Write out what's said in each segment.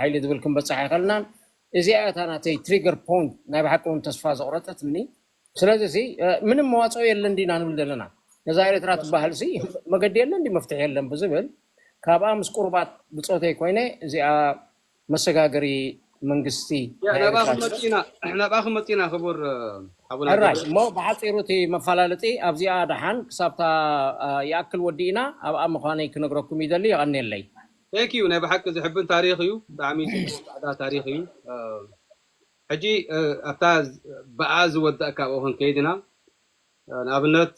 ሓይሊ ዝብል ክንበፅሕ ኣይኸልናን። እዚኣ እታ ናተይ ትሪገር ፖይንት ናይ ብሓቂ እውን ተስፋ ዘቑረጠትኒ። ስለዚ ሲ ምንም መዋፅኦ የለን ዲና ንብል ዘለና። ነዛ ኤርትራ ትበሃል ሲ መገዲ የለን ዲ መፍትሒ የለን ብዝብል ካብኣ ምስ ቁርባት ብፆተይ ኮይነ እዚኣ መሰጋገሪ መንግስቲ ናብኣ ክመፅእና ናብኣ ክመፅእና ክቡር ኣቡና ሕራይ እሞ ብሓፂሩ እቲ መፈላለጢ ኣብዚኣ ደሓን ክሳብታ ይኣክል ወዲእና ኣብኣ ምዃነይ ክነግረኩም ይደሊ። የቐንየለይ። Thank you። ናይ ብሓቂ ዝሕብን ታሪኽ እዩ። ብጣዕሚ ፃዕዳ ታሪኽ እዩ። ሕጂ ኣብታ ብኣ ዝወዳእ ካብኡ ክንከይድና ንኣብነት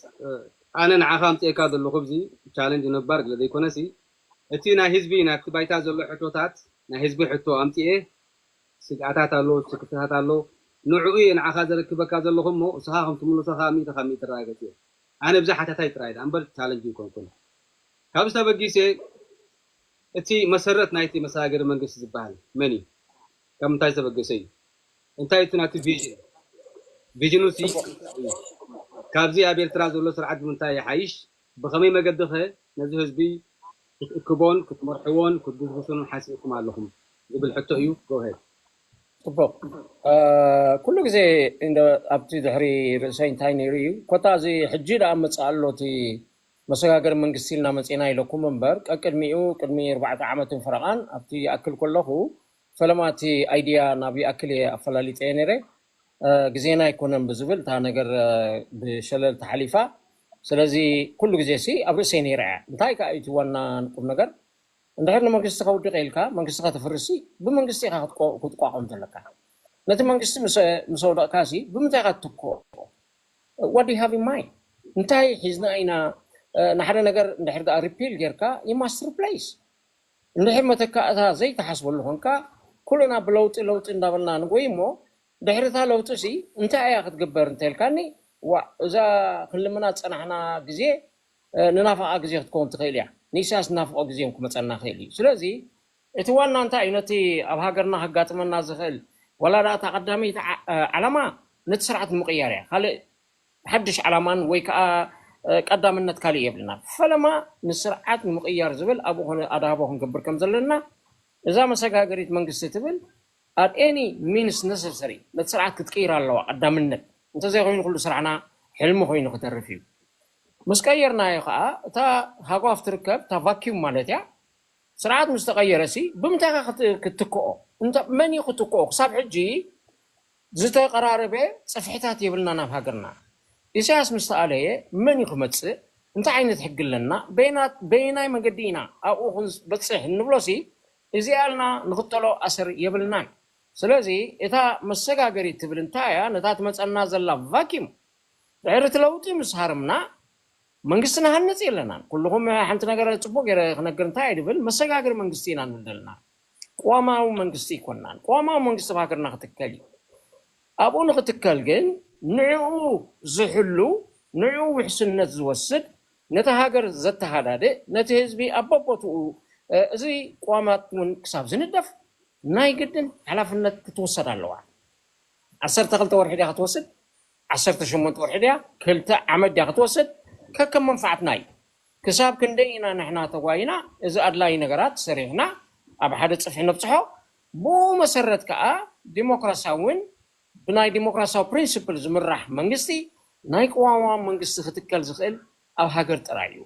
ኣነ ንዓኻ ኣምፅኤካ ዘለኹ እዚ ቻለንጅ ነባር ግለ ዘይኮነሲ እቲ ናይ ህዝቢ ናብቲ ባይታ ዘሎ ሕቶታት ናይ ህዝቢ ሕቶ ኣምፅኤ ስግኣታት ኣሎ ስክፍታት ኣሎ ንዕኡ እየ ንዓኻ ዘረክበካ ዘለኹ እሞ እስኻ ከም ትምልሶ ከዓ ሚእቲ ካብ ሚእቲ ረጋገፅ እየ ኣነ ብዛ ሓታታይ ጥራይ እምበር ቻለንጅ ይኮንኩን ካብዚ ተበጊሰ እቲ መሰረት ናይቲ መሰጋገሪ መንግስቲ ዝበሃል መን እዩ ካብ ምንታይ ዝተበገሰ እዩ እንታይ እቲ ናቲ ቪዥን ቪዥኑ ሲ ካብዚ ኣብ ኤርትራ ዘሎ ስርዓት ብምንታይ ይሓይሽ ብኸመይ መገዲ ኸ ነዚ ህዝቢ ክትእክቦን ክትመርሕዎን ክትጉስጉሱን ሓሲብኩም ኣለኹም ዝብል ሕቶ እዩ። ጎሄድ ፅቡቅ ኩሉ ግዜ ኣብቲ ድሕሪ ርእሰይ እንታይ ነይሩ እዩ ኮታ እዚ ሕጂ ደኣ መፅእ ኣሎ እቲ መሰጋገሪ መንግስቲ ኢልና መፂና ኢለኩም እምበር ቀቅድሚኡ ቅድሚ ኣርባዕተ ዓመትን ፈረቓን ኣብቲ ይኣክል ከለኹ ፈለማ እቲ ኣይድያ ናብ ይኣክል እየ ኣፈላሊጠ እየ ነይረ ግዜና ኣይኮነን ብዝብል እታ ነገር ብሸለል ተሓሊፋ ስለዚ ኩሉ ግዜ ሲ ኣብ ርእሰይ ነይራ እያ እንታይ ከዓ እቲ ዋና ቁም ነገር እንድሕር ንመንግስቲ ከውድቕ ኢልካ መንግስቲ ከተፍርሲ ብመንግስቲ ኢኻ ክትቋቆም ዘለካ ነቲ መንግስቲ ምስ ኣውደቕካ ሲ ብምንታይ ኢኻ ትትክኦ what do you have in mind እንታይ ሒዝና ኢና ንሓደ ነገር እንድሕር ደኣ ሪፒል ጌርካ you must replace እንድሕር መተካእታ ዘይተሓስበሉ ኮንካ ኩልና ብለውጢ ለውጢ እንዳበልና ንጎይ እሞ ድሕሪ እታ ለውጢ ሲ እንታይ እያ ክትግበር እንተልካኒ ዋእ እዛ ክንልምና ዝፀናሕና ግዜ ንናፍቓ ግዜ ክትከውን ትኽእል እያ ንኢሳያስ ንናፍቖ ግዜ እውን ክመፀና ይኽእል እዩ ስለዚ እቲ ዋና እንታይ እዩ ነቲ ኣብ ሃገርና ከጋጥመና ዝኽእል ዋላ ደኣ እታ ቀዳመይቲ ዓላማ ነቲ ስርዓት ንምቕያር እያ ካልእ ሓድሽ ዓላማን ወይ ከዓ ቀዳምነት ካልእ የብልና ፈለማ ንስርዓት ንምቕያር ዝብል ኣብኡ ኣድሃቦ ክንገብር ከም ዘለና እዛ መሰጋገሪት መንግስቲ ትብል at any means necessary ነቲ ስርዓት ክትቅይር ኣለዋ ቀዳምነት እንተዘይኮይኑ ኩሉ ስራሕና ሕልሚ ኮይኑ ክተርፍ እዩ ምስ ቀየርናዮ ከዓ እታ ሃጓፍ ትርከብ እታ ቫኪዩም ማለት እያ ስርዓት ምስ ተቐየረ ሲ ብምንታይ ኢኻ ክትትክኦ መን እዩ ክትትክኦ ክሳብ ሕጂ ዝተቐራረበ ፅፍሕታት የብልናን ኣብ ሃገርና። ኢሳያስ ምስ ተኣለየ መን እዩ ክመፅእ? እንታይ ዓይነት ሕጊ ኣለና? በየናይ መገዲ ኢና ኣብኡ ክንበፅሕ እንብሎሲ እዚኣ ኢልና ንኽተሎ ኣሰር የብልናን። ስለዚ እታ መሰጋገሪት ትብል እንታይ እያ? ነታ ትመፀና ዘላ ቫኪዩም ድሕሪ እቲ ለውጢ ምስ ሃረምና መንግስቲ ንሃንፅ የለናን። ኩልኹም ሓንቲ ነገር ፅቡቅ ገይረ ክነግር እንታይ እየ ድብል መሰጋገሪ መንግስቲ ኢና ንብል ዘለና። ቅዋማዊ መንግስቲ ኣይኮንናን። ቅዋማዊ መንግስቲ ኣብ ሃገርና ክትከል እዩ። ኣብኡ ንክትከል ግን ንዕኡ ዝሕሉ፣ ንዕኡ ውሕስነት ዝወስድ፣ ነቲ ሃገር ዘተሃዳድእ፣ ነቲ ህዝቢ ኣብ በቦትኡ እዚ ቅዋማት እውን ክሳብ ዝንደፍ ናይ ግድን ሓላፍነት ክትውሰድ ኣለዋ። ዓሰርተ ክልተ ወርሒ ድያ ክትወስድ? ዓሰርተ ሸሞንተ ወርሒ ድያ? ክልተ ዓመት ድያ ክትወስድ? ከከም መንፍዓትና እዩ። ክሳብ ክንደይ ኢና ንሕና ተጓይና እዚ ኣድላዪ ነገራት ሰሪሕና ኣብ ሓደ ፅፍሒ ነብፅሖ? ብኡ መሰረት ከዓ ዲሞክራሲያውን ብናይ ዲሞክራሲያዊ ፕሪንስፕል ዝምራሕ መንግስቲ ናይ ቅዋማዊ መንግስቲ ክትከል ዝኽእል ኣብ ሃገር ጥራይ እዩ።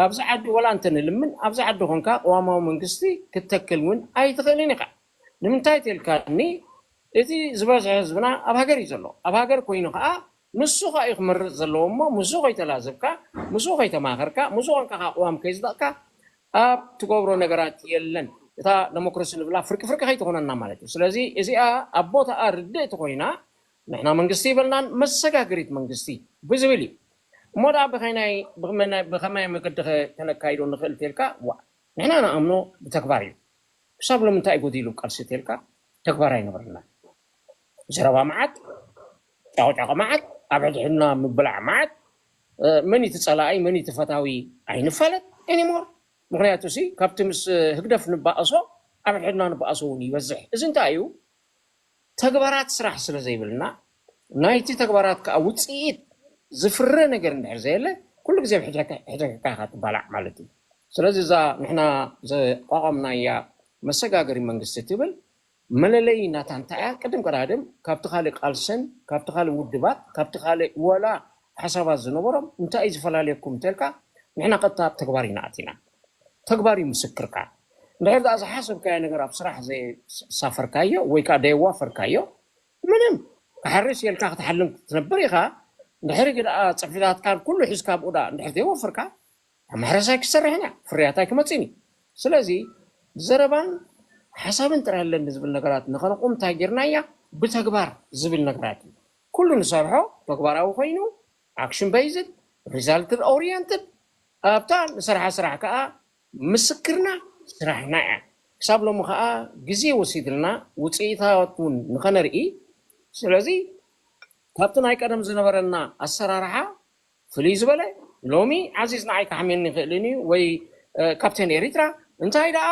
ኣብዚ ዓዲ ወላ እንተ ንልምን ኣብዚ ዓዲ ኮንካ ቅዋማዊ መንግስቲ ክትተክል እውን ኣይትኽእልን ኢኻ። ንምንታይ ተልካኒ እቲ ዝበዝሐ ህዝብና ኣብ ሃገር እዩ ዘሎ። ኣብ ሃገር ኮይኑ ከዓ ንሱ ከዓ እዩ ክመርፅ ዘለዎ እሞ ምስኡ ከይተላዘብካ ምስኡ ከይተማኸርካ ምስኡ ኮንካ ከዓ ቅዋም ከይዝደቕካ ኣብ ትገብሮ ነገራት የለን። እታ ደሞክራሲ ንብላ ፍርቂ ፍርቂ ከይትኾነና ማለት እዩ። ስለዚ እዚኣ ኣብ ቦታኣ ርድእቲ ኮይና ንሕና መንግስቲ ይበልናን መሰጋገሪት መንግስቲ ብዝብል እዩ። እሞ ደኣ ብኸመይ መገዲ ከነካይዶ ንኽእል ተልካ ዋ ንሕና ንኣምኖ ብተግባር እዩ። ክሳብ ሎም እንታይ ጎዲሉ ቃልሲ ተልካ ተግባር ኣይነበረና። ዘረባ መዓት፣ ጫቆጫቆ መዓት፣ ኣብ ሕድሕድና ምብላዕ መዓት፣ መን እቲ ጸላኢ መን እቲ ፈታዊ ኣይንፋለጥ anymore። ምክንያቱ ሲ ካብቲ ምስ ህግደፍ ንባእሶ ኣብ ሕድሕድና ንባእሶ እውን ይበዝሕ። እዚ እንታይ እዩ? ተግባራት ስራሕ ስለ ዘይብልና ናይቲ ተግባራት ከዓ ውፅኢት ዝፍረ ነገር እንድሕር ዘየለ ኩሉ ግዜ ሕድሕድካ ኢካ ትባላዕ ማለት እዩ። ስለዚ እዛ ንሕና ዘቋቋምናያ መሰጋገሪ መንግስቲ ትብል መለለይ ናታ እንታይ እያ? ቅድም ቀዳድም ካብቲ ካልእ ቃልስን ካብቲ ካልእ ውድባት ካብቲ ካልእ ወላ ሓሳባት ዝነበሮም እንታይ እዩ ዝፈላለየኩም እንተልካ፣ ንሕና ቀጥታ ኣብ ተግባር ኢና ኣቲና። ተግባር እዩ ምስክርካ። እንድሕር ደኣ ዝሓሰብካዮ ነገር ኣብ ስራሕ ዘሳፈርካዮ ወይ ከዓ ደየዋፈርካዮ፣ ምንም ክሓርስ የልካ ክትሓልም ክትነብር ኢኻ። እንድሕር ግድኣ ጽሕፍታትካን ኩሉ ሒዝካ ኣብኡ ደኣ እንድሕር ዘይወፍርካ፣ ኣብ ማሕረስ ኣይክሰርሕን እያ፣ ፍርያት ኣይክመጽእን እዩ። ስለዚ ብዘረባን ሓሳብን ጥራይ ኣለኒ ዝብል ነገራት ንኸነቑም እንታይ ጌርናያ? ብተግባር ዝብል ነገራት እዩ። ኩሉ ንሰርሖ ተግባራዊ ኮይኑ፣ ኣክሽን ቤይዝድ፣ ሪዛልት ኦሪየንትድ፣ ኣብታ ንሰርሓ ስራሕ ከዓ ምስክርና ስራሕና እያ። ክሳብ ሎሚ ከዓ ግዜ ወሲድልና ውፅኢታት እውን ንኸነርኢ። ስለዚ ካብቲ ናይ ቀደም ዝነበረና ኣሰራርሓ ፍልይ ዝበለ፣ ሎሚ ዓዚዝ ንዓይ ክሓምየኒ ይኽእልን እዩ ወይ ካፕቴን ኤሪትራ፣ እንታይ ደኣ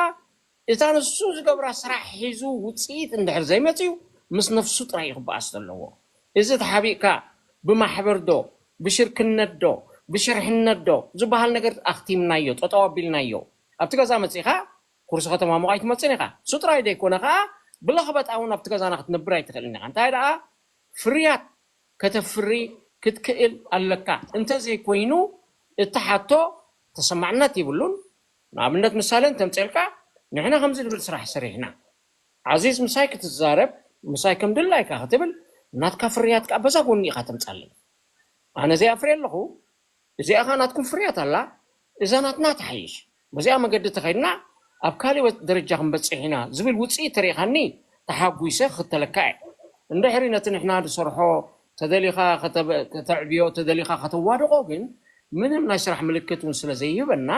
እታ ንሱ ዝገብራ ስራሕ ሒዙ ውፅኢት እንድሕር ዘይመፅዩ ምስ ነፍሱ ጥራይ እዩ ክበኣስ ዘለዎ። እዚ ተሓቢእካ ብማሕበር ዶ ብሽርክነት ዶ ብሽርሕነት ዶ ዝበሃል ነገር ኣኽቲምናዮ፣ ጠጠው ኣቢልናዮ። ኣብቲ ገዛ መፂእኻ ኩርሲ ከተማሙቕ ኣይትመፅን ኢኻ። እሱ ጥራይ ዘይኮነ ከዓ ብለኽበጣ እውን ኣብቲ ገዛና ክትነብር ኣይትኽእልን ኢኻ። እንታይ ደኣ ፍርያት ከተፍሪ ክትክእል ኣለካ። እንተዘይኮይኑ እቲ ሓቶ ተሰማዕነት ይብሉን። ንኣብነት ምሳሌ እንተምፅእልካ ንሕና ከምዚ ንብል ስራሕ ሰሪሕና፣ ዓዚዝ ምሳይ ክትዛረብ ምሳይ ከም ድላይካ ክትብል ናትካ ፍርያት ከዓ በዛ ጎኒ ኢኻ ተምፃለይ። ኣነ እዚኣ ኣፍርየ ኣለኹ፣ እዚኣ ከዓ ናትኩም ፍርያት ኣላ፣ እዛ ናትና ትሓይሽ፣ በዚኣ መገዲ ተኸድና ኣብ ካሊእ ደረጃ ክንበፅሕ ኢና ዝብል ውፅኢት ተሪኢኻኒ ተሓጒሰ ክኽተለካ እየ። እንድሕሪ ነቲ ንሕና ንሰርሖ ተደሊኻ ከተዕብዮ ተደሊኻ ከተዋድቆ ግን ምንም ናይ ስራሕ ምልክት እውን ስለ ዘይህበና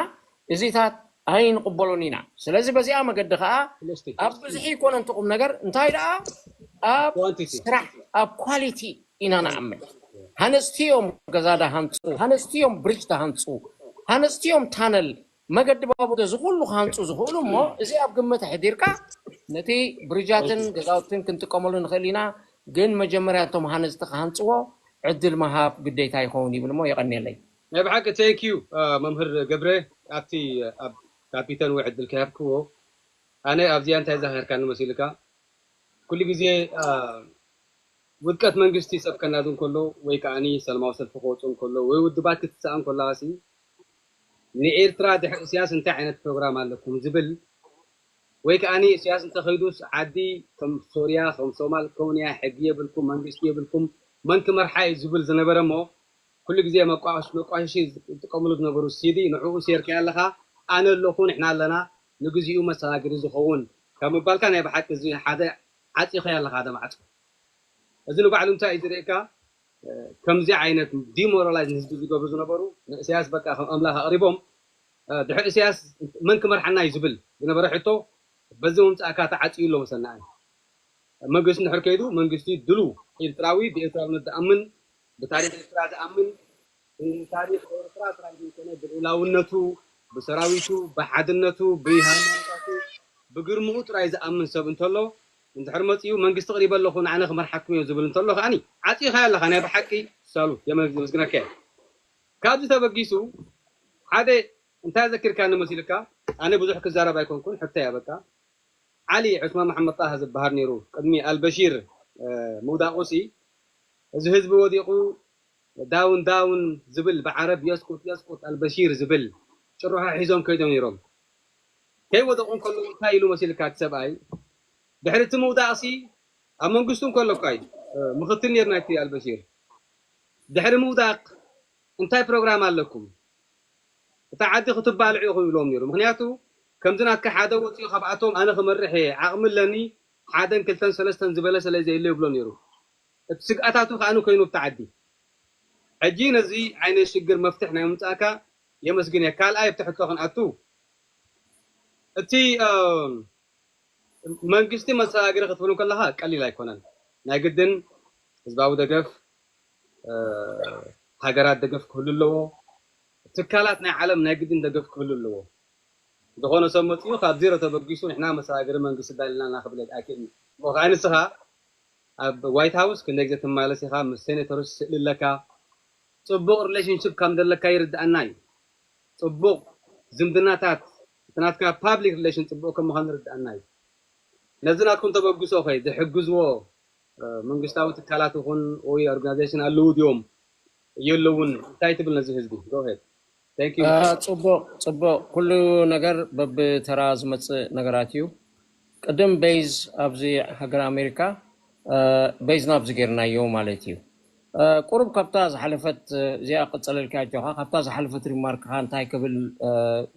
እዚታት ኣይንቕበሎን ኢና። ስለዚ በዚኣ መገዲ ከዓ ኣብ ብዝሒ ይኮነ እንተ ቁም ነገር እንታይ ደኣ ኣብ ስራሕ ኣብ ኳሊቲ ኢና ንኣምን። ሃነፅቲ እዮም ገዛ ዳሃንፁ፣ ሃነፅቲ እዮም ብሪጅ ዳሃንፁ፣ ሃነፅቲ እዮም ታነል መገዲ ባቡር እዚ ኩሉ ክሃንፁ ዝኽእሉ እሞ እዚ ኣብ ግምት ኣሕዲርካ ነቲ ብሪጃትን ገዛውትን ክንጥቀመሉ ንኽእል ኢና። ግን መጀመርያ እቶም ሃነፅቲ ክሃንፅዎ ዕድል ምሃብ ግዴታ ይኸውን ይብል እሞ የቐንየለይ። ናይ ብሓቂ ቴንክ ዩ መምህር ገብረ ኣብቲ ኣብ ካፒተን ወይ ዕድል ከያብክዎ ኣነ ኣብዚኣ እንታይ ዛኸርካኒ መሲልካ ኩሉ ግዜ ውድቀት መንግስቲ ሰብ ከናዱ እንከሎ ወይ ከዓኒ ሰላማዊ ሰልፊ ክወፁ እንከሎ ወይ ውድባት ክትስኣ እንከለዋ ሲ ንኤርትራ ድሕሪ እስያስ እንታይ ዓይነት ፕሮግራም ኣለኩም ዝብል ወይ ከዓኒ እስያስ እንተኸይዱስ ዓዲ ከም ሶርያ ከም ሶማል ከውንያ ሕጊ የብልኩም መንግስቲ የብልኩም መን ክመርሓ እዩ ዝብል ዝነበረ እሞ ኩሉ ግዜ መቋሸሺ ዝጥቀምሉ ዝነበሩ ሲዲ ንዕኡ ሴርካዮ ኣለኻ ኣነ ኣለኹ ንሕና ኣለና ንግዚኡ መሰጋገሪ ዝኸውን ካብ ምባልካ ናይ ብሓቂ እዚ ሓደ ዓፂኻዮ ኣለኻ ሓደ ማዕፆ እዚ ንባዕሉ እንታይ እዩ ዝርእየካ ከምዚ ዓይነት demoralize ንህዝቢ ዝገብሩ ዝነበሩ ንእስያስ በቃ ከም ኣምላኽ ኣቕሪቦም ድሕሪ እስያስ መን ክመርሓና እዩ ዝብል ዝነበረ ሕቶ በዚ ምምፃእካ ተዓፅዩ ኣሎ መሰልና ኣነ መንግስቲ እንድሕር ከይዱ መንግስቲ ድሉ ኤርትራዊ ብኤርትራውነት ዝኣምን ብታሪክ ኤርትራ ዝኣምን ብታሪክ ኤርትራ ጥራይ ዘይኮነ ብልኡላውነቱ ብሰራዊቱ ብሓድነቱ ብሃይማኖታቱ ብግርምኡ ጥራይ ዝኣምን ሰብ እንተሎ እንድሕር መፂኡ መንግስቲ ቅሪበ ኣለኹ ንዓነ ክመርሓኩም እዮ ዝብል እንተሎ ከዓኒ ዓፂኻዮ ኣለኻ ናይ ብሓቂ ሳሉ የመስግነካ እየ ካብዚ ተበጊሱ ሓደ እንታይ ዘኪርካኒ መሲልካ ኣነ ብዙሕ ክዛረብ ኣይኮንኩን ሕቶ እያ በቃ ዓሊ ዑስማን መሓመድ ጣሃ ዝበሃል ነይሩ ቅድሚ ኣልበሺር ምውዳቑ ሲ እዚ ህዝቢ ወዲቑ ዳውን ዳውን ዝብል ብዓረብ የስቁጥ የስቁጥ ኣልበሺር ዝብል ጭርሖ ሒዞም ከይዶም ነይሮም ከይወደቑ እንከለዉ እንታይ ኢሉ መሲልካ እቲ ሰብኣይ ድሕሪ እቲ ምውዳቕ ሲ ኣብ መንግስቱ እንከሎ እኳ እዩ ምኽትል ነይሩ ናይቲ ኣልበሺር ድሕሪ ምውዳቕ እንታይ ፕሮግራም ኣለኩም እታ ዓዲ ክትባልዑ ኢኹም ይብሎም ነይሩ ምክንያቱ ከምዚ ናትካ ሓደ ወፂኡ ካብኣቶም ኣነ ክመርሕ እየ ዓቕሚ ኣለኒ ሓደን ክልተን ሰለስተን ዝበለ ስለ ዘየለ ይብሎ ነይሩ እቲ ስግኣታቱ ከዓ ኮይኑ ኣብቲ ዓዲ ሕጂ ነዚ ዓይነት ሽግር መፍትሕ ናይ ምምፃእካ የመስግን እየ ካልኣይ ኣብቲ ሕቶ ክንኣቱ እቲ መንግስቲ መሰጋገሪ ክትብል ከለካ ቀሊል ኣይኮነን ናይ ግድን ህዝባዊ ደገፍ ሃገራት ደገፍ ክህሉ ኣለዎ ትካላት ናይ ዓለም ናይ ግድን ደገፍ ክህሉ ኣለዎ ዝኾነ ሰብ መፅኡ ካብ ዜሮ ተበጊሱ ንሕና መሰጋገሪ መንግስቲ ዳልና እና ክብል ኣይክእልን እሞ ከዓ ንስኻ ኣብ ዋይት ሃውስ ክንደይ ግዜ ትመላለስ ኢኻ ምስ ሴኔተሮች ስእሊ ኣለካ ፅቡቕ ሪሌሽንሽፕ ከም ዘለካ ይርድኣና እዩ ፅቡቕ ዝምድናታት ናትካ ፓብሊክ ሪሌሽን ጽቡቅ ከም ምዃኑ ርድኣና እዩ። ነዚ ናትኩም ተበግሶ ኸ ዝሕግዝዎ መንግስታዊ ትካላት ይኹን ወይ ኦርጋናይዜሽን ኣለዉ ድዮም የለውን እንታይ ትብል ነዚ ህዝቢ? Go ahead. Thank you. ጽቡቅ ጽቡቅ፣ ኩሉ ነገር በብተራ ዝመፅእ ነገራት እዩ። ቅድም ቤዝ ኣብዚ ሃገር ኣሜሪካ ቤዝ ናብዚ ጌርናዮ ማለት እዩ። ቁሩብ ካብታ ዝሓለፈት እዚኣ ቀፀለልካ ጆኻ ካብታ ዝሓለፈት ሪማርክኻ እንታይ ክብል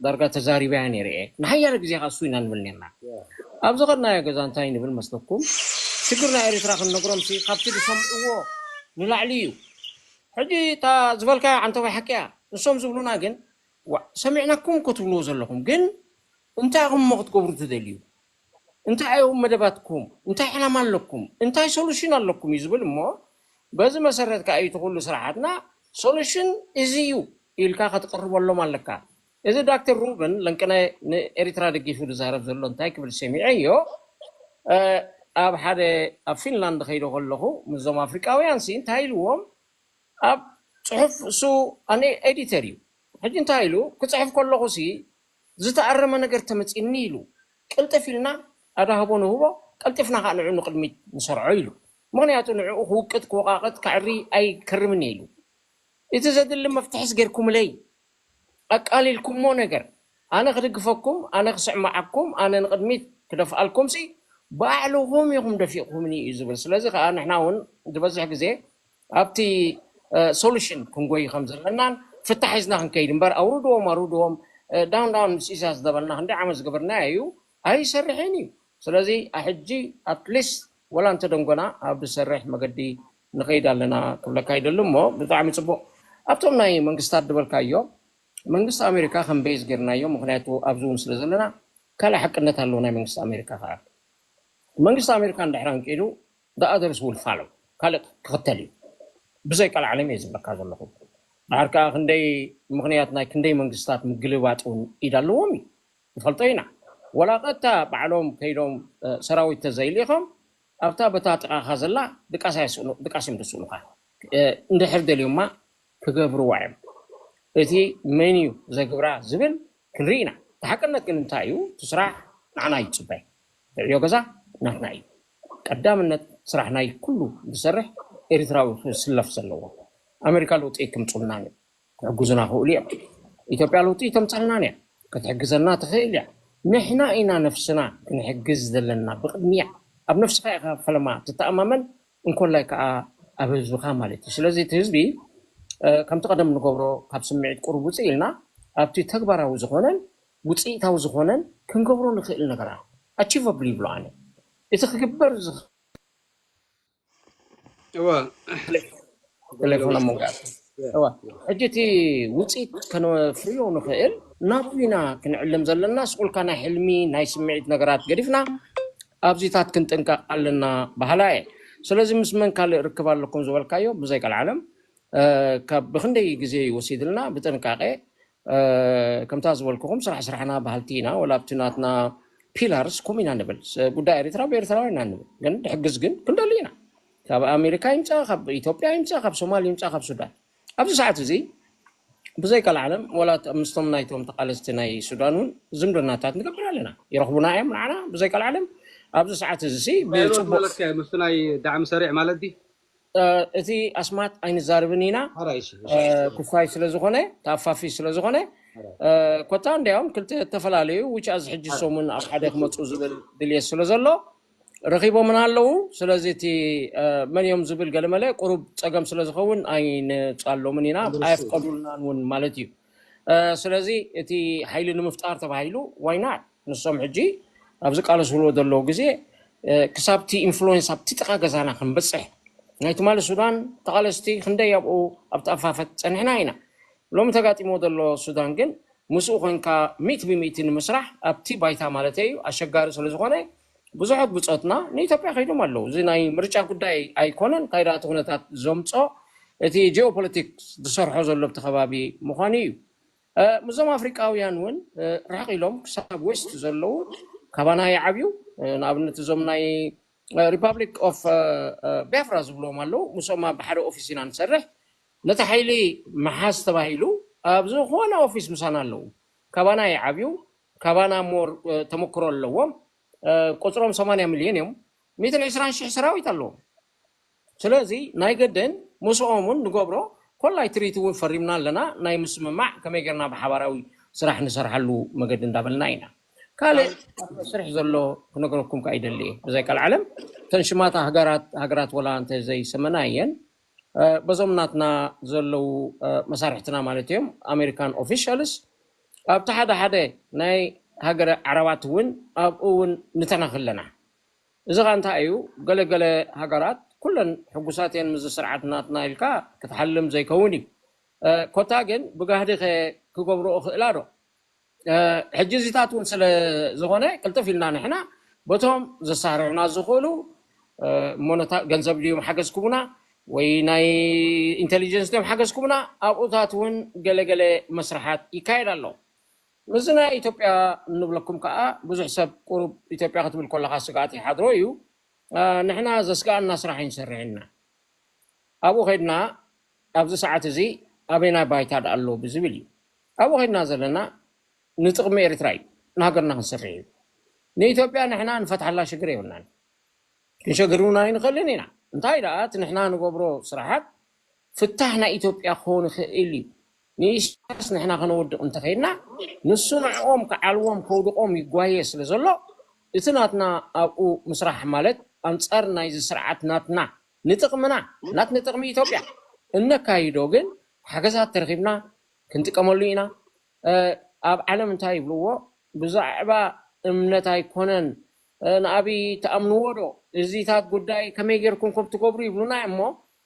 ዳርጋ ተዛሪበያ ነይረ እየ። ንሓያለ ግዜ ከዓ እሱ ኢና ንብል ነርና። ኣብዚ ኸድናዮ ገዛ እንታይ ንብል መስለኩም? ሽግር ናይ ኤርትራ ክንነግሮም ሲ ካብቲ ዝሰምዕዎ ንላዕሊ እዩ። ሕጂ እታ ዝበልካዮ ዓንተባይ ሓቂ እያ። ንሶም ዝብሉና ግን ሰሚዕናኩም እኮ ትብልዎ ዘለኹም ግን እንታይ ኢኹም እሞ ክትገብሩ ትደልዩ? እንታይ እዮም መደባትኩም? እንታይ ዕላማ ኣለኩም? እንታይ ሶሉሽን ኣለኩም እዩ ዝብል እሞ በዚ መሰረት ከዓ እዩ እቲ ኩሉ ስራሓትና ሶሉሽን እዚ እዩ ኢልካ ከትቅርበሎም ኣለካ። እዚ ዳክተር ሩብን ለንቅነ ንኤሪትራ ደጊፉ ዝዛረብ ዘሎ እንታይ ክብል ሰሚዐዮ? ኣብ ሓደ ኣብ ፊንላንድ ከይዶ ከለኹ ምስዞም ኣፍሪቃውያን ሲ እንታይ ኢልዎም ኣብ ፅሑፍ እሱ ኣነ ኤዲተር እዩ። ሕጂ እንታይ ኢሉ ክፅሕፍ ከለኹ ሲ ዝተኣረመ ነገር ተመፂኒ ኢሉ ቅልጥፍ ኢልና ኣዳህቦ ንህቦ ቀልጢፍና ከዓ ንዑ ንቅድሚት ንሰርዖ ኢሉ። ምክንያቱ ንዕኡ ክውቅጥ ክወቃቅጥ ከዕሪ ኣይከርምን ኢሉ። እቲ ዘድሊ መፍትሕስ ጌርኩምለይ ኣቃሊልኩሞ ነገር ኣነ ክድግፈኩም ኣነ ክስዕመዓኩም ኣነ ንቅድሚት ክደፍኣልኩም ሲ ባዕልኹም ኢኹም ደፊእኩምኒ እዩ ዝብል። ስለዚ ከዓ ንሕና እውን ዝበዝሕ ግዜ ኣብቲ ሶሉሽን ክንጎይ ከም ዘለናን ፍታሕ ሒዝና ክንከይድ እምበር ኣውርድዎም ኣውርድዎም ዳውን ዳውን ምስ ኢሳያስ ዝነበርና ክንደይ ዓመት ዝገበርና እዩ ኣይሰርሕን እዩ። ስለዚ ሕጂ ኣትሊስት ወላ እንተደንጎና ኣብ ዝሰርሕ መገዲ ንኸይድ ኣለና ክብለካ ይደሊ እሞ ብጣዕሚ ፅቡቅ። ኣብቶም ናይ መንግስታት ዝበልካዮ መንግስቲ ኣሜሪካ ከም ቤዝ ጌርናዮ ምክንያቱ ኣብዚ እውን ስለ ዘለና ካልእ ሓቅነት ኣለዎ ናይ መንግስቲ ኣሜሪካ ከዓ መንግስቲ ኣሜሪካ እንድሕር ኣንቂዱ the others will follow ካልእ ክኽተል እዩ። ብዘይ ቀልዓለም እየ ዝብለካ ዘለኹ። ድሓር ከዓ ክንደይ ምኽንያት ናይ ክንደይ መንግስታት ምግልባጥ እውን ኢድ ኣለዎም እዩ ንፈልጦ ኢና። ወላ ቀጥታ ባዕሎም ከይዶም ሰራዊት ተዘይልኢኾም ኣብታ በታ ጥቃኻ ዘላ ድቃስ ኣይስእኑ ድቃስ እዮም ደስእኑኻ። እንድሕር ደልዮማ ክገብርዋ እዮም። እቲ መን እዩ ዘግብራ ዝብል ክንርኢ ኢና። እቲ ሓቅነት ግን እንታይ እዩ? እቲ ስራሕ ንዓና ይፅበ። ዕዮ ገዛ ናትና እዩ። ቀዳምነት ስራሕ ናይ ኩሉ ዝሰርሕ ኤርትራዊ ክስለፍ ዘለዎ። ኣሜሪካ ለውጢ ክምፁልና እዮም። ክሕግዙና ክእሉ እዮም። ኢትዮጵያ ለውጢ ተምፀልና እያ። ክትሕግዘና ትኽእል እያ። ንሕና ኢና ነፍስና ክንሕግዝ ዘለና ብቅድሚያ። ኣብ ነፍስኻ ኢኻ ፈለማ ትተኣማመን እንኮላይ ከዓ ኣብ ህዝብኻ ማለት እዩ። ስለዚ እቲ ህዝቢ ከምቲ ቀደም ንገብሮ ካብ ስምዒት ቁሩብ ውፅእ ኢልና ኣብቲ ተግባራዊ ዝኾነን ውፅኢታዊ ዝኾነን ክንገብሮ ንኽእል ነገራት ኣቺቨብል ይብሎ ኣነ። እቲ ክግበር እዋ ቴሌፎን ኣብ መንጎ እዋ ሕጂ እቲ ውፅኢት ከነፍርዮ ንኽእል ናብኡ ኢና ክንዕልም ዘለና። ስቁልካ ናይ ሕልሚ ናይ ስምዒት ነገራት ገዲፍና ኣብዚታት ክንጥንቀቕ ኣለና በሃላ እየ። ስለዚ ምስ መን ካልእ ርክብ ኣለኩም ዝበልካዮ ብዘይ ቀልዓለም ካብ ብክንደይ ግዜ እዩ ወሲድልና ብጥንቃቄ ከምታ ዝበልኩኹም ስራሕ ስራሕና በሃልቲ ኢና ወላ ኣብቲ ናትና ፒላርስ ከምኡ ኢና ንብል። ጉዳይ ኤርትራ ብኤርትራውያን ኢና ንብል ግን ድሕግዝ ግን ክንደሊ ኢና። ካብ ኣሜሪካ ይምፃ ካብ ኢትዮጵያ ይምፃ ካብ ሶማል ይምፃ ካብ ሱዳን ኣብዚ ሰዓት እዚ ብዘይ ቀልዓለም ወላ ምስቶም ናይቶም ተቃለስቲ ናይ ሱዳን እውን ዝምድናታት ንገብር ኣለና። ይረኽቡና እዮም ንዓና ብዘይ ቀልዓለም ኣብዚ ሰዓት እዚ ሲ ብፅቡቅ ምስቲ ናይ ዳዕሚ ሰሪዕ ማለት ድዩ? እቲ ኣስማት ኣይንዛርብን ኢና ክፋይ ስለዝኾነ ተኣፋፊ ስለዝኾነ ኮታ እንዲያውም ክልተ ዝተፈላለዩ ውጭ ኣዚ ሕጂ ሰሙን ኣብ ሓደ ክመፁ ዝብል ድልየት ስለ ዘሎ ረኺቦምን ኣለዉ። ስለዚ እቲ መን እዮም ዝብል ገለመለ ቁሩብ ፀገም ስለ ዝኸውን ኣይንፃሎምን ኢና ኣየፍቀዱልናን እውን ማለት እዩ። ስለዚ እቲ ሓይሊ ንምፍጣር ተባሂሉ ዋይና ንሶም ሕጂ ኣብዚ ቃለስልዎ ዘለዉ ግዜ ክሳብቲ ኢንፍሉዌንስ ኣብቲ ጥቓ ገዛና ክንበፅሕ ናይ ትማሊ ሱዳን ተቓለስቲ ክንደይ ኣብኡ ኣብቲ ኣፋፈት ፀኒሕና ኢና። ሎሚ ተጋጢሞ ዘሎ ሱዳን ግን ምስኡ ኮንካ ሚእቲ ብሚእቲ ንምስራሕ ኣብቲ ባይታ ማለት እዩ ኣሸጋሪ ስለ ዝኾነ ብዙሓት ብፆትና ንኢትዮጵያ ከይዶም ኣለዉ። እዚ ናይ ምርጫ ጉዳይ ኣይኮነን። እንታይ ደኣ እቲ ኩነታት ዘምፆ እቲ ጂኦፖለቲክስ ዝሰርሖ ዘሎ ኣብቲ ከባቢ ምዃኑ እዩ። ምስዞም ኣፍሪቃውያን እውን ርሕቕ ኢሎም ክሳብ ዌስት ዘለዉ ካባና ይዓብዩ። ንኣብነት እዞም ናይ ሪፓብሊክ ኦፍ ቢያፍራ ዝብልዎም ኣለዉ። ምስኦም ኣብ ሓደ ኦፊስ ኢና ንሰርሕ። ነቲ ሓይሊ ምሓዝ ተባሂሉ ኣብ ዝኾነ ኦፊስ ምሳና ኣለዉ። ካባና ይዓብዩ። ካባና more ተመክሮ ኣለዎም። ቁፅሮም ሰማንያ ሚልዮን እዮም። ሚእትን ዕስራን ሽሕ ሰራዊት ኣለዎም። ስለዚ ናይ ገደን ምስኦም እውን ንገብሮ ኮላይ ትሪት እውን ፈሪምና ኣለና። ናይ ምስምማዕ ከመይ ጌርና ብሓባራዊ ስራሕ ንሰርሓሉ መገዲ እንዳበልና ኢና። ካልእ ኣብ መስርሕ ዘሎ ክነግረኩም ከዓ ይደሊ እየ። ብዘይ ቀልዓለም እተን ሽማት ሃገራት ሃገራት ወላ እንተ ዘይሰመና እየን በዞም ናትና ዘለዉ መሳርሕትና ማለት እዮም ኣሜሪካን ኦፊሻልስ ኣብቲ ሓደ ሓደ ናይ ሃገረ ዓረባት እውን ኣብኡ እውን ንተናኽ ኣለና። እዚ ኸ እንታይ እዩ? ገለገለ ሃገራት ኩለን ሕጉሳት እየን ምስዚ ስርዓት ናትና ኢልካ ክትሓልም ዘይከውን እዩ። ኮታ ግን ብጋህዲ ከ ክገብርኦ ክእላ ዶ? ሕጂ እዚታት እውን ስለ ዝኾነ ቅልጥፍ ኢልና ንሕና በቶም ዘሳርሑና ዝኽእሉ እሞነታ ገንዘብ ድዮም ሓገዝኩምና ወይ ናይ ኢንቴሊጀንስ ድዮም ሓገዝኩምና ኣብኡታት እውን ገለገለ መስርሓት ይካየድ ኣሎ። ምስዚ ናይ ኢትዮጵያ እንብለኩም ከዓ ብዙሕ ሰብ ቁሩብ ኢትዮጵያ ክትብል ከለካ ስግኣት ይሓድሮ እዩ። ንሕና ዘስግኣና ስራሕ ኣይንሰርሕና። ኣብኡ ከድና ኣብዚ ሰዓት እዚ ኣበይና ባይታ ደኣ ኣሎ ብዝብል እዩ። ኣብኡ ከድና ዘለና ንጥቕሚ ኤርትራ እዩ፣ ንሃገርና ክንሰርሕ እዩ። ንኢትዮጵያ ንሕና ንፈትሓላ ሽግር የብልናን። ክንሸግር እውን ኣይንኽእልን ኢና። እንታይ ደኣ እቲ ንሕና ንገብሮ ስራሓት ፍታሕ ናይ ኢትዮጵያ ክኸውን ይኽእል እዩ። ንኢሳያስ ንሕና ከነወድቕ እንተኸይድና ንሱ ንዕኦም ክዓልዎም ከውድቖም ይጓየ ስለ ዘሎ እቲ ናትና ኣብኡ ምስራሕ ማለት ኣንጻር ናይዚ ስርዓት ናትና ንጥቕምና ናት ንጥቕሚ ኢትዮጵያ እነካይዶ ግን ሓገዛት ተረኺብና ክንጥቀመሉ ኢና። ኣብ ዓለም እንታይ ይብልዎ ብዛዕባ እምነት ኣይኮነን ንኣብይ ተኣምንዎ ዶ እዚታት ጉዳይ ከመይ ጌርኩም ከም ትገብሩ ይብሉና እሞ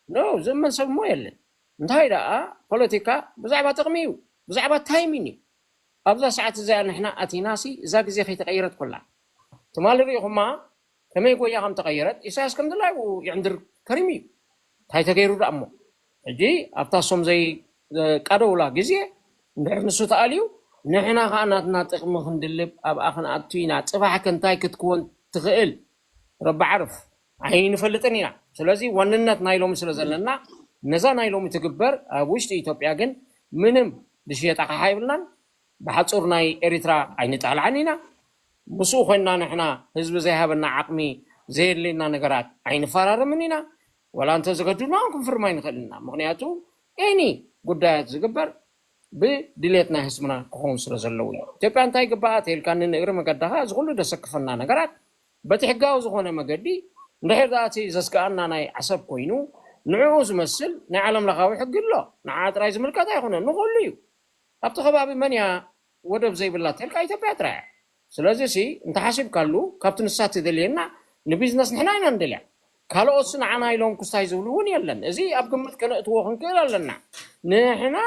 ኖ ዝእመን ሰብ እሞ የለን። እንታይ ደኣ ፖለቲካ ብዛዕባ ጥቕሚ እዩ፣ ብዛዕባ ታይሚን እዩ። ኣብዛ ሰዓት እዚኣ ንሕና ኣቲናሲ እዛ ግዜ ከይተቀየረት ኮላ ትማሊ ርኢኹማ ከመይ ጎያ ከም ተቀየረት ኢሳያስ ከም ድላዩ ይዕንድር ከሪም እዩ። እንታይ ተገይሩ ደኣ እሞ ሕጂ ኣብታ ሶም ዘይቃደውላ ግዜ እንድሕር ንሱ ተኣልዩ ንሕና ከዓ ናትና ጥቕሚ ክንድልብ ኣብኣ ክንኣቱ ኢና። ፅባሕ ከንታይ ክትክወን ትኽእል ረቢ ዓርፍ ኣይንፈልጥን ኢና። ስለዚ ዋንነት ናይ ሎሚ ስለ ዘለና ነዛ ናይ ሎሚ ትግበር ኣብ ውሽጢ ኢትዮጵያ ግን ምንም ዝሽየጥ ኣቕሓ የብልናን። ብሓፁር ናይ ኤሪትራ ኣይንጣልዓን ኢና። ምስኡ ኮይንና ንሕና ህዝቢ ዘይሃበና ዓቕሚ ዘየድልየና ነገራት ኣይንፈራረምን ኢና። ዋላ እንተ ዘገድዱና እውን ክንፍርም ኣይንኽእልን ኢና። ምኽንያቱ ኤኒ ጉዳያት ዝግበር ብድሌት ናይ ህዝብና ክኸውን ስለ ዘለዎ እዩ። ኢትዮጵያ እንታይ ግበኣ ተይልካኒ ንእግሪ መገዳኻ እዚ ኩሉ ደሰክፈና ነገራት በቲ ሕጋዊ ዝኾነ መገዲ እንድሕር ደኣ እቲ ዘስግኣና ናይ ዓሰብ ኮይኑ ንዕኡ ዝመስል ናይ ዓለም ለኻዊ ሕጊ ኣሎ። ንዓ ጥራይ ዝምልከት ኣይኮነን፣ ንኹሉ እዩ። ኣብቲ ከባቢ መን እያ ወደብ ዘይብላ ተልካ ኢትዮጵያ ጥራይ እያ። ስለዚ ሲ እንተሓሲብካሉ ካብቲ ንሳ ትደልየና ንቢዝነስ ንሕና ኢና ንደልያ። ካልኦት ንዓና ኢሎም ክስታይ ዝብሉ እውን የለን። እዚ ኣብ ግምት ከነእትዎ ክንክእል ኣለና። ንሕና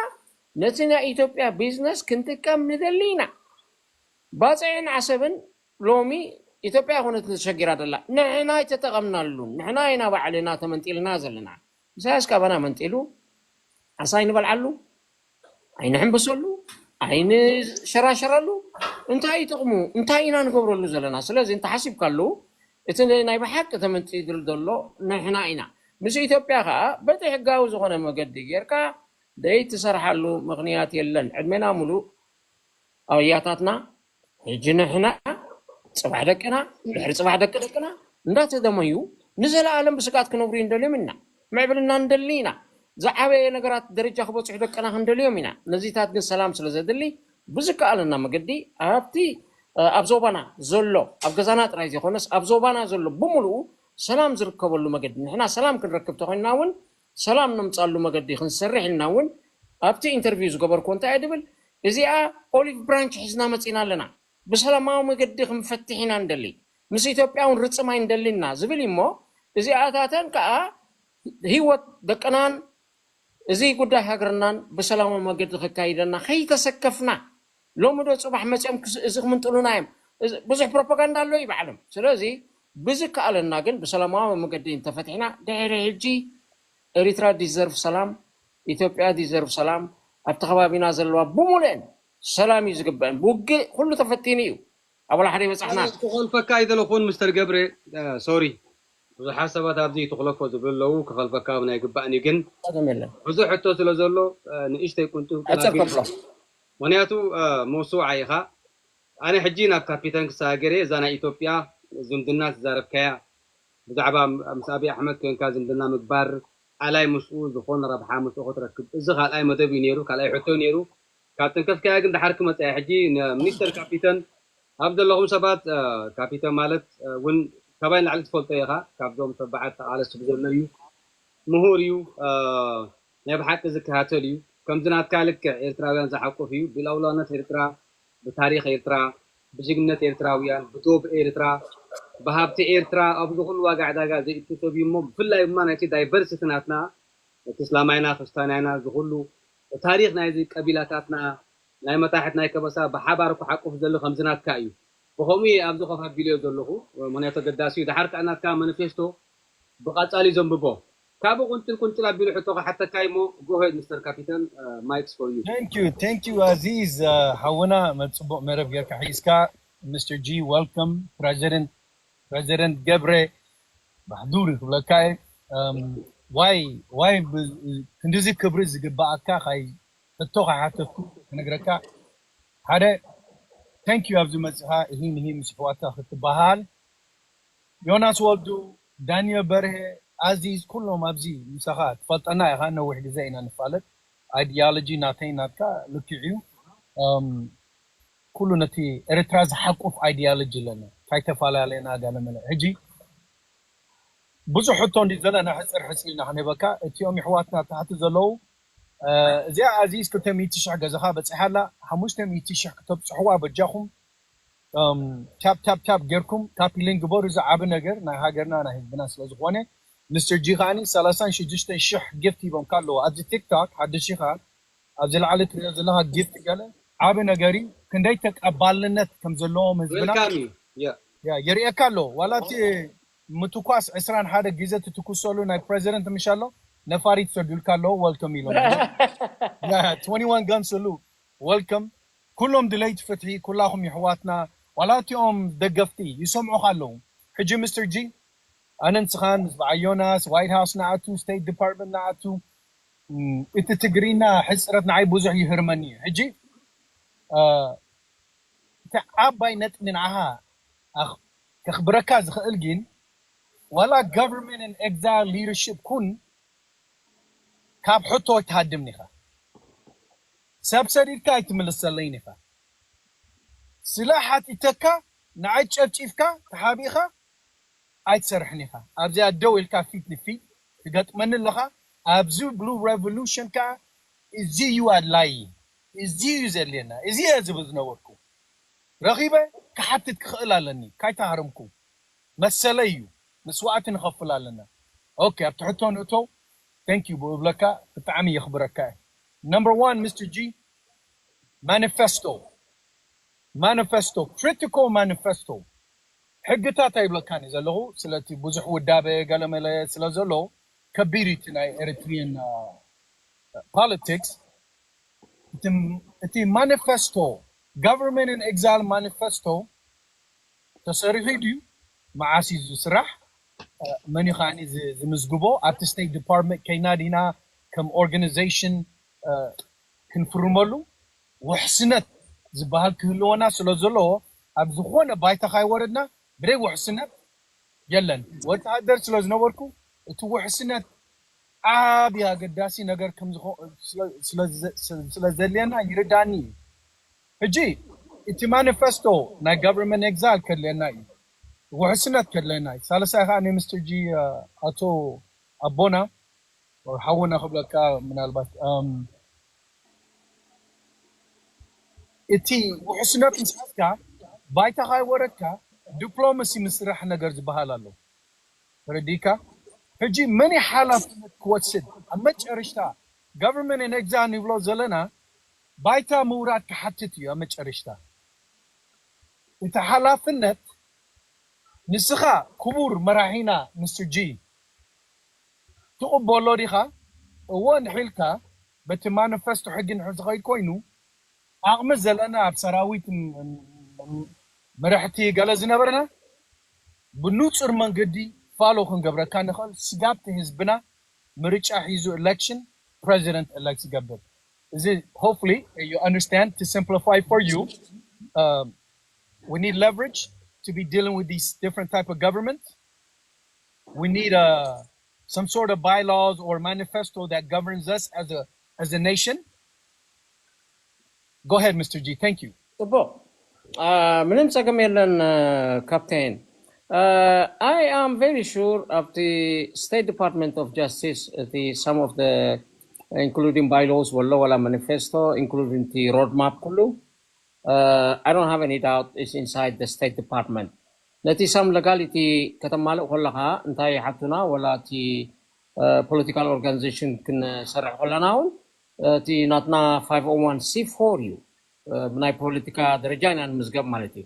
ነቲ ናይ ኢትዮጵያ ቢዝነስ ክንጥቀም ንደሊ ኢና። ባፅዕን ዓሰብን ሎሚ ኢትዮጵያ ኮነት ተሸጊራ ደላ ንሕና ኣይተጠቐምናሉን። ንሕና ኢና ባዕልና ተመንጢልና ዘለና። ኢሳያስ ካባና መንጢሉ ዓሳ ኣይንበልዓሉ፣ ኣይንሕንበሰሉ፣ ኣይንሸራሸረሉ። እንታይ እዩ ጥቕሙ? እንታይ ኢና ንገብረሉ ዘለና? ስለዚ እንተሓሲብካሉ እቲ ናይ ብሓቂ ተመንጢሉ ዘሎ ንሕና ኢና። ምስ ኢትዮጵያ ከዓ በቲ ሕጋዊ ዝኾነ መገዲ ጌርካ ደይትሰርሓሉ ምኽንያት የለን። ዕድሜና ሙሉእ ኣያታትና ሕጂ ንሕና ፅባሕ ደቅና ድሕሪ ፅባሕ ደቂ ደቅና እንዳተደመዩ ንዘለኣለም ብስግኣት ክነብሩ እንደልዮም ኢና። ምዕብልና እንደሊ ኢና። ዝዓበየ ነገራት ደረጃ ክበፅሑ ደቅና ክንደልዮም ኢና። ነዚታት ግን ሰላም ስለ ዘድሊ ብዝከኣለና መገዲ ኣብቲ ኣብ ዞባና ዘሎ ኣብ ገዛና ጥራይ ዘይኮነስ ኣብ ዞባና ዘሎ ብምሉኡ ሰላም ዝርከበሉ መገዲ ንሕና ሰላም ክንረክብ ተኮይንና እውን ሰላም ነምፃሉ መገዲ ክንሰርሕ ኢልና እውን ኣብቲ ኢንተርቪው ዝገበርኩ እንታይ እየ ድብል እዚኣ ኦሊቭ ብራንች ሒዝና መፂና ኣለና ብሰላማዊ መገዲ ክንፈትሕ ኢና ንደሊ ምስ ኢትዮጵያ እውን ርፅም ኣይንደሊ ኢና ዝብል እዩ እሞ እዚኣታተን ከዓ ህይወት ደቅናን እዚ ጉዳይ ሃገርናን ብሰላማዊ መገዲ ከካይደና ከይተሰከፍና ሎሚ ዶ ፅባሕ መፅኦም እዚ ክምንጥሉና እዮም ብዙሕ ፕሮፓጋንዳ ኣሎ እዩ ባዕሎም ስለዚ ብዝከኣለና ግን ብሰላማዊ መገዲ እንተፈትሕና ድሕሪ ሕጂ ኤሪትራ ዲዘርቭ ሰላም ኢትዮጵያ ዲዘርቭ ሰላም ኣብቲ ከባቢና ዘለዋ ብሙሉአን ሰላም እዩ ዝግበአን ብውግእ ኩሉ ተፈቲኑ እዩ ኣብ ወላ ሓደ ይበፃሕና ክኾልፈካ ኣይደለኹን ምስተር ገብረ ሶሪ ብዙሓት ሰባት ኣብዚ ትኽለፎ ዝብሉ ኣለዉ ክኸልፈካ እውን ኣይግባእን እዩ ግን ብዙሕ ሕቶ ስለ ዘሎ ንእሽተይ ቁንጥብ ምክንያቱ መውስውዓ ኢኻ ኣነ ሕጂ ናብ ካፒተን ክሰጋገር እየ። እዛ ናይ ኢትዮጵያ ዝምድና ዝዛረብካያ ብዛዕባ ምስ ኣብይ ኣሕመድ ኮንካ ዝምድና ምግባር ኣላይ ምስኡ ዝኾነ ረብሓ ምስኡ ክትረክብ፣ እዚ ካልኣይ መደብ እዩ ነይሩ፣ ካልኣይ ሕቶ እዩ ነይሩ። ካብ ተንከፍካያ ግን ድሓር ክመፅያ። ሕጂ ንሚኒስተር ካፒተን ኣብ ዘለኹም ሰባት፣ ካፒተን ማለት እውን ካባይ ንላዕሊ ትፈልጦ ኢኻ። ካብዞም ተባዓት ተቓለስቲ ብዘሎ እዩ፣ ምሁር እዩ፣ ናይ ብሓቂ ዝከታተል እዩ። ከምዚ ናትካ ልክዕ ኤርትራውያን ዝሓቁፍ እዩ። ብልኡላውነት ኤርትራ፣ ብታሪኽ ኤርትራ፣ ብጅግንነት ኤርትራውያን፣ ብዶብ ኤርትራ፣ ብሃብቲ ኤርትራ ኣብዚ ኩሉ ዋጋ ዕዳጋ ዘእቱ ሰብ እዩ። እሞ ብፍላይ ድማ ናይቲ ዳይቨርሲቲ ናትና፣ እቲ እስላማይና ክርስታናይና እዚ ኩሉ ታሪኽ ናይዚ ቀቢላታትና ናይ መታሕት ናይ ከበሳ ብሓባር ክሓቁፍ ዘሎ ከምዚ ናትካ እዩ። ብኸምኡ እየ ኣብዚ ኮፍ ኣቢልዮ ዘለኹ። ምኽንያቱ ኣገዳሲ እዩ። ድሓር ከዓ ናትካ ማኒፌስቶ ብቐጻሊ ዘንብቦ። ካብኡ ቁንጭል ቁንጭል ኣቢሉ ሕቶ ክሓተካ እሞ፣ go ahead Mister Captain, uh, mic's for you. Thank you, thank you ኣዚዝ። ሓውና መጽቡቕ መረብ ጌርካ ሒዝካ። Mister G, welcome. President, President ገብረ ማሕዱር ክብለካ እየ። ዋይ ዋይ ክንዲዚ ክብሪ ዝግባኣካ ካይ ሕቶ ካሓተትኩ ክነግረካ። ሓደ፣ thank you ኣብዚ መጽኻ። እሂን እሂን ምስ ኣሕዋትካ ክትበሃል። ዮናስ ወልዱ፣ ዳንኤል በርሀ፣ ኣዚዝ፣ ኩሎም ኣብዚ ምሳኻ ትፈልጠና ኢኻ። ነዊሕ ግዜ ኢና ንፋለጥ። ኣይዲዮሎጂ ናተይ ናትካ ልክዕ እዩ። ኩሉ ነቲ ኤርትራ ዝሓቁፍ ኣይዲዮሎጂ ኣለና። ካይተፈላለየና ጋለመለ ሕጂ ብዙሕ ሕቶ እንዲ ዘለና ሕፅር ሕፅር ኢልና ክንህበካ። እቲኦም ይሕዋትና ታሕቲ ዘለዉ፣ እዚኣ ኣዚዝ ክልተ ሚእቲ ሽሕ ገዛኻ በፂሓ ኣላ። ሓሙሽተ ሚእቲ ሽሕ ክተብፅሕዋ በጃኹም። ታፕ ታፕ ታፕ ጌርኩም ካፒ ሊንክ ግበሩ። እዚ ዓቢ ነገር ናይ ሃገርና ናይ ህዝብና ስለ ዝኾነ። ሚስተር ጂ ከዓኒ ሰላሳን ሽዱሽተን ሽሕ ጊፍት ሂቦምካ ኣለዉ ኣብዚ ቲክቶክ። ሓድሽ ኢኻ ኣብዚ ላዕሊ ትሪኦ ዘለኻ ጊፍት ገለ ዓቢ ነገር እዩ። ክንደይ ተቀባልነት ከም ዘለዎም ህዝብና ዌልካም እዩ። ያ ያ የርእየካ ኣሎ። ዋላ እቲ ምትኳስ ዕስራን ሓደ ግዜ ትትኩሰሉ ናይ ፕሬዚደንት ምሽ ኣሎ ነፋሪት ሰዱልካ ኣለዎ። ወልከም ኢሎም ያ ትወንቲ ዋን ጋን ሰሉት ወልከም። ኩሎም ድለይቲ ፍትሒ ኩላኹም ይሕዋትና ዋላ እቲኦም ደገፍቲ ይሰምዑኻ ኣለዉ። ሕጂ ሚስተር ጂ ኣነ ንስኻን ምስ በዓል ዮናስ ዋይት ሃውስ ንኣቱ ስቴት ዲፓርትመንት ንኣቱ እቲ ትግርኛ ሕፅረት ንዓይ ብዙሕ ይህርመኒ እዩ። ሕጂ እቲ ዓባይ ነጥቢ ንዓኻ ከኽብረካ ዝኽእል ግን ዋላ government in exile leadership ኩን ካብ ሕቶ ኣይትሃድምን ኢኻ። ሰብ ሰዲድካ ኣይትምልሰለይን ኢኻ። ስለ ሓቲተካ ንዓይ ጨፍጪፍካ ተሓቢእኻ ኣይትሰርሕን ኢኻ። ኣብዚኣ ደው ኢልካ ፊት ንፊት ትገጥመኒ ኣለኻ። ኣብዚ ብሉ ሬቮሉሽን ከኣ እዚ እዩ ኣድላዪ፣ እዚ እዩ ዘድልየና፣ እዚ እየ ዝብል ዝነበርኩ ረኺበ ክሓትት ክኽእል ኣለኒ። ካይተሃረምኩ መሰለይ እዩ። መስዋእቲ ንኸፍል ኣለና። ኦኬ ኣብቲ ሕቶ ንእቶ። Thank you ብእብለካ ብጣዕሚ የኽብረካ እየ። ነምበር ዋን ሚስተር ጂ ማኒፌስቶ ማኒፌስቶ ክሪቲካል ማኒፌስቶ ሕግታት ኣይብለካን እዩ ዘለኹ ስለቲ ብዙሕ ውዳበ ገለመለ ስለ ዘሎ ከቢድ እዩ እቲ ናይ ኤሪትሪያን ፖለቲክስ። እቲ ማኒፌስቶ government in exile ማኒፌስቶ ተሰሪሑ ድዩ? መዓስ እዩ ዝስራሕ? መን እዩ ከዓኒ ዝምዝግቦ? ኣብቲ ስቴት ዲፓርትመንት ከይና ዲና ከም ኦርጋናይዜሽን ክንፍርመሉ ውሕስነት ዝበሃል ክህልወና ስለ ዘለዎ ኣብ ዝኾነ ባይታ ካይወረድና ብደይ ውሕስነት የለን። ወተሃደር ስለ ዝነበርኩ እቲ ውሕስነት ዓቢ ኣገዳሲ ነገር ከም ዝኾ- ስለ- ስለ- ስለ- ስለ ዘድልየና ይርዳኒ እዩ። ሕጂ እቲ ማኒፌስቶ ናይ government exile ከድልየና እዩ፣ ውሕስነት ከድልየና እዩ። ሳልሳይ ከዓ ናይ ሚስተር ጂ ኣቶ ኣቦና ሓውና ክብለካ ምናልባት እቲ ውሕስነት ምስ ሓዝካ ባይታ ካይወረድካ ዲፕሎማሲ ምስራሕ ነገር ዝበሃል ኣሎ። ተረዲካ? ሕጂ መን እዩ ሓላፍነት ክወስድ? ኣብ መጨረሽታ government in exile ንብሎ ዘለና ባይታ ምውራድ ክሓትት እዩ። ኣብ መጨረሽታ እቲ ሓላፍነት ንስኻ ክቡር መራሒና ሚስተር ጂ ትቕበሎ ዲኻ? እወ እንድሒልካ በቲ ማኒፌስቶ ሕጊ እንድሕር ዝኸይድ ኮይኑ ዓቕሚ ዘለና ኣብ ሰራዊት መራሕቲ ገለ ዝነበርና ብንፁር መንገዲ ፋሎ ክንገብረካ ንኽእል ስጋብቲ ህዝብና ምርጫ ሒዙ election president elect ዝገብር እዚ hopefully you understand to simplify for you We need leverage to be dealing with these different type of government. We need uh, some sort of bylaws or manifesto that governs us as a as a nation. Go ahead, Mister G. Thank you. ጽቡቕ። ምንም ጸገም የለን ካፕቴን። I am very sure ኣብቲ State Department of Justice እቲ some of the including bylaws ወሎ ወላ manifesto including እቲ road map ኩሉ I don't have any doubt is inside the State Department። ነቲ some legality ከተማልእ ከለኻ እንታይ ሓቱና ወላ እቲ political organization ክንሰርሕ ከለና እውን እቲ ናትና five oh one c four እዩ። ብናይ ፖለቲካ ደረጃ ኢና ንምዝገብ ማለት እዩ።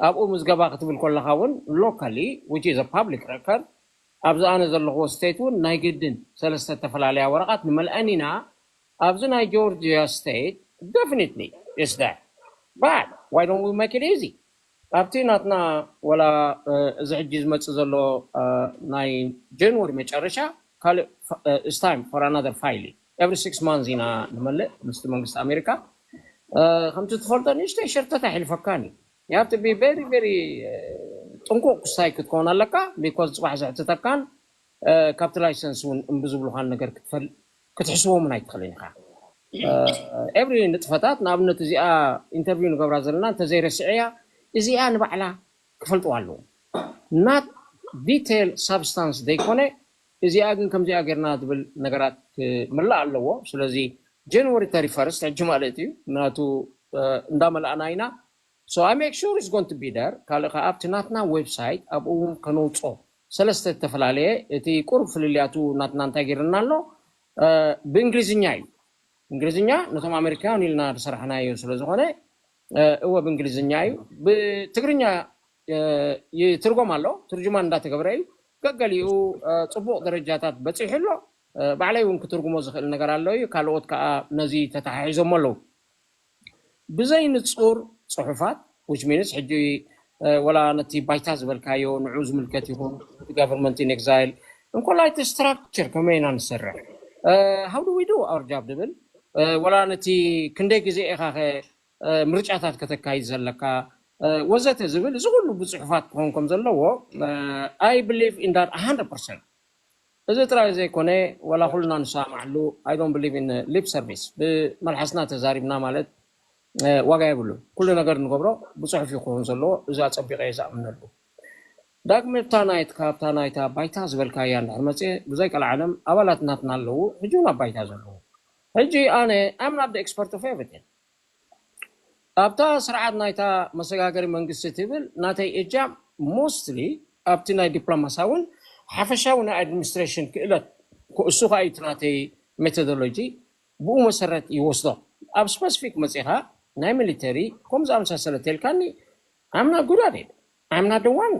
ኣብኡ ምዝገባ ክትብል ከለካ እውን locally which is a public record ኣብዚ ኣነ ዘለኽዎ state እውን ናይ ግድን ሰለስተ ዝተፈላለያ ወረቃት ንመልአን ኢና። ኣብዚ ናይ ጆርጂያ state definitely is there, but why don't we make it easy? ኣብቲ ናትና ወላ እዚ ሕጂ ዝመፅእ ዘሎ ናይ ጀንዋሪ መጨረሻ ካልእ is time for another file። Every six months ኢና ንመልእ ምስቲ መንግስቲ ኣሜሪካ። ከምቲ ትፈልጦ ንእሽተይ ሸርተት ኣይሕልፈካን እዩ። You have to be very very ጥንቁቅ ክስታይ ክትከውን ኣለካ። Because ፅባሕ ዘሕትተካን ካብቲ license እውን እምቢ ዝብሉካን ነገር ክትፈል ክትሕስቦምን ኣይትኽእልን ኢኻ። Every ንጥፈታት ንኣብነት እዚኣ interview ንገብራ ዘለና እንተዘይረስዐያ እዚኣ ንባዕላ ክፈልጥዋ ኣለዎም። Not detail substance ዘይኮነ እዚኣ ግን ከምዚኣ ጌርና ዝብል ነገራት ክምላእ ኣለዎ። ስለዚ ጀንዋሪ thirty first ሕጂ ማለት እዩ ናቱ እንዳመላእና ኢና። So I make sure it's going to be there። ካልእ ከዓ ኣብቲ ናትና website ኣብኡ እውን ከነውፅኦ ሰለስተ ዝተፈላለየ እቲ ቁሩብ ፍልልያቱ ናትና እንታይ ጌርና ኣሎ ብእንግሊዝኛ እዩ። እንግሊዝኛ ነቶም ኣሜሪካውያን ኢልና ዝሰራሕናዮ ስለ ዝኾነ እወ ብእንግሊዝኛ እዩ። ብትግርኛ ይትርጎም ኣሎ። ትርጅማን እንዳተገብረ እዩ። ገገሊኡ ፅቡቕ ደረጃታት በፂሑ ኣሎ። ባዕለይ እውን ክትርጉሞ ዝኽእል ነገር ኣሎ እዩ። ካልኦት ከዓ ነዚ ተተሓሒዞሞ ኣለዉ። ብዘይ ንፁር ፅሑፋት which means ሕጂ ወላ ነቲ ባይታ ዝበልካዮ ንዑ ዝምልከት ይኹን government in exile እንኮላይ እቲ structure ከመይ ኢና ንሰርሕ how do we do our job ዝብል ወላ ነቲ ክንደይ ግዜ ኢኻ ምርጫታት ከተካይድ ዘለካ ወዘተ ዝብል እዚ ኩሉ ብፅሑፋት ክኾን ከም ዘለዎ I believe in that hundred percent። እዚ ጥራይ ዘይኮነ ዋላ ኩልና ንሰማማዓሉ I don't believe in lip service። ብመልሓስና ተዛሪብና ማለት ዋጋ የብሉን። ኩሉ ነገር ንገብሮ ብፅሑፍ ይኸውን ዘለዎ እዚ ኣፀቢቀ እየ ዝኣምነሉ። ዳግመ እታ ናይትካ ኣብታ ናይታ ባይታ ዝበልካያ እንድሕር መፅየ ብዘይ ቀልዓለም ኣባላት ናትና ኣለዉ ሕጂ እውን ኣብ ባይታ ዘለዉ። ሕጂ ኣነ I'm not the expert of everything። ኣብታ ስርዓት ናይታ መሰጋገሪ መንግስቲ ትብል ናተይ እጃም mostly ኣብቲ ናይ ዲፕሎማሳውን ሓፈሻዊ ናይ administration ክእለት እሱ ከዓ እዩ እቲ ናተይ methodology ብኡ መሰረት ይወስዶ። ኣብ specific መፂኻ ናይ ሚሊተሪ ከም ዝኣመሳሰለ ተልካኒ I'm not good at it። I'm not the one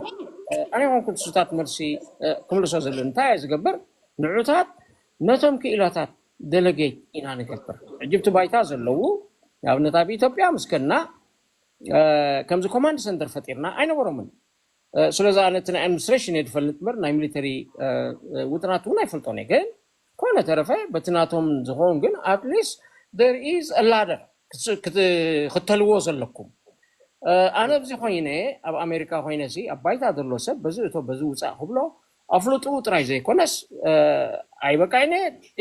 ኣነ ይኮንኩ ንሱታት መልሲ ክምልሶ ዘሎ እንታይ እየ ዝገብር ንዑታት ነቶም ክኢላታት delegate ኢና ንገብር። ሕጂ ብቲ ባይታ ዘለዉ ንኣብነት ኣብ ኢትዮጵያ ምስ ከድና ከምዚ command center ፈጢርና ኣይነበሮምን። ስለዚ ኣነ እቲ ናይ administration እየ ዝፈልጥ እምበር ናይ ሚሊተሪ ውጥናት እውን ኣይፈልጦን እየ። ግን ኮነ ተረፈ በቲ ናቶም ዝኸውን ግን at least there is a ladder ክትከተልዎ ዘለኩም። ኣነ ኣብዚ ኮይነ ኣብ ኣሜሪካ ኮይነ ሲ ኣብ ባይታ ዘሎ ሰብ በዚ እቶ በዚ ውፃእ ክብሎ ኣፍልጥኡ ጥራይ ዘይኮነስ ኣይበቃይነ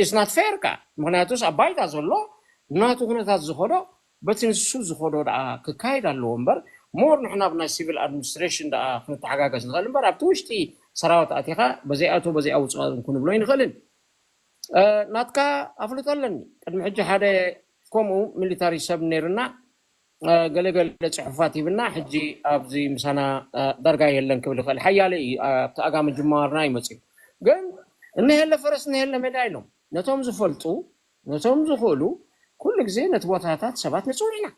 is not fair ከዓ ምክንያቱስ ኣብ ባይታ ዘሎ ናቱ ኩነታት ዝኸዶ በቲ ንሱ ዝኸዶ ደኣ ክካየድ ኣለዎ እምበር more ንሕና ብናይ civil administration ደኣ ክንተሓጋገዝ ንኽእል እምበር ኣብቲ ውሽጢ ሰራዊት ኣቲኻ በዚኣ እቶ በዚኣ ውፃእ ክንብሎ ይንኽእልን። ናትካ ኣፍልጦ ኣለኒ። ቅድሚ ሕጂ ሓደ ከምኡ ሚሊታሪ ሰብ ነይርና ገለገለ ፅሑፋት ሂብና ሕጂ ኣብዚ ምሳና ዳርጋ የለን ክብል ይኽእል ሓያለ እዩ ኣብቲ ኣጋ ምጅማርና እዩ መፅዩ። ግን እነሄለ ፈረስ እነሄለ ሜዳ ኢሎም ነቶም ዝፈልጡ ነቶም ዝኽእሉ ኩሉ ግዜ ነቲ ቦታታት ሰባት ንፅውዕ ኢና።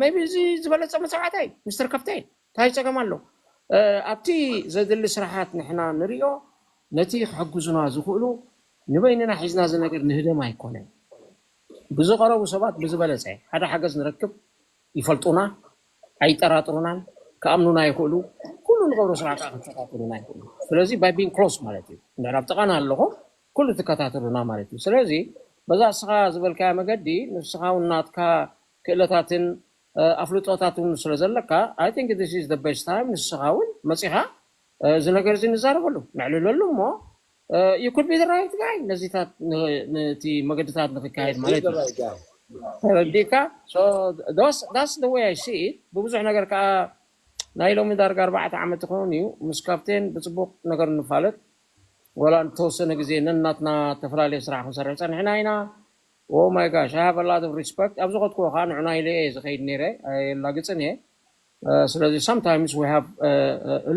maybe እዚ ዝበለፀ መፅዋዕታይ ሚስተር ካፕቴን እንታይ ፀገም ኣሎ? ኣብቲ ዘድሊ ስራሓት ንሕና ንሪኦ ነቲ ክሕግዙና ዝኽእሉ ንበይንና ሒዝና እዚ ነገር ንህደም ኣይኮነን። ብዝቐረቡ ሰባት ብዝበለፀ ሓደ ሓገዝ ንረክብ። ይፈልጡና፣ ኣይጠራጥሩናን፣ ክኣምኑና ይኽእሉ። ኩሉ ንገብሮ ስራሕ ከዓ ክከታተሉና ይኽእሉ። ስለዚ by being close ማለት እዩ። እንድሕር ኣብ ጥቓና ኣለኹም ኩሉ ትከታተሉና ማለት እዩ። ስለዚ በዛ እስኻ ዝበልካያ መገዲ ንስኻ እውን ናትካ ክእለታትን ኣፍልጦታት እውን ስለ ዘለካ፣ I think this is the best time ንስኻ እውን መፂኻ እዚ ነገር እዚ ንዛረበሉ፣ ነዕልለሉ እሞ you could be the right guy ነዚታት ነቲ መገድታት ንክካየድ ማለት እዩ። ተረዲካ? That's the way I see it። ብብዙሕ ነገር ከዓ ናይ ሎሚ ዳርጋ ኣርባዕተ ዓመት ይኸውን እዩ ምስ ካፕቴን ብፅቡቅ ነገር ንፋለጥ። ወላ ንተወሰነ ግዜ ነናትና ዝተፈላለየ ስራሕ ክንሰርሕ ፀኒሕና ኢና። Oh my gosh, I have a lot of respect። ኣብዚ ከትኮ ከዓ ንዑና ኢለ እየ ዝኸይድ ነይረ፣ ኣየላግፅን እየ። ስለዚ sometimes we have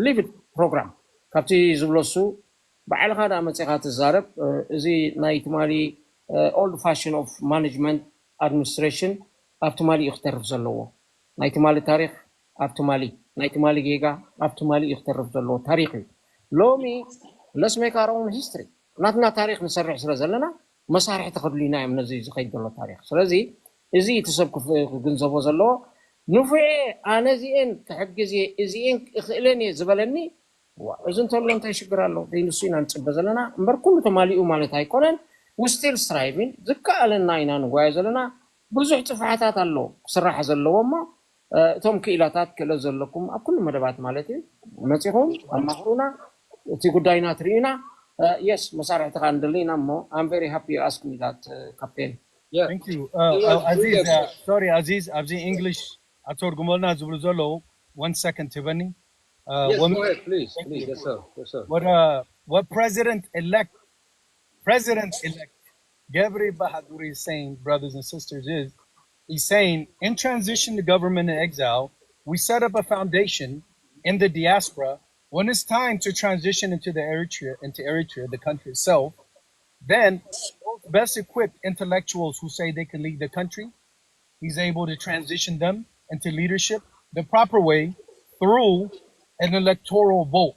livid program። ካብቲ ዝብለሱ ባዕልኻ ደኣ መፂኻ ትዛረብ። እዚ ናይ ትማሊ old fashion of management administration ኣብ ትማሊ እዩ ክተርፍ ዘለዎ። ናይ ትማሊ ታሪክ ኣብ ትማሊ፣ ናይ ትማሊ ጌጋ ኣብ ትማሊ እዩ ክተርፍ ዘለዎ። ታሪክ እዩ። ሎሚ let's make our own history። ናትና ታሪክ ንሰርሕ ስለ ዘለና መሳርሕቲ ከድልዩና እዮም ነዚ ዝኸይድ ዘሎ ታሪክ። ስለዚ እዚ እቲ ሰብ ክፍ- ክግንዘቦ ዘለዎ። ንፉዕ እየ፣ ኣነ እዚኤን ክሕግዝ እየ፣ እዚኤን እኽእለን እየ ዝበለኒ፣ ዋ፣ እዚ እንተሎ እንታይ ሽግር ኣሎ? ደይ ንሱ ኢና ንፅበ ዘለና እምበር ኩሉ ተማሊኡ ማለት ኣይኮነን። We still striving፣ ዝከኣለና ኢና ንጓየ ዘለና። ብዙሕ ፅፍሓታት ኣሎ ክስራሕ ዘለዎ እሞ እቶም ክኢላታት ክእለት ዘለኩም ኣብ ኩሉ መደባት ማለት እዩ መፂኹም ኣማኽሩና፣ እቲ ጉዳይና ትርእዩና። የስ መሳርሕቲ ከዓ ንደሊ ኢና እሞ I'm very happy you ask me that ካፕቴን። Thank you. Uh, uh, Aziz, uh, sorry, Aziz, ኣብዚ English ኣተርጉመልና ዝብሉ ዘለዉ one second ትበኒ። Uh, Yes, one- go ahead, please, Thank please. you. Yes, sir. Yes, sir. What uh, what President-elect, President-elect Gabri Bahadur is saying, brothers and sisters, is he's saying in transition to government in exile, we set up a foundation in the diaspora. When it's time to transition into the Eritrea, into Eritrea, the country itself, then those best equipped intellectuals who say they can lead the country, he's able to transition them into leadership the proper way through an electoral vote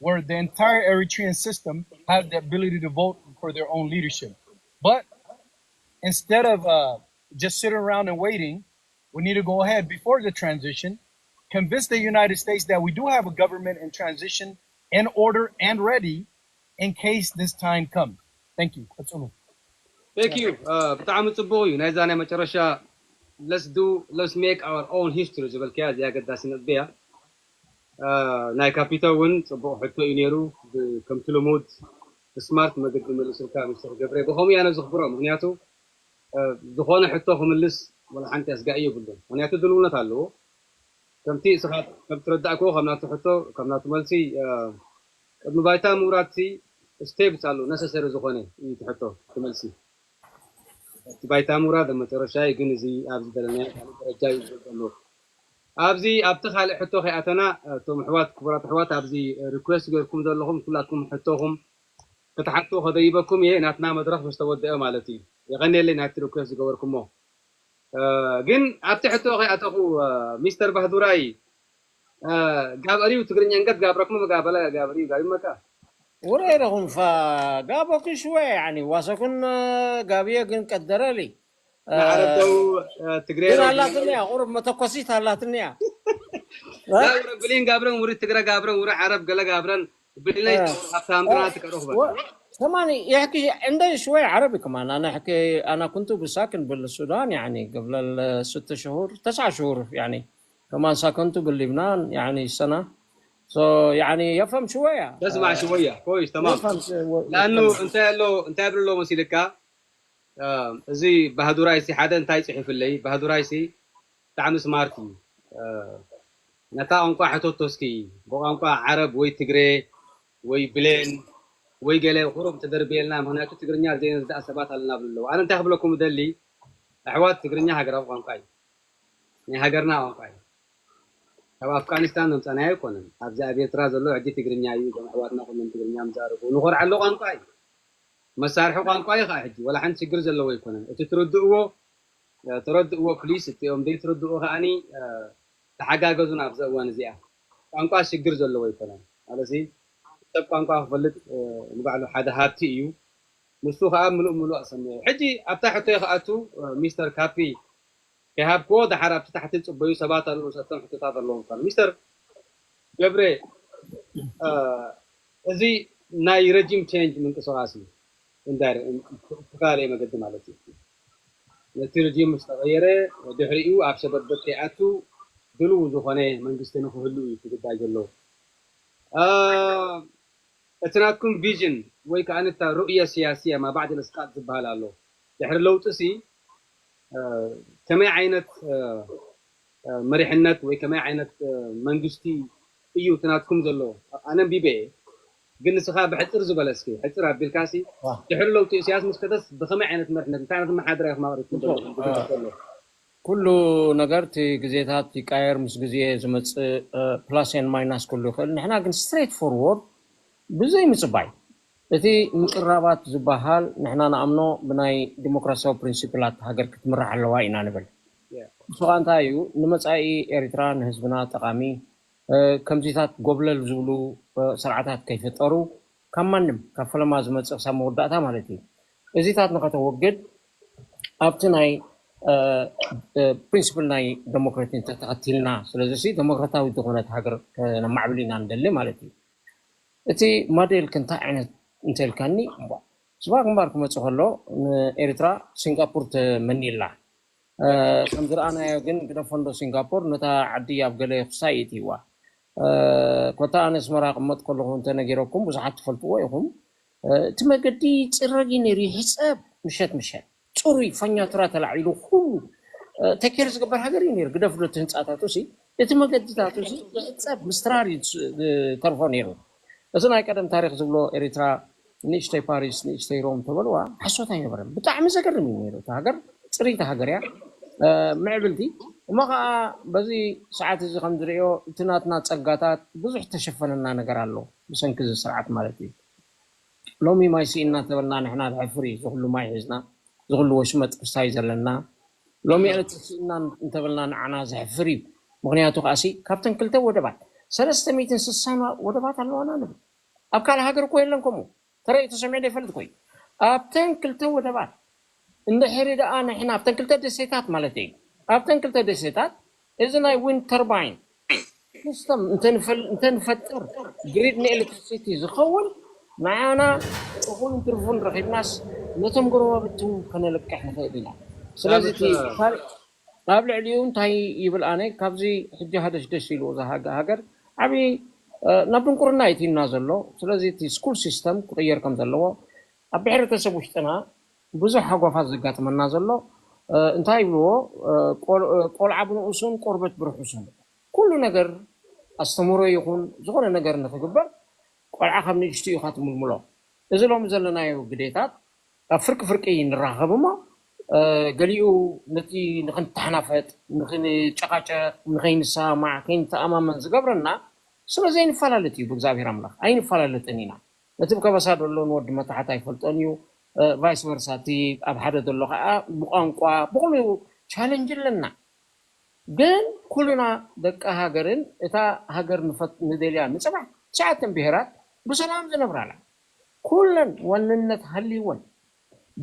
where the entire Eritrean system has the ability to vote for their own leadership. But instead of uh, just sitting around and waiting, we need to go ahead before the transition, convince the United States that we do have a government in transition, in order and ready in case this time comes. Thank you. That's all. Thank you. ብጣዕሚ ፅቡቅ እዩ። ናይዛ ናይ መጨረሻ let's do let's make our own history ዝበልካያ እዚኣ ኣገዳሲ ነጥቢ እያ። ናይ ካፒቶ እውን ፅቡቅ ሕቶ እዩ ነይሩ። ከምቲ ልሙድ ስማርት መገዲ መሊስልካ ሚስተር ገብረ። ብከምኡ እያ ነዘኽብሮ። ምክንያቱ ዝኾነ ሕቶ ክምልስ ወላ ሓንቲ ኣስጋኢ የብሉን። ምክንያቱ ድልውነት ኣለዎ። ከምቲ እስኻ ከም ትረዳእክዎ ካብ ናቱ ሕቶ ካብ ናቱ መልሲ ቅድሚ ባይታ ምውራድሲ ስቴፕስ ኣሎ ነሰሰሪ ዝኾነ እዩ እቲ ሕቶ እቲ መልሲ። እቲ ባይታ ምውራድ ኣብ መጨረሻ እዩ፣ ግን እዚ ኣብዚ ዘለናዮ ካልእ ደረጃ እዩ ዘሎ። ኣብዚ ኣብቲ ካልእ ሕቶ ከይኣተና እቶም ኣሕዋት ክቡራት ኣሕዋት ኣብዚ ሪኩዌስት ገርኩም ዘለኹም ኩላትኩም ሕቶኹም ክትሓቱ ከደይበኩም እየ። ናትና መድረኽ ምስ ተወደአ ማለት እዩ። የቐንየለይ ናብቲ ሪኩዌስት ዝገበርኩሞ። ግን ኣብቲ ሕቶ ከይኣተኹ ሚስተር ባህዱራይ ጋብ ኣሪው ትግርኛ እንገት ጋብረኩም ጋበለ ጋብ ኣሪው ጋብ ይመካ ውረ ኢለኹም ፋ ጋቦ ክሽወ ያኒ ዋሰኩን ጋብየ ግን ቀደረሊ ንዓረብ ደው ትግሬ ግን ኣላትንያ ቁሩብ መተኮሲት ኣላትንያ ብሊን ጋብረን ውሪ ትግረ ጋብረን ውሪ ዓረብ ገለ ጋብረን ብሊነይ ሃብታም ብና ትቀረኹ ثماني يحكي عندي شوية عربي كمان. أنا أحكي، أنا كنت بساكن بالسودان يعني قبل الست شهور، تسع شهور يعني، كمان سكنت باللبنان يعني سنة. So يعني يفهم شوية. تسمع شوية كويس تمام. يفهم شوية. لأنه أنت له أنت له مسيلك እዚ ባህዱራይሲ ሓደ እንታይ ጽሒፍለይ? ባህዱራይሲ ብጣዕሚ ስማርት እዩ። ነታ ቋንቋ ሕተቶ እስኪ ብቋንቋ ዓረብ ወይ ትግሬ ወይ ብሌን ወይ ገለ ቁሩብ ተደርብየልና፣ ምክንያቱ ትግርኛ ዘይንርዳእ ሰባት ኣለና ብሉ ኣለዉ። ኣነ እንታይ ክብለኩም እደሊ ኣሕዋት፣ ትግርኛ ሃገራዊ ቋንቋ እዩ፣ ናይ ሃገርና ቋንቋ እዩ። ካብ ኣፍጋኒስታን ዘምጻናዮ ኣይኮነን። ኣብዚ ኣብ ኤርትራ ዘሎ ሕጂ ትግርኛ እዩ፣ እዞም ኣሕዋትና ኩሎም ትግርኛ ምዛረቡ ንኾርዓሉ ቋንቋ እዩ። መሳርሒ ቋንቋ እዩ ከዓ ሕጂ፣ ወላ ሓንቲ ሽግር ዘለዎ ኣይኮነን። እቲ ትርድእዎ ተረድእዎ ፕሊስ፣ እቲኦም ዘይትርድኡ ከዓኒ ተሓጋገዙን ኣብዛ እዋን እዚኣ። ቋንቋ ሽግር ዘለዎ ኣይኮነን። ማለትሲ ሰብ ቋንቋ ክፈልጥ ንባዕሉ ሓደ ሃብቲ እዩ። ንሱ ከዓ ምሉእ ምሉእ ኣሰምዮ። ሕጂ ኣብታ ሕቶይ ክኣቱ ሚስተር ካፒ ከይሃብክዎ ደሓር ኣብቲ ታሕቲ ዝፅበዩ ሰባት ኣለዉ፣ ንሳቶም ሕቶታት ኣለዎም። ሚስተር ገብረ እዚ ናይ ረጂም ቼንጅ ምንቅስቃስ እዩ፣ ብዝተፈላለየ መገዲ ማለት እዩ። ነቲ ርጂም ምስ ተቐየረ፣ ድሕሪኡ ኣብ ሸበድበድ ከይኣቱ ድልው ዝኾነ መንግስቲ ንክህሉ እዩ እቲ ጉዳይ ዘሎ። እቲ ናትኩም ቪዥን ወይ ከዓ ነታ ሩእየ ስያስያ ማ ባዕድ ልስቃጥ ዝበሃል ኣሎ። ድሕሪ ለውጢ ሲ ከመይ ዓይነት መሪሕነት ወይ ከመይ ዓይነት መንግስቲ እዩ እቲ ናትኩም ዘሎ? ኣነ ኣንቢበ እየ፣ ግን ንስኻ ብሕፅር ዝበለ እስኪ ሕፅር ኣቢልካ ሲ ድሕሪ ለውጢ ኢሳያስ ምስ ከደስ ብኸመይ ዓይነት መሪሕነት እንታይ ዓይነት መሓደራ ኢኹም ኣቕሪብኩም ዘለኹም? ኩሉ ነገር እቲ ግዜታት ይቃየር፣ ምስ ግዜ ዝመፅእ ፕላስ ን ማይናስ ክህሉ ይኽእል። ንሕና ግን ስትሬት ፎርወርድ ብዘይ ምፅባይ እቲ ምቅራባት ዝበሃል ንሕና ንኣምኖ ብናይ ዲሞክራሲያዊ ፕሪንሲፕላት ሃገር ክትምራሕ ኣለዋ ኢና ንብል። ንሱ ከዓ እንታይ እዩ ንመፃኢ ኤርትራ ንህዝብና ጠቃሚ ከምዚታት ጎብለል ዝብሉ ስርዓታት ከይፍጠሩ ካብ ማንም ካብ ፈለማ ዝመፅእ ክሳብ መወዳእታ ማለት እዩ እዚታት ንኸተወግድ ኣብቲ ናይ ፕሪንስፕል ናይ ዴሞክራሲ እንተተኸቲልና ስለዚ ሲ ዴሞክራታዊት ዝኾነት ሃገር ነማዕብል ኢና ንደሊ ማለት እዩ። እቲ ሞዴል ክንታይ ዓይነት እንተልካኒ እምቧ ስባ ግንባር ክመፅእ ከሎ ንኤርትራ ሲንጋፖር ተመኒላ ከም ዝረኣናዮ ግን ግደፎ እንዶ ሲንጋፖር ነታ ዓዲ ኣብ ገለ ክሳይ እትይዋ ኮታ ኣነ ኣስመራ ቅመጥ ከለኹ እንተነጊረኩም ብዙሓት ትፈልጥዎ ኢኹም እቲ መገዲ ይፅረግ እዩ ነይሩ ይሕፀብ ምሸት ምሸት ፅሩይ ፈኛቱራ ተላዒሉ ኩሉ ተኬር ዝግበር ሃገር እዩ ነይሩ ግደፍ ዶ ህንፃታቱ ሲ እቲ መገድታቱ ሲ ይሕፀብ ምስትራር እዩ ተርፎ ነይሩ እዚ ናይ ቀደም ታሪክ ዝብሎ ኤሪትራ ንእሽተይ ፓሪስ ንእሽተይ ሮም ተበልዋ ሓሶት ኣይነበረን ብጣዕሚ ዘገርም እዩ ነይሩ እቲ ሃገር ፅርይቲ ሃገር እያ ምዕብልቲ እሞ ከዓ በዚ ሰዓት እዚ ከም ዝርእዮ እቲ ናትና ፀጋታት ብዙሕ ተሸፈነና ነገር ኣሎ ብሰንኪ እዚ ስርዓት ማለት እዩ ሎሚ ማይ ስኢንና ተበልና ንሕና ዝሕፍር እዩ ዝኩሉ ማይ ሒዝና ዝኩሉ ወሽመጥ ክስታይ ዘለና ሎሚ ዕለት ስኢንና እንተበልና ንዓና ዘሕፍር እዩ ምክንያቱ ከዓሲ ካብተን ክልተ ወደባት ሰለስተ ሚእትን ስሳን ወደባት ኣለዋና ንብል ኣብ ካልእ ሃገር እኮ የለን ከምኡ ተረኢ ተሰሚዑ ዘይፈልጥ ኮይ ኣብተን ክልተ ወደባት እንድሕሪ ደኣ ንሕና ኣብተን ክልተ ደሴታት ማለት እዩ ኣብተን ክልተ ደሴታት እዚ ናይ ዊንድ ተርባይን ሲስተም እንተንፈጥር ግሪድ ንኤሌክትሪሲቲ ዝኸውን ንዓና እኹልን ትርፉን ረኺብናስ ነቶም ጎረባብቲ እውን ከነልቅሕ ንኽእል ኢና ስለዚ ኣብ ልዕሊኡ እንታይ ይብል ኣነ ካብዚ ሕጂ ሃደሽደሽ ኢልዎ ዝሃገ ሃገር ዓብዪ ናብ ድንቁርና ይእቲና ዘሎ ስለዚ እቲ ስኩል ሲስተም ክቕየር ከም ዘለዎ ኣብ ብሕብረተሰብ ውሽጥና ብዙሕ ሃጓፋት ዘጋጥመና ዘሎ እንታይ ይብልዎ ቆልዓ ብንኡሱን ቆርበት ብርሑሱን ኩሉ ነገር ኣስተምህሮ ይኹን ዝኾነ ነገር ንክግበር ቆልዓ ካብ ንእሽቱ ኢኻ ትምልምሎ እዚ ሎሚ ዘለናዮ ግዴታት ኣብ ፍርቂ ፍርቂ ንራኸብ እሞ ገሊኡ ነቲ ንክንተሓናፈጥ ንክንጨቃጨቅ ንከይንሰማማዕ ከይንተኣማመን ዝገብረና ስለ ዘይንፈላለጥ እዩ ብእግዚኣብሔር ኣምላኽ ኣይንፈላለጥን ኢና እቲ ብከበሳ ዘሎ ንወዲ መታሕት ኣይፈልጦን እዩ ቫይስ ቨርሳ እቲ ኣብ ሓደ ዘሎ ከዓ ብቋንቋ ብኩሉ ቻለንጅ ኣለና ግን ኩልና ደቂ ሃገርን እታ ሃገር ንደልያ ንፅባሕ ትሽዓተን ብሄራት ብሰላም ዝነብራላ ኩለን ዋንነት ሃልይወን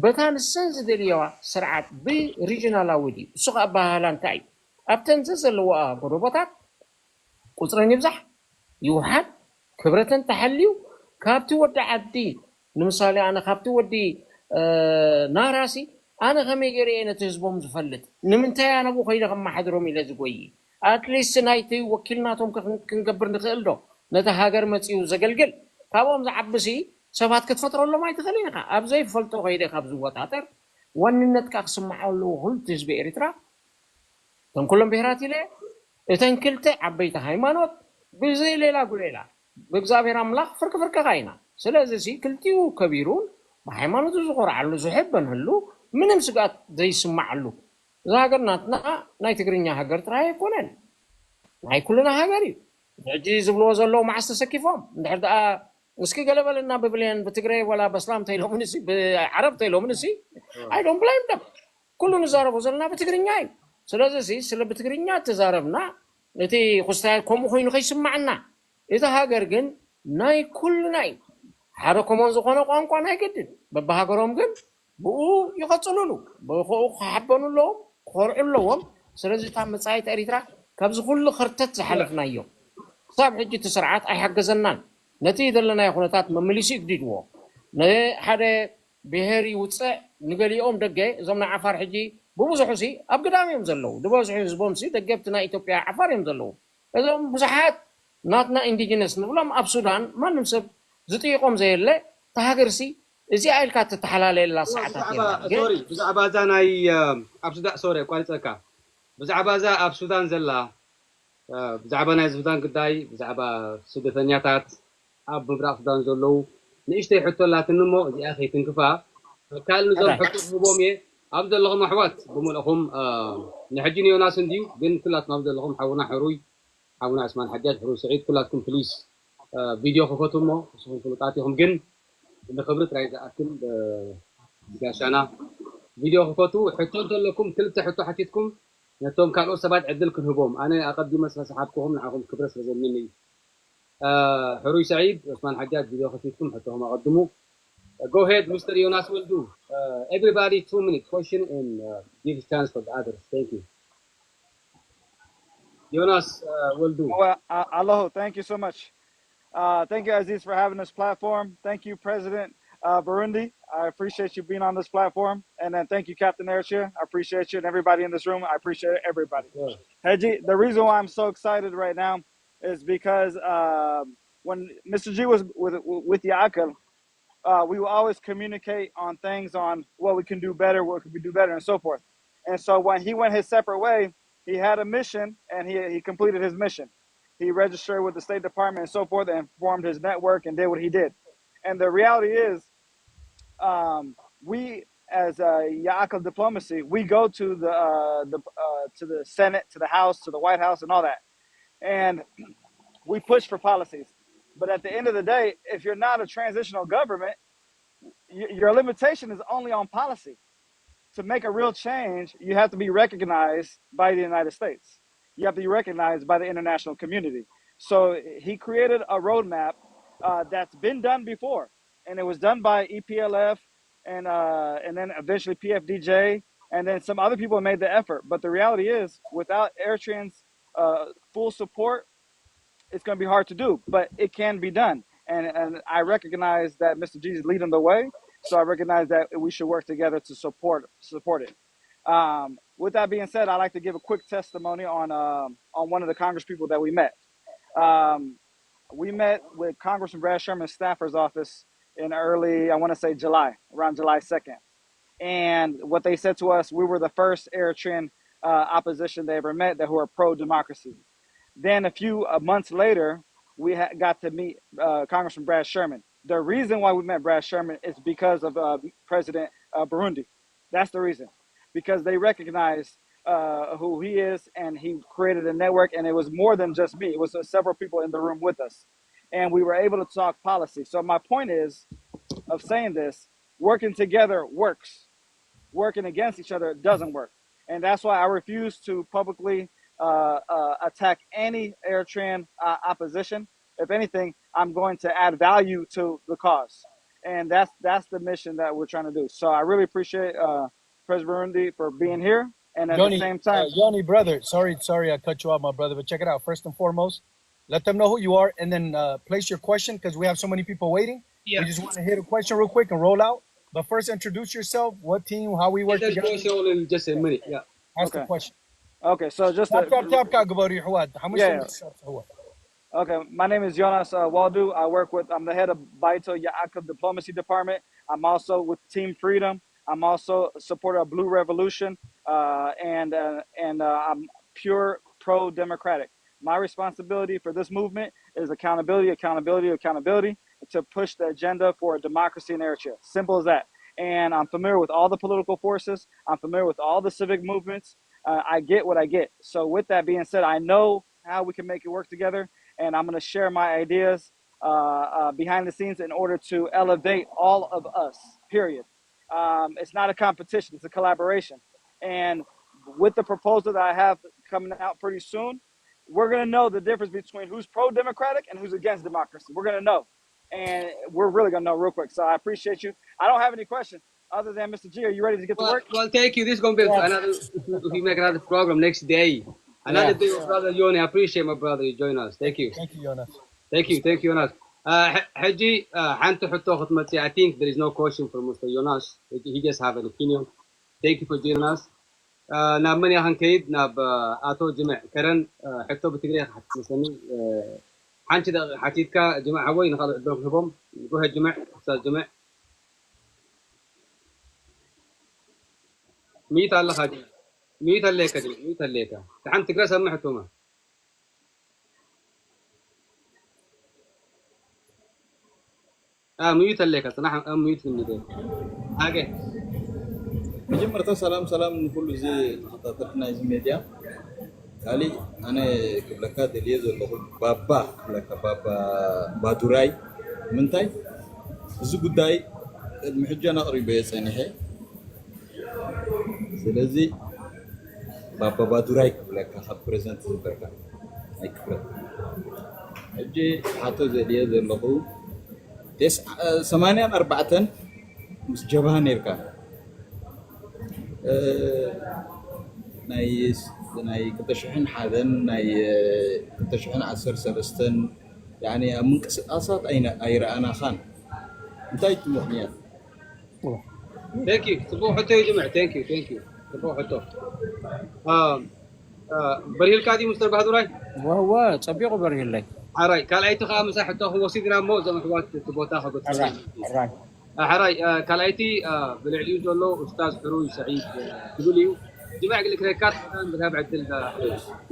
በታ ንሰን ዝደልየዋ ስርዓት ብሪጅናላዊ ድዩ እሱ ከኣ ኣበሃህላ እንታይ እዩ ኣብተን ዘዘለዋ ጎደቦታት ቁፅረን ይብዛሕ ይውሓድ ክብረተን ተሓልዩ ካብቲ ወዲ ዓዲ ንምሳሌ ኣነ ካብቲ ወዲ ናራሲ ኣነ ከመይ ገይረ እየ ነቲ ህዝቦም ዝፈልጥ ንምንታይ ኣነ ብኡ ከይደ ከመሓድሮም ኢለ ዝጎይ ኣትሊስት ናይቲ ወኪልናቶም ክንገብር ንኽእል ዶ ነቲ ሃገር መፂኡ ዘገልግል ካብኦም ዝዓብሲ ሰባት ክትፈጥረሎም ኣይትኽእልን ኢኻ ኣብ ዘይፈልጦ ከይደ ካብ ዝወጣጠር ዋንነትካ ክስምዓ ኣለዎ ኩሉ ህዝቢ ኤርትራ እቶም ኩሎም ብሄራት ኢለ እተን ክልተ ዓበይቲ ሃይማኖት ብዘይ ሌላ ጉሌላ ብእግዚኣብሔር ኣምላኽ ፍርቂ ፍርቅኻ ኢና ስለዚ ሲ ክልቲኡ ከቢሩን ብሃይማኖቱ ዝኾርዓሉ ዝሕበነሉ ምንም ስግኣት ዘይስማዓሉ እዛ ሃገር ናትና ናይ ትግርኛ ሃገር ጥራይ ኣይኮነን ናይ ኩልና ሃገር እዩ ሕጂ ዝብልዎ ዘለዉ መዓስ ተሰኪፎም እንድሕር ደኣ እስኪ ገለበልና ብብሌን ብትግረ ወላ በስላም ተይሎምንሲ ብዓረብ ተይሎምንሲ ኣይዶም ብላይም ደም ኩሉ ንዛረቦ ዘለና ብትግርኛ እዩ ስለዚ ሲ ስለ ብትግርኛ ተዛረብና እቲ ኩስታያት ከምኡ ኮይኑ ከይስማዓና እቲ ሃገር ግን ናይ ኩልና እዩ ሓደ ኮሞን ዝኾነ ቋንቋ ናይ ግድን በብሃገሮም ግን ብኡ ይቐፅሉሉ ብኸኡ ክሓበኑ ኣለዎም ክኾርዑ ኣለዎም ስለዚ እታ መፃኢት ኤሪትራ ካብዚ ኩሉ ከርተት ዝሓለፍናዮ ክሳብ ሕጂ እቲ ስርዓት ኣይሓገዘናን ነቲ ዘለናዮ ኩነታት መመሊሱ ይግዲድዎ ንሓደ ብሄር ይውፅዕ ንገሊኦም ደገ እዞም ናይ ዓፋር ሕጂ ብብዝሑ ሲ ኣብ ግዳም እዮም ዘለዉ። ዝበዝሑ ህዝቦም ሲ ደገብቲ ናይ ኢትዮጵያ ዓፋር እዮም ዘለዉ። እዞም ብዙሓት ናትና ኢንዲጂነስ ንብሎም ኣብ ሱዳን ማንም ሰብ ዝጥይቖም ዘየለ፣ እታ ሃገር ሲ እዚኣ ኢልካ እተተሓላለየላ ሰዓታት የላን። ግን ሶሪ ብዛዕባ እዛ ናይ ኣብ ሱዳን ሶሪ ኣቋሪፀካ ብዛዕባ እዛ ኣብ ሱዳን ዘላ ብዛዕባ ናይ ሱዳን ጉዳይ ብዛዕባ ስደተኛታት ኣብ ምብራቕ ሱዳን ዘለዉ ንእሽተይ ሕቶ ኣላትኒ እሞ እዚኣ ከይትንክፋ ካልእ ንዞም ሕቶ ክህቦም እየ። ኣብ ዘለኹም ኣሕዋት ብምልእኹም ንሕጂ ንዮናስ እንድዩ ግን ኩላትኩም ኣብ ዘለኹም ሓውና ሕሩይ ሓውና ዕስማን ሓጃጅ ሕሩይ ስዒድ ኩላትኩም ፕሊስ ቪድዮ ክፈቱ እሞ ንስኹም ፍሉጣት ኢኹም ግን ንኽብሪ ጥራይ ዝኣክል ጋሻና ቪድዮ ክፈቱ ሕቶ እንተለኩም ክልተ ሕቶ ሓቲትኩም ነቶም ካልኦት ሰባት ዕድል ክንህቦም ኣነ ኣቐዲመ ስለ ሰሓብኩኹም ንዓኹም ክብረት ስለ ዘምኒ እዩ ሕሩይ ሰዒድ ዑስማን ሓጃጅ ቪድዮ ከፊትኩም ሕቶኹም ኣቐድሙ Go ahead, Mister Jonas will do. Uh, everybody, two minutes. Question and uh, give chance for the others. Thank you. Jonas uh, will do. Well, uh, Aloho, thank you so much. Uh, thank you, Aziz, for having this platform. Thank you, President uh, Burundi. I appreciate you being on this platform. And then thank you, Captain Airshire. I appreciate you and everybody in this room. I appreciate everybody. Yeah. Heji, the reason why I'm so excited right now is because um, when Mister G was with with Yaakov, uh, we will always communicate on things on what we can do better, what can we do better, and so forth. And so when he went his separate way, he had a mission and he, he completed his mission. He registered with the State Department and so forth and formed his network and did what he did. And the reality is, um, we as a Yaakov diplomacy, we go to the uh, the uh, to the Senate, to the House, to the White House, and all that, and we push for policies. But at the end of the day, if you're not a transitional government, y- your limitation is only on policy. To make a real change, you have to be recognized by the United States. You have to be recognized by the international community. So he created a roadmap uh, that's been done before, and it was done by E P L F and uh, and then eventually P F D J, and then some other people made the effort. But the reality is, without Eritreans' uh, full support, it's going to be hard to do. But it can be done, and and I recognize that Mister G is leading the way, so I recognize that we should work together to support support it. Um, with that being said, I'd like to give a quick testimony on um, on one of the Congress people that we met. Um, we met with Congressman Brad Sherman's staffer's office in early, I want to say July, around July second. And what they said to us, we were the first Eritrean uh, opposition they ever met that who are pro democracy. Then a few uh, months later, we ha- got to meet uh, Congressman Brad Sherman. The reason why we met Brad Sherman is because of uh, President uh, Burundi. That's the reason. Because they recognized uh, who he is, and he created a network, and it was more than just me. It was uh, several people in the room with us, and we were able to talk policy. So my point is, of saying this, working together works. Working against each other doesn't work, and that's why I refuse to publicly uh, uh, attack any Eritrean uh, opposition. If anything, I'm going to add value to the cause, and that's that's the mission that we're trying to do. So I really appreciate uh, President Burundi for being here, and at Yoni, the same uh, time, Yoni, brother, sorry, sorry, I cut you off, my brother, but check it out. First and foremost, let them know who you are, and then uh, place your question because we have so many people waiting. Yeah. We just want to hear the question real quick and roll out. But first, introduce yourself, what team, how we work There's together. Question only in just a minute. Yeah. Ask the Okay. question. Okay, so just Tap, to, tap, tap, ka gabari huwad. How much Yeah, time yeah. is that? Huwad? Okay, my name is Jonas uh, Waldu. I work with, I'm the head of Baito Yaakov Diplomacy Department. I'm also with Team Freedom. I'm also a supporter of Blue Revolution, uh, and uh, and uh, I'm pure pro-democratic. My responsibility for this movement is accountability, accountability, accountability to push the agenda for democracy in Eritrea. Simple as that. And I'm familiar with all the political forces. I'm familiar with all the civic movements. Uh, I get what I get. So with that being said, I know how we can make it work together, and I'm going to share my ideas uh, uh, behind the scenes in order to elevate all of us. Period. Um, it's not a competition; it's a collaboration. And with the proposal that I have coming out pretty soon, we're going to know the difference between who's pro-democratic and who's against democracy. We're going to know, and we're really going to know real quick. So I appreciate you. I don't have any questions other than Mister G. Are you ready to get to Well, work? well, thank you. This is gonna be another. We make another program next day. Another Yeah. day, brother Yoni. I appreciate my brother you join us. Thank you. Thank you, Jonas. Thank you. Thank you, Jonas. Uh, ح- حجي, uh, ሓንቲ ሕቶ ክትመጽእ. I think there is no question for Mister Jonas. He he just have an opinion. Thank you for joining us. ናብ መን እያ ክንከይድ? ናብ ኣቶ ጅምዕ ከረን። ሕቶ ብትግርኛ ክሓትት መስለኒ። ሓንቲ ደቂቕ ሓቲትካ ጅምዕ ሓወይ፣ ንኻልእ ዕድል ክንህቦም። ጎሄ ጅምዕ፣ ኡስታዝ ጅምዕ። ሚዩት ኣለኻ ጅምዕ። ሚዩት ኣለካ ጅምዕ፣ ሚዩት ኣለካ። ደሓን ትግረ ሰምዕ ሕቶማ። ሚዩት ኣለካ፣ ጽናሕ። ሚዩት ክንደ ኣገ መጀመርታ ሰላም ሰላም ንኩሉ እዚ ተኸታተልቲ ናይዚ ሜድያ። ካሊእ ኣነ ክብለካ ደልየ ዘለኹ፣ ባባ ክብለካ፣ ባባ ባዱራይ፣ ምንታይ እዚ ጉዳይ ቅድሚ ሕጂ ኣነ ኣቕሪበዮ ጸኒሐ። ስለዚ ባባ ባዱራይ ክብለካ፣ ካብ ፕሬዝደንት ዝበልካ ናይ ክብረት። ሕጂ ሓቶ ዘድየ ዘለኹ፣ ቴስ- ሰማንያን ኣርባዕተን ምስ ጀብሃ ነርካ። ናይ ናይ ክልተ ሽሕን ሓደን፣ ናይ ክልተ ሽሕን ዓሰርተ ሰለስተን፣ ያኒ ኣብ ምንቅስቃሳት ኣይነ- ኣይረኣናኻን። እንታይ እቲ ምኽንያት? Thank you። ጽቡቕ ሕቶ እዩ ጅምዕ። Thank you፣ thank you። ጽቡቕ ሕቶ። በሪህልካ ድዩ ሚስተር ባህዱራይ? ወወ ጸቢቑ በሪህለይ። ሓራይ። ካልኣይቲ ከዓ ምሳ ሕቶ ክወሲድና እሞ እዞም ኣሕዋት እቲ ቦታ ከገድፉ። ሕራይ። ሓራይ። ካልኣይቲ ብልዕሊኡ ዘሎ ኡስታዝ ሕሩይ ሰዒድ ክብል እዩ። ጅምዕ ግልክረካ። ብዛብ ዕድል። ኦኬ።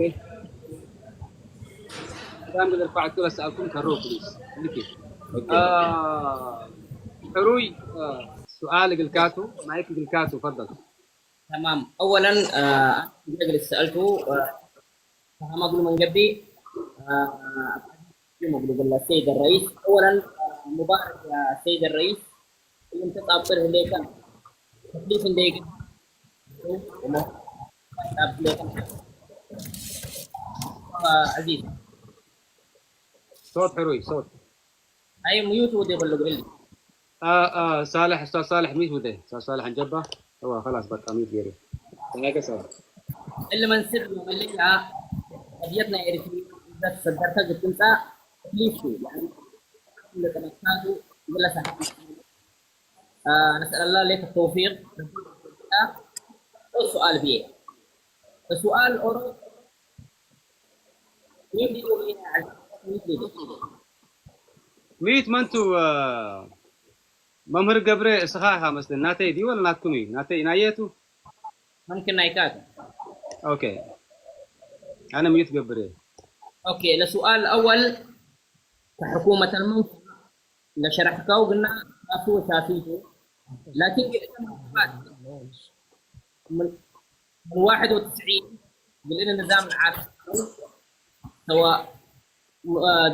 በጣም ግልፋዕቱ ለሰኣልኩም ከሮ ፕሊዝ። ኦኬ። ሕሩይ። ሱኣል ግልካቱ ማይክ ግልካቱ ፈደል። تمام. أولا، أنا أجل سألته فهم أقول من قبلي يوم أقول السيد الرئيس. أولا، مبارك يا السيد الرئيس. اللي انت تطبر هليك تكليف اللي عزيز. صوت حروي، صوت. أي ميوت ودي يقول له قبل. آه، آه، صالح، أستاذ صالح ميت ودي. أستاذ صالح عنجبة. هو خلاص بقى ميت غيري. هناك صالح. اللي من سر من اللي قضيتنا إريتريا بس صدرتها قلت انت تكليفه، يعني، اللي تمكنته ولا سحب. آه، نسأل الله لك التوفيق. السؤال بيه. السؤال أورو. ሚዩት መንቱ። መምህር ገብረ እስኻ ኢኻ መስለኒ። ናተይ ድዩ ወላ ናትኩም እዩ? ናተይ ናየቱ? ممكن ናይካ። ኦኬ። ኣነ ሚዩት ገብረ። ኦኬ፣ ለሱኣል ኣወል ከሕኩመተል መንፋ ለሸረሕካው ግና ካፊ ወሻፊቱ ላኪን من واحد وتسعين قلنا نظام العرب سواء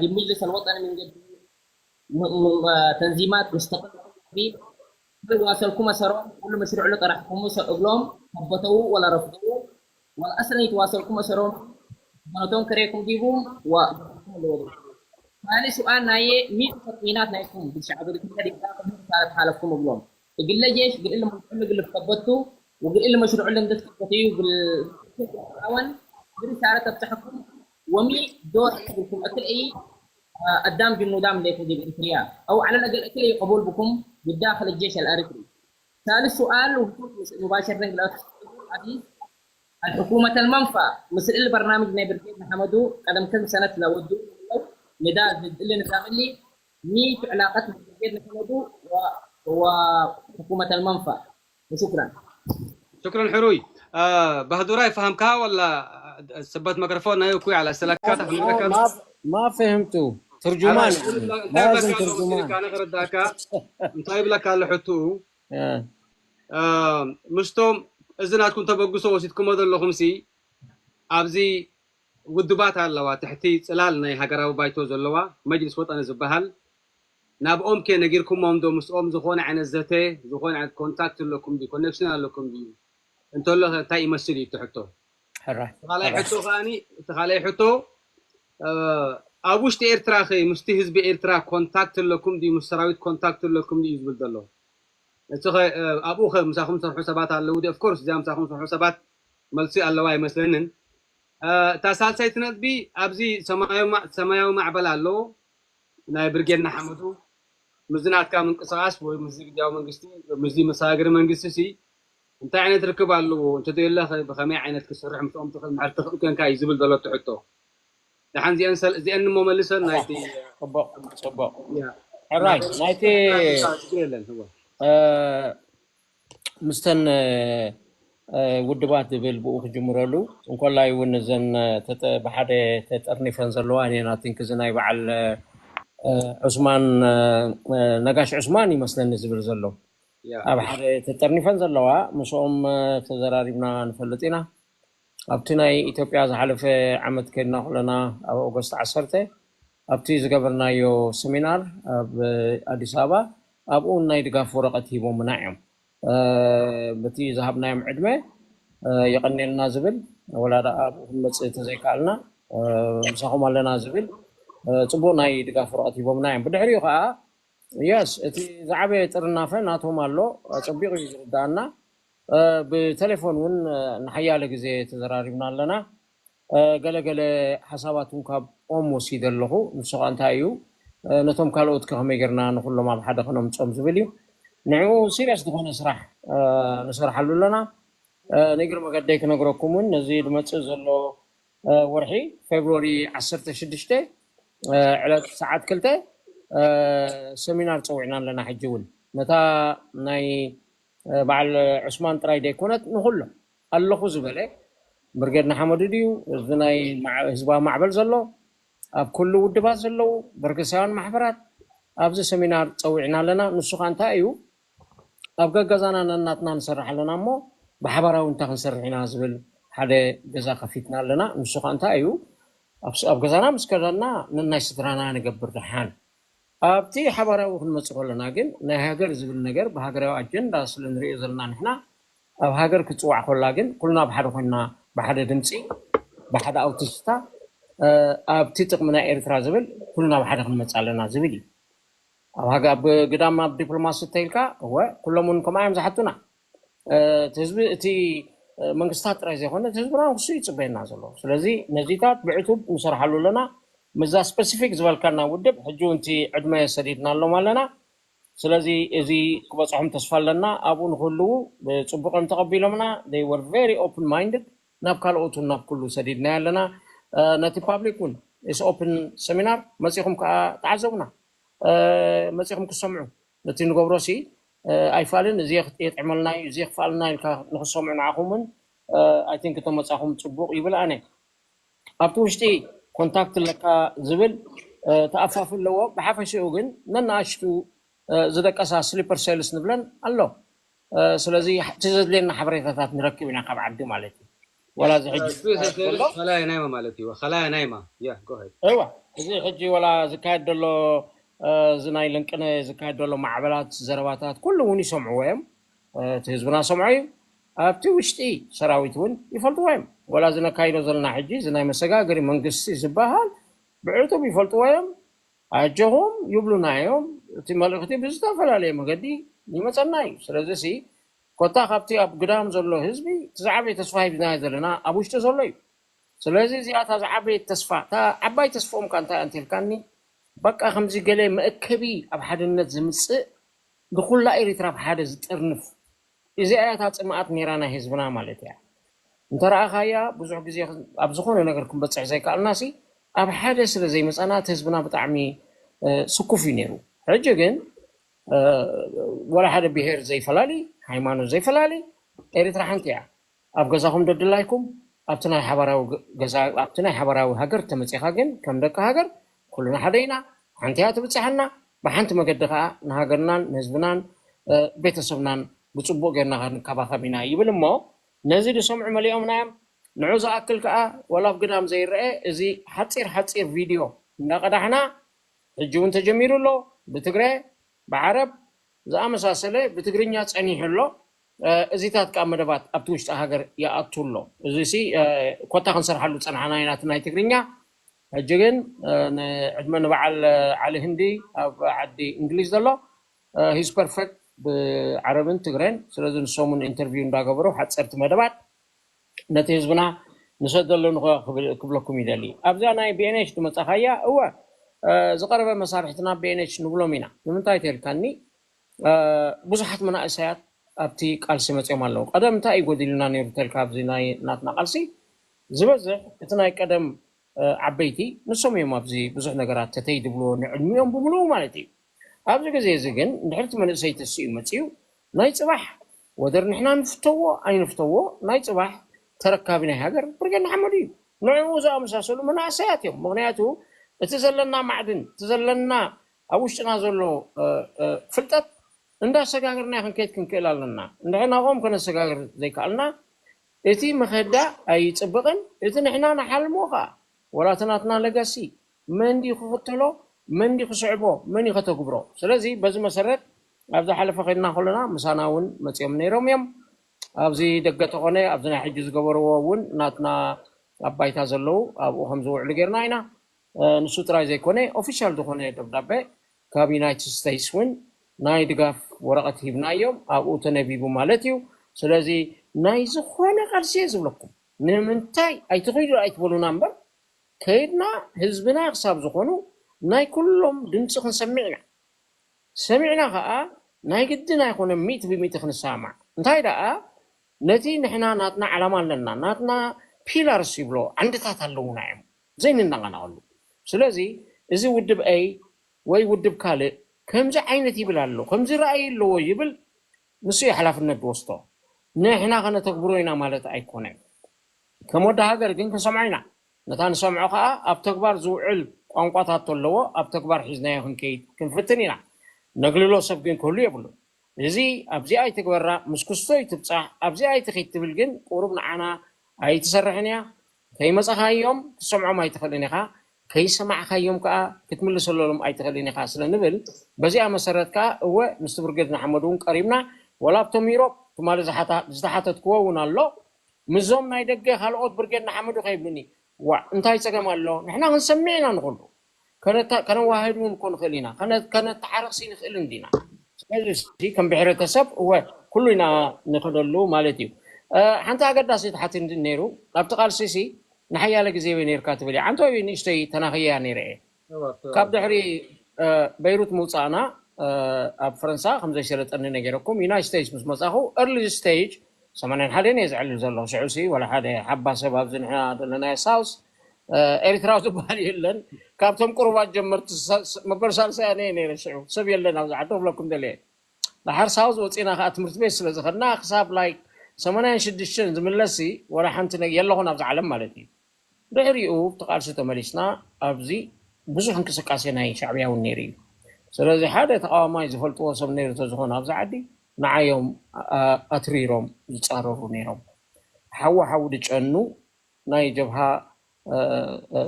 دي مجلس الوطني من قبل تنظيمات مستقلة. هل واصلكم أسرهم؟ كل مشروع اللي طرحكم أسر أقلهم ثبتوا ولا رفضوا؟ والأصل يتواصلكم أسرهم؟ بنتهم كريكم ديبهم وقلتكم الوضع. ثاني سؤال ناي مين تطمينات نايكم بالشعب اللي كنت دي كانت صارت حالتكم أقلهم؟ يقول لي جيش قل لهم كل قل ثبتوا وقل لهم مشروع اللي عندك ثبتوا قل أول برسالة تفتحكم ومي دور حقكم أكل أي قدام جنودام ليكم دي بإريتريا أو على الأقل أكل قبول بكم بالداخل الجيش الإريتري. ثالث سؤال وهو مباشر لك عزيز، الحكومة المنفى مثل البرنامج ني برجيد محمدو قدم كم سنة لودو ندا ضد اللي نتعمل لي ميت علاقة برجيد محمدو و- وحكومة المنفى. وشكرا. شكرا حروي. بهدوراي فهمكها ولا؟ سبت ميكروفون نايو كوي على سلكات ما ما فهمتوا ترجمان لازم ترجمان. أنا غرداكا انت يبلك على حتو. ምስቶም እዚ ናትኩም ተበግሶ ወሲድኩሞ ዘለኹም ሲ ኣብዚ ውድባት ኣለዋ ትሕቲ ፅላል ናይ ሃገራዊ ባይቶ ዘለዋ መጅልስ ወጠኒ ዝበሃል ናብኦም ከ ነጊርኩሞም ዶ? ምስኦም ዝኾነ ዓይነት ዘተ ዝኾነ ዓይነት ኮንታክት ኣለኩም ድዩ? ኮኔክሽን ኣለኩም ድዩ? እንተሎ እንታይ ይመስል እዩ እቲ ሕቶ? እቲ ካልኣይ ሕቶ ከዓኒ እቲ ካልኣይ ሕቶ ኣብ ውሽጢ ኤርትራ ኸ ምስቲ ህዝቢ ኤርትራ ኮንታክት ኣለኩም ድዩ? ምስ ሰራዊት ኮንታክት ኣለኩም ድዩ ዝብል ዘሎ? እቲ ኸ ኣብኡ ኸ ምሳኹም ዝሰርሑ ሰባት ኣለዉ ድዩ? ኦፍኮርስ እዚኣ ምሳኹም ዝሰርሑ ሰባት መልሲ ኣለዋ ኣይመስለንን። እታ ሳልሰይቲ ነጥቢ ኣብዚ ሰማያዊ ማዕበል ኣሎ ናይ ብርጌድ ንሓመዱ ምስዚ ናትካ ምንቅስቃስ ወይ ምስዚ ግዝያዊ መንግስቲ ምስዚ መሰጋገሪ መንግስቲ ሲ እንታይ ዓይነት ርክብ ኣለዎ፣ እንተዘየለ ብኸመይ ዓይነት ክሰርሕ ምስኦም ትኽእል ምሕር ትኽእል ኮንካ እዩ ዝብል ዘሎ እቲ ሕቶ። ደሓን እዚአን ሰል- እዚአን እሞ መልሰን ናይቲ ፅቡቅ ፅቡቅ ያ ሕራይ ናይቲ ችግር የለን። እወ። እ፣ ምስተን እ፣ ውድባት ዝብል ብኡ ክጅምረሉ እንኮላይ እውን እዘን እ፣ ተጠ- ብሓደ ተጠርኒፈን ዘለዋ እኔና ቲንክ እዚ ናይ በዓል እ፣ ዑስማን እ፣ ነጋሽ ዑስማን ይመስለኒ ዝብል ዘሎ ያ ኣብ ሓደ ተጠርኒፈን ዘለዋ ምስኦም እ፣ ተዘራሪብና ንፈልጥ ኢና። ኣብቲ ናይ ኢትዮጵያ ዝሓለፈ ዓመት ከድና ከለና ኣብ ኦገስት ዓሰርተ ኣብቲ ዝገበርናዮ ሰሚናር ኣብ ኣዲስ ኣበባ ኣብኡ ናይ ድጋፍ ወረቐት ሂቦምና እዮም። እ፣ በቲ ዝሃብናዮም ዕድመ እ፣ የቐኔልና ዝብል ወላ ደኣ ኣብኡ ክንመፅእ ተዘይከኣልና እ፣ ምሳኹም ኣለና ዝብል እ፣ ፅቡቅ ናይ ድጋፍ ወረቐት ሂቦምና እዮም። ብድሕሪኡ ከዓ የስ እቲ ዝዓበየ ጥርናፈ ናቶም ኣሎ። ኣጸቢቑ እዩ ዝርዳኣና። እ፣ ብቴሌፎን እውን እ፣ ንሓያለ ግዜ ተዘራሪብና ኣለና። እ፣ ገለገለ ሓሳባት እውን ካብ ኦም ወሲደ ኣለኹ። ንሱ ኸኣ እንታይ እዩ እ፣ ነቶም ካልኦት ከ ከመይ ጌርና ንኹሎም ኣብ ሓደ ከነምጾም ዝብል እዩ። ንዕኡ ሲሪየስ ዝኾነ ስራሕ እ፣ ንሰርሓሉ ኣለና። እ፣ ንእግሪ መገደይ ክነግረኩም እውን ነዚ ዝመጽእ ዘሎ እ፣ ወርሒ ፌብሩዋሪ ዓሰርተ ሽዱሽተ እ፣ ዕለት ሰዓት ክልተ እ፣ ሰሚናር ጸዊዕና ኣለና። ሕጂ እውን ነታ ናይ እ፣ በዓል ዑስማን ጥራይ ዘይኮነት ንኹሎም ኣለኹ ዝበለ ብርጌድ ንሓመዱ ድዩ እዚ ናይ ማዕ- ህዝባዊ ማዕበል ዘሎ ኣብ ኩሉ ውድባት ዘለዉ በርገሳውያን ማሕበራት ኣብዚ ሰሚናር ጸዊዕና ኣለና። ንሱ ኸ እንታይ እዩ ኣብ ገገዛና ነናትና ንሰርሕ ኣለና እሞ ብሓባራዊ እንታይ ክንሰርሕ ኢና ዝብል ሓደ ገዛ ከፊትና ኣለና። ንሱ ኸ እንታይ እዩ ኣብ ስ- ኣብ ገዛና ምስ ከዳና ነናይ ስድራና ንገብር ደሓን ኣብቲ ሓባራዊ ክንመፅእ ከለና ግን ናይ ሃገር ዝብል ነገር ብሃገራዊ ኣጀንዳ ስለ ንሪኦ ዘለና ንሕና ኣብ ሃገር ክትፅዋዕ ከላ ግን ኩልና ብሓደ ኮይንና ብሓደ ድምፂ ብሓደ ኣውቲስታ ኣብቲ ጥቕሚ ናይ ኤርትራ ዝብል ኩልና ብሓደ ክንመፅእ ኣለና ዝብል እዩ። ኣብ ሃገ ኣብ ግዳም ኣብ ዲፕሎማሲ እንተኢልካ እወ ኩሎም እውን ከምኣ እዮም ዝሓቱና። እቲ ህዝቢ እቲ መንግስታት ጥራይ ዘይኮነ እቲ ህዝብና ክሱ ይፅበየና ዘሎ። ስለዚ ነዚታት ብዕቱብ ንሰርሓሉ ኣለና። ምዛ ስፐሲፊክ ዝበልካና ውድብ ሕጂ እውን እቲ ዕድመ ሰዲድናሎም ኣለና። ስለዚ እዚ ክበፅሖም ተስፋ ኣለና። ኣብኡ ንክህልዉ ብፅቡቅ እዮም ተቐቢሎምና። They were very open minded። ናብ ካልኦት እውን ናብ ኩሉ ሰዲድናዮ ኣለና። ነቲ ፓብሊክ እውን it's open seminar መፂኹም ከዓ ተዓዘቡና። መፂኹም ክትሰምዑ ነቲ ንገብሮ ሲ ኣይፋልን እዚ የጥዕመልና እዩ እዚ የክፍኣልና ኢልካ ንክትሰምዑ ንዓኹም እውን I think ተመፃኹም ፅቡቅ ይብል ኣነ። ኣብቲ ውሽጢ ኮንታክት ኣለካ ዝብል ተኣፋፊ ኣለዎ። ብሓፈሽኡ ግን ነናኣሽቱ ዝደቀሳ ስሊፐር ሴልስ ንብለን ኣሎ። ስለዚ እቲ ዘድልየና ሓበሬታታት ንረክብ ኢና ካብ ዓዲ ማለት እዩ። ወላ እዚ ሕጂ ዝካየድ ዘሎ ከላያ ናይማ ማለት እዩ። ከላያ ናይማ ያ ጎሄድ እዋ እዚ ሕጂ ወላ ዝካየድ ዘሎ እዚ ናይ ለንቅነ ዝካየድ ዘሎ ማዕበላት ዘረባታት ኩሉ እውን ይሰምዕዎ እዮም። እቲ ህዝብና ሰምዖ እዩ። ኣብቲ ውሽጢ ሰራዊት እውን ይፈልጥዎ እዮም። ወላ እዚ ነካይዶ ዘለና ሕጂ እዚ ናይ መሰጋገሪ መንግስቲ ዝበሃል ብዕቱብ ይፈልጥዎ እዮም። ኣጆኹም ይብሉና እዮም። እቲ መልእኽቲ ብዝተፈላለየ መገዲ ይመፀና እዩ። ስለዚ ሲ ኮታ ካብቲ ኣብ ግዳም ዘሎ ህዝቢ እቲ ዝዓበየ ተስፋ ሂብናዮ ዘለና ኣብ ውሽጢ ዘሎ እዩ። ስለዚ እዚኣ እታ ዝዓበየት ተስፋ እታ ዓባይ ተስፍኦም ካ እንታይ እንተልካኒ በቃ ከምዚ ገለ መእከቢ ኣብ ሓድነት ዝምፅእ ንኩላ ኤሪትራ ኣብ ሓደ ዝጥርንፍ እዚኣ እያ እታ ፅምኣት ነይራ ናይ ህዝብና ማለት እያ። እንተረኣኻያ ብዙሕ ግዜ ኣብ ዝኾነ ነገር ክንበፅሕ ዘይከኣልና ሲ ኣብ ሓደ ስለ ዘይመፃና እቲ ህዝብና ብጣዕሚ ስኩፍ እዩ ነይሩ። ሕጂ ግን ወላ ሓደ ብሄር ዘይፈላሊ ሃይማኖት ዘይፈላሊ ኤሪትራ ሓንቲ እያ። ኣብ ገዛኹም ደድላይኩም ኣብቲ ናይ ሓባራዊ ገዛ ኣብቲ ናይ ሓባራዊ ሃገር ተመፂኻ ግን ከም ደቂ ሃገር ኩልና ሓደ ኢና። ሓንቲ እያ ትብፅሓና። ብሓንቲ መገዲ ከዓ ንሃገርናን ንህዝብናን ቤተሰብናን ብፅቡቅ ጌርና ክንከባኸብ ኢና ይብል እሞ ነዚ ዝሰምዑ መሊኦምና እዮም። ንዑ ዝኣክል ከዓ ወላ ኣብ ግዳም ዘይረአ እዚ ሓፂር ሓፂር ቪድዮ እንዳቀዳሕና ሕጂ እውን ተጀሚሩ ኣሎ። ብትግረ ብዓረብ ዝኣመሳሰለ ብትግርኛ ፀኒሑ ኣሎ። እዚታት ከዓ መደባት ኣብቲ ውሽጢ ሃገር ይኣቱ ኣሎ። እዚ ሲ ኮታ ክንሰርሓሉ ፀናሕና ኢና እቲ ናይ ትግርኛ። ሕጂ ግን ንዕድመ ንበዓል ዓሊ ህንዲ ኣብ ዓዲ እንግሊዝ ዘሎ ሂስ ፐርፌክት ብዓረብን ትግሬን። ስለዚ ንሶምን ኢንተርቪው እንዳገበሩ ሓፀርቲ መደባት ነቲ ህዝብና ንሰደሉ ንኸ ክብለኩም ይደሊ። ኣብዛ ናይ ቢኤንኤች ዝመፃኻያ እወ ዝቀረበ መሳርሕትና ቢኤንኤች ንብሎም ኢና። ንምንታይ ተልካኒ ብዙሓት መናእሰያት ኣብቲ ቃልሲ መፅኦም ኣለዉ። ቀደም እንታይ እዩ ጎዲሉና ነይሩ ተልካ ኣብዚ ናይ ናትና ቃልሲ ዝበዝሕ እቲ ናይ ቀደም ዓበይቲ ንሶም እዮም ኣብዚ ብዙሕ ነገራት ተተይ ድብልዎ ንዕድሚኦም ብምልኡ ማለት እዩ። ኣብዚ ግዜ እዚ ግን እንድሕርቲ መንእሰይ ተስኡ መፅኡ ናይ ፅባሕ ወደር ንሕና ንፍተዎ ኣይንፍተዎ ናይ ፅባሕ ተረካቢ ናይ ሃገር ብርጌድ ንሓመዱ እዩ። ንዕኡ ዝኣመሳሰሉ መናእሰያት እዮም። ምክንያቱ እቲ ዘለና ማዕድን እቲ ዘለና ኣብ ውሽጥና ዘሎ ፍልጠት እንዳሰጋገርና ክንከይድ ክንክእል ኣለና። እንድሕር ናብኦም ከነሰጋግር ዘይከኣልና እቲ መኸዳ ኣይፅብቕን። እቲ ንሕና ንሓልሞ ከዓ ወላ እቲ ናትና ለጋሲ መን ድዩ ክኽተሎ መን ድዩ ክስዕቦ መን እዩ ከተግብሮ። ስለዚ በዚ መሰረት ኣብ ዝሓለፈ ከድና ከለና ምሳና እውን መፅኦም ነይሮም እዮም። ኣብዚ ደገ ተኾነ ኣብዚ ናይ ሕጂ ዝገበርዎ እውን ናትና ኣብ ባይታ ዘለዉ ኣብኡ ከም ዝውዕሉ ጌርና ኢና። ንሱ ጥራይ ዘይኮነ ኦፊሻል ዝኾነ ደብዳቤ ካብ ዩናይትድ ስቴትስ እውን ናይ ድጋፍ ወረቐት ሂብናዮም ኣብኡ ተነቢቡ ማለት እዩ። ስለዚ ናይ ዝኾነ ቃልሲ እየ ዝብለኩም ንምንታይ ኣይትኽይዱ ኣይትበሉና እምበር ከይድና ህዝብና ክሳብ ዝኾኑ ናይ ኩሎም ድምፂ ክንሰምዕ ኢና። ሰሚዕና ከዓ ናይ ግድን ኣይኮነ ሚእቲ ብሚእቲ ክንሰማማዕ እንታይ ደኣ ነቲ ንሕና ናትና ዓላማ ኣለና ናትና ፒላርስ ይብሎ ዓንድታት ኣለዉና እዮም ዘይንነቃነቀሉ። ስለዚ እዚ ውድብ A ወይ ውድብ ካልእ ከምዚ ዓይነት ይብል ኣሎ ከምዚ ረኣይ ኣለዎ ይብል ንሱ እዩ ሓላፍነት ዝወስዶ። ንሕና ከነተግብሮ ኢና ማለት ኣይኮነን። ከም ወዲ ሃገር ግን ክንሰምዖ ኢና። ነታ ንሰምዖ ከዓ ኣብ ተግባር ዝውዕል ቋንቋታት ኣለዎ ኣብ ተግባር ሒዝናዮ ክንከይድ ክንፍትን ኢና። ነግልሎ ሰብ ግን ክህሉ የብሉን። እዚ ኣብዚኣ ኣይትግበራ ምስ ክስቶ ይትብፃሕ ኣብዚኣ ኣይትኺድ ትብል ግን ቁሩብ ንዓና ኣይትሰርሕን እያ። ከይመፃኻዮም ክትሰምዖም ኣይትኽእልን ኢኻ። ከይሰማዕኻዮም ከዓ ክትምልሰሎም ኣይትኽእልን ኢኻ ስለ ንብል በዚኣ መሰረት ከዓ እወ ምስቲ ብርጌድ ንሓመድ እውን ቀሪብና ወላ ኣብቶም ኢሮብ ትማሊ ዝተሓተትክዎ እውን ኣሎ። ምስዞም ናይ ደገ ካልኦት ብርጌድ ንሓመዱ ከይብሉኒ ዋዕ እንታይ ፀገም ኣሎ ንሕና ክንሰምዕ ኢና ንኽሉ ከነዋህድ እውን እኮ ንኽእል ኢና ከነተዓረቕሲ ንኽእል እንዲና። ስለዚ ከም ብሕረተሰብ እወ ኩሉ ኢና ንኸደሉ ማለት እዩ። ሓንቲ ኣገዳሲት ሓቲ ነይሩ ኣብቲ ቃልሲ ሲ ንሓያለ ግዜ ወይ ነርካ ትብል እያ ዓንተወይ ንእሽተይ ተናኽያ ነይረ እየ። ካብ ድሕሪ በይሩት ምውፃእና ኣብ ፈረንሳ ከምዘይሰለጠኒ ነገረኩም ዩናይት ስቴትስ ምስ መፃኹ early stage ሰማንያን ሓደን እየ ዝዕልል ዘለኹ ሽዑ ሲ ወላ ሓደ ሓባ ሰብ ኣብዚ ንሕና ዘለናዮ ሳውስ ኤሪትራዊ ዝበሃል የለን። ካብቶም ቁሩባት ጀመርቲ መበል ሳልሳይ ኣነ እየ ነይረ ሽዑ ሰብ የለን ኣብዚ ዓዲ ክብለኩም ደልየ። ዳሓር ሳውዝ ወፂና ከዓ ትምህርቲ ቤት ስለ ዝኸድና ክሳብ like ሰማንያን ሽዱሽተን ዝምለስ ሲ ወላ ሓንቲ የለኹን ኣብዚ ዓለም ማለት እዩ። ድሕሪኡ እቲ ቃልሲ ተመሊስና ኣብዚ ብዙሕ እንቅስቃሴ ናይ ሻዕብያ እውን ነይሩ እዩ። ስለዚ ሓደ ተቃዋማይ ዝፈልጥዎ ሰብ ነይሩ ተዝኾነ ኣብዚ ዓዲ ንዓዮም ኣትሪሮም ዝፃረሩ ነይሮም። ሓዊ ሓዊ ድጨኑ ናይ ጀብሃ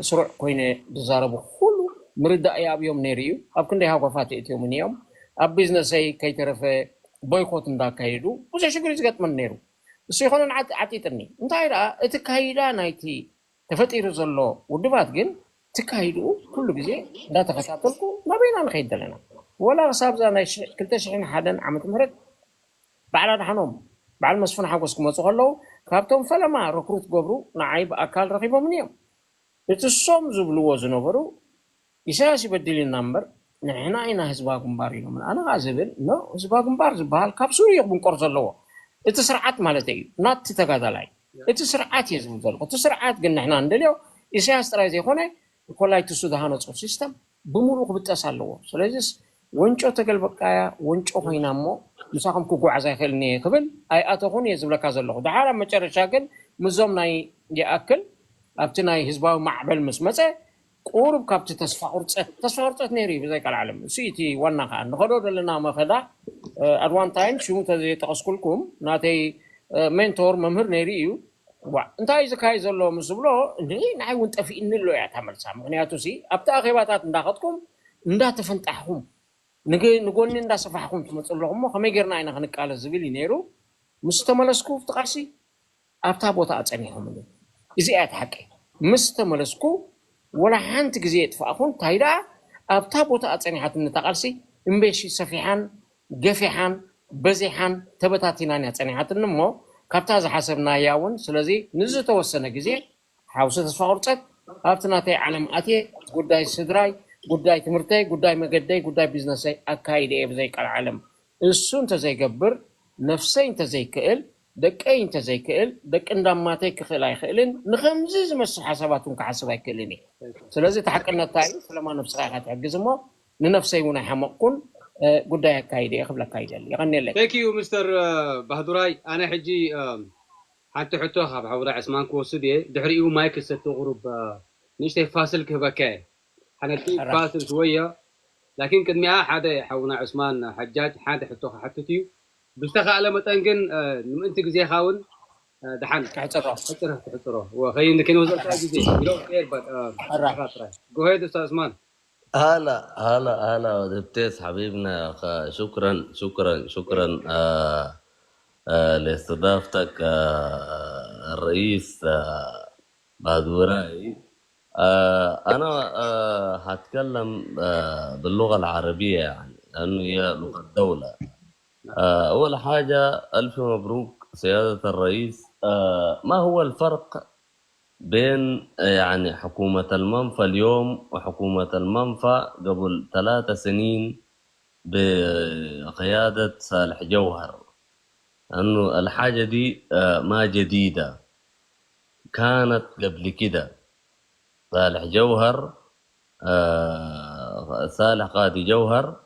ስሩዕ ኮይነ ዝዛረቡ ኩሉ ምርዳእ ይኣብዮም ነይሩ እዩ። ኣብ ክንደይ ሃጓፋት የእትዮምን እዮም። ኣብ ቢዝነሰይ ከይተረፈ ቦይኮት እንዳካየዱ ብዙሕ ሽግር እዩ ዝገጥመን ነይሩ። እሱ ይኮነን ዓጢጥኒ እንታይ ደኣ እቲ ካይዳ ናይቲ ተፈጢሩ ዘሎ ውድባት ግን ትካይድኡ ኩሉ ግዜ እንዳተኸታተልኩ ናበይና ንኸይድ ዘለና ወላ ክሳብዛ ናይ ክልተ ሽሕን ሓደን ዓመት ምህረት በዓል ኣድሓኖም በዓል መስፍን ሓጎስ ክመፁ ከለዉ ካብቶም ፈለማ ረክሩት ገብሩ ንዓይ ብኣካል ረኺቦምኒ እዮም። እቲ ሶም ዝብልዎ ዝነበሩ ኢሳያስ ይበድል ኢና እምበር ንሕና ኢና ህዝባዊ ግንባር ኢሎም ኣነ ከዓ ዝብል ኖ ህዝባዊ ግንባር ዝበሃል ካብ ሱር እዩ ክብንቆር ዘለዎ እቲ ስርዓት ማለት እዩ ናቲ ተጋዳላይ እቲ ስርዓት እየ ዝብል ዘለኩ እቲ ስርዓት ግን ንሕና እንደልዮ ኢሳያስ ጥራይ ዘይኮነ ኮላይ ትሱ ዝሃነፆ ሲስተም ብምሉእ ክብጠስ ኣለዎ ስለዚስ ወንጮ ተገልበጥካያ ወንጮ ኮይና እሞ ምሳኹም ክጓዓዝ ኣይክእልን እየ ክብል ኣይኣተኹን እየ ዝብለካ ዘለኹ ደሓር ኣብ መጨረሻ ግን ምዞም ናይ ይኣክል ኣብቲ ናይ ህዝባዊ ማዕበል ምስ መፀ ቁሩብ ካብቲ ተስፋ ቁርፀት ተስፋ ቁርፀት ነይሩ እዩ ብዘይ ቃል ዓለም እሱ እቲ ዋና ከዓ ንኸዶ ዘለና መኸዳ ኣድዋን ታይም ሽሙ ተዘየጠቀስኩልኩም ናተይ ሜንቶር መምህር ነይሩ እዩ። ዋ እንታይ እዩ ዝካየድ ዘሎ ምስ ዝብሎ እንዲ ንዓይ እውን ጠፊእኒ ኣሎ እያ እታ መልሳ ምክንያቱ ሲ ኣብቲ ኣኼባታት እንዳኸድኩም እንዳተፈንጣሕኩም ንጎኒ እንዳሰፋሕኩም ትመፁ ኣለኹም እሞ ከመይ ጌርና ኢና ክንቃለስ ዝብል እዩ ነይሩ። ምስ ተመለስኩ ኣብቲ ቃልሲ ኣብታ ቦታ ኣፀኒሖምኒ። እዚኣ እያ ሓቂ። ምስ ተመለስኩ ወላ ሓንቲ ግዜ የጥፋእኹን እንታይ ደኣ ኣብታ ቦታ ኣፀኒሓትኒ እታ ቃልሲ እምበሺ ሰፊሓን ገፊሓን በዚሓን ተበታቲናን እያ ፀኒሓትኒ እሞ ካብታ ዝሓሰብናያ እውን ስለዚ ንዝተወሰነ ግዜ ሓውሲ ተስፋ ቁርፀት ኣብቲ ናተይ ዓለም ኣትየ ጉዳይ ስድራይ ጉዳይ ትምህርተይ ጉዳይ መገደይ ጉዳይ ቢዝነሰይ ኣካይደ እየ ብዘይ ቃል ዓለም እሱ እንተዘይገብር ነፍሰይ እንተዘይክእል፣ ደቀይ እንተዘይክእል፣ ደቂ እንዳማተይ ክኽእል ኣይኽእልን። ንኸምዚ ዝመስል ሓሳባት እውን ክሓስብ ኣይክእልን እየ። ስለዚ እቲ ሓቅነት እንታይ እዩ? ስለማ ነብስኻ ኢኻ ትሕግዝ እሞ፣ ንነፍሰይ እውን ኣይሓመቕኩን፣ እ፣ ጉዳይ ኣካይደ እየ ክብለካ ይደሊ። የቐንየለይ። Thank you ሚስተር ባህዱራይ። ኣነ ሕጂ ሓንቲ ሕቶ ካብ ሓውራ ዕስማን ክወስድ እየ። ድሕሪኡ ማይክ ክሰቲ ቁሩብ ንእሽተይ ፋስል ክህበካ እየ። ሓነቲ ፋስል ሽወያ። ላኪን ቅድሚኣ ሓደ ሓውና ዕስማን ሓጃጅ ሓደ ሕቶ ክሓትት እዩ። ብዝተኻእለ መጠን ግን ንምእንቲ ግዜኻ እውን ደሓን ክሕፅሮ ሕፅረ ክትሕፅሮ ወኸይን ከይንወዘልካ ግዜ ይረው ከየርባጥ ጥራይ ጎሄድ ኡስታዝ ዕስማን። هلا هلا هلا ودبتيس حبيبنا يا أخ. شكرا شكرا شكرا آه آه لاستضافتك آه الرئيس آه بعد وراي. آه أنا آه هتكلم آه باللغة العربية يعني لأنه هي لغة الدولة. آه أول حاجة ألف مبروك سيادة الرئيس. آه ما هو الفرق بين يعني حكومة المنفى اليوم وحكومة المنفى قبل ثلاثة سنين بقيادة صالح جوهر؟ لأنه الحاجة دي آه ما جديدة، كانت قبل كده. صالح جوهر آه صالح قاضي جوهر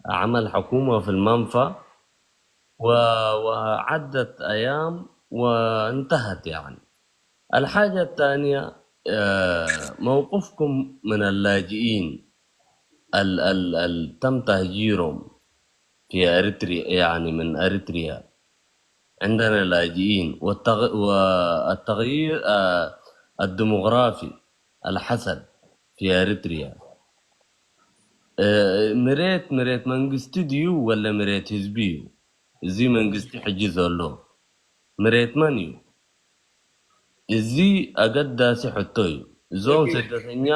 عمل حكومة في المنفى و- وعدت أيام وانتهت يعني. الحاجة الثانية آه موقفكم من اللاجئين ال- ال- ال- تم تهجيرهم في أريتريا يعني من أريتريا. عندنا لاجئين والتغ... والتغيير آه، الديموغرافي الحصل في أريتريا. آه، مريت مريت መንግስቲ ድዩ ወላ መሬት ህዝቢ እዩ? እዚ መንግስቲ ሕጂ ዘሎ መሬት መን እዩ? እዚ ኣገዳሲ ሕቶ እዩ። እዞም ስደተኛ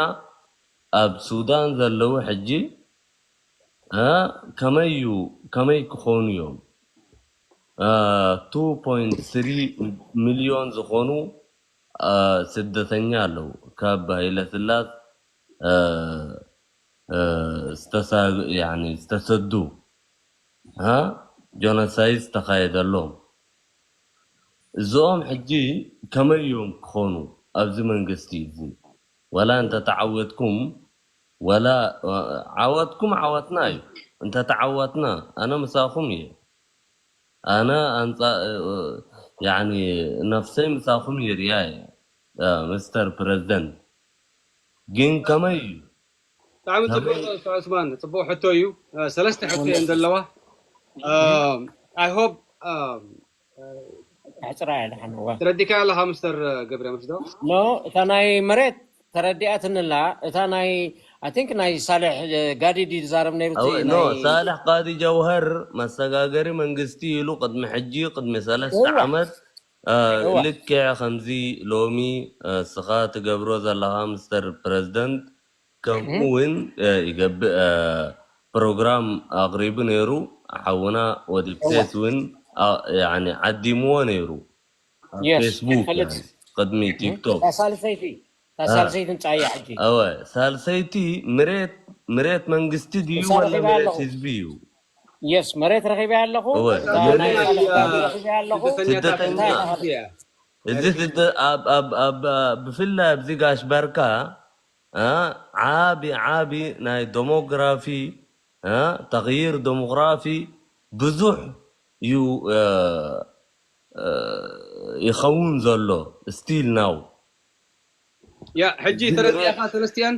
ኣብ ሱዳን ዘለዉ ሕጂ እ፣ ከመይ እዩ ከመይ ክኾኑ እዮም? እ፣ two point three ሚልዮን ዝኾኑ እ፣ ስደተኛ ኣለዉ ካብ ሃይለ ስላስ እ፣ እ፣ ዝተሳ- ያኒ ዝተሰዱ እ፣ ጆኖሳይድ ዝተኻየደሎም እዚኦም ሕጂ ከመይ እዮም ክኾኑ ኣብዚ መንግስቲ እዚ? ወላ እንተተዓወትኩም ወላ ዓወትኩም ዓወትና እዩ። እንተተዓወትና ኣነ ምሳኹም እየ። ኣነ ኣንፃ ያኒ ነፍሰይ ምሳኹም ይርያ እየ ምስተር ፕረዚደንት። ግን ከመይ እዩ ብጣዕሚ ፅቡቅ ኡስታዝ ዑስማን ፅቡቅ ሕቶ እዩ። ሰለስተ ሕቶ እየን ዘለዋ። I hope ኣሕፅራ እያ ደሓን እዋ ተረዲካ ኣለካ ምስተር ገብረ መስዶ ኖ እታ ናይ መሬት ተረዲኣትንላ እታ ናይ I think ናይ ሳልሕ ጋዲድ እዩ ዝዛረብ ነይሩ እቲ ኖ ናይ ሳልሕ ቃዲ ጀውሀር መሰጋገሪ መንግስቲ ኢሉ ቅድሚ ሕጂ ቅድሚ ሰለስተ እወ። ዓመት እ፣ እወ። ልክዕ ከምዚ ሎሚ እ፣ እስኻ ትገብሮ ዘለኻ ምስተር ፕረዚደንት ከምኡ እውን እ፣ ይገብእ እ፣ ፕሮግራም ኣቕሪቡ ነይሩ። ሓውና ወዲ ፕሬስ እውን ኣ- ያኒ ዓዲምዎ ነይሩ ኣብ የስ ፌስቡክ ይፈልጥ ያኒ፣ ቅድሚ ቲክቶክ እታ ሳልሰይቲ እታ ሳልሰይቲ ንፃያ ሕጂ እወ ሳልሰይቲ ምሬት ምሬት መንግስቲ ድዩ እሳ ወላ ረኺበ ምሬት ኣለኹ ህዝቢ እዩ? የስ መሬት ረኺበ ኣለኹ እወ እታ ምሬት ናይ ሳልሰይቲ ረኺበ ኣለኹ ስደተኛታት እንታይ መንግስቲ እያ። እዚ ስደ ኣብ ኣብ ኣብ ብፍላይ ኣብዚ ጋሽ ባርካ እ፣ ዓቢ ዓቢ ናይ ደሞግራፊ እ፣ ተቕይር ደሞግራፊ ብዙሕ እዩ እ፣ እ፣ ይኸውን ዘሎ ስቲል ናው ያ ሕጂ ተረዲእካ ሰለስቲኣን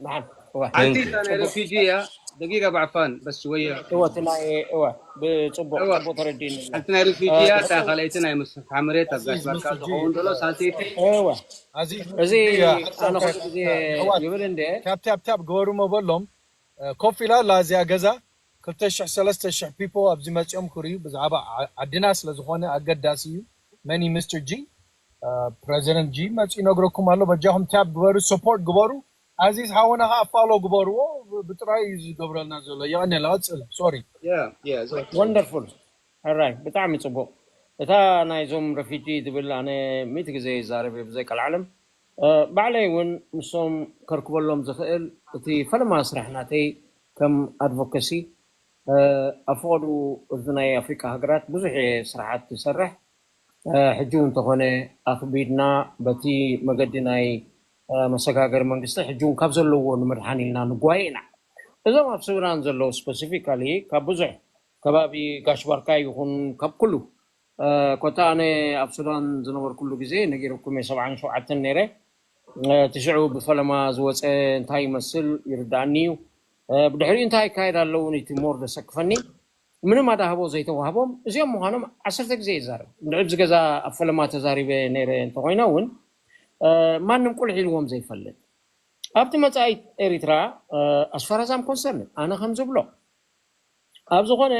ናዓም እወ ሓንቲ Thank you. እታ ናይ ረፊጂ እያ። ደቂቃ ባዕፋን በስ ሽወያ እወ እቲ ናይ እወ ብፅቡቅ እወ። ፅቡቅ ተረዲእኒ ሓንቲ ናይ ረፊጂ እያ። እታ ካልኣይቲ ናይ ምስ- ሓመሬት ኣብ ጋሽ ባርካ ዝኸውን ዘሎ ሳልሰይቲ እወ ኣዚ እዚ ያ፣ ኣነ ኩሉ ሓሳብ ግዜ ኣሕዋት፣ ይብል እንደ ታፕ ታፕ ታፕ ግበሩ መበሎም ኮፍ ኢላ ኣላ እዚኣ ገዛ ክልተ ሽሕ ሰለስተ ሽሕ ፒፕል ኣብዚ መፂኦም ክርእዩ ብዛዕባ ዓ- ዓድና ስለ ዝኾነ ኣገዳሲ እዩ። መኒ ሚስተር ጂ ፕረዚደንት ጂ መፂኡ ይነግረኩም ኣሎ። በጃኹም ታፕ ግበሩ፣ ሰፖርት ግበሩ። ኣዚዝ ሓውና ከዓ ፋሎ ግበርዎ። ብ- ብጥራይ እዩ ዝገብረልና ዘሎ። የቐኔ ለቐፅል ሶሪ ያ ያ ዞ- ወንደርፉል ራይ ብጣዕሚ ፅቡቅ እታ ናይዞም ረፊጂ ዝብል ኣነ ሚእቲ ግዜ ይዛረብ እየ ብዘይ ቀልዓለም እ፣ ባዕለይ እውን ምሶም ከርክበሎም ዝኽእል እቲ ፈለማ ስራሕ ናተይ ከም ኣድቮካሲ ኣብ ፈቐዱ እዚ ናይ ኣፍሪካ ሃገራት ብዙሕ እየ ስራሓት ዝሰርሕ። ሕጂ እውን እንተኾነ ኣኽቢድና በቲ መገዲ ናይ መሰጋገሪ መንግስቲ ሕጂ እውን ካብ ዘለዎ ንምድሓን ኢልና ንጓየ ኢና። እዞም ኣብ ሱዳን ዘለዉ ስፐሲፊካሊ ካብ ብዙሕ ከባቢ ጋሽ ባርካ ይኹን ካብ ኩሉ ኮታ ኣነ ኣብ ሱዳን ዝነበርኩሉ ግዜ ነጊረኩም እየ ሰብዓን ሸውዓተን ነይረ። እቲ ሽዑ ብፈለማ ዝወፀ እንታይ ይመስል ይርዳእኒ እዩ። ብድሕሪኡ እንታይ ይካየድ ኣለውን እቲ ሞር ዘሰክፈኒ ምንም ኣዳህቦ ዘይተዋህቦም እዚኦም ምዃኖም ዓሰርተ ግዜ ይዛረብ። እንድዕብ ዝገዛ ኣብ ፈለማ ተዛሪበ ነይረ እንተኮይነ እውን ማንም ቁልሕ ኢልዎም ዘይፈልጥ ኣብቲ መፃኢት ኤሪትራ ኣስፈራዛም ኮንሰርን ኣነ ከም ዝብሎ ኣብ ዝኾነ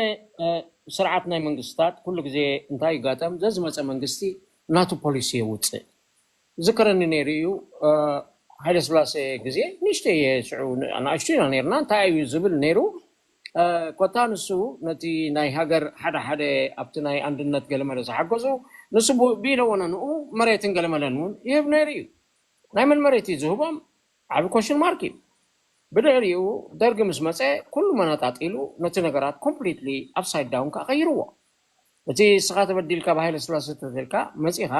ስርዓት ናይ መንግስታት ኩሉ ግዜ እንታይ ይጋጠም ዘዝመፀ መንግስቲ ናቱ ፖሊሲ የውፅእ። ዝከረኒ ነይሩ እዩ። ሃይለ ስላሴ ግዜ ንእሽተይ እየ ሽዑ ኣናእሽቱ ኢና ነርና እንታይ እዩ ዝብል ነይሩ። ኮታ ንሱ ነቲ ናይ ሃገር ሓደ ሓደ ኣብቲ ናይ ኣንድነት ገለመለ ዝሓገዙ ንሱ ብኢለወነ ንኡ መሬትን ገለመለን እውን ይህብ ነይሩ እዩ። ናይ መን መሬት እዩ ዝህቦም? ዓብ ኮሽን ማርክ እዩ። ብድሕሪኡ ደርጊ ምስ መፀ ኩሉ መነጣጢሉ ነቲ ነገራት ኮምፕሊትሊ ኣፕሳይድ ዳውን ከዓ ቀይርዎ። እቲ እስኻ ተበዲልካ ብሃይለ ስላሴ ተተልካ መፂኻ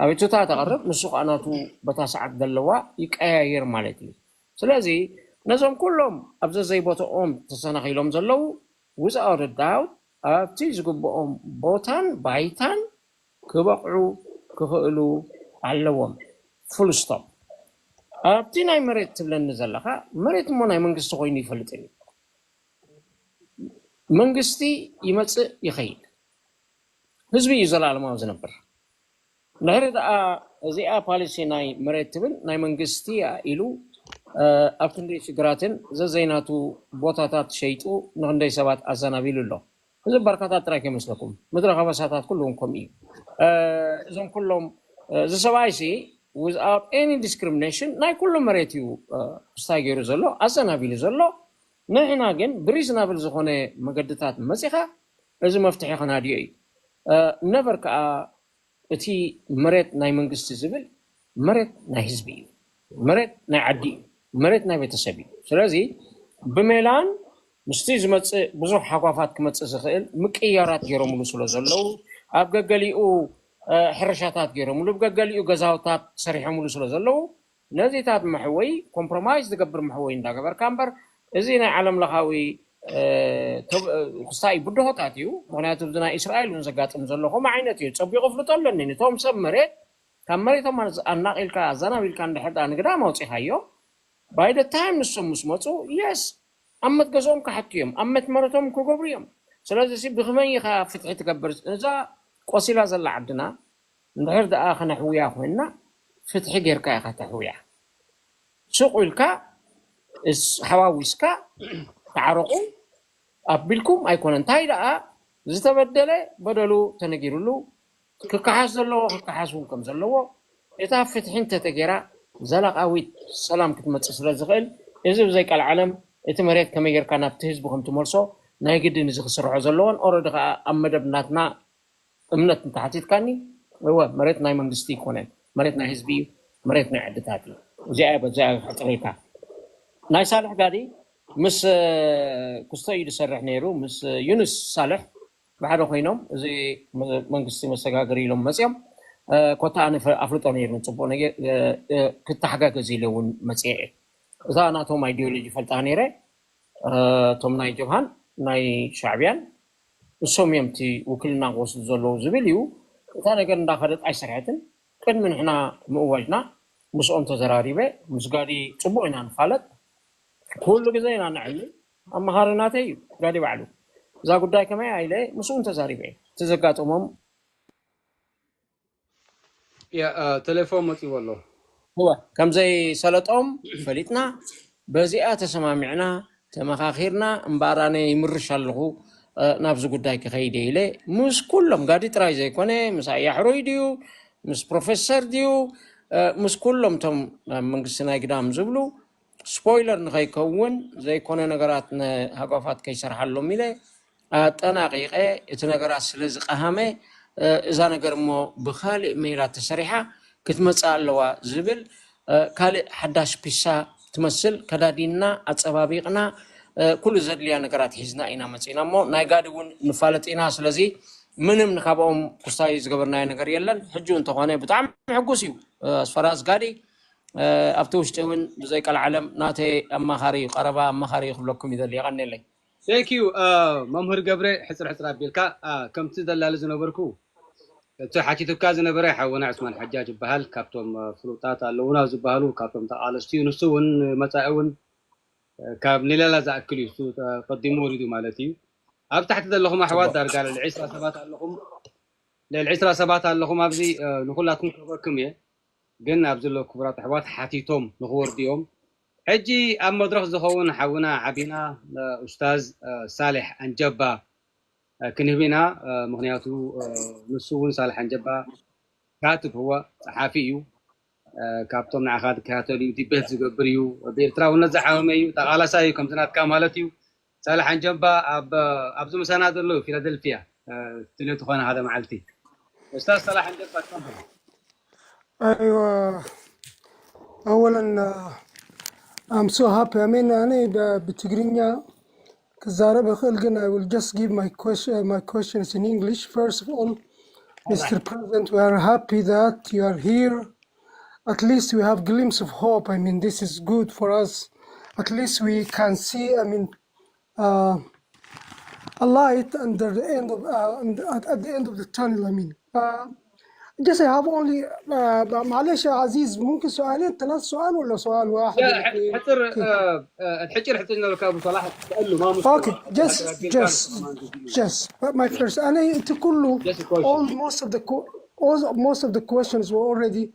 ኣቤቱታ ተቐርብ ንሱ ከዓ ናቱ በታ ሰዓት ዘለዋ ይቀያየር ማለት እዩ። ስለዚ ነዞም ኩሎም ኣብ ዘዘይቦትኦም ተሰናኺሎም ዘለዉ ውፃኦት ዳውት ኣብቲ ዝግብኦም ቦታን ባይታን ክበቕዑ ክኽእሉ ኣለዎም። ፉል ስቶፕ። ኣብቲ ናይ መሬት ትብለኒ ዘለኻ መሬት እሞ ናይ መንግስቲ ኮይኑ ይፈልጥን እዩ። መንግስቲ ይመፅእ ይኸይድ፣ ህዝቢ እዩ ዘላለማዊ ዝነብር። ድሕሪ ደኣ እዚኣ ፓሊሲ ናይ መሬት ትብል ናይ መንግስቲ እያ ኢሉ ኣብ ክንደይ ሽግራትን ዘዘይናቱ ቦታታት ሸይጡ ንክንደይ ሰባት ኣዘናቢሉ ኣሎ። እዚ ባርካታት ጥራይ ከይመስለኩም ምድረ ከበሳታት ኩሉ እውን ከምኡ እዩ። እዞም ኩሎም እዚ ሰብኣይ ሲ without any discrimination ናይ ኩሉ መሬት እዩ ክስታይ ገይሩ ዘሎ ኣዘናቢሉ ዘሎ። ንሕና ግን ብሪዝናብል ዝኾነ መገድታት መፂኻ እዚ መፍትሒ ከናድዮ እዩ። ነቨር ከዓ እቲ መሬት ናይ መንግስቲ ዝብል መሬት ናይ ህዝቢ እዩ። መሬት ናይ ዓዲ እዩ። መሬት ናይ ቤተሰብ እዩ። ስለዚ ብሜላን ምስቲ ዝመፅእ ብዙሕ ሓጓፋት ክመፅእ ዝኽእል ምቅያራት ገይሮምሉ ስለ ዘለዉ ኣብ ገገሊኡ ሕርሻታት ገይሮምሉ ብገገሊኡ ገዛውታት ሰሪሖምሉ ስለ ዘለዉ ነዚታት መሕወይ ኮምፕሮማይዝ ዝገብር መሕወይ እንዳገበርካ እምበር እዚ ናይ ዓለም ለኻዊ ክስታይ ብድሆታት እዩ። ምክንያቱ እዚ ናይ እስራኤል እውን ዘጋጥም ዘሎ ከምኡ ዓይነት እዩ። ፀቢቑ ፍልጦ ኣለኒ። ነቶም ሰብ መሬት ካብ መሬቶም ኣናቂልካ ኣዘናቢልካ እንድሕር ደኣ ንግዳም ኣውፂኻዮም ባይ ደ ታይም ንሶም ምስ መፁ የስ ኣብ መትገዝኦም ክሓቱ እዮም፣ ኣብ መትመረቶም ክገብሩ እዮም። ስለዚ ብክመይ ኢኻ ፍትሒ ትገብር? እዛ ቆሲላ ዘላ ዓድና እንድሕር ደኣ ከነሕውያ ኮይንና ፍትሒ ጌርካ ኢኻ ተሕውያ። ሱቕ ኢልካ ሓዋዊስካ ተዓረቑ ኣቢልኩም ኣይኮነ እንታይ ደኣ ዝተበደለ በደሉ ተነጊርሉ ክከሓስ ዘለዎ ክከሓስ እውን ከም ዘለዎ እታ ፍትሒ እንተተጌራ ዘላቃዊት ሰላም ክትመፅእ ስለ ዝኽእል እዚ ብዘይ ቀልዓለም እቲ መሬት ከመይ ጌርካ ናብቲ ህዝቢ ከም ትመልሶ ናይ ግድን እዚ ክስርሖ ዘለዎን ኦረዲ ከዓ ኣብ መደብ ናትና እምነት እንተሓቲትካኒ እወ መሬት ናይ መንግስቲ ይኮነን መሬት ናይ ህዝቢ እዩ መሬት ናይ ዕድታት እዩ እዚኣ በዚኣ ክሕፅረልካ ናይ ሳልሕ ጋዲ ምስ ክስቶ እዩ ዝሰርሕ ነይሩ ምስ ዩኑስ ሳልሕ ብሓደ ኮይኖም እዚ መንግስቲ መሰጋገሪ ኢሎም መፅኦም ኮታ ኣነ ኣፍልጦ ነይሩ ፅቡቅ ክተሓጋገዝ ኢለ እውን መፅአ እታ ናቶም ኣይዲዮሎጂ ፈልጣ ነይረ እቶም ናይ ጀብሃን ናይ ሻዕብያን እሶም እዮም እቲ ውክልና ክወስዱ ዘለዉ ዝብል እዩ። እታ ነገር እንዳኸደት ኣይሰርሐትን። ቅድሚ ንሕና ምእዋጅና ምስኦም ተዘራሪበ ምስ ጋዲ ፅቡቅ ኢና ንፋለጥ። ኩሉ ግዜ ኢና ንዕልል። ኣመኻሪ ናተይ እዩ ጋዲ ባዕሉ። እዛ ጉዳይ ከመይ ኢለ ምስኡን ተዛሪበ እቲ ዘጋጠሞም ያ ተሌፎን መፂዎ ኣሎ። እወ ከም ዘይሰለጦም ፈሊጥና በዚኣ ተሰማሚዕና ተመኻኺርና እምበኣር ኣነ ይምርሽ ኣለኹ ናብዚ ጉዳይ ክኸይድ እየ ኢለ ምስ ኩሎም ጋዲ ጥራይ ዘይኮነ ምስ ኣያ ሕሩይ ድዩ ምስ ፕሮፌሰር ድዩ ምስ ኩሎም እቶም ኣብ መንግስቲ ናይ ግዳም ዝብሉ ስፖይለር ንኸይከውን ዘይኮነ ነገራት ንሃጓፋት ከይሰርሓሎም ኢለ ኣጠናቂቀ እቲ ነገራት ስለ ዝቀሃመ እዛ ነገር እሞ ብካሊእ ሜላ ተሰሪሓ ክትመፅእ ኣለዋ ዝብል ካልእ ሓዳሽ ፒሳ ትመስል ከዳዲንና ኣፀባቢቅና ኩሉ ዘድልያ ነገራት ሒዝና ኢና መፂና እሞ ናይ ጋዲ እውን ንፋለጥ ኢና። ስለዚ ምንም ንካብኦም ክስታይ ዝገበርናዮ ነገር የለን። ሕጂ እንተኾነ ብጣዕሚ ሕጉስ እዩ ኣስፈራዝ ጋዲ። ኣብቲ ውሽጢ እውን ብዘይ ቀልዓለም ናተይ ኣማኻሪ እዩ፣ ቀረባ ኣማኻሪ እዩ ክብለኩም ይደሊ። የቐንየለይ። Thank you መምህር ገብረ። ሕፅር ሕፅር ኣቢልካ ከምቲ ዘላሊ ዝነበርኩ እቲ ሓቲቱካ ዝነበረ ሓወና ዕስማን ሓጃጅ ይበሃል። ካብቶም ፍሉጣት ኣለውና ዝበሃሉ ካብቶም ተቃለስቲ እዩ። ንሱ እውን መፃኢ እውን ካብ ኒላላ ዝኣክል እዩ። እሱ ቀዲሙ ወሪዱ ማለት እዩ። ኣብ ታሕቲ ዘለኹም ኣሕዋት ዳርጋ ልዕሊ ዕስራ ሰባት ኣለኹም፣ ልዕሊ ዕስራ ሰባት ኣለኹም ኣብዚ። ንኩላትኩም ክህበኩም እየ፣ ግን ኣብዚ ዘለዉ ክቡራት ኣሕዋት ሓቲቶም ንክወርዱ እዮም። ሕጂ ኣብ መድረኽ ዝኸውን ሓውና ዓቢና ኡስታዝ ሳሌሕ ኣንጀባ ክንህብ ኢና። ምክንያቱ ንሱ እውን ሳሌሕ ኣንጀባ ካትብ ህወ ጸሓፊ እዩ። ካብቶም ንዓኻ ዝከታተሉ እዩ፣ ዲቤት ዝገብር እዩ፣ ብኤርትራውነት ዝሓመመ እዩ፣ ተቓላሳይ እዩ ከምዚ ናትካ ማለት እዩ። ሳላሕ ኣንጀባ ኣብ ኣብዚ ምሳና ዘሎ እዩ፣ ፊላደልፊያ ትልዮ ትኾነ ሓደ መዓልቲ። ኡስታዝ ሳላሕ ኣንጀባ ትፈضل። أيوة. أولا uh, I'm so happy. I mean, أنا ب- بتقرينيا كزارة بخيل جن. I will just give my question, my questions in English. First of all, Mister President, we are happy that you are here. At least we have glimpse of hope. I mean, this is good for us. At least we can see, I mean, uh, a light under the end of uh, and at, at the end of the tunnel. I mean, uh, just I have only uh, معلش يا عزيز، ممكن سؤالين، ثلاث سؤال ولا سؤال واحد ولا اثنين؟ حتر الحجر حتى لو كابو صلاح تسأله ما مشكلة. Okay, just just just but my first. أنا أنت كله Just a question. All most of the co- all most of the questions were already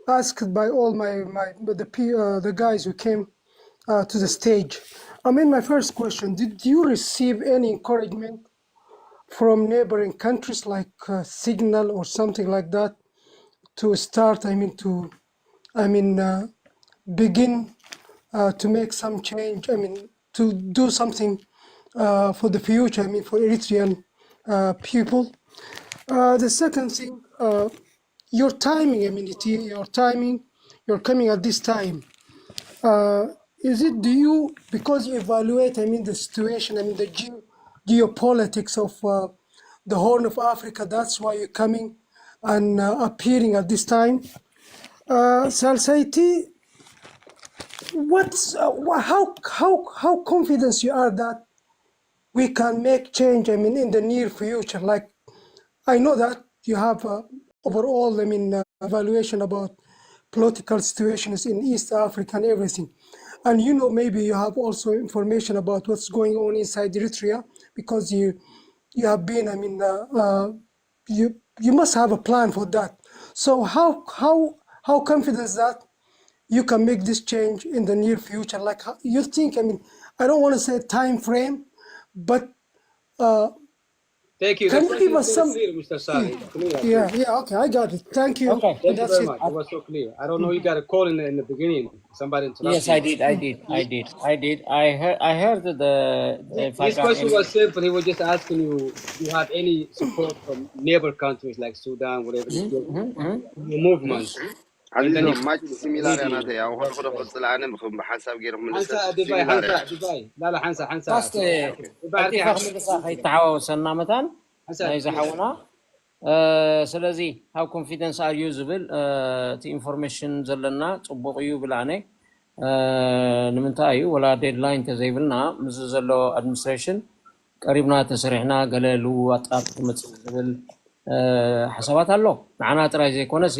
asked by all my my the pe- uh, the guys who came uh, to the stage. I mean, my first question: did you receive any encouragement from neighboring countries like uh, Signal or something like that to start? I mean, to I mean, uh, begin uh, to make some change. I mean, to do something uh, for the future. I mean, for Eritrean uh, people. Uh, the second thing, uh, your timing. I mean, it, your timing. You're coming at this time. Uh, is it do you because you evaluate? I mean, the situation. I mean, the geo- geopolitics of uh, the Horn of Africa. That's why you're coming and uh, appearing at this time. Uh, ሳልሰይቲ, what's uh, wha- how how how confidence you are that we can make change? I mean, in the near future, like I know that you have uh, overall, I mean, uh, evaluation about political situations in East Africa and everything, and you know maybe you have also information about what's going on inside Eritrea because you you have been, I mean, uh, uh, you you must have a plan for that. So how how how confident that you can make this change in the near future? Like how- you think? I mean, I don't want to say time frame, but uh, Thank you. Can The you give question us is some? Very clear, Mister Saleh. It's clear. Yeah, yeah. Okay, I got it. Thank you. Okay. Thank you That's very it. much. It was so clear. I don't know. You got a call in the, in the beginning. Somebody interrupted. Yes, I did. I did. I did. I did. I heard. I heard the. the His question was simple. He was just asking you, do you have any support from neighbor countries like Sudan, whatever, your movement? عزيز ما similar. أنا يا أخوان، خذ خذ طلعنا بخم بحساب غير من ሓንሳ ድባይ ሓንሳ ድባይ ላላ ሓንሳ ሓንሳ ፓስት ድባይ ኣቲኻ ክምልሳ ከይተሓዋወሰና መታን ሓንሳ ናይ ዝሓውና ስለዚ how confidence are you ዝብል እቲ ኢንፎርሜሽን ዘለና ፅቡቕ እዩ ብላነ ንምንታይ እዩ ወላ ዴድላይን ተዘይብልና ምስ ዘሎ ኣድሚኒስትሬሽን ቀሪብና ተሰሪሕና ገለ ልውዋጣት ክመፅእ ዝብል ሓሳባት ኣሎ። ንዓና ጥራይ ዘይኮነሲ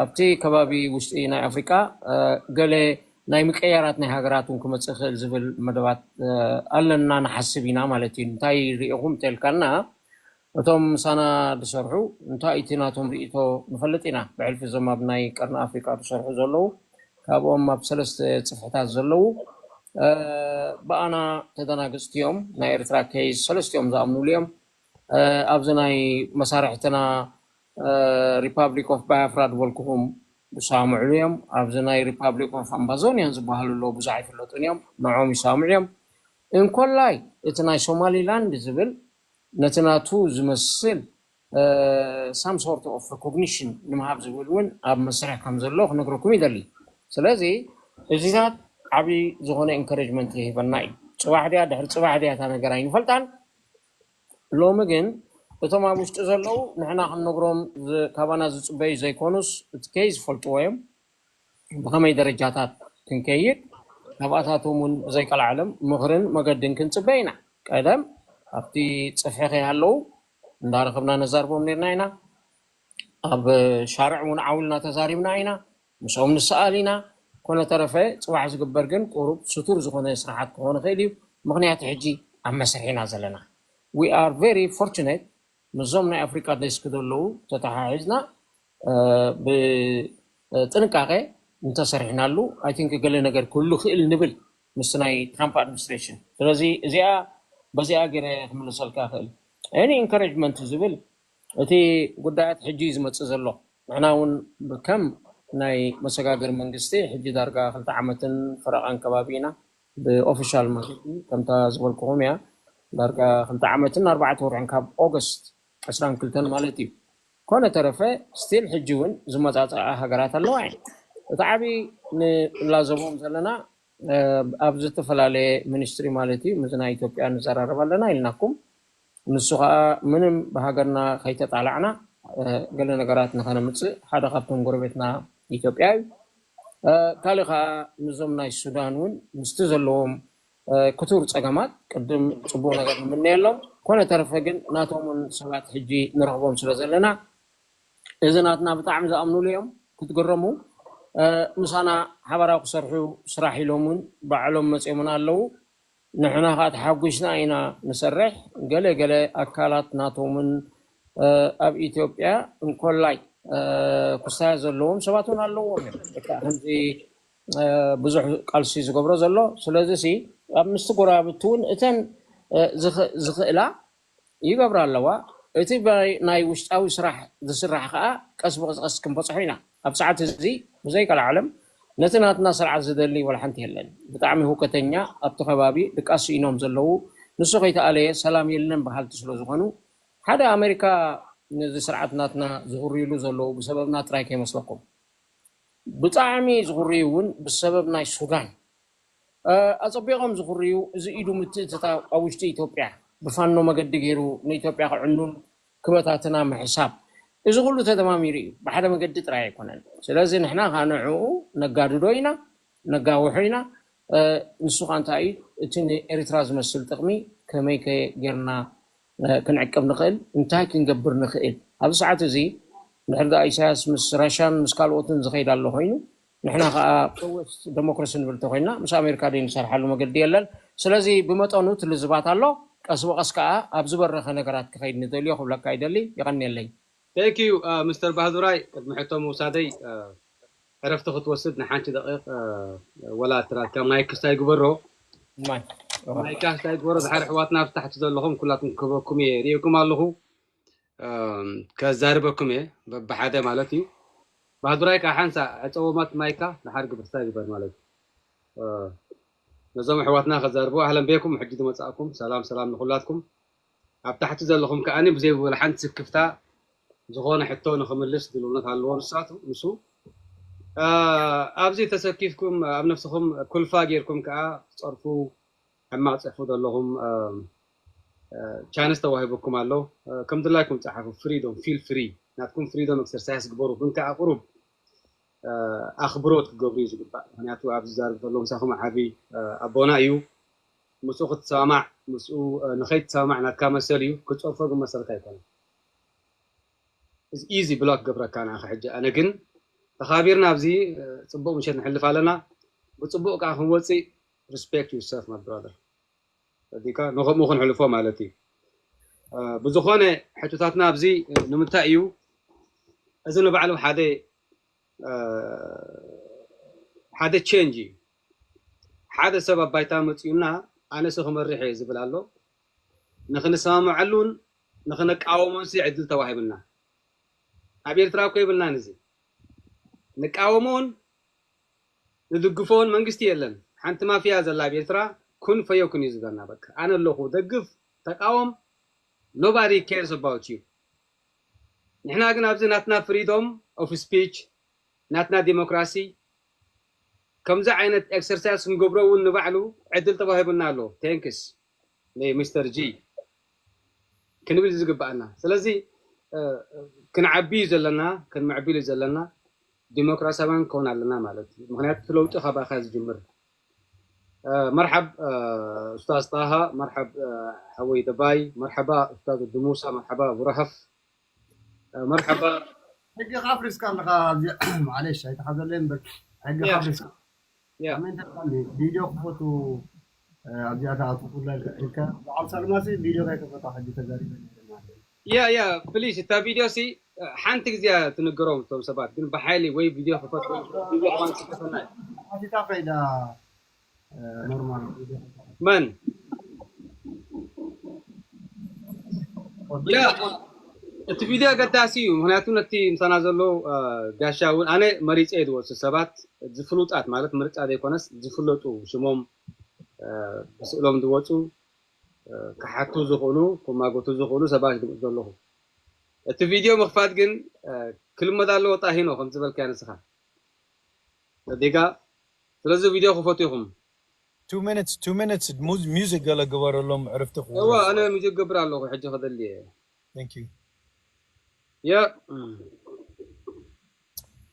ኣብቲ ከባቢ ውሽጢ ናይ ኣፍሪቃ ገለ ናይ ምቀያራት ናይ ሃገራት እውን ክመፅእ ይኽእል ዝብል መደባት ኣለና ንሓስብ ኢና ማለት እዩ። እንታይ ርኢኹም እንተልካና እቶም ምሳና ዝሰርሑ እንታይ እቲ ናቶም ርእቶ ንፈልጥ ኢና። ብሕልፊ እዞም ኣብ ናይ ቀርኒ ኣፍሪቃ ዝሰርሑ ዘለዉ ካብኦም ኣብ ሰለስተ ፅፍሕታት ዘለዉ ብኣና ተደናግፅቲ እዮም። ናይ ኤርትራ ኬዝ ሰለስቲኦም ዝኣምኑሉ እዮም። ኣብዚ ናይ መሳርሕትና ሪፓብሊክ ኦፍ ባያፍራ ዝበልኩኹም ዝሰማምዕሉ እዮም። ኣብዚ ናይ ሪፓብሊክ ኦፍ ኣምባዞኒያን ዝበሃሉ ኣለዉ ብዙሕ ኣይፍለጡን እዮም። ንዖም ይሰማምዑ እዮም። እንኮላይ እቲ ናይ ሶማሊላንድ ዝብል ነቲ ናቱ ዝመስል some sort of recognition ንምሃብ ዝብል እውን ኣብ መስርሕ ከም ዘሎ ክነግረኩም ይደሊ። ስለዚ እዚታት ዓብዪ ዝኾነ ኢንካሬጅመንት ይህበና እዩ። ጽባሕ ድያ ድሕሪ ጽባሕ ድያ እታ ነገር ኣይንፈልጣን። ሎሚ ግን እቶም ኣብ ውሽጢ ዘለዉ ንሕና ክንነግሮም ዝ- ካባና ዝጽበዩ ዘይኮኑስ፣ እቲ ከይዝፈልጥዎ እዮም። ብኸመይ ደረጃታት ክንከይድ፣ ካብኣታቶም እውን ብዘይቀልዓለም ምኽርን መገድን ክንጽበ ኢና። ቀደም ኣብቲ ጽፍሒ ከይሃለዉ እንዳረኸብና ነዛርቦም ነርና ኢና። ኣብ ሻርዕ እውን ዓውልና ተዛሪብና ኢና፣ ምስኦም ንሰኣል ኢና። ኮነ ተረፈ፣ ጽባሕ ዝግበር ግን ቁሩብ ስቱር ዝኾነ ስራሓት ክኾን ይኽእል እዩ። ምኽንያቱ ሕጂ ኣብ መስርሕ ኢና ዘለና። We are very fortunate፣ ምስዞም ናይ ኣፍሪካ ዴስክ ዘለዉ ተተሓሒዝና፣ ብጥንቃቄ እንተሰሪሕናሉ፣ I think ገለ ነገር ክህሉ ክእል ንብል ምስቲ ናይ ትራምፕ ኣድሚኒስትሬሽን። ስለዚ እዚኣ፣ በዚኣ ገይረ ክምልሰልካ ክእል። Any encouragement ዝብል፣ እቲ ጉዳያት ሕጂ እዩ ዝመፅእ ዘሎ። ንሕና እውን ከም ናይ መሰጋገር መንግስቲ ሕጂ ዳርጋ ክልተ ዓመትን ፈረቓን ከባቢ ኢና ብኦፊሻል መንገዲ፣ ከምታ ዝበልኩኹም እያ። ዳርጋ ክልተ ዓመትን ኣርባዕተ ወርሕን፣ ካብ ኦገስት ዕስራን ክልተን ማለት እዩ። ኮነ ተረፈ፣ ስቲል ሕጂ እውን ዝመፃፀኣ ሃገራት ኣለዋ እየን። እቲ ዓብዪ ንላዘቦም ዘለና ኣብ ዝተፈላለየ ሚኒስትሪ ማለት እዩ። ምስ ናይ ኢትዮጵያ ንዘራረብ ኣለና ኢልናኩም። ንሱ ከዓ ምንም ብሃገርና ከይተጣላዕና ገለ ነገራት ንኸነምፅእ ሓደ ካብቶም ጎረቤትና ኢትዮጵያ እዩ። ካልእ ከዓ ምስዞም ናይ ሱዳን እውን ምስቲ ዘለዎም ክቱር ፀገማት ቅድም ፅቡቅ ነገር ንምነየሎም። ኮነ ተረፈ ግን ናቶም እውን ሰባት ሕጂ ንረኽቦም ስለ ዘለና፣ እዚ ናትና ብጣዕሚ ዝኣምኑሉ እዮም። ክትግረሙ። ምሳና ሓባራዊ ክሰርሑ ስራሕ ኢሎም እውን ባዕሎም መፅኦምና ኣለዉ። ንሕና ከዓ ተሓጒስና ኢና ንሰርሕ። ገለ ገለ ኣካላት ናቶምን ኣብ ኢትዮጵያ እንኮላይ ኩስታያ ዘለዎም ሰባት እውን ኣለዎም እዮም። ከምዚ ብዙሕ ቃልሲ ዝገብሮ ዘሎ። ስለዚ ሲ ኣብ ምስቲ ጎረባብቲ እውን እተን ዝኽእላ ይገብራ ኣለዋ። እቲ ናይ ውሽጣዊ ስራሕ ዝስራሕ ከዓ ቀስ ብቀስ ክንበፅሖ ኢና። ኣብ ሰዓት እዚ ብዘይቀልዓለም ነቲ ናትና ስርዓት ዝደሊ ወላ ሓንቲ የለን። ብጣዕሚ ህውከተኛ ኣብቲ ከባቢ ድቃስ ስኢኖም ዘለዉ፣ ንሱ ከይተኣለየ ሰላም የለን በሃልቲ ስለ ዝኾኑ፣ ሓደ ኣሜሪካ ነዚ ስርዓት ናትና ዝኽርዩሉ ዘለዉ ብሰበብና ጥራይ ከይመስለኩም። ብጣዕሚ ዝኽርዩ እውን ብሰበብ ናይ ሱዳን ኣፀቢቖም ዝኽርዩ፣ እዚ ኢዱ ምትእትታው ኣብ ውሽጢ ኢትዮጵያ ብፋኖ መገዲ ገይሩ ንኢትዮጵያ ክዕኑን ክበታትና ምሕሳብ፣ እዚ ኩሉ ተደማሚሩ እዩ። ብሓደ መገዲ ጥራይ ኣይኮነን። ስለዚ ንሕና ከዓ ንዕኡ ነጋድዶ ኢና፣ ነጋውሖ ኢና። ንሱ ከዓ እንታይ እዩ፣ እቲ ንኤርትራ ዝመስል ጥቕሚ ከመይ ከ ጌርና ክንዕቅብ ንኽእል፣ እንታይ ክንገብር ንኽእል? ኣብዚ ሰዓት እዚ እንድሕር ደኣ ኢሳያስ ምስ ራሻን ምስ ካልኦትን ዝኸይድ ኣሎ ኮይኑ፣ ንሕና ከዓ ፕሮወስት ደሞክራሲ ንብል እንተኮይንና፣ ምስ ኣሜሪካ ደይ ንሰርሓሉ መገዲ የለን። ስለዚ ብመጠኑ ትልዝባት ኣሎ። ቀስ ብቐስ ከዓ ኣብ ዝበረኸ ነገራት ክኸይድ ንደልዮ ክብለካ ይደሊ። የቐንየለይ። Thank you፣ ሚስተር ባህዱራይ። ቅድሚ ሕቶ ምውሳደይ፣ ዕረፍቲ ክትወስድ ንሓንቲ ደቂቕ፣ ወላ ትራትካ ማይክ ክስታይ ግበሮ። ማይካ ክስታይ ግበሮ። ድሓር ኣሕዋትና ኣብ ታሕቲ ዘለኹም ኩላትኩም ክበኩም እየ፣ ርእየኩም ኣለኹ። ከዛርበኩም እየ፣ በብሓደ ማለት እዩ። ባህዱራይ ከዓ ሓንሳ ዕፀዎ ማት ማይካ ድሓር ግብር ክስታይ ግበር ማለት እዩ። ነዞም ኣሕዋትና ከዛርቡ፣ ኣህለን ቤኩም፣ ሕጂ ዝመፃእኩም፣ ሰላም ሰላም ንኩላትኩም። ኣብ ታሕቲ ዘለኹም ከዓኒ ብዘይ ወላ ሓንቲ ስክፍታ ዝኾነ ሕቶ ንኽምልስ ድልውነት ኣለዎ። ንሳቱ፣ ንሱ፣ ኣብዚ ተሰኪፍኩም ኣብ ነፍስኹም ኩልፋ ጌርኩም ከዓ ትፀርፉ፣ ሕማቕ ፅሕፉ ዘለኹም፣ ቻንስ ተዋሂቡኩም ኣሎ። ከም ድላይኩም ፀሓፉ፣ ፍሪዶም፣ ፊል ፍሪ፣ ናትኩም ፍሪዶም ኤክሰርሳይስ ግበሩ። ግን ከዓ ቁሩብ ኣኽብሮት ክገብሩ እዩ ዝግባእ። ምክንያቱ ኣብዚ ዝዛርብ ዘሎ ምሳኹም ዓቢ ኣቦና እዩ። ምስኡ ክትሰማማዕ፣ ምስኡ ንኸይትሰማማዕ ናትካ መሰል እዩ። ክትጸርፎ ግን መሰልካ ኣይኮነን። ኢዚ ብሎክ ክገብረካ ንዓኻ። ሕጂ ኣነ ግን ተኻቢርና ኣብዚ ጽቡቕ ምሸት ንሕልፍ ኣለና። ብጽቡቕ ከዓ ክንወጽእ፣ respect yourself my brother። ተረዲእካ? ንኸምኡ ክንሕልፎ ማለት እዩ። ብዝኾነ ሕቶታትና ኣብዚ ንምንታይ እዩ? እዚ ንባዕሉ ሓደ ሓደ ቼንጅ እዩ። ሓደ ሰብ ኣብ ባይታ መፂኡና ኣነሲ ክመርሕ እየ ዝብል ኣሎ። ንክንሰማምዐሉን ንክንቃወሞን ሲ ዕድል ተዋሂብና። ኣብ ኤርትራ እኮ የብልናን እዚ። ንቃወሞን ንድግፎን መንግስቲ የለን። ሓንቲ ማፍያ ዘላ ኣብ ኤርትራ ኩን ፈየኩን እዩ ዝበልና። በቃ ኣነ ኣለኹ፣ ደግፍ፣ ተቃወም፣ nobody cares about you። ንሕና ግን ኣብዚ ናትና ፍሪዶም ኦፍ ስፒች፣ ናትና ዲሞክራሲ፣ ከምዚ ዓይነት ኤክሰርሳይዝ ክንገብሮ እውን ንባዕሉ ዕድል ተዋሂቡና ኣሎ። ቴንክስ ንሚስተር ጂ ክንብል ዝግባኣና። ስለዚ ክንዓቢ እዩ ዘለና፣ ክንምዕብል እዩ ዘለና፣ ዲሞክራሲያውያን ክኸውን ኣለና ማለት እዩ። ምክንያቱ እቲ ለውጢ ካባኻ ዝጅምር። መርሓብ ኡስታዝ ጣሃ፣ መርሓብ ሓወይ ደባይ፣ መርሓባ ኡስታዝ ወዲ ሙሳ፣ መርሓባ ቡረሃፍ፣ መርሓባ። ሕጂ ካፍሪስካ ኣለኻ ኣብዚ። ማዕለሽ ኣይተሓዘለይ እምበር ሕጂ ካፍሪስካ። ያ ከመይ እንተልካኒ ቪድዮ ክፈቱ ኣብዚኣ ተኣትኩላ ኢልካ በዓል ሳልማሲ ቪድዮ ከይከፈታ ሕጂ ተዛሪበ ነይረ ማለት እዩ። ያ ያ ፕሊስ እታ ቪድዮ ሲ ሓንቲ ግዜ ትንገሮም እቶም ሰባት ግን ብሓይሊ ወይ ቪድዮ ክፈቱ ቪድዮ ከማን ክፈተና እዩ። ሓቲታ ከይዳ ኖርማል ቪድዮ መን ያ እቲ ቪድዮ ኣገዳሲ እዩ። ምክንያቱ ነቲ ምሳና ዘሎ ጋሻ እውን ኣነ መሪፀ እየ ዝወስድ ሰባት ዝፍሉጣት ማለት ምርጫ ዘይኮነስ ዝፍለጡ ሽሞም ብስእሎም ዝወፁ ክሓቱ ዝኽእሉ ክማጎቱ ዝኽእሉ ሰባት ዝምፅ ዘለኹ። እቲ ቪድዮ ምኽፋት ግን ክልመድ ኣለዎ ጣሂኖ ከም ዝበልካዮ ንስኻ ዲጋ። ስለዚ ቪድዮ ክፈቱ ኢኹም። Two minutes, two minutes. Music ገለ ግበረሎም ዕርፍቲ ክወ እወ ኣነ ሙዚክ ገብር ኣለኹ ሕጂ ከደሊ እየ። Thank you. ያ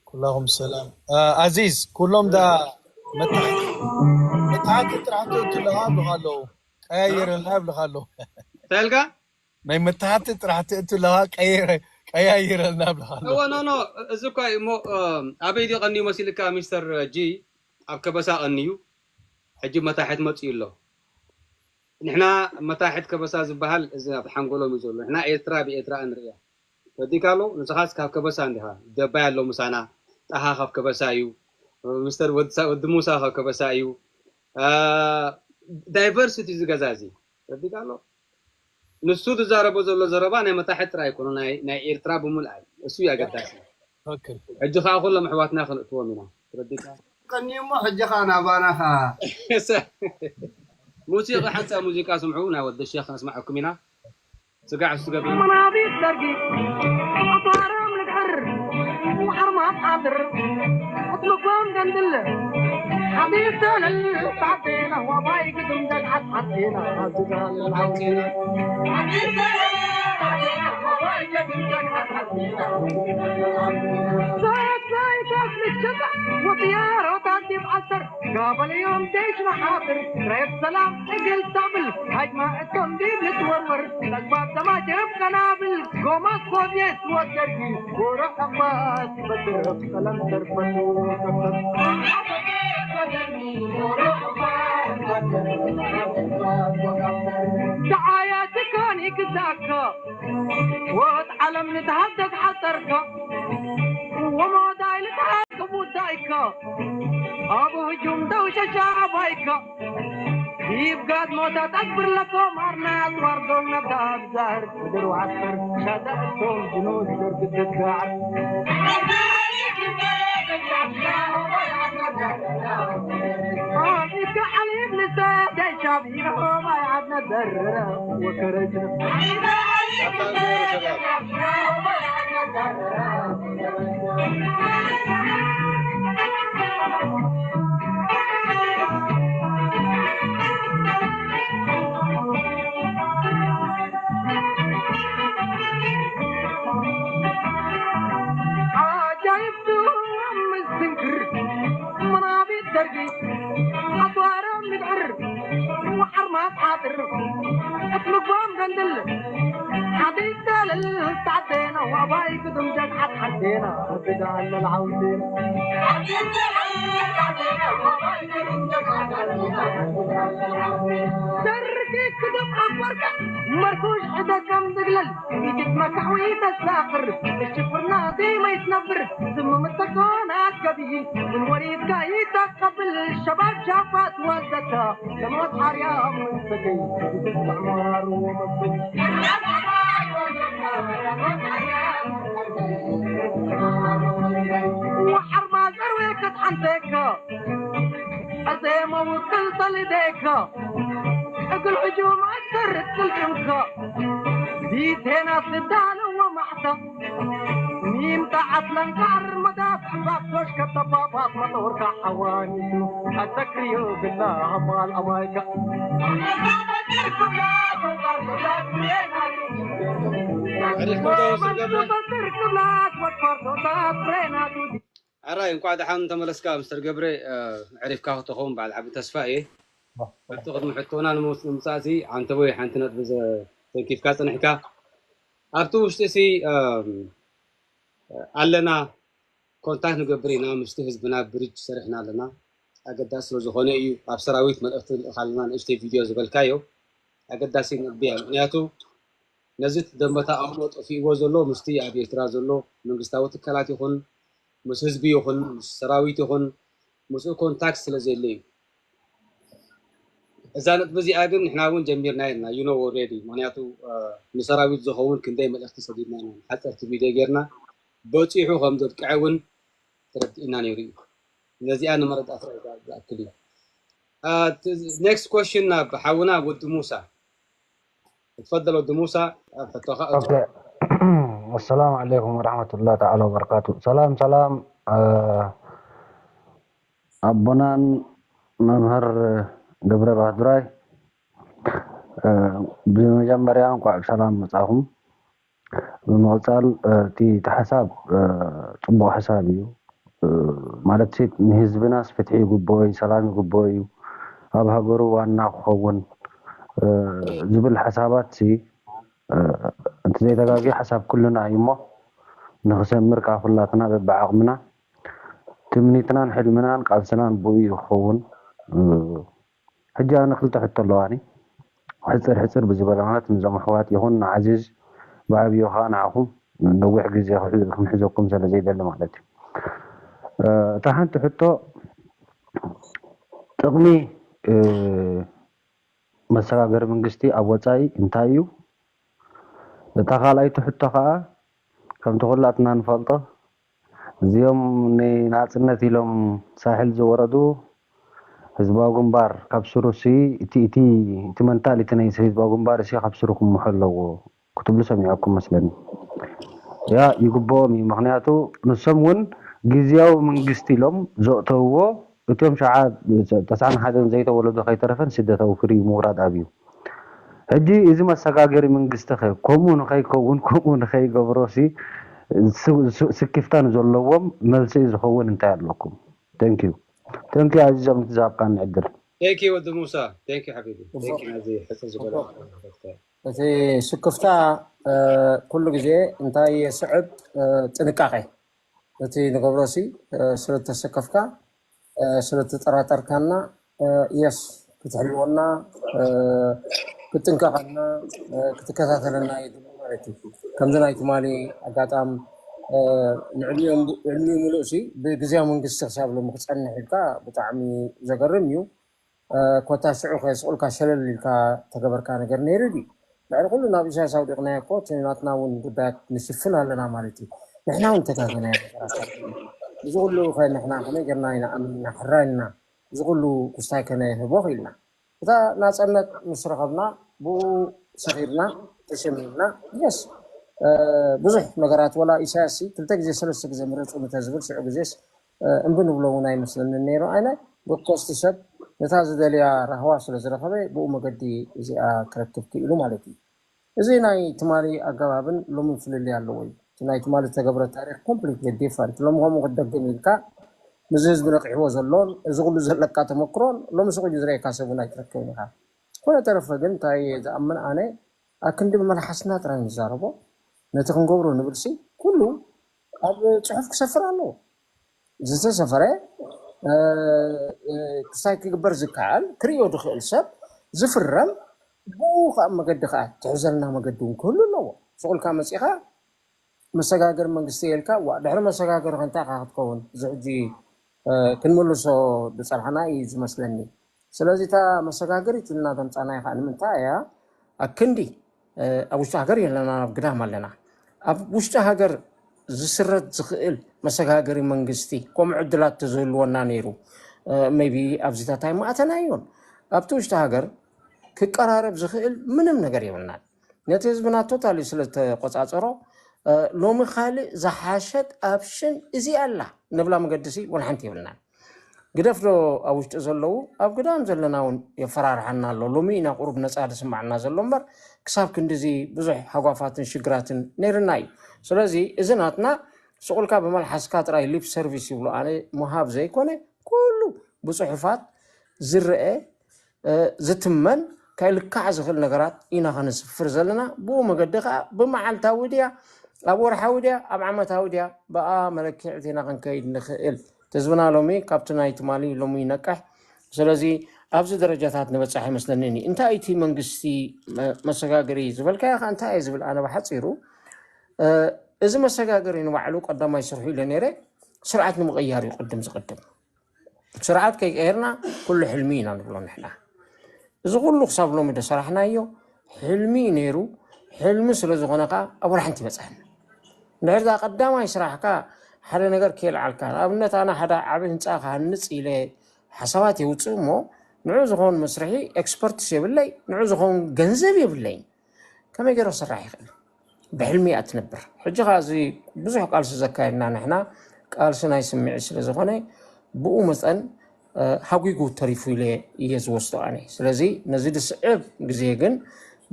ኩላኹም ሰላም። ኣዚዝ ኩሎም ዳ መታሕቲ ጥራሕ ትእቱ ኣለኻ ብኻ ኣለዉ ቀያይረልና ብልኻ ኣለዉ። እንታይ ኢልካ? ናይ መተሓቲ ጥራሕ ትእቱ ኣለኻ ቀያይረልና ብልኻ ኣለዉ። እወ ኖ ኖ እዚ እኳ እዩ እሞ ኣበይ ድዩ ቀንዩ መሲልካ ሚስተር ጂ? ኣብ ከበሳ ቀንዩ ሕጂ መታሕት መፅኡ ኣሎ። ንሕና መታሕት ከበሳ ዝበሃል እዚ ኣብ ሓንጎሎም እዩ ዘሎ። ንሕና ኤርትራ ብኤርትራ እንርእያ። ተረዲእካ ኣሎ? ንስኻስ ካብ ከበሳ እንዲኻ። ደባይ ኣሎ ምሳና። ጣሃ ካብ ከበሳ እዩ። ሚስተር ወዲ ሙሳ ካብ ከበሳ እዩ። ዳይቨርሲቲ እዚ ገዛ እዚ ተረዲእካ ኣሎ? ንሱ ዝዛረቦ ዘሎ ዘረባ ናይ መታሕት ጥራይ ኣይኮነ ናይ ኤርትራ ብምልኣይ እሱ እዩ ኣገዳሲ። ሕጂ ከዓ ኩሎም ኣሕዋትና ክንእትዎም ኢና። ተረዲእካ? ቀኒሞ ሕጂ ከዓ ናባና ከዓ ሙዚቃ ሓንሳእ ሙዚቃ ስምዑ ናይ ወዲ ሸክ ነስማዐኩም ኢና። ስጋዕ እሱ ገቢሩ መናቢት ደርጊ ኣባሮም ንድሕር ወሓርማት ዓድር ኣትልኮም ደንድል ሓቢር ተለል ሳዕቴና ዋባይ ግድም ደግሓት ሓቴና ዝጋለል ዓውቴና ወጥያሮታት ይብዓል ተር ጋበልዮም ዴሽ መሓብር ሬት ሰላም እግል ተብል ሃጅማ እቶም ዲብ ልትወርወር ተግባር ተማጀረብ ቀናብል ጎማ ሶቪየት ወደርጊ ጎረ ዕቋት በድረብ ሰላም ተርፈቱ ደዓያ ትካን ይግዛካ ወት ዓለም ንትሃደግ ሓፀርካ ወሞዳይ ልትሃከቡ ዳይካ ኣብ ህጁም ደው ሸሻ ኣባይካ ይብጋድ ሞታ ጠግብር ለኮም ኣርና ኣጽዋር ዶም ነብታ ኣብዛር ምድር ወዓስከር ሻዳ እቶም ጅኑድ ደርግ ትጋር ኢትዓሊም ንሰደይ ሻቢሮ ባይ ዓድ ነደረ ወከረጅ ዓጃይብቱ ኣብ ምስትንክር መናቢት ደርጊ ኣጽዋሮም ንድሕር ወሓርማት ሓጥር እትምግቦም ገንድል ሓዲሽ ተልል ሳዕቴና ዋባይ ግዱም ጀግሓት ሓቴና ብዳለ ልዓውቴና ደርጊ ክዱም ኣቦርካ መርኩሽ ዕደከም ዝግለል ኢትትመካዕ ወይ ተሳፍር እሽፍርና ደይማ ይትነብር ዝምምተኮን ኣትገቢ ምን ወሪድካ ይተቀብል ሸባብ ሻፋት ወዘተ ለሞት ሓርያ ምንሰገይ ይትስማዕማሩ መብል ወሓርማ ዘርዌ ከትሓንተካ ኣዘ መውክል ተልደካ እግል ሕጁም ኣሰርት ክልክምካ ዲቴና ስዳለ ወማዕታ ይምጣ ዓፍላን ጋር መዳፍ ባቶሽ ከተባባት መጦርካ ዓዋኒቱ ኣዘክርዮ ግና ኣባል ኣባይካ ዕሪፍ መደብ ስር ገብረ። ክብላት ወድፈርዶታት ብሬናቱ ኣራይ እንኳዕ ደሓን ተመለስካ ምስተር ገብረ። ዕሪፍካ ክትኸውን በዓል ዓቢ ተስፋ እየ። ኣብቲ ቅድሚ ሕቶና ንምውስ ንምጻእሲ ሓንቲ ወይ ሓንቲ ነጥቢ ተንኪፍካ ጽንሕካ ኣብቲ ውሽጢ ሲ ኣለና ኮንታክት ንገብር ኢና ምስቲ ህዝብና ብሪጅ ሰሪሕና ኣለና። ኣገዳሲ ስለዝኾነ እዩ ኣብ ሰራዊት መልእኽቲ ንልእኽ ኣለና ንእሽተይ ቪድዮ ዝበልካዮ ኣገዳሲ ነጥቢ እያ። ምክንያቱ ነዚ ደንበታ ኣእምሮ ጠፊእዎ ዘሎ ምስቲ ኣብ ኤርትራ ዘሎ መንግስታዊ ትካላት ይኹን ምስ ህዝቢ ይኹን ምስ ሰራዊት ይኹን ምስኡ ኮንታክት ስለዘየለ እዩ። እዛ ነጥቢ እዚኣ ግን ንሕና እውን ጀሚርና የና you know already ምክንያቱ ንሰራዊት ዝኸውን ክንደይ መልእኽቲ ሰዲድና ኢና ሓፀርቲ ቪድዮ ጌርና በፂሑ ከም ዘብቅዐ እውን ተረዲእና ነይሩ እዩ። ነዚኣ ንመረዳእታ ዝኣክል እዩ። Next question ናብ ሓውና ወዲ ሙሳ። اتفضل ወዲ ሙሳ ኣብ ሕቶኻ ኦኬ። السلام عليكم ورحمة الله تعالى وبركاته. ሰላም ሰላም ኣቦናን መምህር ገብረ ባህዱራይ። ብመጀመርያ እንኳዕ ብሰላም መጻኹም። ብምቕጻል እቲ ሓሳብ ጽቡቕ ሓሳብ እዩ። ማለት ንህዝብናስ ፍትሒ ይግብኦ እዩ፣ ሰላም ይግብኦ እዩ፣ ኣብ ሃገሩ ዋና ክኸውን ዝብል ሓሳባት ሲ እቲ ዘይተጋግየ ሓሳብ ኩልና እዩ እሞ ንኽሰምር ከዓ ኩላትና በብዓቕምና ትምኒትናን ሕልምናን ቃልስናን ብኡ እዩ ክኸውን። ሕጂ ኣነ ክልተ ሕቶ ኣለዋኒ። ሕፅር ሕፅር ብዝበለ ማለት ንዞም ኣሕዋት ይኹን ንዓዚዝ ብዓብዩ ከዓ ንዓኹም ነዊሕ ግዜ ክምሕዘኩም ስለ ዘይደሊ ማለት እዩ። እታ ሓንቲ ሕቶ ጥቕሚ መሰጋገሪ መንግስቲ ኣብ ወፃኢ እንታይ እዩ? እታ ካልኣይቲ ሕቶ ከዓ ከምቲ ኩላትና ንፈልጦ እዚኦም ንናፅነት ኢሎም ሳሕል ዝወረዱ ህዝባዊ ግንባር ካብ ስሩ ሲ እቲ እቲ እቲ መንታሊቲ ናይ ህዝባዊ ግንባር ሲ ካብ ስሩ ክምሖ ኣለዎ ክትብሉ ሰሚዐኩም መስለኒ። ያ ይግብኦም እዩ። ምክንያቱ ንሶም እውን ግዝያዊ መንግስቲ ኢሎም ዘእተውዎ እቶም ሸዓ ተስዓን ሓደን ዘይተወለዱ ከይተረፈን ስደታዊ ፍሪ ምውራድ ኣብዩ። ሕጂ እዚ መሰጋገሪ መንግስቲ ከ ከምኡ ንኸይከውን ከምኡ ንኸይገብሮ ሲ ስክፍታ ንዘለዎም መልሲ ዝኸውን እንታይ ኣለኩም? Thank you. Thank you ኣዚዞም እቲ ዝሃብካኒ ዕድል። Thank you ወዲ ሙሳ። Thank you ሓቢቢ። Thank you ነዚ ሕጽር ዝበለ እቲ ስክፍታ ኩሉ ግዜ እንታይ የስዕብ? ጥንቃቄ። እቲ ንገብሮ ሲ ስለተሰከፍካ ስለተጠራጠርካና የስ ክትሕልወና ክትጥንቀቐና ክትከታተለና የድሊ ማለት እዩ። ከምዚ ናይ ትማሊ ኣጋጣም ዕድሚኡ ምሉእ ሲ ብግዜያዊ መንግስቲ ክሳብ ሎሚ ክፀንሕ ኢልካ ብጣዕሚ ዘገርም እዩ። ኮታ ሽዑ ከስቑልካ ሸለል ኢልካ ተገበርካ ነገር ነይሩ ድዩ? ልዕሊ ኩሉ ናብ ኢሳያስ ኣውዲቕናዮ እኮ እቲ ናትና እውን ጉዳያት ንሽፍን ኣለና ማለት እዩ። ንሕና እውን ተጋገናዮ ነገራት ኣሎ። እዚ ኩሉ ከ ንሕና ከመይ ጌርና ኢና ኣሚንና ሕራይ ኢልና እዚ ኩሉ ክስታይ ከነህቦ ክኢልና? እታ ናፀነት ምስ ረኸብና ብኡ ሰኺርና ተሸሚምና የስ ብዙሕ ነገራት ወላ ኢሳያስ ሲ ክልተ ግዜ ሰለስተ ግዜ ምረፁ እንተዝብል ሽዑ ግዜስ እምቢ ንብሎ እውን ኣይመስለንን ነይሩ። ኣነ ዶኮስቲ ሰብ ነታ ዝደልያ ራህዋ ስለ ዝረኸበ ብኡ መገዲ እዚኣ ክረክብ ክኢሉ ማለት እዩ። እዚ ናይ ትማሊ ኣገባብን ሎምን ፍልልይ ኣለዎ እዩ። እቲ ናይ ትማሊ ዝተገብረ ታሪክ ኮምፕሊትሊ ዲፈረንት። ሎሚ ከምኡ ክደግም ኢልካ ምስዚ ህዝቢ ነቂሕዎ ዘሎን እዚ ኩሉ ዘለካ ተመክሮን ሎሚ ስቕ ኢሉ ዝረእየካ ሰብ እውን ኣይትረክብን ኢኻ። ኮነ ተረፈ ግን እንታይ ዝኣምን ኣነ ኣክንዲ ብመልሓስና ጥራይ ንዛረቦ ነቲ ክንገብሮ ንብልሲ ኩሉ ኣብ ፅሑፍ ክሰፍር ኣለዎ። ዝተሰፈረ ክሳይ ክግበር ዝከኣል ክርእዮ ዝኽእል ሰብ ዝፍረም ብኡ ከዓ መገዲ ከዓ ትሕዘልና መገዲ እውን ክህሉ ኣለዎ። ስቑልካ መፂኻ መሰጋገር መንግስቲ የልካ ዋ ድሕሪ መሰጋገር ከንታይ ካ ክትከውን እዚ ሕጂ ክንምልሶ ዝፀናሕና እዩ ዝመስለኒ። ስለዚ እታ መሰጋገሪት ኢልና ዘምፃናያ ከዓ ንምንታይ እያ ኣክንዲ ኣብ ውሽጢ ሃገር የለና ኣብ ግዳም ኣለና። ኣብ ውሽጢ ሃገር ዝስረት ዝኽእል መሰጋገሪ መንግስቲ ከምኡ ዕድላት ተዝህልወና ነይሩ ሜቢ ኣብዚታት ኣይምኣተናዮን። ኣብቲ ውሽጢ ሃገር ክቀራረብ ዝኽእል ምንም ነገር የብልናን። ነቲ ህዝብና ቶታሊ ስለተቆፃፀሮ ሎሚ ካልእ ዝሓሸት ኣፕሽን እዚኣ ኣላ ንብላ መገዲ ሲ ወላ ሓንቲ የብልናን። ግደፍ ዶ ኣብ ውሽጢ ዘለዉ፣ ኣብ ግዳም ዘለና እውን የፈራርሓና ኣሎ። ሎሚ ኢና ቁሩብ ነፃ ዝስማዓና ዘሎ እምበር ክሳብ ክንድዚ ብዙሕ ሃጓፋትን ሽግራትን ነይርና እዩ። ስለዚ እዚ ናትና ስቑልካ ብመልሓስካ ጥራይ ሊፕ ሰርቪስ ይብሉ ኣነ ምሃብ ዘይኮነ ኩሉ ብፅሑፋት ዝረአ ዝትመን ከልካዕ ዝኽእል ነገራት ኢና ከነስፍር ዘለና። ብኡ መገዲ ከዓ ብመዓልታዊ ድያ፣ ኣብ ወርሓዊ ድያ፣ ኣብ ዓመታዊ ድያ፣ ብኣ መለክዕት ኢና ክንከይድ ንኽእል። ህዝብና ሎሚ ካብቲ ናይ ትማሊ ሎሚ ይነቅሕ። ስለዚ ኣብዚ ደረጃታት ንበፅሕ ኣይመስለንን እዩ። እንታይ እቲ መንግስቲ መሰጋገሪ ዝበልካዮ ከዓ እንታይ እየ ዝብል ኣነ ብሓፂሩ እዚ መሰጋገሪ ንባዕሉ ቀዳማይ ስርሑ ኢለ ነይረ ስርዓት ንምቕያር እዩ ቅድም ዝቅድም። ስርዓት ከይቀየርና ኩሉ ሕልሚ ኢና ንብሎ ንሕና። እዚ ኩሉ ክሳብ ሎሚ ደሰራሕናዮ ሕልሚ እዩ ነይሩ። ሕልሚ ስለ ዝኾነ ከዓ ኣብ ወላ ሓንቲ ይበፅሐና። እንድሕር እዛ ቀዳማይ ስራሕካ ሓደ ነገር ከየልዓልካ፣ ንኣብነት ኣነ ሓደ ዓቢ ህንፃ ክሃንፅ ኢለ ሓሳባት የውፅእ እሞ ንዑ ዝኾን መስርሒ ኤክስፐርትስ የብለይ፣ ንዑ ዝኾን ገንዘብ የብለይን። ከመይ ገይረ ክስራሕ ይኽእል? ብሕልሚ እያ ትነብር። ሕጂ ከዓ እዚ ብዙሕ ቃልሲ ዘካየድና ንሕና ቃልሲ ናይ ስምዒት ስለ ዝኾነ ብኡ መጠን ሃጉጉ ተሪፉ ኢለ እየ ዝወስዶ ኣነ። ስለዚ ነዚ ዝስዕብ ግዜ ግን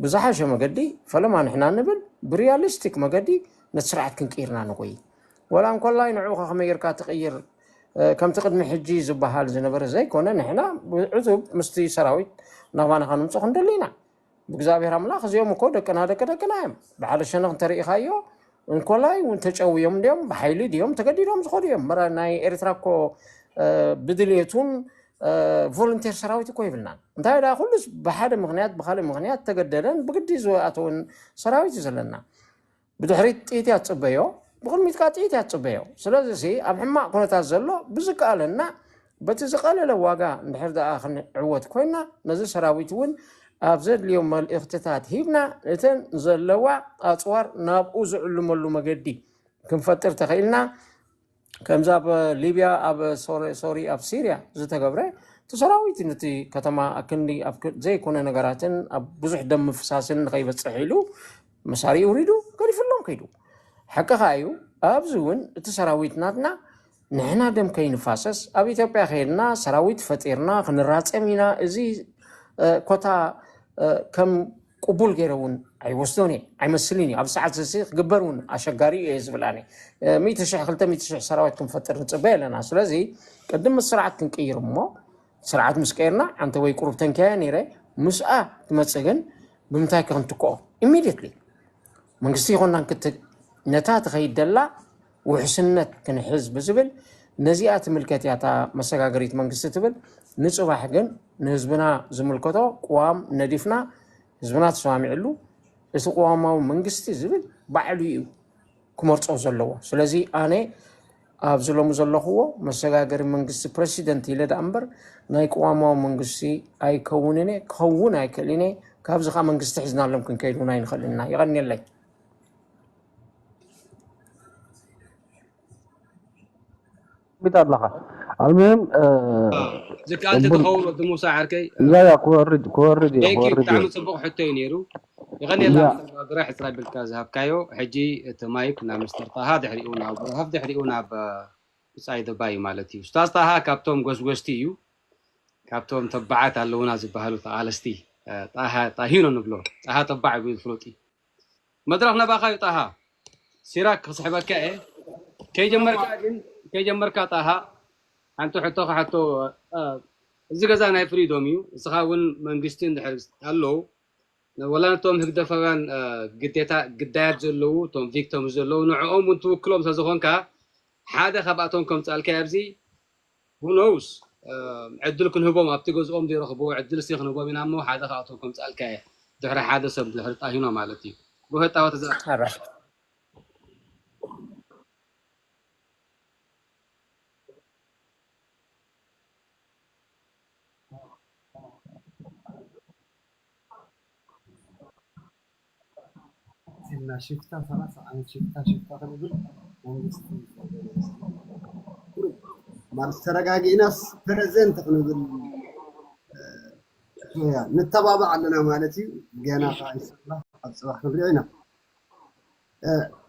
ብዝሓሸ መገዲ ፈለማ ንሕና ንብል ብሪያሊስቲክ መገዲ ነቲ ስርዓት ክንቅይርና ንጎይ። ወላ እንኮላይ ንዑ ከመይ ጌርካ ትቕይር ከምቲ ቅድሚ ሕጂ ዝበሃል ዝነበረ ዘይኮነ ንሕና ብዕቱብ ምስቲ ሰራዊት ናባና ከነምፅኦ ክንደሊ ኢና። ብእግዚኣብሔር ኣምላኽ እዚኦም እኮ ደቅና ደቂ ደቅና እዮም። ብሓደ ሸነኽ እንተሪኢኻዮ እንኮላይ እውን ተጨውዮም እንዲዮም ብሓይሊ ድዮም ተገዲዶም ዝኸዱ እዮም። መራ ናይ ኤርትራ እኮ ብድልየቱን ቮለንቴር ሰራዊት እኮ ይብልናን። እንታይ ደኣ ኩሉስ ብሓደ ምኽንያት ብካልእ ምኽንያት ተገደደን ብግዲ ዝኣተወን ሰራዊት እዩ ዘለና። ብድሕሪት ጥይት እያ ትፅበዮ፣ ብቕድሚት ከዓ ጥይት እያ ትፅበዮ። ስለዚ ሲ ኣብ ሕማቕ ኩነታት ዘሎ ብዝከኣለና በቲ ዝቐለለ ዋጋ እንድሕር ደኣ ክንዕወት ኮይና ነዚ ሰራዊት እውን ኣብ ዘድልዮ መልእኽትታት ሂብና እተን ዘለዋ ኣፅዋር ናብኡ ዝዕልመሉ መገዲ ክንፈጥር ተኽኢልና ከምዚ ኣብ ሊብያ ኣብ ሶሪ ኣብ ሲርያ ዝተገብረ እቲ ሰራዊት ነቲ ከተማ ኣክንዲ ዘይኮነ ነገራትን ኣብ ብዙሕ ደም ምፍሳስን ንኸይበፅሕ ኢሉ መሳሪኡ ውሪዱ ገዲፍሎም ከይዱ። ሓቂ ከዓ እዩ። ኣብዚ እውን እቲ ሰራዊት ናትና ንሕና ደም ከይንፋሰስ ኣብ ኢትዮጵያ ከይድና ሰራዊት ፈጢርና ክንራፀም ኢና። እዚ ኮታ ከም ቅቡል ገይረ እውን ኣይወስዶን እየ ኣይመስልን እዩ። ኣብ ሰዓት እዚ ክግበር እውን ኣሸጋሪ እዩ እየ ዝብል ኣነ። ሚእቲ ሽሕ ክልተ ሚእቲ ሽሕ ሰራዊት ክንፈጥር ንፅበ ኣለና። ስለዚ ቅድም ምስ ስርዓት ክንቅይር እሞ ስርዓት ምስ ቀይርና ዓንተ ወይ ቁሩብ ተንኪያ ነይረ ምስኣ ትመፅእ ግን ብምንታይ ክንትክኦ ኢሚድየትሊ መንግስቲ ይኮናን ክትግ ነታ ትኸይድ ደላ ውሕስነት ክንሕዝ ብዝብል ነዚኣ ትምልከት እያ እታ መሰጋገሪት መንግስቲ ትብል። ንፅባሕ ግን ንህዝብና ዝምልከቶ ቅዋም ነዲፍና ህዝብና ተሰማሚዕሉ እቲ ቅዋማዊ መንግስቲ ዝብል ባዕሉ እዩ ክመርፆ ዘለዎ። ስለዚ ኣነ ኣብዚ ሎሚ ዘለኽዎ መሰጋገሪ መንግስቲ ፕረሲደንት ኢለ ደኣ እምበር ናይ ቅዋማዊ መንግስቲ ኣይከውንን እየ፣ ክኸውን ኣይክእልን እየ። ካብዚ ከዓ መንግስቲ ሒዝናሎም ክንከይድ እውን ኣይንኽእልን ኢና። የቐንየለይ። ቢት ኣለኻ ኣልሙሂም ዝከኣል ተትኸውን ወዲ ሙሳ ዓርከይ ያ ያ ክወርድ ክወርድ እዩ ቴንክ ዩ ክወርድ ብጣዕሚ እዩ ፅቡቕ ሕቶ እዩ ነይሩ። ይቐንየልና ያ ሚስተር ባድራ ሕፅራ ቢልካ ዝሃብካዮ። ሕጂ እቲ ማይክ ናብ ሚስተር ጣሃ ድሕሪኡ ናብ ሩሃፍ ድሕሪኡ ናብ ብፃይ ደባይ ማለት እዩ። ስታዝ ጣሃ ካብቶም ጎስጎስቲ እዩ። ካብቶም ተባዓት ኣለውና ዝበሃሉ ተቓለስቲ ጣሃ ጣሂኖ ንብሎ። ጣሃ ተባዕ ይብል ፍሉጥ እዩ። መድረኽ ነባኻ እዩ ጣሃ። ሲራክ ክስሕበካ እየ። ከይጀመርካ ግን ከይጀመርካ ጣሃ ሓንቲ ሕቶ ክሓቶ። እዚ ገዛ ናይ ፍሪዶም እዩ። እስኻ እውን መንግስቲ እንድሕር ኣለዉ ወላ ነቶም ህግደፋውያን ግዴታ ግዳያት ዘለዉ እቶም ቪክቶም ዘለዉ ንዕኦም እውን ትውክሎም ስለዝኾንካ ሓደ ካብኣቶም ከምፅኣልካ ኣብዚ who knows ዕድል ክንህቦም ኣብቲ ገዝኦም ዘይረኽብዎ ዕድል ሲ ክንህቦም ኢና እሞ ሓደ ካብኣቶም ከምፅኣልካ እየ። ድሕሪ ሓደ ሰብ ድሕሪ ጣሂኖ ማለት እዩ። ጎሄ ጣዋ ተዘራ ሓራሽ እና ሽፍታ ሰላሳ ዓመት ሽፍታ ሽፍታ ክንብል መንግስቲ ማለት ተረጋጊእናስ ፕረዘንት ክንብል ንተባባዕ ኣለና ማለት እዩ። ገና ከዓ ኢንሻላህ ኣብ ፅባሕ ክንሪኦ ኢና።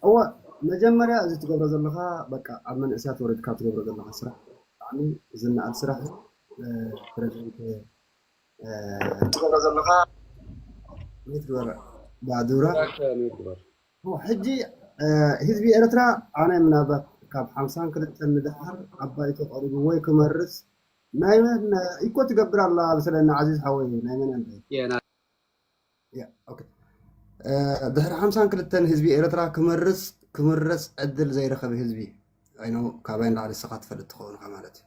እወ፣ መጀመርያ እዚ ትገብሮ ዘለኻ በቃ ኣብ መንእሰያት ወሪድካ ትገብሮ ዘለኻ ስራሕ ብጣዕሚ ዝነኣድ ስራሕ እዩ። ፕረዚደንት ትገብሮ ዘለኻ ትግበር ባዱራ። ሕጂ ህዝቢ ኤርትራ ኣነ ምናልባት ካብ ሓምሳን ክልተን ንደሓር ኣባይቶ ቀሪቡ ወይ ክመርስ ናይ መን ኢኮ ትገብር ኣላ ብስለና ዓዚዝ ሓወይ ናይ መን ኣለ ድሕሪ ሓምሳን ክልተን ህዝቢ ኤርትራ ክመርጽ ክምረጽ ዕድል ዘይረኸበ ህዝቢ ኣይኖ ካባይ ንላዕሊ ስኻ ትፈልጥ ትኸውን ኢኻ ማለት እዩ።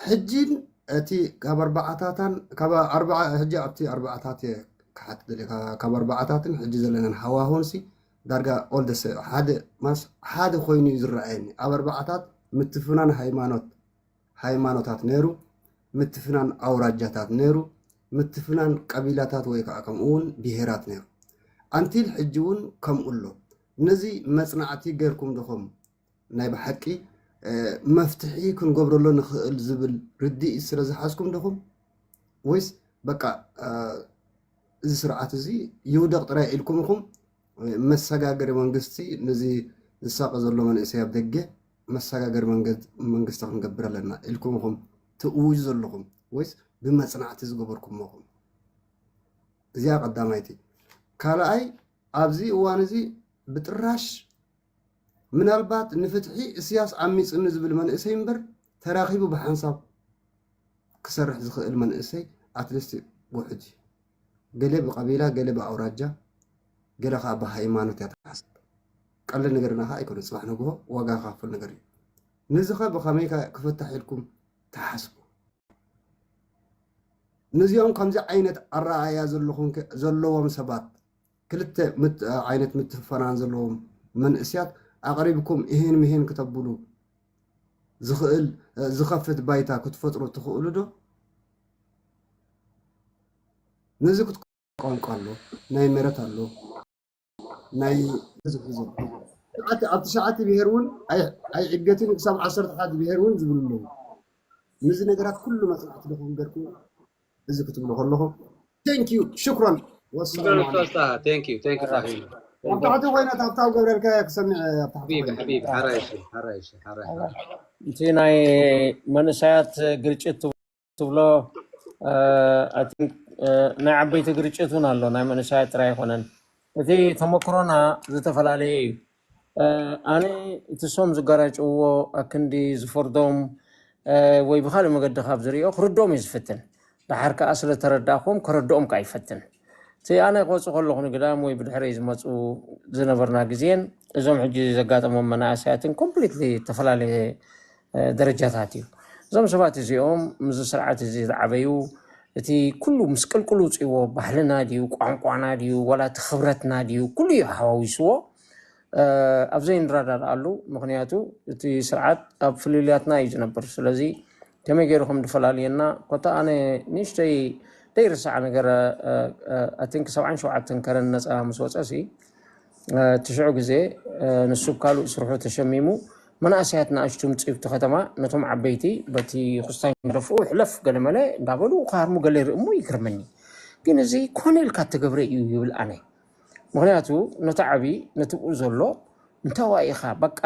ሕጂን እቲ ካብ ኣርባዓታታን ካብ ኣርባዓ ሕጂ ኣብቲ ኣርባዓታት እየ ክሓት ደልየ ካብ ኣርባዓታትን ሕጂ ዘለናን ሃዋሁን ሲ ዳርጋ ኦልደስ ሓደ ማስ ሓደ ኮይኑ እዩ ዝረኣየኒ ኣብ ኣርባዓታት ምትፍናን ሃይማኖት ሃይማኖታት ነይሩ፣ ምትፍናን ኣውራጃታት ነይሩ፣ ምትፍናን ቀቢላታት ወይ ከዓ ከምኡ እውን ብሄራት ነይሩ። ኣንቲል ሕጂ እውን ከምኡ ኣሎ። ነዚ መፅናዕቲ ገይርኩም ዲኹም ናይ ብሓቂ መፍትሒ ክንገብረሎ ንኽእል ዝብል ርድኢት ስለ ዝሓዝኩም ዲኹም ወይስ በቃ እዚ ስርዓት እዚ ይውደቕ ጥራይ ኢልኩም ኢኹም መሰጋገሪ መንግስቲ ነዚ ዝሳቐ ዘሎ መንእሰይ ኣብ ደገ መሰጋገሪ መንግስቲ ክንገብር ኣለና ኢልኩም ኢኹም ትእውጁ ዘለኹም ወይስ ብመፅናዕቲ ዝገበርኩሞ ኢኹም? እዚኣ ቀዳማይቲ። ካልኣይ ኣብዚ እዋን እዚ ብጥራሽ ምናልባት ንፍትሒ እስያስ ዓሚፅኒ ዝብል መንእሰይ እምበር ተራኺቡ ብሓንሳብ ክሰርሕ ዝኽእል መንእሰይ ኣትሊስት ውሕድ እዩ። ገለ ብቐቢላ፣ ገለ ብኣውራጃ፣ ገለ ከዓ ብሃይማኖት እያ ትሓስብ። ቀልል ነገር ናኻ ኣይኮነ፣ ፅባሕ ንግሆ ዋጋ ክኸፍል ነገር እዩ። ንዚ ኸ ብኸመይ ከ ክፍታሕ ኢልኩም ትሓስቡ? ነዚኦም ከምዚ ዓይነት ኣረኣእያ ዘለዎም ሰባት ክልተ ዓይነት ምትፍናን ዘለዎም መንእስያት ኣቕሪብኩም እሄን ምሄን ክተብሉ ዝኽእል ዝኸፍት ባይታ ክትፈጥሩ ትኽእሉ ዶ? ነዚ ቋንቋ ኣሎ፣ ናይ መረት ኣሎ፣ ናይ ኣብ ትሽዓተ ብሄር እውን ኣይዕገትን ክሳብ ዓሰርተ ሓደ ብሄር እውን ዝብሉ ኣለዉ። ነዚ ነገራት ኩሉ መፅናዕቲ ዶ ክገርኩ እዚ ክትብሉ ከለኹ ቴንክ ዩ ሽክረን ወሰላም ዓለይኩም። ቴንክ ዩ ቴንክ ዩ ጣሂ ኣብ ታሕቲ ኮይነ ታብታብ ገብረልካ ክሰምዕ ኣብ ታሕቲ ሓቢቢ ሓቢቢ ሓራይሽ ሓራይሽ ሓራይ እቲ ናይ መንእሰያት ግርጭት ትብሎ ናይ ዓበይቲ ግርጭት እውን ኣሎ ናይ መንእሰያት ጥራይ ኣይኮነን። እቲ ተመክሮና ዝተፈላለየ እዩ። ኣነ እቲ ሶም ዝጋራጭውዎ ኣክንዲ ዝፈርዶም ወይ ብካልእ መገዲ ካብ ዝሪኦ ክርድኦም እዩ ዝፍትን። ደሓር ከዓ ስለተረዳእኩም ከረድኦም ከዓ ይፈትን። እቲ ኣነ ክወፅእ ከለኹ ንግዳም ወይ ብድሕረይ ዝመፁ ዝነበርና ግዜን እዞም ሕጂ ዘጋጠሞም መናእሰያትን ኮምፕሊትሊ ዝተፈላለየ ደረጃታት እዩ። እዞም ሰባት እዚኦም ምስዚ ስርዓት እዚ ዝዓበዩ እቲ ኩሉ ምስቅልቅሉ ውፅዎ ባህልና ድዩ ቋንቋና ድዩ ዋላ እቲ ክብረትና ድዩ ኩሉ እዩ ሓዋዊስዎ ኣብ ዘይንረዳድኣሉ ምክንያቱ እቲ ስርዓት ኣብ ፍልልያትና እዩ ዝነብር ስለዚ ከመይ ገይሩ ከም ዝፈላልየና ኮታ ኣነ ንእሽተይ ደይርሳዕ ነገር ኣቲንክ ሰብዓን ሸውዓተን ከረን ነፃ ምስ ወፀ ሲ ትሽዑ ግዜ ንሱ ካልእ ስርሑ ተሸሚሙ መናእሰያት ንኣሽቱ ምፅብቲ ከተማ ነቶም ዓበይቲ በቲ ኩስታይ ንደፍኡ ሕለፍ ገለመለ እንዳበሉ ክሃርሙ ገለ ይርኢ እሞ ይግርመኒ ግን እዚ ኮነ ኢልካ ተገብረ እዩ ይብል ኣነ ምክንያቱ ነቲ ዓብዪ ነቲ ብኡ ዘሎ እንተዋኢኻ በቃ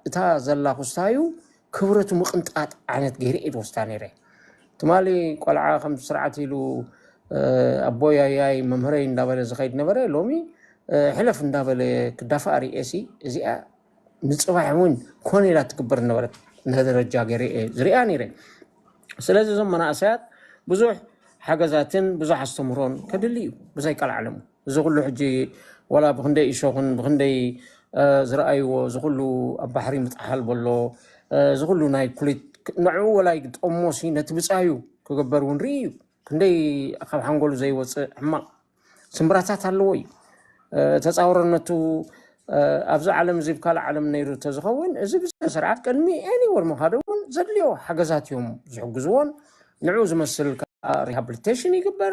እታ ዘላ ኩስታዩ ክብረቱ ምቕንጣጥ ዓይነት ገይረ እየ ዝወስዳ ነይረ ትማሊ ቆልዓ ከም ስርዓት ኢሉ ኣቦይ ኣያይ መምህረይ እንዳበለ ዝኸይድ ነበረ ሎሚ ሕለፍ እንዳበለ ክዳፋእ ርእየሲ እዚኣ ንፅባሕ እውን ኮነ ኢላ ትግበር ነበረት ነደረጃ ገይረ እየ ዝሪኣ ነይረ ስለዚ እዞም መናእሰያት ብዙሕ ሓገዛትን ብዙሕ ኣስተምህሮን ከድሊ እዩ ብዘይ ቃል ዓለሙ እዚ ኩሉ ሕጂ ዋላ ብክንደይ እሾኽን ብክንደይ ዝረኣይዎ እዚ ኩሉ ኣብ ባሕሪ ምጥሓል በሎ እዚ ኩሉ ናይ ኩሊት ንዕኡ ወላይ ጠሞሲ ነቲ ብፃዩ ክግበር እውን ርኢ እዩ ክንደይ ካብ ሓንጎሉ ዘይወፅእ ሕማቕ ስምብራታት ኣለዎ እዩ ተፃውረነቱ ኣብዚ ዓለም እዚ ብካልእ ዓለም ነይሩ ተዝኸውን እዚ ብስነ ስርዓት ቅድሚ ኤኒወር ምኻዱ እውን ዘድልዮ ሓገዛት እዮም ዝሕግዝዎን ንዕኡ ዝመስል ከዓ ሪሃብሊቴሽን ይግበር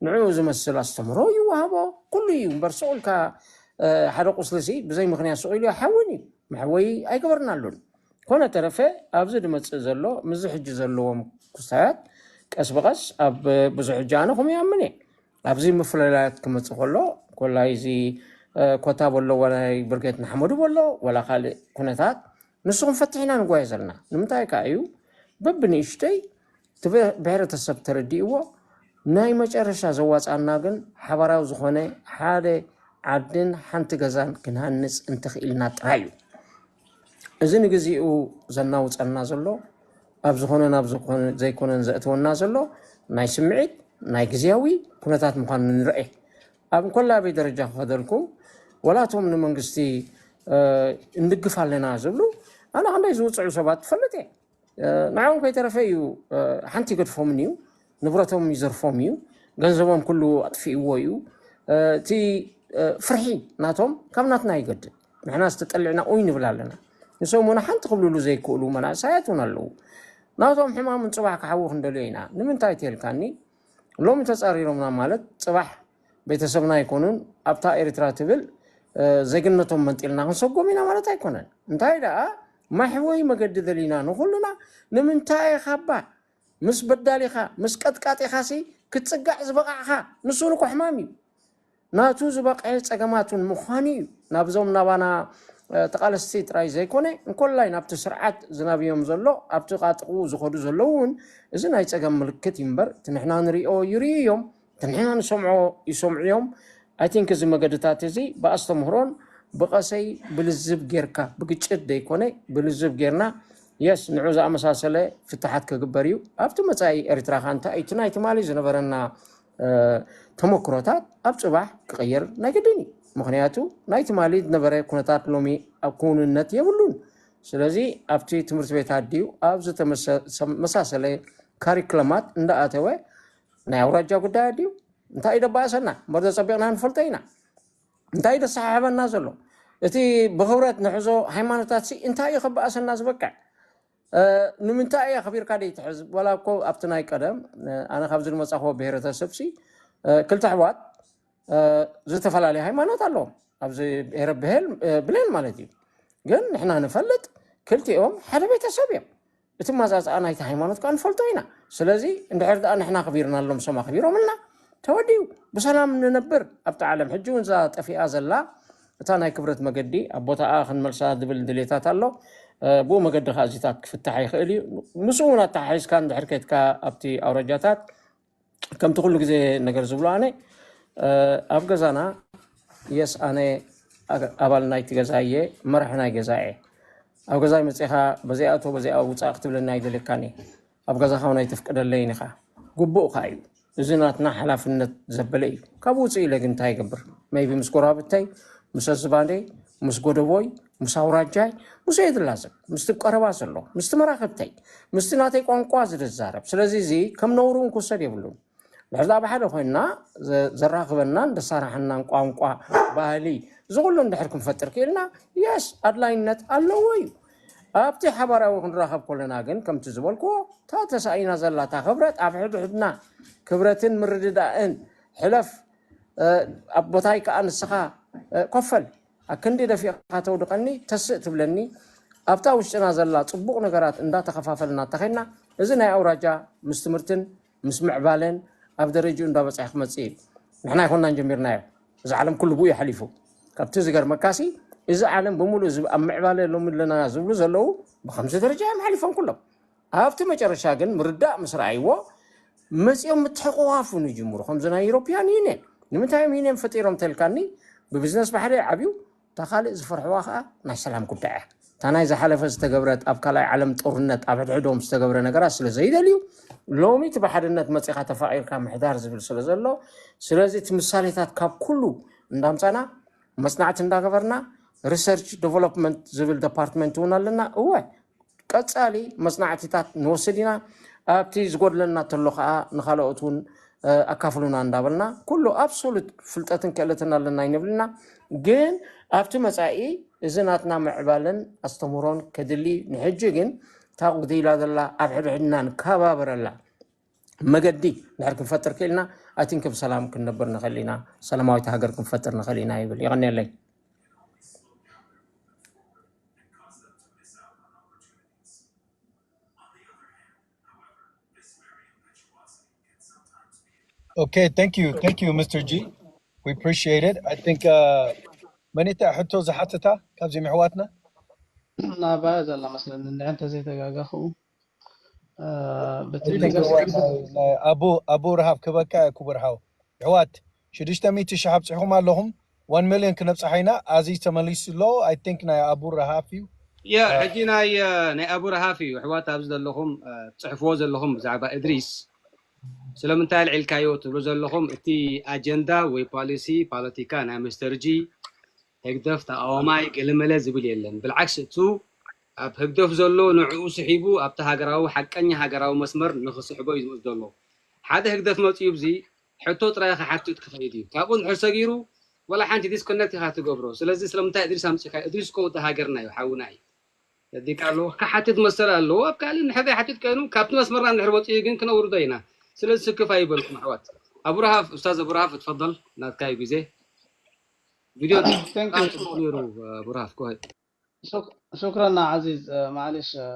ንዕኡ ዝመስል ኣስተምሮ ይወሃቦ ኩሉ እዩ እምበር ስቑልካ ሓደ ቁስሊ ሲ ብዘይ ምክንያት ስቑ ኢሉ ሓውን እዩ መሕወይ ኣይገበርናሉን ኮነ ተረፈ ኣብዚ ድመፅእ ዘሎ ምዚ ሕጂ ዘለዎም ኩስታያት ቀስ ብቐስ ኣብ ብዙሕ ሕጂ ኣነ ከምኡ ይኣምን እየ ኣብዚ ምፍለላያት ክመፅእ ከሎ ኮላይ እዚ ኮታ በሎ፣ ዋላ ናይ ብርጌድ ንሓመዱ በሎ፣ ዋላ ካልእ ኩነታት፣ ንሱ ክንፈትሕ ኢና ንጓየ ዘለና። ንምንታይ ከኣ እዩ? በብንእሽተይ እቲ ብሕረተሰብ ተረዲእዎ፣ ናይ መጨረሻ ዘዋፃና ግን ሓባራዊ ዝኾነ ሓደ ዓድን ሓንቲ ገዛን ክንሃንፅ እንተኽኢልና ጥራይ እዩ። እዚ ንግዚኡ ዘናውፀና ዘሎ፣ ኣብ ዝኾነ ናብ ዘይኮነን ዘእትወና ዘሎ ናይ ስምዒት፣ ናይ ግዜያዊ ኩነታት ምዃኑ ንርኤ። ኣብ እንኮላበይ ደረጃ ክኸደልኩም፣ ወላቶም ንመንግስቲ እንድግፍ ኣለና ዝብሉ፣ ኣነ ክንደይ ዝውፅዑ ሰባት ትፈልጥ እየ። ንዕኦም ከይተረፈ እዩ፣ ሓንቲ ይገድፎምን እዩ፣ ንብረቶም ይዘርፎም እዩ፣ ገንዘቦም ኩሉ ኣጥፊእዎ እዩ። እቲ ፍርሒ ናቶም ካብ ናትና ይገድል። ንሕና ዝተጠልዕና ኡይ ንብል ኣለና። ንሶም እውን ሓንቲ ክብልሉ ዘይክእሉ መናእሰያት እውን ኣለዉ። ናቶም ሕማም ንፅባሕ ክሓዊ ክንደልዮ ኢና። ንምንታይ ተልካኒ? ሎሚ ተፃሪሮምና ማለት ፅባሕ ቤተሰብና ኣይኮኑን። ኣብታ ኤርትራ ትብል ዜግነቶም መንጢልና ክንሰጎም ኢና ማለት ኣይኮነን። እንታይ ደኣ፣ ማሕወይ መገዲ ደሊና ንኹልና። ንምንታይ ኢኻ እባ ምስ በዳሊኻ ምስ ቀጥቃጢኻሲ ክትፅጋዕ ዝበቓዕኻ? ንሱ ንኮ ሕማም እዩ። ናቱ ዝበቕዐ ጸገማቱን ምዃኑ እዩ። ናብዞም ናባና ተቓለስቲ ጥራይ ዘይኮነ፣ እንኮላይ ናብቲ ስርዓት ዝናብዮም ዘሎ፣ ኣብቲ ቃጥቑ ዝኸዱ ዘለዉ እውን፣ እዚ ናይ ጸገም ምልክት እዩ እምበር፣ እቲ ንሕና ንሪኦ ይርእዩ እዮም፣ እቲ ንሕና ንሰምዖ ይሰምዑ እዮም። ኣይ ቲንክ እዚ መገድታት እዚ ብኣስተምህሮን ብቐሰይ ብልዝብ ጌርካ፣ ብግጭት ደይኮነ ብልዝብ ጌርና፣ የስ ንዑ ዝኣመሳሰለ ፍትሓት ክግበር እዩ። ኣብቲ መጻኢ ኤርትራኻ እንታይ እዩ? እቲ ናይ ትማሊ ዝነበረና ተመክሮታት ኣብ ጽባሕ ክቕየር ናይ ግድን እዩ። ምኽንያቱ ናይ ትማሊ ዝነበረ ኩነታት ሎሚ ኣብ ክውንነት የብሉን። ስለዚ ኣብቲ ትምህርቲ ቤት ኣድዩ ኣብ ዝተመሳሰለ ካሪክለማት እንዳኣተወ ናይ ኣውራጃ ጉዳይ ኣድዩ እንታይ እዩ ደባእሰና? እምበር ዘጸቢቕና ንፈልጦ ኢና። እንታይ ደሰሓሕበና ዘሎ? እቲ ብኽብረት ንሕዞ ሃይማኖታት ሲ እንታይ እዩ ከባእሰና ዝበቅዕ? ንምንታይ እየ ኣኽቢርካ ደይ ትሕዝ? ዋላ እኮ ኣብቲ ናይ ቀደም ኣነ ካብዚ ዝመፃኽዎ ብሄረተሰብ ሲ ክልተ ኣሕዋት ዝተፈላለየ ሃይማኖት ኣለዎም። ኣብዚ ብሄረ ብሄል ብሌን ማለት እዩ። ግን ንሕና ንፈልጥ ክልቲኦም ሓደ ቤተሰብ እዮም። እቲ ማዛፅኣ ናይቲ ሃይማኖት ከዓ ንፈልጦ ኢና። ስለዚ እንድሕር ደኣ ንሕና ኣኽቢርናሎም፣ ሶም ኣኽቢሮምልና፣ ተወዲኡ ብሰላም ንነብር ኣብቲ ዓለም። ሕጂ እውን እዛ ጠፊኣ ዘላ እታ ናይ ክብረት መገዲ ኣብ ቦታኣ ክንመልሳ ዝብል ድሌታት ኣሎ። ብኡ መገዲ ከዓ እዚታት ክፍታሕ ይኽእል እዩ። ምስኡ እውን ኣተሓሒዝካ እንድሕር ከድካ ኣብቲ ኣውረጃታት ከምቲ ኩሉ ግዜ ነገር ዝብሎ ኣነ ኣብ ገዛና የስ ኣነ ኣባል ናይቲ ገዛ እየ፣ መራሒ ናይ ገዛ እየ። ኣብ ገዛይ መፂኻ በዚኣ እቶ በዚኣ ውፃእ ክትብለኒ ኣይደልየካን እየ። ኣብ ገዛኻ እውን ኣይተፍቅደለይን ኢኻ። ግቡእካ እዩ። እዚ ናትና ሓላፍነት ዘበለ እዩ። ካብኡ ውፅእ ኢለ ግን እንታይ ይገብር? መይቢ ምስ ጎረባብተይ፣ ምስ ኣዝባደይ፣ ምስ ጎደቦይ፣ ምስ ኣውራጃይ፣ ምስ እየ ዝላዘብ። ምስቲ ቀረባ ዘሎ፣ ምስቲ መራኽብተይ፣ ምስቲ ናተይ ቋንቋ ዝዛረብ። ስለዚ እዚ ከም ነውሪ እውን ክውሰድ የብሉን። ድሕር ብሓደ ኮይንና ዘራኽበናን ዘሳርሓናን ቋንቋ፣ ባህሊ፣ እዚ ኩሉ እንድሕር ክንፈጥር ክኢልና የስ ኣድላይነት ኣለዎ እዩ። ኣብቲ ሓባራዊ ክንራኸብ ከለና ግን ከምቲ ዝበልክዎ እታ ተሳኢና ዘላ እታ ክብረት ኣብ ሕድሕድና ክብረትን ምርድዳእን ሕለፍ ኣብ ቦታይ ከዓ ንስኻ ኮፈል ኣክንዲ ደፊእካ ተውድቐኒ ተስእ ትብለኒ ኣብታ ውሽጥና ዘላ ፅቡቕ ነገራት እንዳተኸፋፈልና ተኸይና እዚ ናይ ኣውራጃ ምስ ትምህርትን ምስ ምዕባለን ኣብ ደረጅኡ እንዳበፅሐ ክመፅእ እዩ። ንሕና ኣይኮንናን ጀሚርናዮ። እዚ ዓለም ኩሉ ብኡ እዩ ሓሊፉ። ካብቲ ዝገርመካሲ እዚ ዓለም ብምሉእ ኣብ ምዕባለ ሎሚ ኣለና ዝብሉ ዘለዉ ብከምዚ ደረጃ እዮም ሓሊፎም ኩሎም። ኣብቲ መጨረሻ ግን ምርዳእ ምስ ረኣይዎ መፂኦም ምትሕቑዋፉ ንጅምሩ ከምዚ ናይ ዩሮፒያን ዩኒየን። ንምንታይ እዮም ዩኒየን ፈጢሮም ተልካኒ? ብቢዝነስ ባሕሪ ዓብዩ እታ ካልእ ዝፈርሕዋ ከዓ ናይ ሰላም ጉዳይ እያ። እታ ናይ ዝሓለፈ ዝተገብረት ኣብ ካልኣይ ዓለም ጦርነት ኣብ ሕድሕዶም ዝተገብረ ነገራት ስለ ዘይደልዩ ሎሚ እቲ ብሓድነት መፂኻ ተፋቒርካ ምሕዳር ዝብል ስለ ዘሎ ስለዚ እቲ ምሳሌታት ካብ ኩሉ እንዳምፃና መፅናዕቲ እንዳገበርና ሪሰርች ዴቨሎፕመንት ዝብል ዴፓርትመንት እውን ኣለና። እወ ቀፃሊ መፅናዕትታት ንወስድ ኢና። ኣብቲ ዝጎድለና ተሎ ከዓ ንካልኦት እውን ኣካፍሉና እንዳበልና ኩሉ ኣብሶሉት ፍልጠትን ክእለትን ኣለና ይንብልና። ግን ኣብቲ መፃኢ እዚ ናትና ምዕባልን ኣስተምህሮን ከድሊ ንሕጂ ግን እታ ጉዲላ ዘላ ኣብ ሕድሕድና ንከባበረላ መገዲ ድሕር ክንፈጥር ክኢልና ኣቲንክ ብሰላም ክንነብር ንኽእል ኢና። ሰላማዊት ሃገር ክንፈጥር ንኽእል ኢና ይብል። የቐንየለይ። Okay, thank you. Thank you, Mister G. We appreciate it. I think uh, መን እታ ሕቶ ዝሓተታ ካብዚኦም ኣሕዋትና? ናባያ ዘላ መስለኒ፣ እንድዒ እንተዘይተጋጋኹ፣ እ፣ በቲ ናይ፣ ናይ ኣቡ፣ ኣቡ ረሃፍ ክበካ እየ ክቡር ሓው። ኣሕዋት፣ ሽዱሽተ ሚእቲ ሺሕ ኣብፂሕኹም ኣለኹም። ዋን ሚልዮን ክነብፅሓ ኢና። ኣዚ ተመሊሱ ኣሎ። I think ናይ ኣቡ ረሃፍ እዩ። ያ፣ ሕጂ ናይ፣ እ፣ ናይ ኣቡ ረሃፍ እዩ። ኣሕዋት ኣብዚ ዘለኹም፣ እ፣ ትጽሕፍዎ ዘለኹም ብዛዕባ እድሪስ ስለምንታይ ኣልዒልካዮ ትብሉ ዘለኹም፣ እቲ ኣጀንዳ ወይ ፖሊሲ፣ ፖለቲካ ናይ ሚስተር ጂ፣ ህግደፍ ተቃዋማይ ገለመለ ዝብል የለን። ብልዓክስ እቱ ኣብ ህግደፍ ዘሎ ንዕኡ ስሒቡ ኣብቲ ሃገራዊ፣ ሓቀኛ ሃገራዊ መስመር ንኽስሕቦ እዩ ዝምስ ዘሎ። ሓደ ህግደፍ መፂኡ ብዚ ሕቶ ጥራይ ክሓትት ክኸይድ እዩ። ካብኡ እንድሕር ሰጊሩ ዋላ ሓንቲ ዲስኮኔክት ኢኻ ትገብሮ። ስለዚ ስለምንታይ እድሪስ ኣምፂኻ? እድሪስ እኮ ወዲ ሃገርና እዩ፣ ሓውና እዩ። የዲካ ኣለዎ ክሓትት መሰል ኣለዎ። ኣብ ካልእ እንድሕር ዘይሓትት ኮይኑ ካብቲ መስመርና እንድሕር ወፂኡ ግን ክነውርዶ ኢና። ስለዚ ስክፍ ኣይበልኩም ኣሕዋት። ኣቡ ረሃፍ፣ ኡስታዝ ኣቡ ረሃፍ እትፈደል ናትካ እዩ ግዜ። ቪድዮ Thank you. ጽቡቕ ነይሩ። ኣቡ ረሃፍ፣ go ahead። ሹክ-፣ ሹክረና ዓዚዝ። እ፣ ማዕሌሽ፣ እ፣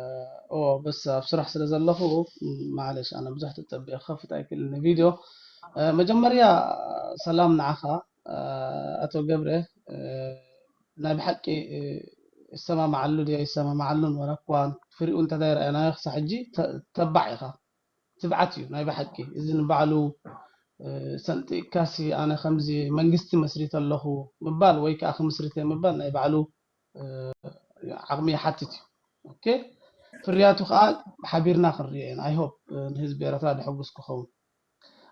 ኦ፣ በስ ኣብ ስራሕ ስለ ዘለኹ፣ ም፣ ማዕሌሽ፣ ኣነ ብዙሕ ተጸቢቐ ክኸፍት ኣይክእልን ቪድዮ። እ፣ መጀመርያ ሰላም ንዓኻ፣ እ፣ ኣቶ ገብረ። እ፣ ናይ ብሓቂ፣ እ፣ ይሰማማዓሉ ድየ ይሰማማዓሉን ወላ እኳ ፍሪኡ እንተዘይረኣናዮ ክሳብ ሕጂ ተ-፣ ተባዕ ኢኻ። ትብዓት እዩ ናይ ብሓቂ። እዚ ንባዕሉ፣ እ፣ ሰንጢቅካሲ ኣነ ከምዚ መንግስቲ መስሪተ ኣለኹ ምባል ወይ ከዓ ክምስርት እየ ምባል ናይ ባዕሉ፣ እ፣ ዓቕሚ ይሓትት እዩ። ኦኬ፣ ፍርያቱ ከዓ ሓቢርና ክንሪኦ ኢና። I hope፣ እ፣ ንህዝቢ ኤርትራ ደሐጉስ ክኸውን።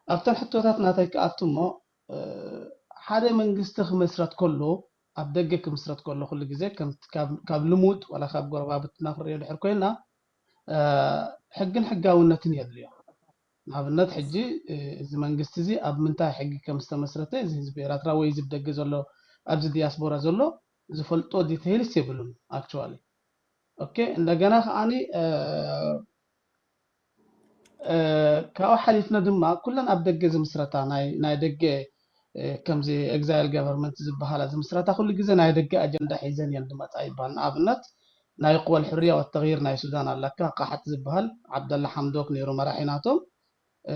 ኣብተን ሕቶታት ናተይ ክኣቱ እሞ፣ እ፣ ሓደ መንግስቲ ክመስረት ከሎ፣ ኣብ ደገ ክምስረት ከሎ ኩሉ ግዜ ከም፣ ካብ፣ ካብ ልሙድ ዋላ ካብ ጎረባብትና ክንሪኦ ድሕር ኮይና፣ እ፣ ሕግን ሕጋውነትን የድልዮ። ንኣብነት ሕጂ፣ እ፣ እዚ መንግስቲ እዚ ኣብ ምንታይ ሕጊ ከም ዝተመስረተ እዚ ህዝቢ ኤርትራ ወይ እዚ ብደገ ዘሎ ኣብዚ ዲያስፖራ ዘሎ ዝፈልጦ ዲቴይልስ የብሉን actually። ኦኬ፣ እንደገና ከዓኒ፣ እ፣ እ፣ ካብኡ ሓሊፍና ድማ ኩለን ኣብ ደገ ዝምስረታ ናይ፣ ናይ ደገ፣ እ፣ ከምዚ ኤግዛይል ገቨርንመንት ዝበሃላ ዝምስረታ ኩሉ ግዜ ናይ ደገ ኣጀንዳ ሒዘን እየን ዝመጻ ይበሃል። ንኣብነት ናይ ቅወል ሕርያ ወተግይር ናይ ሱዳን ኣለካ፣ ቃሓት ዝበሃል ዓብደላ ሓምዶክ ነይሩ መራሒ ናቶም። እ፣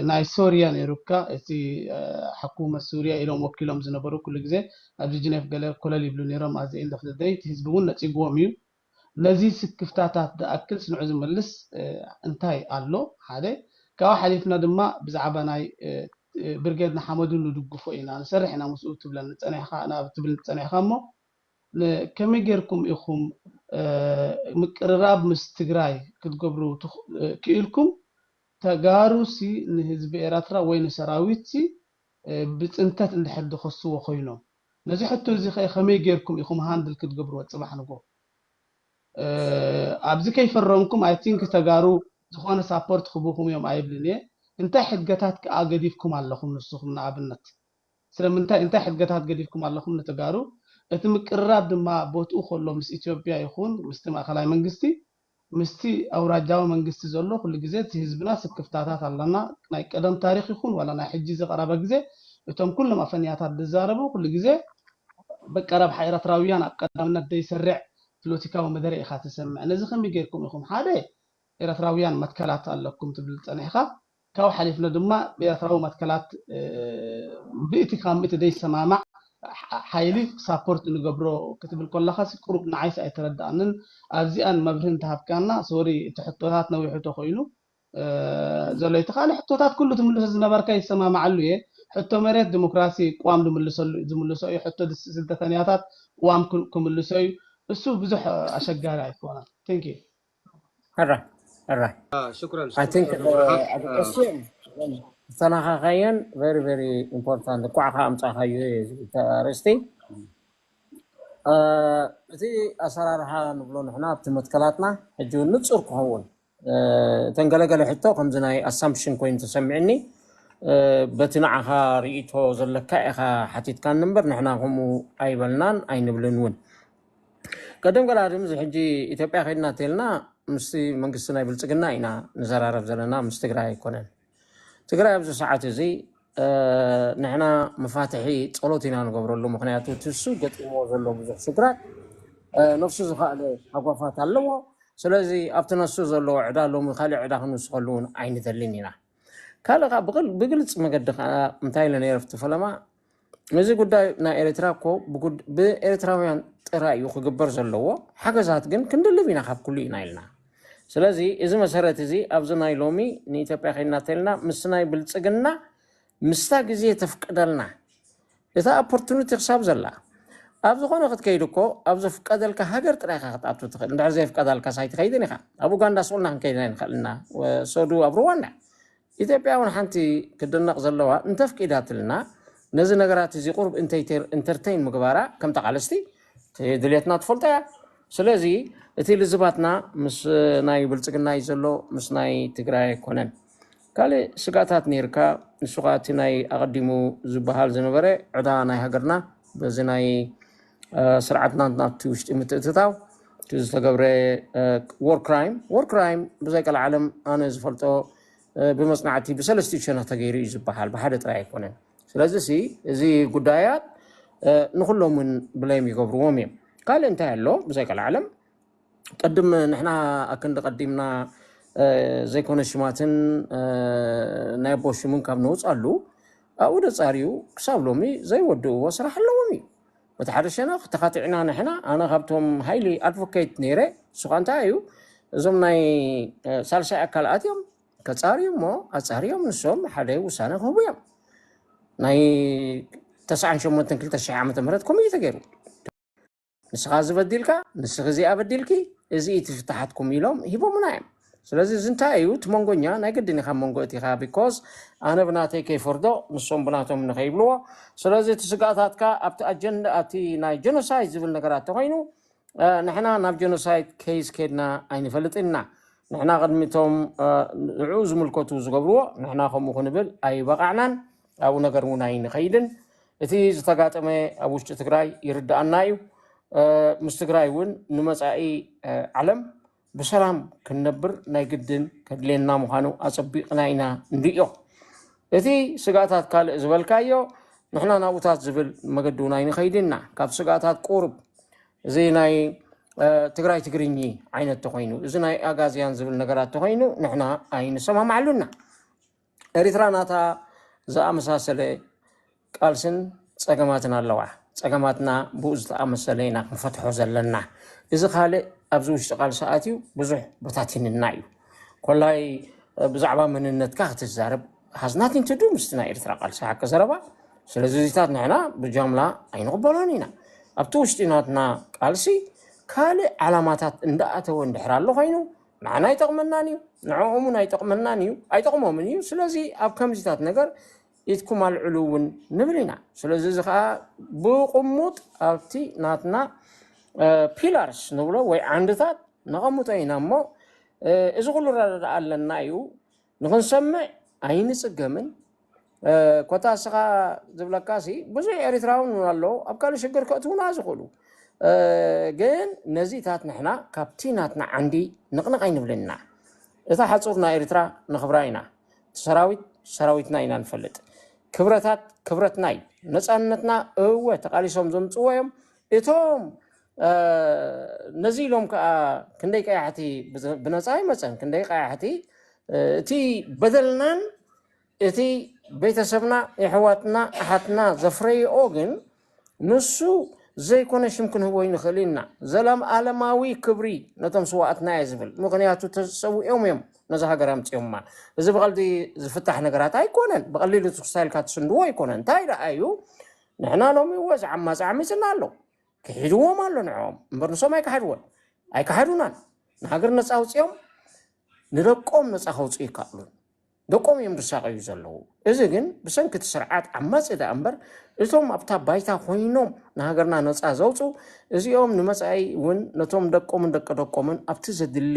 ናይ ሶርያ ነይሩካ፣ እቲ፣ እ፣ ሕኩመት ሱርያ ኢሎም ወኪሎም ዝነበሩ ኩሉ ግዜ ኣብዚ ጅኔፍ ገለ ኮለል ይብሉ ነይሮም። ኣዚ ኤንድ ኦፍ ደይ እቲ ህዝቢ እውን ነፂግዎም እዩ። ነዚ ስክፍታታት ዝኣክል ስንዑ ዝምልስ፣ እ፣ እንታይ ኣሎ? ሓደ ካብኡ ሓሊፍና ድማ ብዛዕባ ናይ፣ እ፣ እ፣ ብርጌድ ንሓመዱ ንድግፎ ኢና፣ ንሰርሕ ኢና ምስኡ ትብለኒ ጸኒሕካ፣ ናብ ትብል ጸኒሕካ እሞ፣ ን-፣ ከመይ ጌርኩም ኢኹም፣ እ፣ ምቅርራብ ምስ ትግራይ ክትገብሩ ትኽ-፣ እ፣ ክኢልኩም? ተጋሩሲ ንህዝቢ ኤርትራ ወይ ንሰራዊትሲ፣ እ፣ ብጽንተት እንድሕር ድኸስዎ ኮይኖም፣ ነዚ ሕቶ እዚ ኸ ከመይ ጌርኩም ኢኹም ሃንድል ክትገብርዎ ጽባሕ ንጎ? እ፣ ኣብዚ ከይፈረምኩም፣ I think ተጋሩ ዝኾነ ሳፖርት ክቡኹም እዮም ኣይብልን እየ። እንታይ ሕድገታት ከኣ ገዲፍኩም ኣለኹም ንስኹም ንኣብነት? ስለምንታይ፣ እንታይ ሕድገታት ገዲፍኩም ኣለኹም ንተጋሩ? እቲ ምቅርራብ ድማ ቦትኡ ከሎ ምስ ኢትዮጵያ ይኹን ምስቲ ማእከላይ መንግስቲ፣ ምስቲ ኣውራጃዊ መንግስቲ ዘሎ ኩሉ ግዜ እቲ ህዝብና ስክፍታታት ኣለና። ናይ ቀደም ታሪኽ ይኹን ዋላ ናይ ሕጂ ዝቐረበ ግዜ እቶም ኩሎም ኣፈንያታት ዝዛረቡ ኩሉ ግዜ በቃ ረብሓ ኤርትራውያን ኣብ ቀዳምነት ዘይሰርዕ ፖለቲካዊ መደረ ኢኻ ትሰምዕ። ነዚ ከመይ ጌርኩም ኢኹም ሓደ ኤርትራውያን መትከላት ኣለኩም ትብል ጸኒሕካ? ካብኡ ሓሊፍና ድማ ብኤርትራዊ መትከላት፣ እ፣ ብእቲ ካብ ምእቲ ዘይሰማማዕ ሓ-፣ ሓይሊ ሳፖርት ንገብሮ ክትብል ከለኻሲ ቁሩብ ንዓይሲ ኣይተረድኣንን። ኣብዚኣን መብርሂ እንተሃብካና፣ ሶሪ እቲ ሕቶታት ነዊሑ ተኾይኑ፣ እ፣ ዘሎ እቲ ካልእ ሕቶታት ኩሉ ትምልሶ ዝነበርካ ይሰማማዓሉ እየ። ሕቶ መሬት ዲሞክራሲ ቅዋም ዝምልሰሉ፣ ዝምልሶ እዩ። ሕቶ ስደተኛታት ቅዋም ክምልሶ እዩ። እሱ ብዙሕ ኣሸጋሪ ኣይኮነን። Thank you። ሕራይ ሕራይ አ፣ ሽኩረን I think ሽኩረን። ኣገዳሲ ዝተናኻኻየን very very important እንኳዕ ከኣ ኣምጻኻዮ እዩ እቲ ኣርእስቲ። አ፣ እቲ ኣሰራርሓ ንብሎ ንሕና ኣብቲ መትከላትና ሕጂ እውን ንጹር ክኸውን፣ አ፣ እተን ገለገለ ሕቶ ከምዚ ናይ ኣሳምፕሽን ኮይኑ ተሰሚዕኒ። አ፣ በቲ ንዓኻ ርእይቶ ዘለካ ኢኻ ሓቲትካኒ እምበር ንሕና ከምኡ ኣይበልናን ኣይንብልን እውን። ቀደም ገለ ኣድም እዚ ሕጂ ኢትዮጵያ ከይድና ተልና ምስቲ መንግስቲ ናይ ብልጽግና ኢና ንዘራረብ ዘለና፣ ምስ ትግራይ ኣይኮነን። ትግራይ ኣብዚ ሰዓት እዚ፣ እ፣ ንሕና መፋትሒ ጸሎት ኢና ንገብረሉ። ምኽንያቱ እቲ እሱ ገጢምዎ ዘሎ ብዙሕ ሽግራት፣ እ፣ ነፍሱ ዝኸኣለ ሃጓፋት ኣለዎ። ስለዚ ኣብቲ ነሱ ዘለዎ ዕዳ ሎሚ ካልእ ዕዳ ክንውስኸሉ እውን ኣይንደልን ኢና። ካልእ ከዓ ብግል-፣ ብግልጽ መገዲ ከዓ እንታይ ኢለ ነይረ ኣብቲ ፈለማ፣ እዚ ጉዳይ ናይ ኤርትራ እኮ ብጉድ- ብኤርትራውያን ጥራይ እዩ ክግበር ዘለዎ። ሓገዛት ግን ክንድልብ ኢና ካብ ኩሉ ኢና ኢልና። ስለዚ እዚ መሰረት እዚ ኣብዚ ናይ ሎሚ ንኢትዮጵያ ከይድና ተልና ምስ ናይ ብልጽግና ምስታ ግዜ ተፍቅደልና እታ ኦፖርቱኒቲ ክሳብ ዘላ ኣብ ዝኾነ ክትከይድ እኮ ኣብ ዘፍቀደልካ ሃገር ጥራይ ኢኻ ክትኣቱ ትኽእል። እንድሕር ዘየፍቀዳልካ ሳይትኸይድን ኢኻ። ኣብ ኡጋንዳ ስቑልና ክንከይድ ኣይንኽእልና። ወ- ሶዱ ኣብ ሩዋንዳ ኢትዮጵያ እውን ሓንቲ ክድነቕ ዘለዋ እንተፍቂዳትልና ነዚ ነገራት እዚ ቁርብ ኢንተርቴይን ምግባራ ከም ተቓለስቲ ድልየትና ትፈልጦ እያ። ስለዚ እቲ ልዝባትና ምስ ናይ ብልፅግና እዩ ዘሎ፣ ምስ ናይ ትግራይ ኣይኮነን። ካልእ ስጋታት ነይርካ፣ ንሱ ከዓ እቲ ናይ ኣቐዲሙ ዝበሃል ዝነበረ ዕዳ ናይ ሃገርና በዚ ናይ ስርዓትና ናብቲ ውሽጢ ምትእትታው እቲ ዝተገብረ ወር ክራይም ወር ክራይም ብዘይ ቀልዓለም ኣነ ዝፈልጦ ብመፅናዕቲ ብሰለስቲኡ ሸነኽ ተገይሩ እዩ ዝበሃል፣ ብሓደ ጥራይ ኣይኮነን። ስለዚ ሲ እዚ ጉዳያት ንኩሎም እውን ብሌም ይገብርዎም እዮም። ካልእ እንታይ ኣሎ ብዘይ ቀልዓለም? ቅድም ንሕና ኣክንዲ ቀዲምና ዘይኮነ ሽማትን ናይ ኣቦ ሽሙን ካብ ነውፃሉ ኣብኡ ደፃርዩ ክሳብ ሎሚ ዘይወድእዎ ስራሕ ኣለዎም እዩ። በቲ ሓደ ሸነኽ ተኻቲዕና ንሕና ኣነ ካብቶም ሃይሊ ኣድቮኬት ነይረ። እሱ ከዓ እንታይ እዩ እዞም ናይ ሳልሳይ ኣካል ኣትዮም ከፃርዩ እሞ ኣፃርዮም ንሶም ሓደ ውሳነ ክህቡ እዮም። ናይ ተስዓን ሸሞንተን ክልተ ሽሕ ዓመተ ምህረት ከምኡ እዩ ተገይሩ። ንስኻ ዝበዲልካ ንስኺ እዚኣ በዲልኪ እዚ እቲ ፍትሓትኩም ኢሎም ሂቦምና እዮም። ስለዚ እዚ እንታይ እዩ እቲ መንጎኛ ናይ ግድን ኢኻ መንጎ እቲኻ ቢኮዝ ኣነ ብናተይ ከይፈርዶ ንሶም ብናቶም ንኸይብልዎ። ስለዚ እቲ ስጋታትካ ኣብቲ ኣጀንዳ ኣብቲ ናይ ጀኖሳይድ ዝብል ነገራት ተኮይኑ ንሕና ናብ ጀኖሳይድ ኬይስ ኬድና ኣይንፈልጥን ኢና። ንሕና ቅድሚቶም ንዕኡ ዝምልከቱ ዝገብርዎ ንሕና ከምኡ ክንብል ኣይበቃዕናን። ኣብኡ ነገር እውን ኣይንኸይድን። እቲ ዝተጋጠመ ኣብ ውሽጢ ትግራይ ይርድኣና እዩ። ምስ ትግራይ እውን ንመፃኢ ዓለም ብሰላም ክንነብር ናይ ግድን ከድልየና ምዃኑ ኣፀቢቕና ኢና ንርእዮ። እቲ ስጋታት ካልእ ዝበልካዮ ንሕና ናብኡታት ዝብል መገዲ እውን ኣይንኸይድና። ካብ ስጋታት ቁሩብ እዚ ናይ ትግራይ ትግርኚ ዓይነት ተኮይኑ፣ እዚ ናይ ኣጋዝያን ዝብል ነገራት ተኮይኑ ንሕና ኣይንሰማማዕሉና። ኤሪትራ ናታ ዝኣመሳሰለ ቃልስን ጸገማትን ኣለዋ። ጸገማትና ብኡ ዝተኣመሰለ ኢና ክንፈትሖ ዘለና። እዚ ካልእ ኣብዚ ውሽጢ ቃልሲ ኣትዩ ብዙሕ በታቲንና እዩ። ኮላይ ብዛዕባ መንነትካ ክትዛረብ has nothing to do ምስቲ ናይ ኤርትራ ቃልሲ ሓቂ ዘረባ። ስለዚ እዚታት ንሕና ብጃምላ ኣይንቕበሎን ኢና። ኣብቲ ውሽጢ ናትና ቃልሲ ካልእ ዓላማታት እንዳኣተወ እንድሕር ኣሎ ኮይኑ ንዓና ኣይጠቕመናን እዩ፣ ንዕኦም እውን ኣይጠቕመናን እዩ፣ ኣይጠቕሞምን እዩ። ስለዚ ኣብ ከምዚታት ነገር ኢድኩም ኣልዕሉ እውን ንብል ኢና። ስለዚ እዚ ከዓ ብቕሙጥ ኣብቲ ናትና ፒላርስ ንብሎ ወይ ዓንድታት ነቐምጦ ኢና እሞ እዚ ኩሉ ረዳድኣ ኣለና እዩ። ንኽንሰምዕ ኣይንፅገምን። ኮታ እስኻ ዝብለካ ሲ ብዙሕ ኤርትራውን እውን ኣለዉ ኣብ ካልእ ሽግር ከእትውና ዝኽእሉ። ግን ነዚታት ንሕና ካብቲ ናትና ዓንዲ ንቕንቕ ኣይንብልን ኢና። እታ ሓፁር ናይ ኤርትራ ንኽብራ ኢና። ሰራዊት ሰራዊትና ኢና ንፈልጥ። ክብረታት ክብረትና እዩ። ነፃነትና እወ ተቓሊሶም ዘምፅዎ እዮም። እቶም ነዚ ኢሎም ከዓ ክንደይ ቀያሕቲ ብነፃ ኣይመፀን። ክንደይ ቀያሕቲ እቲ በደልናን እቲ ቤተሰብና የሕዋትና ኣሓትና ዘፍረይኦ ግን ንሱ ዘይኮነ ሽም ክንህቦ ይንኽእል ኢና። ዘለምኣለማዊ ክብሪ ነቶም ስዋኣትና እየ ዝብል። ምኽንያቱ ተሰዊኦም እዮም ነዚ ሃገር ኣምፅኦማ። እዚ ብቐልዲ ዝፍታሕ ነገራት ኣይኮነን። ብቐሊሉ ስታይልካ ትስንድዎ ኣይኮነን። እንታይ ደኣ እዩ ንሕና ሎሚ እወ ዝዓማፅ ዓሚፅና ኣሎ። ክሒድዎም ኣሎ ንዕኦም እምበር ንሶም ኣይከሓድዎን ኣይከሓዱናን። ንሃገር ነፃ ኣውፅኦም ንደቆም ነፃ ከውፅኡ ይከኣሉን ደቆም እዮም ዝሳቐዩ ዘለዉ። እዚ ግን ብሰንኪ እቲ ስርዓት ዓማፂ ደኣ እምበር እቶም ኣብታ ባይታ ኮይኖም ንሃገርና ነፃ ዘውፁ እዚኦም ንመፃኢ እውን ነቶም ደቆምን ደቂ ደቆምን ኣብቲ ዘድሊ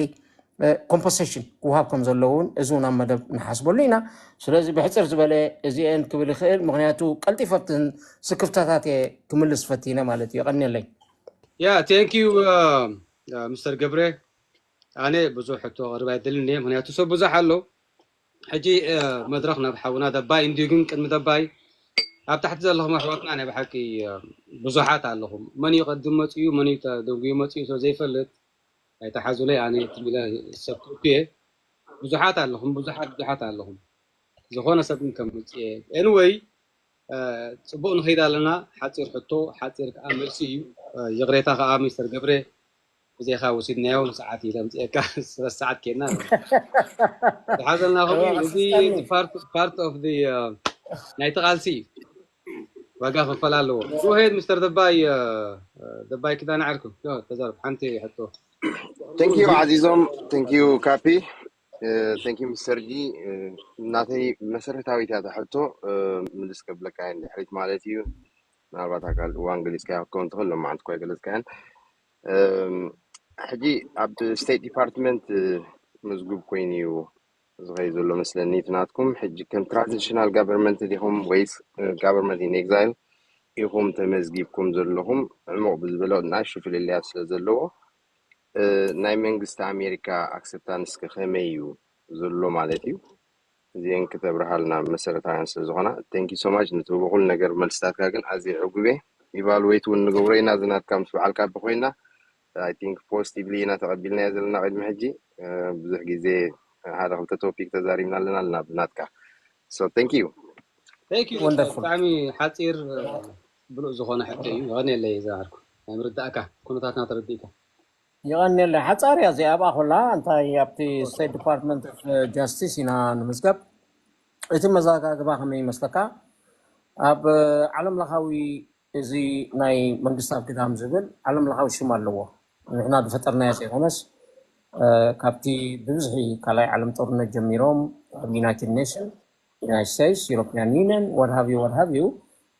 ኮምፐንሴሽን ክወሃብ ከም ዘለዎ እውን እዚ እውን ኣብ መደብ ንሓስበሉ ኢና። ስለዚ ብሕፅር ዝበለ እዚአን ክብል ይኽእል፣ ምክንያቱ ቀልጢፈ ኣብተን ስክፍታታት እየ ክምልስ ፈቲነ ማለት እዩ። የቐንየለይ። ያ ቴንክ ዩ ሚስተር ገብረ። ኣነ ብዙሕ ሕቶ ክቕርብ ኣይደልን እየ፣ ምክንያቱ ሰብ ብዙሕ ኣሎ። ሕጂ መድረኽ ናብ ሓውና ደባይ እንድዩ፣ ግን ቅድሚ ደባይ ኣብ ታሕቲ ዘለኹም ኣሕዋትና ናይ ብሓቂ ብዙሓት ኣለኹም። መን እዩ ቀድም መፅኡ፣ መን እዩ ደንጉዩ መፅኡ ስለ ዘይፈልጥ ኣይተሓዙለይ። ኣነ ትም ኢለ ሰብ ኮፒ እየ። ብዙሓት ኣለኹም፣ ብዙሓት ብዙሓት ኣለኹም። ዝኾነ ሰብ ግን ከም መፅኡ እየ። ኤኒወይ ጽቡቕ ንኸይድ ኣለና። ሓፂር ሕቶ፣ ሓፂር ከዓ መልሲ እዩ። ይቕሬታ ከዓ ሚስተር ገብረ፣ ብዜኻ ወሲድናዮ ንሰዓት እዩ ለምፅኤካ። ሰለስተ ሰዓት ኬና ዝሓዘልና ኸ እዚ part of the ናይቲ ቃልሲ እዩ። ዋጋ ክፈል ኣለዎ። Go ahead ሚስተር ደባይ። ደባይ ክዳን ዓርኩ ተዛርብ ሓንቲ ሕቶ። Thank you ዓዚዞም። Thank you ካፒ። Thank you ሚስተር ጂ። ናተይ መሰረታዊት እያ ሕቶ። ምልስ ከብለካ እየ ድሕሪት ማለት እዩ። ምናልባት ኣካል እዋን ገሊፅካዮ ክትከውን ትኽእል፣ ሎማዓንቲ እኳ ኣይገለፅካዮን። ሕጂ ኣብ ስቴት ዲፓርትመንት ምዝጉብ ኮይኑ እዩ ዝኸይ ዘሎ መስለኒ። እቲ ናትኩም ሕጂ ከም ትራንዚሽናል ጋቨርንመንት ዲኹም ወይስ ጋቨርንመንት ኢን ኤግዛይል ኢኹም ተመዝጊብኩም ዘለኹም? ዕሙቕ ብዝበለ ንኣሽቱ ፍልልያት ስለ ዘለዎ ናይ መንግስቲ ኣሜሪካ ኣክሰፕታንስ ከ ከመይ እዩ ዘሎ ማለት እዩ? እዚአን ክተብርሃልና መሰረታውያን ስለ ዝኾና። Thank you so much። ንትህቦ ኩሉ ነገር መልስታትካ ግን ኣዝየ ዕጉብ እየ። ኢቫሉዌት እውን ንገብሮ ኢና። እዚ ናትካ ምስ በዓል ካፒ ኮይና I think positively ኢና ተቐቢልናዮ ዘለና ቅድሚ ሕጂ። ብዙሕ ግዜ ሓደ ክልተ ቶፒክ ተዛሪብና ኣለና ኣለና ብናትካ። So thank you። Thank you። ብጣዕሚ ሓፂር ብሉእ ዝኾነ ሕቶ እዩ። የቐንየለይ ዝሃርኩ ናይ ምርዳእካ ኩነታትና ተረዲእካ። የቐንየለይ። ሓፃር እያ እዚኣ ኣብኣ ኮላ እንታይ ኣብቲ ስቴት ዲፓርትመንት ኦፍ ጃስቲስ ኢና ንምዝገብ። እቲ መዛጋግባ ከመይ ይመስለካ? ኣብ ዓለም ለኻዊ እዚ ናይ መንግስታት ግዳም ዝብል ዓለም ለኻዊ ሽም ኣለዎ። ንሕና ዝፈጠርናዮ ዘይኮነስ ካብቲ ብብዝሒ ካልኣይ ዓለም ጦርነት ጀሚሮም ኣብ ዩናይትድ ኔሽን፣ ዩናይትድ ስቴትስ፣ ዩሮፒያን ዩኒየን፣ what have you what have you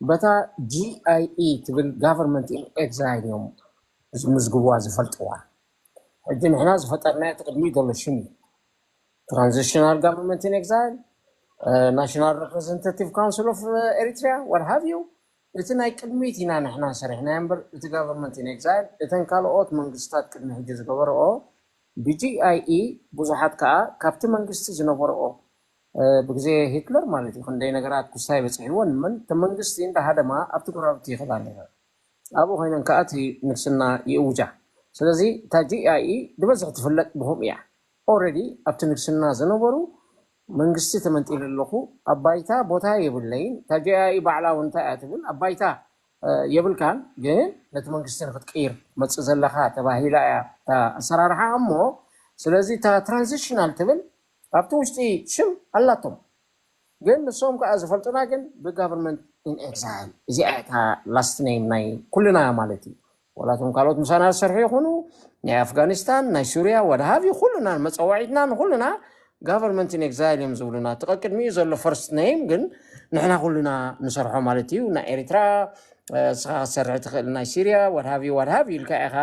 በታ ጂ ኣይ ኢ ትብል ጋቨርንመንት ኢን ኤግዛይል እዮም ዝምዝግብዋ ዝፈልጥዋ። ሕጂ ንሕና ዝፈጠርናዮ እቲ ቅድሚኡ ዘሎ ሽም እዩ። ትራንዚሽናል ጋቨርንመንት ኢን ኤግዛይል፣ ናሽናል ሬፕሬዘንታቲቭ ካውንስል ኦፍ ኤሪትሪያ what have you። እቲ ናይ ቅድሚት ኢና ንሕና ሰሪሕናዮ እምበር እቲ ጋቨርንመንት ኢን ኤግዛይል እተን ካልኦት መንግስታት ቅድሚ ሕጂ ዝገበረኦ ብጂ ኣይ ኢ ብዙሓት ከዓ ካብቲ መንግስቲ ዝነበረኦ ብግዜ ሂትለር ማለት እዩ ክንደይ ነገራት ክስታይ በፂሕወን እመን እቲ መንግስቲ እንዳሃደማ ኣብቲ ጎረባብቲ ይኸዳ ነይረ። ኣብኡ ኮይነን ከዓ እቲ ንግስና ይእውጃ። ስለዚ እታ ጂ ኣይ ኢ ብበዝሒ ትፍለጥ ብኹም እያ። ኦረዲ ኣብቲ ንግስና ዝነበሩ መንግስቲ ተመንጢለ ኣለኹ ኣብ ባይታ ቦታ የብለይን። እታ ጂ ኣይ ኢ ባዕላ እውን እንታይ እያ ትብል ኣብ ባይታ የብልካን፣ ግን ነቲ መንግስቲ ንክትቅይር መፅእ ዘለካ ተባሂላ እያ እታ ኣሰራርሓ እሞ ስለዚ እታ ትራንዚሽናል ትብል ኣብቲ ውሽጢ ሽም ኣላቶም። ግን ንሶም ከዓ ዝፈልጡና ግን ብጋቨርንመንት ኢን ኤግዛይል እዚኣ እታ ላስት ኔም ናይ ኩልና ማለት እዩ። ዋላቶም ካልኦት ምሳና ዝሰርሑ ይኹኑ ናይ ኣፍጋኒስታን ናይ ሱርያ what have you ኩልና መፀዋዒትና ንኩልና ጋቨርንመንት ኢን ኤግዛይል እዮም ዝብሉና። እቲ ቀቅድሚኡ ዘሎ ፈርስት ኔም ግን ንሕና ኩልና ንሰርሖ ማለት እዩ። ናይ ኤሪትራ እስኻ ክትሰርሕ ትኽእል ናይ ሲርያ what have you what have you ኢልካ ኢኻ።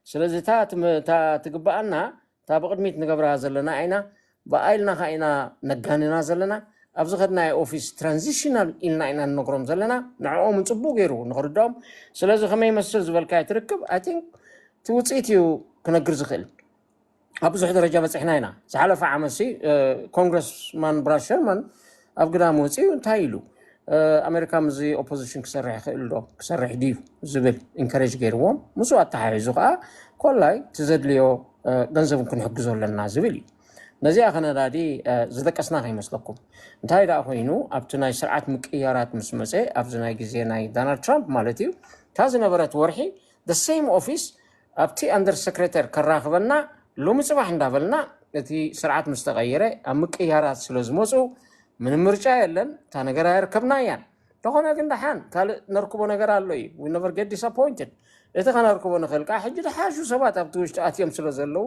ስለዚ እታ ትም- እታ ትግበኣና እታ ብቕድሚት ንገብራ ዘለና ኣይና ብኣይልና ካ ኢና ነጋንና ዘለና። ኣብዚ ከድናዮ ኦፊስ ትራንዚሽናል ኢልና ኢና ንነግሮም ዘለና። ንዕኦም እውን ፅቡቅ ገይሩ ንክርድኦም። ስለዚ ከመይ ይመስል ዝበልካዮ ትርክብ I think እቲ ውፅኢት እዩ ክነግር ዝኽእል። ኣብ ብዙሕ ደረጃ በፂሕና ኢና። ዝሓለፈ ዓመት ሲ ኮንግረስማን ብራድ ሸርማን ኣብ ግዳም ወፂኡ እንታይ ኢሉ ኣሜሪካ ምስዚ ኦፖዚሽን ክሰርሕ ይኽእል ዶ ክሰርሕ ድዩ ዝብል ኢንከሬጅ ገይርዎም ምስኡ ኣተሓሒዙ ከዓ ኮላይ እቲ ዘድልዮ ገንዘብ ክንሕግዞ ኣለና ዝብል እዩ። ነዚኣ ከነዳዲ ዝደቀስና ከይመስለኩም። እንታይ ደኣ ኮይኑ ኣብቲ ናይ ስርዓት ምቅያራት ምስ መፀ ኣብዚ ናይ ግዜ ናይ ዳናልድ ትራምፕ ማለት እዩ እታ ዝነበረት ወርሒ the same office ኣብቲ ኣንደር ሰክሬተር ከራኽበና ሎሚ ፅባሕ እንዳበልና እቲ ስርዓት ምስ ተቐየረ ኣብ ምቅያራት ስለ ዝመፁ ምንም ምርጫ የለን። እታ ነገር ኣየርከብናያን። ተኾነ ግን ደሓን ካልእ ነርክቦ ነገር ኣሎ እዩ። We never get disappointed። እቲ ከነርክቦ ንኽእል ከዓ ሕጂ ደሓሹ ሰባት ኣብቲ ውሽጢ ኣትዮም ስለ ዘለዉ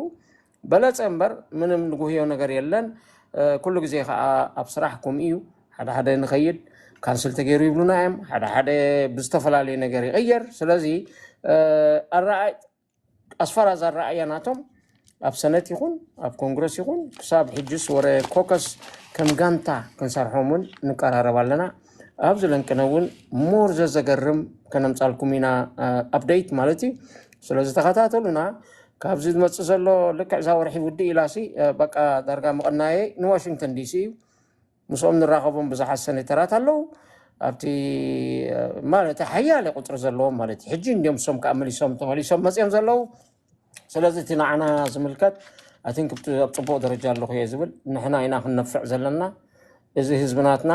በለፀ እምበር ምንም ንጉህዮ ነገር የለን። ኩሉ ግዜ ከዓ ኣብ ስራሕ ከምኡ እዩ። ሓደ ሓደ ንኸይድ ካንስል ተገይሩ ይብሉና እዮም። ሓደ ሓደ ብዝተፈላለዩ ነገር ይቕየር። ስለዚ ኣረኣይ ኣስፋር ኣዛ ኣረኣያ ናቶም ኣብ ሰነት ይኹን ኣብ ኮንግረስ ይኹን ክሳብ ሕጅስ ወረ ኮከስ ከም ጋንታ ክንሰርሖም እውን ንቀራረብ ኣለና። ኣብዚ ለንቅነ እውን ሞር ዘዘገርም ከነምፃልኩም ኢና ኣፕደይት ማለት እዩ። ስለዚ ተኸታተሉና። ካብዚ ዝመፅእ ዘሎ ልክዕ እዛ ወርሒ ውድእ ኢላሲ በቃ ዳርጋ ምቕናየይ ንዋሽንግተን ዲሲ እዩ። ምስኦም ንራኸቦም ብዙሓት ሰኔተራት ኣለዉ ኣብቲ ማለት ሓያለ ቁፅሪ ዘለዎም ማለት እዩ። ሕጂ እንዲዮም እሶም ከዓ መሊሶም ተመሊሶም መፅኦም ዘለዉ። ስለዚ እቲ ንዓና ዝምልከት ኣቲንክ ኣብ ፅቡቅ ደረጃ ኣለኹ እየ ዝብል። ንሕና ኢና ክንነፍዕ ዘለና። እዚ ህዝቢ ናትና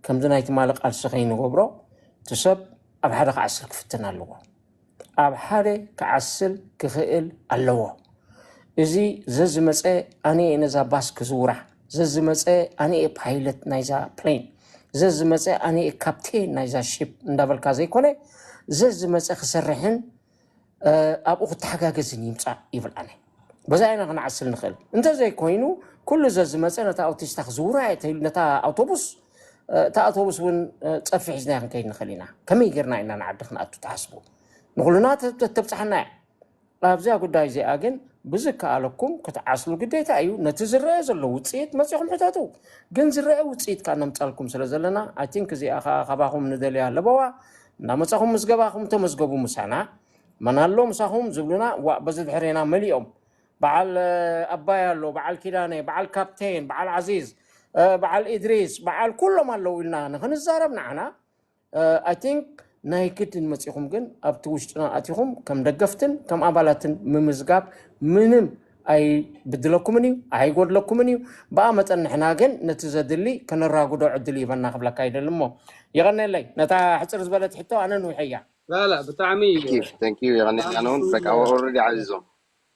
ከምዚ ናይ ትማሊ ቃልሲ ከይንገብሮ፣ እቲ ሰብ ኣብ ሓደ ክዓስል ክፍትን ኣለዎ። ኣብ ሓደ ክዓስል ክኽእል ኣለዎ። እዚ ዘዝመፀ ኣነ እየ ነዛ ባስ ክዝውራ፣ ዘዝመፀ ኣነ እየ ፓይለት ናይዛ ፕሌን፣ ዘዝመፀ ኣነ እየ ካፕቴን ናይዛ ሺፕ እንዳበልካ ዘይኮነ፣ ዘዝመፀ ክሰርሕን ኣብኡ ክተሓጋገዝን ይምፃእ ይብል ኣነ። በዛ ኢና ክንዓስል ንኽእል። እንተዘይኮይኑ፣ ኩሉ ዘዝመፀ ነታ ኣውቲስታ ክዝውራ እየ ተይሉ፣ ነታ ኣውቶቡስ፣ እታ ኣውቶቡስ እውን ፀፊሕ ሒዝና ክንከይድ ንኽእል ኢና። ከመይ ጌርና ኢና ንዓዲ ክንኣቱ ትሓስቡ? ንኹልና ተ- ተ- ተብፅሓና እያ። ኣብዚኣ ጉዳይ እዚኣ ግን ብዝከኣለኩም ክትዓስሉ ግዴታ እዩ። ነቲ ዝረአ ዘሎ ውፅኢት መፂኹም ሕተቱ። ግን ዝረአ ውፅኢት ከዓ ነምፃልኩም ስለ ዘለና፣ ኣይ ቲንክ እዚኣ ከዓ ካባኹም ንደልያ ለበዋ እናመፃኹም ምዝገባኹም ተመዝገቡ ምሳና። መን ኣሎ ምሳኹም ዝብሉና፣ ዋ በዚ ድሕሬና መሊኦም። በዓል ኣባይ ኣሎ፣ በዓል ኪዳነ፣ በዓል ካፕቴን፣ በዓል ዓዚዝ፣ በዓል ኢድሪስ፣ በዓል ኩሎም ኣለዉ ኢልና ንክንዛረብ ንዓና፣ ኣይ ቲንክ ናይ ግድን መፂኹም ግን ኣብቲ ውሽጥና ኣቲኹም ከም ደገፍትን ከም ኣባላትን ምምዝጋብ ምንም ኣይብድለኩምን እዩ፣ ኣይጎድለኩምን እዩ። ብኣ መጠን ንሕና ግን ነቲ ዘድሊ ከነራጉዶ ዕድል ይበና ክብለካ ይደሊ እሞ፣ የቐነለይ። ነታ ሕፅር ዝበለት ሕቶ ኣነ ንውሐያ። ላላ ብጣዕሚ Thank you, thank you. የቐነልና ነውን በቃ already ዓዚዞም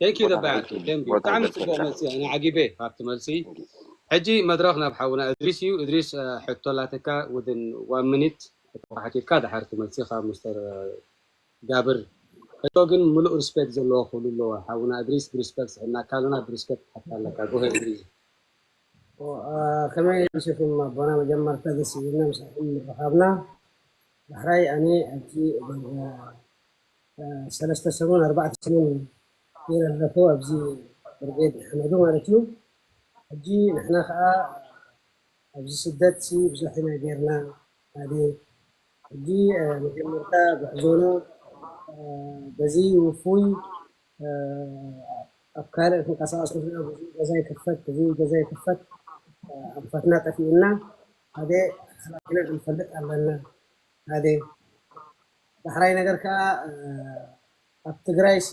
Thank you ደባይ ዓዲ። Thank you። ብጣዕሚ ጽቡቕ መልሲ፣ ኣነ ዓጊበ ካብቲ መልሲ። ሕጂ መድረኽ ናብ ሓውና እድሪስ እዩ። እድሪስ ሕቶ ላተካ within one minute ተሓቲትካ ድሓር እቲ መልሲ ካብ ሚስተር ጋብር። ሕቶ ግን ምሉእ ሪስፔክት ዘለዎ ክህሉ ኣለዎ። ሓውና እድሪስ ብሪስፔክት ስሕና ካልና ብሪስፔክት ሓታ ኣለካ። ጎሄ እድሪስ። ከመይ ኣምሲኹም ኣቦና? መጀመርታ ደስ ይብልና ምሳኹም ምርኻብና። ዳሕራይ ኣነ ኣብቲ ሰለስተ ሰሙን ኣርባዕተ ሰሙን ገይረ ኣለኹ ኣብዚ ብርጌድ ሓመዱ ማለት እዩ። ሕጂ ንሕና ከዓ ኣብዚ ስደት ሲ ብዙሕ ኢና ጌርና ሓደ ሕጂ መጀመርታ ጉዕዞና በዚ ውፉይ ኣብ ካልእ ክንቀሳቀስ ንኽእል በዚ ገዛ ይክፈት በዚ ገዛ ይክፈት ኣንፈትና ጠፊኡና ሓደ ሓላፊና ክንፈልጥ ኣለና ሓደ ዳሕራይ ነገር ከዓ ኣብ ትግራይ ሲ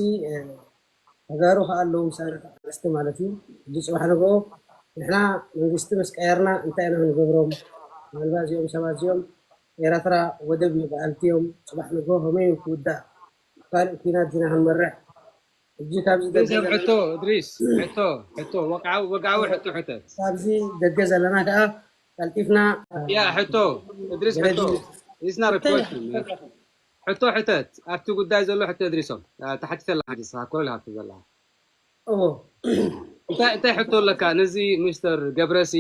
ተጋሩ ከዓ ኣለዉ ምሳና ተቃለስቲ ማለት እዩ። ሕጂ ፅባሕ ንግሆ ንሕና መንግስቲ ምስ ቀየርና እንታይ ኢና ክንገብሮም? ምናልባት እዚኦም ሰባት እዚኦም ኤረትራ ወደብ እዩ በሃልቲ እዮም። ፅባሕ ንግሆ ከመይ እዮም ክውዳእ? ካልእ ኲናት ዲና ክንመርሕ? ሕጂ ካብዚ ደገ ሰብ ሕቶ ዘለና እድሪስ ሕቶ ሕቶ ወግዓዊ ወግዓዊ ሕቶ ሕተት ካብዚ ደገ ዘለና ከዓ ቀልጢፍና ያ ሕቶ እድሪስ ሕቶ ገለዲ It's not a question man. ሕቶ ሕተት ኣብቲ ጉዳይ ዘሎ ሕቶ እድሪሶም ተሓቲተ ኣለካ ሕጂ ስኻ ኮለል ሃብቲ ዘለካ እዎ እንታይ እንታይ ሕቶ ኣለካ ነዚ ሚስተር ገብረሲ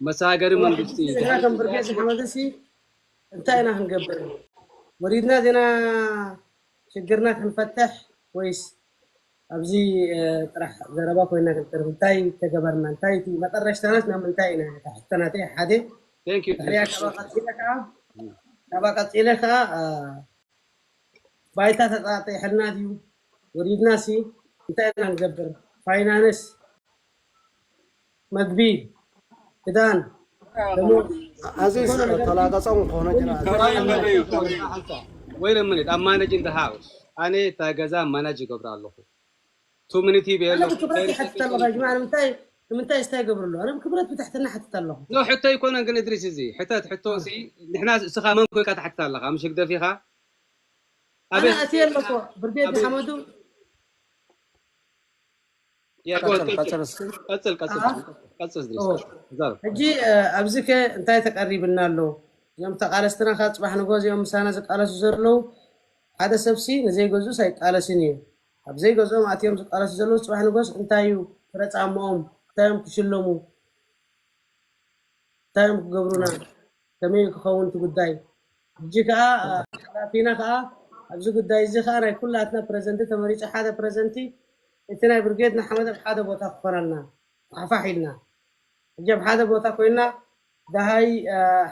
መሳገሪ መንግስቲ ንሕና ከም ብርጌድ ሓመደሲ እንታይ ኢና ክንገብር ወሪድና ዜና ሽግርና ክንፈትሕ ወይስ ኣብዚ ጥራሕ ዘረባ ኮይና ክንተርፍ እንታይ ተገበርና እንታይ እቲ መጠረሽታናስ ናብ ምንታይ ኢና ተሕተናተ ሓደ Thank you ድሕሪያ ካባ ቀፂለ ከዓ ካባ ቀፂለ ከዓ ባይታ ተጣጢሕልና ድዩ ወሪድናሲ እንታይ ኢና ንገብር ፋይናንስ መግቢ ክዳን ደሞዝ ኣዚዝ ተላገጾም ክኾነ ጅና ወይ ለምንት ኣብ ማነጅ እንደ ሃውስ ኣነ እታ ገዛ ማናጅ ይገብር ኣለኹ two minute ይበ ኣነ ብክብረት ይሓትት ኣለኻ ጅማ ንምንታይ ንምንታይ ስታይ ገብርሉ ኣነ ብክብረት ብትሕትና ሓትት ኣለኹ ኖ ሕቶ ኣይኮነን ግን እድሪስ እዚ ሕተት ሕቶ ሲ ንሕና እስኻ መን ኮይንካ ትሓትት ኣለኻ ምሽ ህግደፍ ኢኻ ኣነ ኣበይ ኣትየ ኣለኹ ብርጌድ ሓመዱ ያ ቀጽል ቀጽል ቀጽል እስኪ ቀጽል ቀጽል ኣዎ። ቀጽል እድሪስ ኦ። ዛረብ ሕጂ ኣብዚ ከ እንታይ ተቀሪብና ኣሎ እዞም ተቃለስትና ካብ ፅባሕ ንጎ እዚኦም ምሳና ዝቃለሱ ዘለዉ ሓደ ሰብሲ ንዘይገዝኡስ ኣይቃለስን እዩ ኣብ ዘይገዝኦም ኣትዮም ዝቃለሱ ዘለዉ ፅባሕ ንጎስ እንታይ እዩ ፍረ ፃምኦም እንታይ እዮም ክሽለሙ እንታይ እዮም ክገብሩና ከመይ ክኸውን እቲ ጉዳይ ሕጂ ከዓ ሓላፊና ከዓ ኣብዚ ጉዳይ እዚ ከዓ ናይ ኩላትና ፕረዘንቲ ተመሪፁ ሓደ ፕረዘንቲ እቲ ናይ ብርጌድ ንሓመድ ኣብ ሓደ ቦታ ክኾነልና ፋሕፋሕ ኢልና ሕጂ ኣብ ሓደ ቦታ ኮይና ደሃይ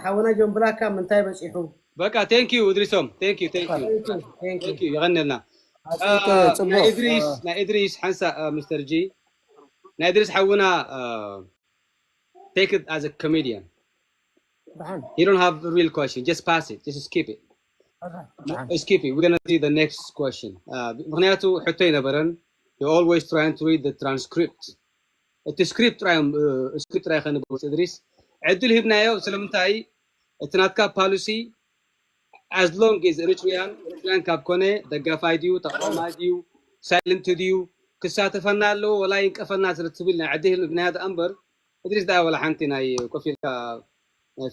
ሓውና ጆምብላካ ምንታይ በፂሑ በቃ thank you እድሪሶም thank you thank you Thank you, thank you. Thank you የቐነልና ኣጽብቅ ናይ ጽቡቅ እድሪስ ናይ እድሪስ ሓንሳ ሚስተር ጂ ናይ እድሪስ ሓውና take it as a comedian ደሓን he don't have a real question just pass it just skip it ደሓን skip it we're gonna see the next question ምክንያቱ ሕቶ ይነበረን you always trying to read the transcript እቲ ስክሪፕት ጥራይ እዮም ስክሪፕት ጥራይ ከንብብ እድሪስ ዕድል ሂብናዮ ስለምንታይ እቲ ናትካ ፓሊሲ as long as ኤሪትሪያን ኤሪትሪያን ካብ ኮነ ደጋፋይ ድዩ ተቃዋማይ ድዩ ሳይለንት ድዩ ክሳተፈና ኣለዎ ወላ ይንቀፈና ስለ ትብል ናይ ዕድል ምክንያት እምበር እድሪስ ዳ ወላ ሓንቲ ናይ ኮፍ ኢልካ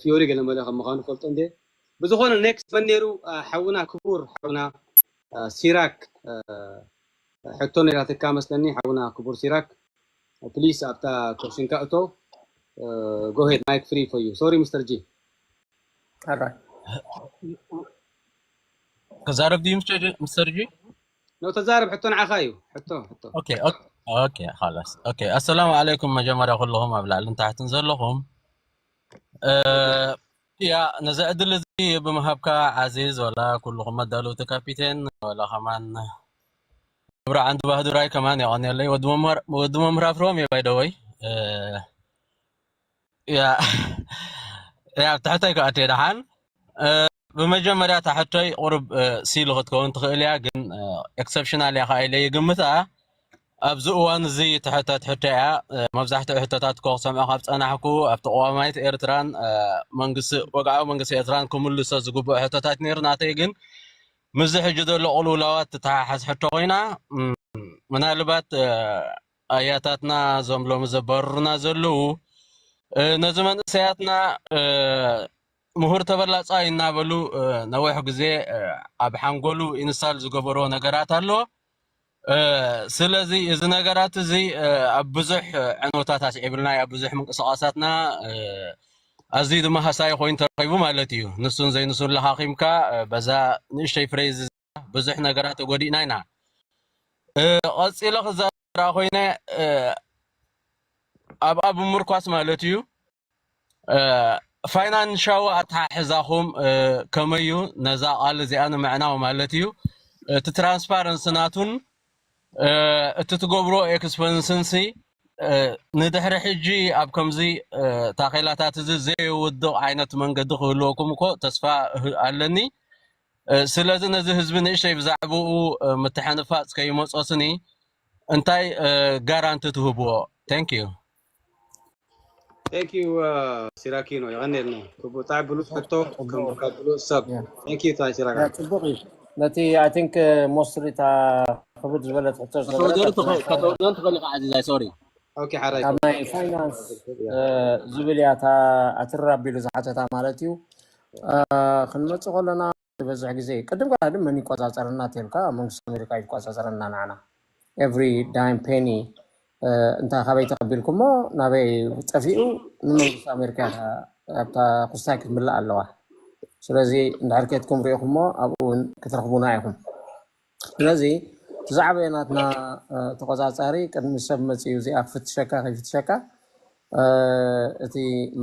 ፊዮሪ ገለ መለ ከም ምዃኑ ፈልጦ እንዴ ብዝኾነ ኔክስት መን ነይሩ ሓውና ክቡር ሓውና ሲራክ ሕቶ ነይራትካ መስለኒ ሓውና ክቡር ሲራክ ፕሊስ ኣብታ ኮሽንካ እቶ go ahead mic free for you sorry Mister G ክዛረብ ድዩ ምስተር ጂ ነው ተዛረብ ሕቶ ንዓኻ እዩ ሕቶ ሕቶ ኦኬ ኦኬ ኦኬ خلاص ኦኬ السلام عليكم መጀመርያ ኩልኹም ኣብ ላዕልን ታሕትን ዘለኹም ያ ነዚ ዕድል እዚ ብምሃብካ ዓዚዝ ወላ ኩልኹም መዳለውቲ ካፒቴን ወላ ከማን ክብሪ ዓንዲ ባህዱራይ ከማን የቐንየለይ ወዲ መምህር ኣፍሮም እየ ባይደወይ ያ ያ ትሕተይ ከኣትየ ደሓን ብመጀመርያ እታ ሕቶይ ቁሩብ ሲሉ ክትከውን ትኽእል እያ ግን ኤክሰፕሽናል እያ ከዓ ኢለ ይግምታ ኣብዚ እዋን እዚ ትሕተት ሕቶ እያ መብዛሕትኡ ሕቶታት እኮ ክሰምዖ ካብ ፀናሕኩ ኣብቲ ቅዋማይት ኤርትራን መንግስቲ ወግዓዊ መንግስቲ ኤርትራን ክምልሶ ዝግብኦ ሕቶታት ነይሩ ናተይ ግን ምስዚ ሕጂ ዘሎ ቅልውላዋት ትተሓሓዝ ሕቶ ኮይና ምናልባት ኣያታትና እዞም ሎሚ ዘባርሩና ዘለዉ ነዚ መንእሰያትና ምሁር ተበላፃይ እናበሉ ነዊሕ ግዜ ኣብ ሓንጎሉ ኢንስታል ዝገበርዎ ነገራት ኣሎ ስለዚ እዚ ነገራት እዚ ኣብ ብዙሕ ዕንወታት ኣስዒብልና ኣብ ብዙሕ ምንቅስቃሳትና ኣዝዩ ድማ ሃሳይ ኮይኑ ተረኺቡ ማለት እዩ ንሱን ዘይንሱን ለኻኺምካ በዛ ንእሽተይ ፍሬዝ ብዙሕ ነገራት ተጎዲእና ኢና ቀፂለ ክዛራ ኮይነ ኣብኣ ብምርኳስ ማለት እዩ ፋይናንሻዊ ኣተሓሕዛኹም ከመዩ ነዛ ቃል እዚኣ ንምዕናው ማለት እዩ እቲ ትራንስፓረንሲ ናቱን እቲ ትገብሮ ኤክስፐንስንሲ ንድሕሪ ሕጂ ኣብ ከምዚ ታኼላታት እዚ ዘየውድቕ ዓይነት መንገዲ ክህልወኩም እኮ ተስፋ ኣለኒ ስለዚ ነዚ ህዝቢ ንእሽተይ ብዛዕባኡ ምትሕንፋፅ ከይመፆስኒ እንታይ ጋራንቲ ትህብዎ thank you thank you ሲራኪኖ የቐኔልና ክቡር ብሉፅ ሕቶ ብሉፅ ሰብ thank you ታይ ሲራካ ፅቡቅ እዩ ነቲ I think mostly እታ ክብድ ዝበለት ሕቶ ከተወደን ትኽእል ኢኻ ዓዚዛይ sorry okay ሓራይ ካብ ናይ ፋይናንስ ዝብል እያ እታ ኣትር ኣቢሉ ዝሓተታ ማለት እዩ ክንመፅእ ከለና ዝበዝሕ ግዜ ቅድም ከላ ግን መን ይቆፃፀረና ተልካ መንግስቲ ኣሜሪካ ይቆፃፀረና ንዓና every dime penny እንታይ ካበይ ተቐቢልኩሞ ናበይ ጠፊኡ ንመንግስቲ ኣሜሪካ ኣብታ ኩስታይ ክትምላእ ኣለዋ ስለዚ እንድሕር ከድኩም ሪኢኹሞ ኣብኡ እውን ክትረኽቡና ኢኹም ስለዚ እቲ ዝዓበየ ናትና ተቆፃፃሪ ቅድሚ ሰብ መፅኡ እዚኣ ክፍትሸካ ከይፍትሸካ እቲ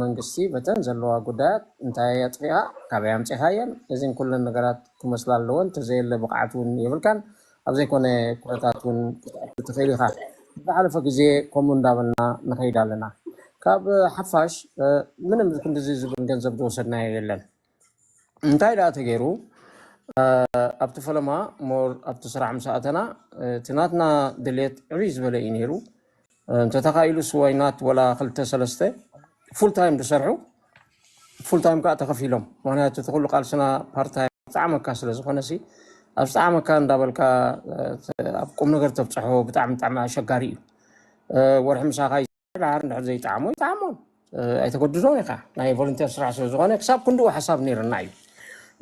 መንግስቲ በተን ዘለዋ ጉዳያት እንታይ ኣጥፊኣ ካበይ ኣምፂኻየን እዚን ኩለን ነገራት ክመስላ ኣለወን ተዘየለ ብቕዓት እውን የብልካን ኣብ ዘይኮነ ኩነታት እውን ክትኣቱ ትኽእል ኢኻ ዝሓለፈ ግዜ ከምኡ እንዳበልና ንኸይድ ኣለና ካብ ሓፋሽ ምንም ክንድዚ ዝብል ገንዘብ ዝወሰድናዮ የለን እንታይ ደኣ ተገይሩ ኣብቲ ፈለማ ሞር ኣብቲ ስራሕ ምስ ኣተና እቲ ናትና ድሌት ዕብይ ዝበለ እዩ ነይሩ እንተተኻኢሉ ስወይናት ወላ ክልተ ሰለስተ ፉል ታይም ዝሰርሑ ፉል ታይም ከዓ ተኸፊሎም ምክንያቱ እቲ ኩሉ ቃልስና ፓርታይም ዝጣዕመካ ስለ ዝኾነ ሲ ኣብ ዝጣዕመካ እንዳበልካ ኣብ ቁም ነገር ተብፅሖ ብጣዕሚ ብጣዕሚ ኣሸጋሪ እዩ ወርሒ ምሳኻ ይሰራሕር እንድሕር ዘይጣዕሞ ይጣዕሞን ኣይተገድዶን ኢኻ ናይ ቮለንቴር ስራሕ ስለ ዝኾነ ክሳብ ክንድኡ ሓሳብ ነይርና እዩ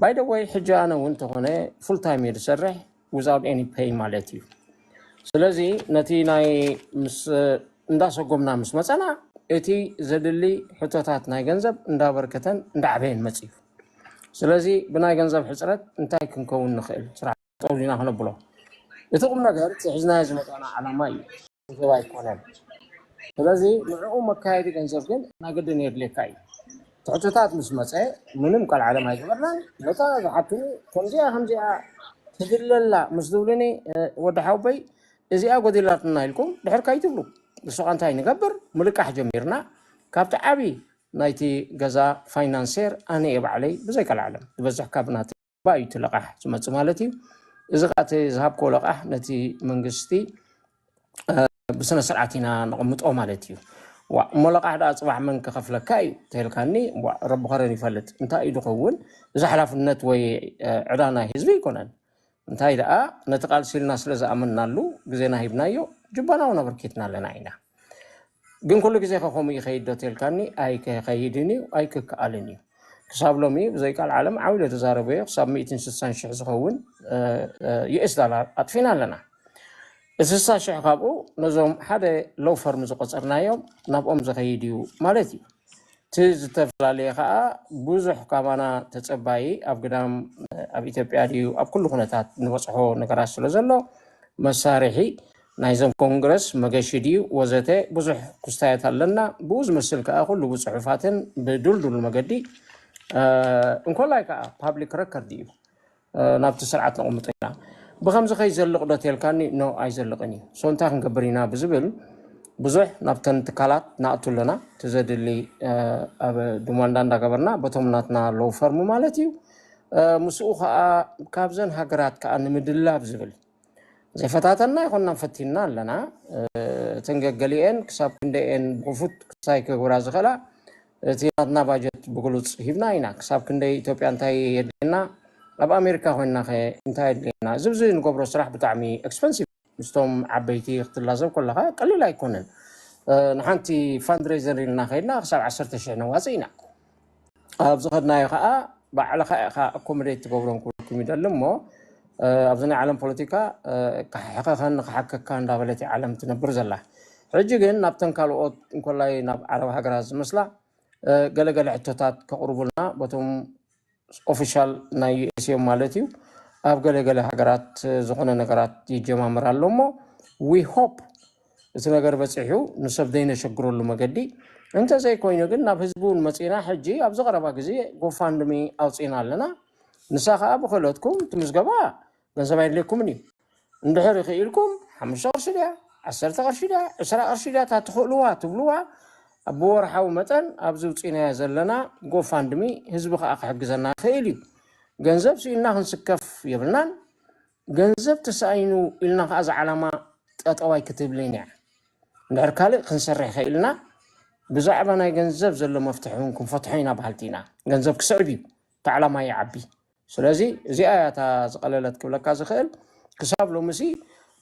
ባይደወይ ሕጂ ኣነ እውን እንተኾነ ፉል ታይም እየ ዝሰርሕ without any pay ማለት እዩ ስለዚ ነቲ ናይ ምስ እንዳሰጎምና ምስ መፀና እቲ ዘድሊ ሕቶታት ናይ ገንዘብ እንዳበርከተን እንዳዓበየን መፅዩ ስለዚ ብናይ ገንዘብ ሕፅረት እንታይ ክንከውን ንኽእል ስራሕ ጠውሊና ክነብሎ እቲ ቁም ነገር እቲ ሒዝናዮ ዝመፃና ዓላማ እዩ ገንዘብ ኣይኮነን ስለዚ ንዕኡ መካየዲ ገንዘብ ግን ናግድን የድልየካ እዩ ትሕቶታት ምስ መፀ ምንም ቀልዓለም ኣይገበርናን ነታ ዝሓትኒ ከምዚኣ ከምዚኣ ትድለላ ምስ ዝብሉኒ ወዲ ሓውበይ እዚኣ ጎዲላትና ኢልኩም ድሕር ከይትብሉ ንስኻ እንታይ ንገብር ምልቃሕ ጀሚርና ካብቲ ዓብዪ ናይቲ ገዛ ፋይናንሴር ኣነ እየ ባዕለይ ብዘይ ቀልዓለም ዝበዝሕ ካብ ናቲ ባ እዩ እቲ ለቓሕ ዝመፅእ ማለት እዩ እዚ ከዓ እቲ ዝሃብኮ ለቓሕ ነቲ መንግስቲ ብስነ ስርዓት ኢና ነቐምጦ ማለት እዩ ዋእ፣ እሞ ለቓሕ ደኣ ጽባሕ መን ክኸፍለካ እዩ ተልካኒ፣ ዋእ፣ ረቢ ኸረን ይፈልጥ። እንታይ እዩ ዝኸውን? እዚ ሓላፍነት ወይ፣ እ፣ ዕዳ ናይ ህዝቢ ኣይኮነን። እንታይ ደኣ፣ ነቲ ቃልሲ ኢልና ስለ ዝኣመንናሉ፣ ግዜና ሂብናዮ፣ ጅባና እውን ኣበርኪትና ኣለና ኢና። ግን ኩሉ ግዜ ከ ከምኡ ይኸይድ ዶ ተልካኒ፣ ኣይከኸይድን እዩ፣ ኣይክከኣልን እዩ። ክሳብ ሎሚ ብዘይ ቃል ዓለም ዓው ኢለ ተዛረበዮ፣ ክሳብ ሚእትን ስሳን ሽሕ ዝኸውን፣ እ፣ እ፣ ዩ ኤስ ዳላር ኣጥፊና ኣለና። እቲ ስሳ ሽሕ ካብኡ ነዞም ሓደ ሎው ፈርም ዝቆጸርናዮም ናብኦም ዝኸይድ እዩ ማለት እዩ። እቲ ዝተፈላለየ ከኣ ብዙሕ ካባና ተጸባዪ ኣብ ግዳም፣ ኣብ ኢትዮጵያ ድዩ ኣብ ኩሉ ኩነታት ንበጽሖ ነገራት ስለ ዘሎ መሳርሒ ናይዞም ኮንግረስ መገሺ ድዩ ወዘተ ብዙሕ ክስታያት ኣለና። ብኡ ዝመስል ከኣ ኩሉ ብጽሑፋትን ብድልዱል መገዲ፣ እ፣ እንኮላይ ከኣ ፓብሊክ ረከርድ እዩ። እ፣ ናብቲ ስርዓት ነቕምጦ ኢና። ብኸምዚ ከይዘልቕ ዶ ተልካኒ? ኖ፣ ኣይዘልቕን እዩ። ሶ እንታይ ክንገብር ኢና ብዝብል ብዙሕ ናብተን ትካላት ንኣቱ ኣለና። እቲ ዘድሊ፣ እ፣ ኣብ ድማንዳ እንዳገበርና በቶም ናትና ሎው ፈርም ማለት እዩ። እ፣ ምስኡ ከኣ ካብዘን ሃገራት ከኣ ንምድላብ ዝብል ዘይፈታተና ኣይኮንናን፣ ፈቲንና ኣለና። እ፣ እተን ገገሊኤን ክሳብ ክንደይኤን ብኽፉት ክሳይ ክገብራ ዝኽእላ እቲ ናትና ባጀት ብግሉጽ ሂብና ኢና። ክሳብ ክንደይ ኢትዮጵያ እንታይ የድልየና፣ ኣብ ኣሜሪካ ኮይንና ኸ እንታይ የድልየና፣ እዚ ብዚ ንገብሮ ስራሕ ብጣዕሚ ኤክስፐንሲቭ፣ ምስቶም ዓበይቲ ክትላዘብ ከለኻ ቀሊል ኣይኮነን። እ፣ ንሓንቲ ፋንድሬዘር ኢልና ከይድና ክሳብ ዓሰርተ ሽሕ ነዋፅእ ኢና። ኣብ ዝኸድናዮ ኸዓ ባዕልኻ ኢኻ ኣኮሞዴት ትገብሮም ክብለኩም ይደሊ እሞ፣ እ፣ ኣብዚ ናይ ዓለም ፖለቲካ፣ እ፣ ክሓሕኸኸን ክሓከካ እንዳበለት እያ ዓለም ትነብር ዘላ። ሕጂ ግን ናብተን ካልኦት እንኮላይ ናብ ዓረብ ሃገራት ዝመስላ፣ እ፣ ገለገለ ሕቶታት ከቕርቡልና በቶም ኦፊሻል ናይ ዩ ኤስ እዮም ማለት እዩ። ኣብ ገለገለ ሃገራት ዝኾነ ነገራት ይጀማመር ኣሎ እሞ፣ we hope እቲ ነገር በፂሑ ንሰብ ዘይነሸግረሉ መገዲ፣ እንተዘይኮይኑ ግን ናብ ህዝቢ እውን መፂና ሕጂ ኣብዚ ቀረባ ግዜ ጎፋንድሚ ኣውፂና ኣለና። ንሳ ከዓ ብክእለትኩም እቲ ምዝገባ ገንዘብ ኣየድልየኩምን እዩ። እንድሕር ይኽኢልኩም ሓሙሽተ ቅርሺ ድያ፣ ዓሰርተ ቅርሺ ድያ፣ ዕስራ ቅርሺ ድያ፣ እታ ትኽእልዋ ትብልዋ ብወርሓዊ መጠን ኣብዚ ውፂናዮ ዘለና ጎፋንድሚ ህዝቢ ከዓ ክሕግዘና ይኽእል እዩ። ገንዘብ ስኢልና ክንስከፍ የብልናን። ገንዘብ ተሳኢኑ ኢልና ከዓ እዚ ዓላማ ጠጠው ኣይክትብልን እያ። እንድሕር ካልእ ክንሰርሕ ኸኢልና ብዛዕባ ናይ ገንዘብ ዘሎ መፍትሒ እውን ክንፈትሖ ኢና በሃልቲ ኢና። ገንዘብ ክስዕብ እዩ፣ እቲ ዓላማ ይዓቢ። ስለዚ እዚኣ እያ እታ ዝቐለለት ክብለካ ዝኽእል። ክሳብ ሎምሲ፣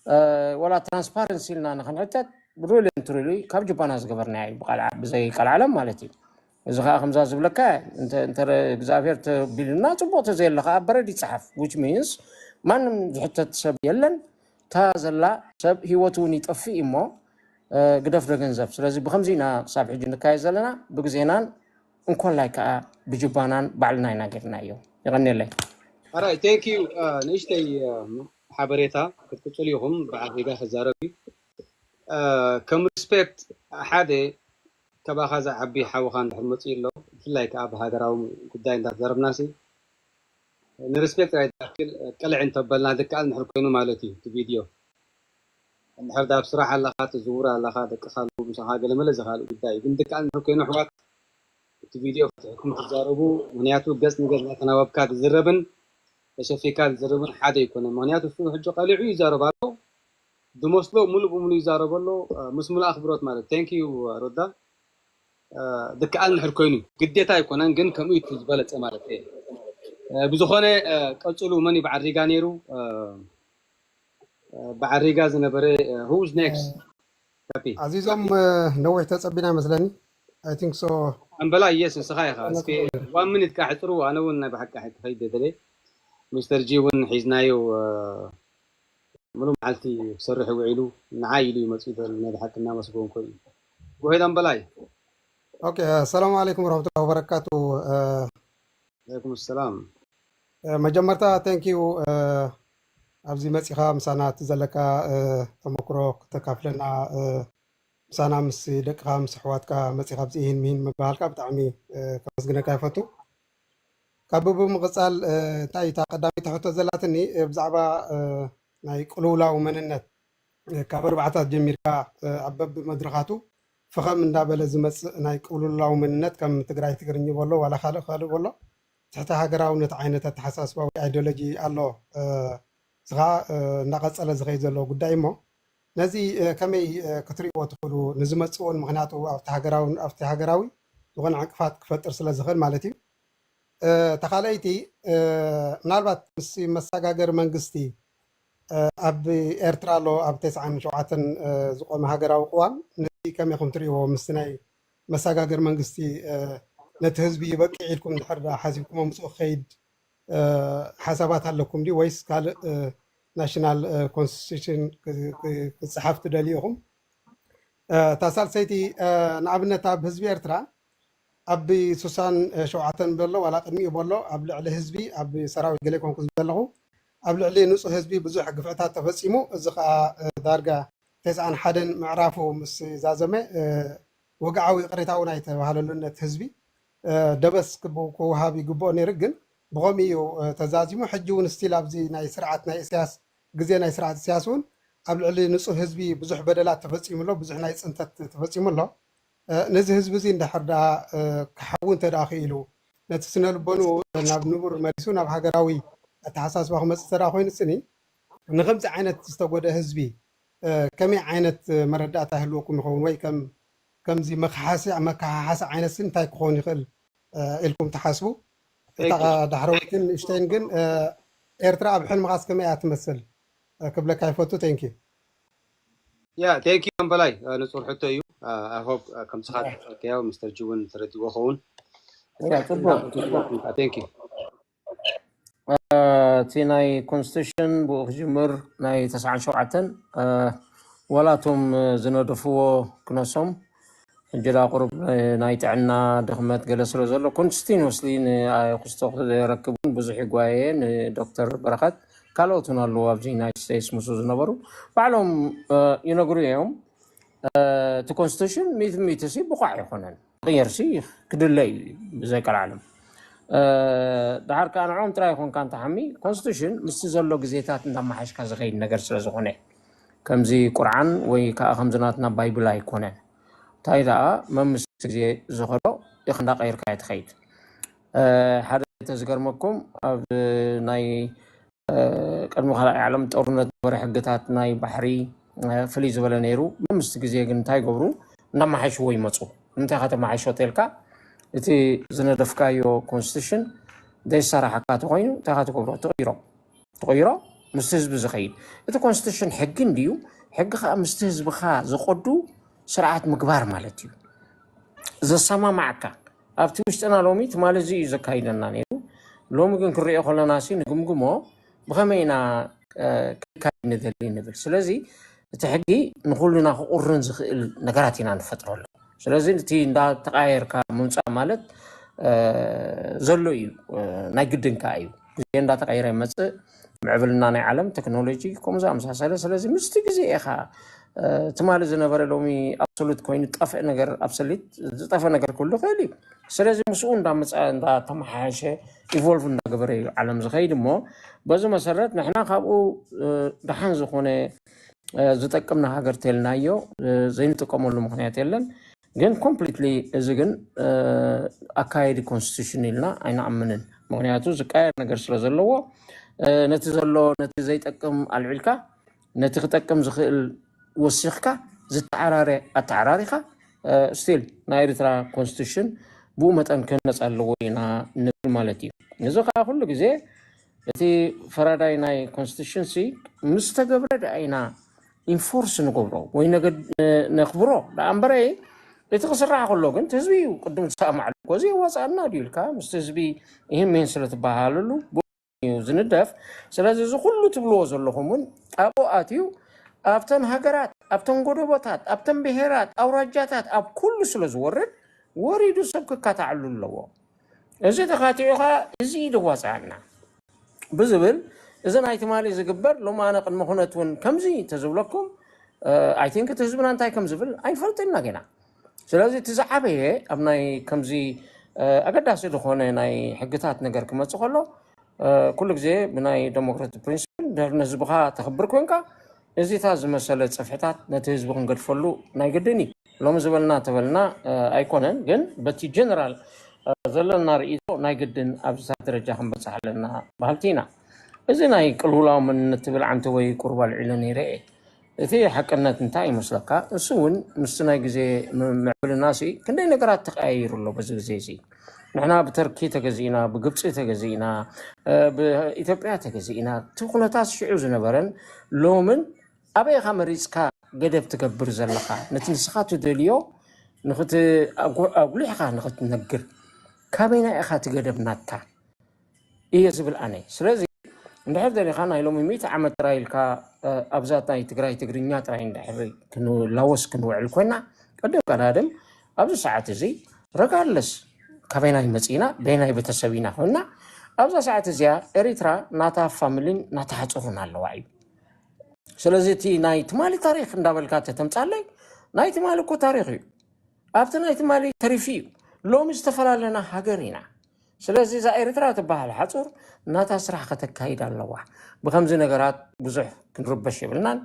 እ፣ ወላ ትራንስፓረንሲ ኢልና ንኽንሕተት ሪሊ ኤንድ ትሩሊ ካብ ጅባና ዝገበርናዮ እዩ፣ ብቃል ዓ-፣ ብዘይ ቃል ዓለም ማለት እዩ። እዚ ኸዓ ከምዛ ዝብለካ እንተ-፣ እንተ እግዚኣብሔር ተቢሉና ጽቡቕ፣ ተዘየለ ኸዓ በረድ ይጽሓፍ፣ which means ማንም ዝሕተት ሰብ የለን። እታ ዘላ ሰብ ህይወቱ እውን ይጠፍእ እዩ እሞ፣ እ፣ ግደፍ ዶ ገንዘብ። ስለዚ ብኸምዚ ኢና ክሳብ ሕጂ ንካየድ ዘለና፣ ብግዜናን እንኮላይ ከኣ ብጅባናን ባዕልና ኢና ጌርናዮ። የቐንየለይ። ኣራይ፣ ቴንክ ዩ። እ፣ ንእሽተይ፣ እ፣ ሓበሬታ ክትቅጽሉ ኢኹም፣ ብዓቢጋ ክዛረብ እዩ። እ፣ ከም ሪስፔክት ሓደ ካባኻ ዝዓቢ ሓውኻ እንድሕር መጺኡ ኣሎ፣ ብፍላይ ከኣ ብሃገራዊ ጉዳይ እንዳተዛረብናሲ፣ ንሪስፔክት ጥራይ ዝኣክል ቅልዕ እንተበልና ዝከኣል እንድሕር ኮይኑ ማለት እዩ እቲ ቪድዮ። እንድሕር ዳ ኣብ ስራሕ ኣለኻ፣ ትዝውር ኣለኻ፣ ደቅኻ ኣለዉ ምሳኻ፣ ገለመለ እዚ ካልእ ጉዳይ እዩ። ግን ዝከኣል እንድሕር ኮይኑ ኣሕዋት እቲ ቪድዮ ፈቲሕኩም ትዛረቡ፣ ምኽንያቱ ገጽ ንገጽ እናተናበብካ ትዝረብን ተሸፊካ ትዝረብን ሓደ ኣይኮነን። ምኽንያቱ እሱ ሕጂ ቀሊዑ ይዛረብ ኣሎ፣ ዝመስሎ ሙሉእ ብሙሉእ ይዛረብ ኣሎ፣ እ፣ ምስ ሙሉእ ኣኽብሮት ማለት። ቴንክ ዩ ሮዳ። እ፣ ዝከኣል እንድሕር ኮይኑ፣ ግዴታ ኣይኮነን፣ ግን ከምኡ እዩ እቲ ዝበለጸ ማለት እየ። እ፣ ብዝኾነ፣ እ፣ ቀጽሉ። መን እዩ በዓል ሪጋ ነይሩ? እ፣ እ፣ በዓል ሪጋ ዝነበረ፣ እ፣ who's next? ካፒ። ኣዚዞም፣ እ፣ ነዊሕ ተጸቢና መስለኒ። I think so። ኣምበላ፣ የስ፣ ንስኻ ኢኻ። እስኪ one minute ከኣ ሕጽርዎ፣ ኣነ እውን ናይ ብሓቂ ክኸይድ ደለ። ሚስተር ጂ እውን ሒዝናዮ፣ እ፣ ሙሉ መዓልቲ ክሰርሕ ውዒሉ፣ ንዓይ ኢሉ እዩ መጺኡ ዘሎ፣ ናይ ብሓቂ እናመስገንኮ እዩ። ጎሄድ ኣምበላይ። ኦኬ፣ ሰላም ዓለይኩም ወረሕመቱላሂ ወበረካቱ። እ፣ ዓለይኩም ሰላም። እ፣ መጀመርታ፣ ቴንክ ዩ፣ እ፣ ኣብዚ መጺኻ ምሳና እቲ ዘለካ፣ እ፣ ተመክሮ ክተካፍለና፣ እ፣ ምሳና ምስ ደቅኻ፣ ምስ ኣሕዋትካ መጺኻ ኣብዚ ኢሂን ምሂን ምባሃልካ ብጣዕሚ፣ እ፣ ከመስግነካ ይፈቱ። ካብ ብምቕጻል፣ እ፣ እንታይ እታ ቀዳመይቲ ሕቶ ዘላትኒ፣ እ፣ ብዛዕባ፣ እ፣ ናይ ቅልውላው መንነት፣ እ፣ ካብ ኣርባዓታት ጀሚርካ፣ እ፣ ኣብ በብመድረኻቱ ፈኸም እንዳበለ ዝመጽእ ናይ ቅልውላው መንነት፣ ከም ትግራይ ትግርኝ በሎ ዋላ ካልእ ካልእ በሎ፣ ትሕቲ ሃገራውነት ዓይነት ኣተሓሳስባ ወይ ኣይዲዮሎጂ ኣሎ። እ፣ እዚ ኸኣ፣ እ፣ እንዳቐጸለ ዝኸይድ ዘሎ ጉዳይ እሞ፣ ነዚ ከመይ ክትሪእዎ ትኽእሉ ንዝመፅእ እውን? ምክንያቱ ኣብቲ ሃገራዊ ኣብቲ ሃገራዊ ዝኾነ ዕንቅፋት ክፈጥር ስለ ዝኽእል ማለት እዩ። ተኻለይቲ ምናልባት ምስ መሰጋገሪ መንግስቲ ኣብ ኤርትራ ኣሎ ኣብ ተስዓን ሸውዓተን ዝቆመ ሃገራዊ ቅዋም፣ ነዚ ከመይ ኢኹም ትሪእዎ? ምስቲ ናይ መሰጋገሪ መንግስቲ ነቲ ህዝቢ ይበቅዕ ኢልኩም እንድሕር ደኣ ሓሲብኩሞ ምስኡ ክኸይድ ሓሳባት ኣለኩም ድዩ? ወይስ ካልእ ናሽናል ኮንስቲቱሽን ክፅሓፍ ትደልዩ ኢኹም? እታ ሳልሰይቲ ንኣብነት ኣብ ህዝቢ ኤርትራ ኣብ ሱሳን ሸውዓተን በሎ ዋላ ቅድሚኡ በሎ ኣብ ልዕሊ ህዝቢ ኣብ ሰራዊት ገለ ኮንኩ ዝበለኹ ኣብ ልዕሊ ንጹህ ህዝቢ ብዙሕ ግፍዕታት ተፈጺሙ። እዚ ከዓ ዳርጋ ተስዓን ሓደን ምዕራፉ ምስ ዛዘመ ወግዓዊ ይቕሬታ እውን ኣይተባህለሉን። ነቲ ህዝቢ ደበስ ክወሃብ ይግብኦ ነይሩ፣ ግን ብኸምኡ እዩ ተዛዚሙ። ሕጂ እውን ስቲል ኣብዚ ናይ ስርዓት ናይ እስያስ ግዜ ናይ ስርዓት እስያስ እውን ኣብ ልዕሊ ንጹህ ህዝቢ ብዙሕ በደላት ተፈጺሙ ኣሎ፣ ብዙሕ ናይ ጽንተት ተፈጺሙ ኣሎ። ነዚ ህዝቢ እዚ እንድሕር ደኣ ክሓዊ እንተ ደኣ ክኢሉ፣ ነቲ ስነ ልቦኑ ናብ ንቡር መሊሱ ናብ ሃገራዊ ኣተሓሳስባ ክመጽእ እንተ ደኣ ኮይኑ ስኒ ንከምዚ ዓይነት ዝተጎደ ህዝቢ ከመይ ዓይነት መረዳእታ ይህልወኩም ይኸውን? ወይ ከም ከምዚ መከሓሓሲ ዓይነት እንታይ ክኸውን ይኽእል ኢልኩም ትሓስቡ? እታ ዳሕረወይትን ንእሽተይን ግን ኤርትራ ኣብ ሕልምኻስ ከመይ እያ ትመስል ክብለካ ይፈቱ። Thank you። Yeah, thank you ኣምበላይ። ንጹር ሕቶ እዩ። I hope ከምስኻ ተረድካዮ ሚስተር ጂ እውን ተረዲእዎ ኸውን። ጽቡቅ። Thank you። እቲ ናይ ኮንስቲቱሽን ብኡ ክጅምር ናይ ተስዓን ሸውዓተን ዋላ እቶም ዝነደፍዎ ክነሶም ሕጂ ደኣ ቁሩብ ናይ ጥዕና ድኽመት ገለ ስለ ዘሎ ኮንቲኒስሊ ንክስቶ ክረክብ እውን ብዙሕ ይጓየ። ንዶክተር በረኸት ካልኦት እውን ኣለዉ ኣብዚ ዩናይትድ ስቴትስ ምስኡ ዝነበሩ ባዕሎም ይነግሩ እዮም። እቲ ኮንስቲቱሽን ሚእቲ ሚእቲ ሲ ብቑዕ ኣይኮነን። ክቕየር ሲ ክድለ እዩ ብዘይ ቀልዓለም። ድሓር ከዓ ንዕኦም ጥራይ ይኮንካ እንተሓሚ ኮንስቲቱሽን ምስቲ ዘሎ ግዜታት እንዳመሓሽካ ዝኸይድ ነገር ስለ ዝኾነ ከምዚ ቁርዓን ወይ ከዓ ከምዚ ናትና ባይብል ኣይኮነን። እንታይ ደኣ መምስ ግዜ ዝኸዶ ኢኻ እንዳቀየርካ እየ ትኸይድ። ሓደ ተዝገርመኩም ኣብ ናይ ቅድሚ ካልኣይ ዓለም ጦርነት ነበረ ሕግታት ናይ ባሕሪ ፍልይ ዝበለ ነይሩ። መምስቲ ግዜ ግን እንታይ ይገብሩ እንዳመሓይሽዎ ይመፁ። ንምንታይ ኢኻ ተመሓይሾ ተልካ እቲ ዝነደፍካዮ ኮንስቲቱሽን ዘይሰራሓካ ተኮይኑ እንታይ ኢኻ ትገብሮ? ትቕይሮ ትቕይሮ ምስቲ ህዝቢ ዝኸይድ እቲ ኮንስቲቱሽን ሕጊ እንድዩ። ሕጊ ከዓ ምስቲ ህዝብኻ ዝቆዱ ስርዓት ምግባር ማለት እዩ። ዘሰማማዓካ ኣብቲ ውሽጥና ሎሚ ትማሊ እዚ እዩ ዘካይደና ነይሩ። ሎሚ ግን ክንሪኦ ከለና ሲ ንግምግሞ ብኸመይ ኢና ክካይድ ንደሊ ንብል። ስለዚ እቲ ሕጊ ንኩልና ክቁርን ዝኽእል ነገራት ኢና ንፈጥረሉ። ስለዚ እቲ እንዳተቃየርካ ምምፃእ ማለት ዘሎ እዩ፣ ናይ ግድን ከዓ እዩ። ግዜ እንዳተቀየረ ይመፅእ፣ ምዕብልና ናይ ዓለም ቴክኖሎጂ ከምኡ ዝኣመሳሰለ። ስለዚ ምስቲ ግዜ ኢኻ ትማሊ ዝነበረ ሎሚ ኣብሶሉት ኮይኑ ጠፍእ ነገር ኣብሰሊት ዝጠፈ ነገር ክህሉ ይኽእል እዩ። ስለዚ ምስኡ እንዳመፀ እንዳተመሓየሸ ኢቮልቭ እንዳገበረ እዩ ዓለም ዝኸይድ እሞ በዚ መሰረት ንሕና ካብኡ ደሓን ዝኾነ ዝጠቅም ንሃገር ተልናዮ ዘይንጥቀመሉ ምክንያት የለን። ግን ኮምፕሊትሊ እዚ ግን ኣካየዲ ኮንስቲቱሽን ኢልና ኣይንኣምንን። ምክንያቱ ዝቃየር ነገር ስለ ዘለዎ ነቲ ዘሎ ነቲ ዘይጠቅም ኣልዒልካ ነቲ ክጠቅም ዝኽእል ወሲኽካ ዝተዓራረ ኣተዓራሪኻ ስቲል ናይ ኤርትራ ኮንስቲቱሽን ብኡ መጠን ክህነፅ ኣለዎ ኢና ንብል ማለት እዩ። እዚ ከዓ ኩሉ ግዜ እቲ ፈራዳይ ናይ ኮንስቲቱሽን ሲ ምስ ተገብረ ደኣ ኢና ኢንፎርስ ንገብሮ ወይ ነገድ ነኽብሮ ደኣ እምበረ እቲ ክስራሕ ከሎ ግን እቲ ህዝቢ እዩ ቅድም ዝሰማማዓሉ እኮ እዚ የዋፅኣና ድዩ ኢልካ ምስቲ ህዝቢ ይህን ምህን ስለ ትበሃሃለሉ እዩ ዝንደፍ። ስለዚ እዚ ኩሉ ትብልዎ ዘለኹም እውን ኣብኡ ኣትዩ ኣብተን ሃገራት ኣብተን ጎደቦታት ኣብተን ብሄራት ኣውራጃታት ኣብ ኩሉ ስለ ዝወርድ ወሪዱ ሰብ ክካታዕሉ ኣለዎ። እዚ ተኻቲዑ ኸዓ እዚ እዩ ዘዋፅኣና ብዝብል እዚ ናይ ትማሊ ዝግበር ሎሚ ኣነ ቅድሚ ኩነት እውን ከምዚ ተዝብለኩም ኣይ ቲንክ እቲ ህዝብና እንታይ ከም ዝብል ኣይንፈልጥን ኢና ጌና። ስለዚ እቲ ዝዓበየ ኣብ ናይ ከምዚ ኣገዳሲ ዝኾነ ናይ ሕግታት ነገር ክመፅእ ከሎ ኩሉ ግዜ ብናይ ዴሞክራቲክ ፕሪንስፕል ድሕሪ ንህዝብኻ ተኽብር ኮንካ እዚታት ዝመሰለ ፅፍሕታት ነቲ ህዝቢ ክንገድፈሉ ናይ ግድን እዩ። ሎሚ ዝበልና ተበልና ኣይኮነን፣ ግን በቲ ጀነራል ዘለና ርእይቶ ናይ ግድን ኣብዚታት ደረጃ ክንበፅሕ ኣለና በሃልቲ ኢና። እዚ ናይ ቅልውላው መንነት ትብል ዓንተ ወይ ቁሩብ ኣልዒለ ነይረ እየ። እቲ ሓቅነት እንታይ ይመስለካ? እሱ እውን ምስቲ ናይ ግዜ ም- ምዕብልና ሲ ክንደይ ነገራት ተቀያይሩ ኣሎ በዚ ግዜ እዚ። ንሕና ብተርኪ ተገዚእና፣ ብግብፂ ተገዚእና፣ እ፣ ብኢትዮጵያ ተገዚእና። እቲ ኩነታት ሽዑ ዝነበረን ሎምን ኣበይ ኢኻ መሪፅካ ገደብ ትገብር ዘለኻ? ነቲ ንስኻ ትደልዮ ንክት ኣጉ- ኣጉሊሕኻ ንክትነግር ካበይና ኢኻ ትገደብ ናትካ? እየ ዝብል ኣነ። ስለዚ እንድሕር ደሊኻ ናይ ሎሚ ሚእቲ ዓመት ጥራይ ኢልካ ኣብዛት ናይ ትግራይ ትግርኛ ጥራይ እንድሕር ክንላወስ ክንውዕል ኮይና፣ ቅድም ቀዳድም ኣብዚ ሰዓት እዚ ረጋለስ ካበይናይ መፂና በይናይ ቤተሰብ ኢና ኮይና፣ ኣብዛ ሰዓት እዚኣ ኤሪትራ ናታ ፋሚሊን ናታ ሓፁርን ኣለዋ እዩ። ስለዚ እቲ ናይ ትማሊ ታሪክ እንዳበልካ ተተምፃለይ፣ ናይ ትማሊ እኮ ታሪክ እዩ። ኣብቲ ናይ ትማሊ ተሪፉ እዩ። ሎሚ ዝተፈላለና ሃገር ኢና። ስለዚ እዛ ኤርትራ ትበሃል ሓፁር ናታ ስራሕ ከተካይድ ኣለዋ። ብከምዚ ነገራት ብዙሕ ክንርበሽ የብልናን።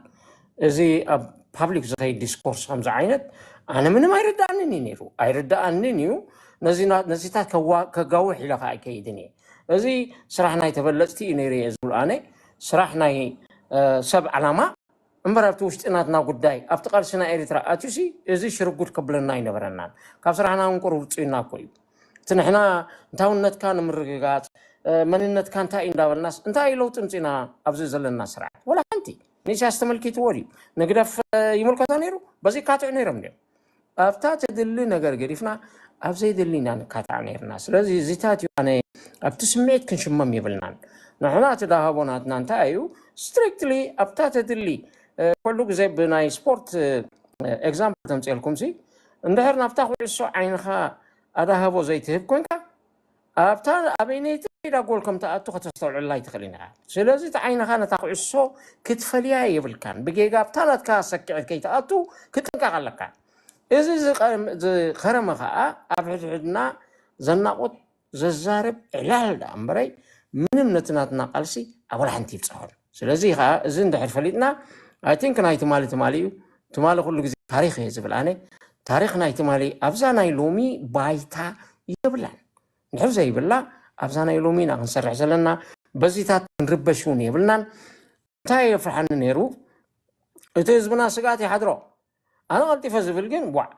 እዚ ኣብ ፓብሊክ ዝኸይድ ዲስኮርስ ከምዚ ዓይነት ኣነ ምንም ኣይርዳኣንን እዩ ነይሩ፣ ኣይርዳኣንን እዩ። ነዚታት ከጋውሕ ኢለ ከዓ ኣይከይድን እየ። እዚ ስራሕ ናይ ተበለፅቲ እዩ ነይሩ እየ ዝብሉ ኣነ። ስራሕ ናይ ሰብ ዓላማ እምበር ኣብቲ ውሽጢ ናትና ጉዳይ ኣብቲ ቃልሲ ናይ ኤሪትራ ኣትዩሲ እዚ ሽርጉድ ከብለና ኣይነበረናን። ካብ ስራሕና እውን ቁሩብ ውፅኢና እኮ እዩ። እቲ ንሕና እንታውነትካ ንምርግጋፅ መንነትካ እንታይ እዩ እንዳበልናስ እንታይ እዩ ለውጢ ምፅና ኣብዚ ዘለና ስርዓት? ወላ ሓንቲ ንኢሳያስ ተመልኪትዎ ድዩ? ንግደፍ ይምልከቶ ነይሩ? በዚ ይካትዑ ነይሮም ድዮም? ኣብታ ተድሊ ነገር ገዲፍና ኣብ ዘይደሊ ኢና ንካታዕ ነይርና። ስለዚ እዚታት እዩ ኣነ ኣብቲ ስምዒት ክንሽመም የብልናን። ንሕና እቲ ዳሃቦ ናትና እንታይ እዩ? ስትሪክትሊ ኣብታ ተድሊ ኩሉ ግዜ ብናይ ስፖርት ኤግዛምፕል ተምፅኤልኩም ሲ እንድሕር ናብታ ኩዕሶ ዓይንኻ ኣዳሃቦ ዘይትህብ ኮንካ ኣብታ ኣበይነይቲ ሜዳ ጎል ከም ትኣቱ ከተስተውዕላ ኣይትኽእልን ኢኻ። ስለዚ እቲ ዓይንኻ ነታ ኩዕሶ ክትፈልያ የብልካን። ብጌጋ ኣብታ ናትካ ሰኪዕት ከይትኣቱ ክትጥንቀቕ ኣለካ። እዚ ዝኸረመ ከዓ ኣብ ሕድሕድና ዘናቑት ዘዛርብ ዕላል ደኣ እምበረይ ምንም ነቲ ናትና ቃልሲ ኣወላ ሓንቲ ይብፅሖን። ስለዚ ከዓ እዚ እንድሕር ፈሊጥና ኣይ ቲንክ ናይ ትማሊ ትማሊ እዩ። ትማሊ ኩሉ ግዜ ታሪክ እየ ዝብል ኣነ። ታሪክ ናይ ትማሊ ኣብዛ ናይ ሎሚ ባይታ የብላን። እንድሕር ዘይብላ ኣብዛ ናይ ሎሚ ኢና ክንሰርሕ ዘለና። በዚታት ክንርበሽ እውን የብልናን። እንታይ የፍርሓኒ ነይሩ? እቲ ህዝብና ስግኣት ይሓድሮ። ኣነ ቀልጢፈ ዝብል ግን ዋዕ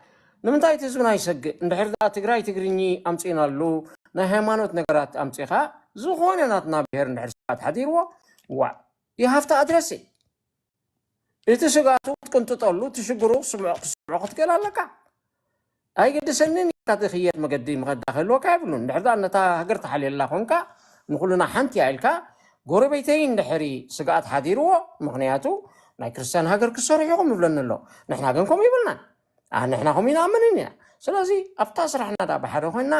ንምንታይ እቲ ህዝብና ይሰግእ? እንድሕር ደኣ ትግራይ ትግርኚ ኣምፂእናሉ ናይ ሃይማኖት ነገራት ኣምፂኻ ዝኾነ ናትና ብሄር እንድሕር ስግኣት ሓዲርዎ ዋዕ ይሃፍቲ ኣድረሲ እቲ ስግኣቱ ክትቅንጥጠሉ እቲ ሽግሩ ክስምዖ ክትክእል ኣለካ። ኣይገድሰንን ኢልካ ዝኽየድ መገዲ መኸዳ ክህልወካ የብሉን። እንድሕር ደኣ ነታ ሃገር ተሓልየላ ኮንካ ንኩልና ሓንቲ እያ ኢልካ ጎረቤተይ እንድሕሪ ስግኣት ሓዲርዎ ምክንያቱ ናይ ክርስትያን ሃገር ክሰርሑ ኢኹም ይብለኒ ኣሎ። ንሕና ግን ከምኡ ይብልናን ንሕና ከምኡ ይንኣምንን ኢና። ስለዚ ኣብታ ስራሕና ዳ ብሓደ ኮይንና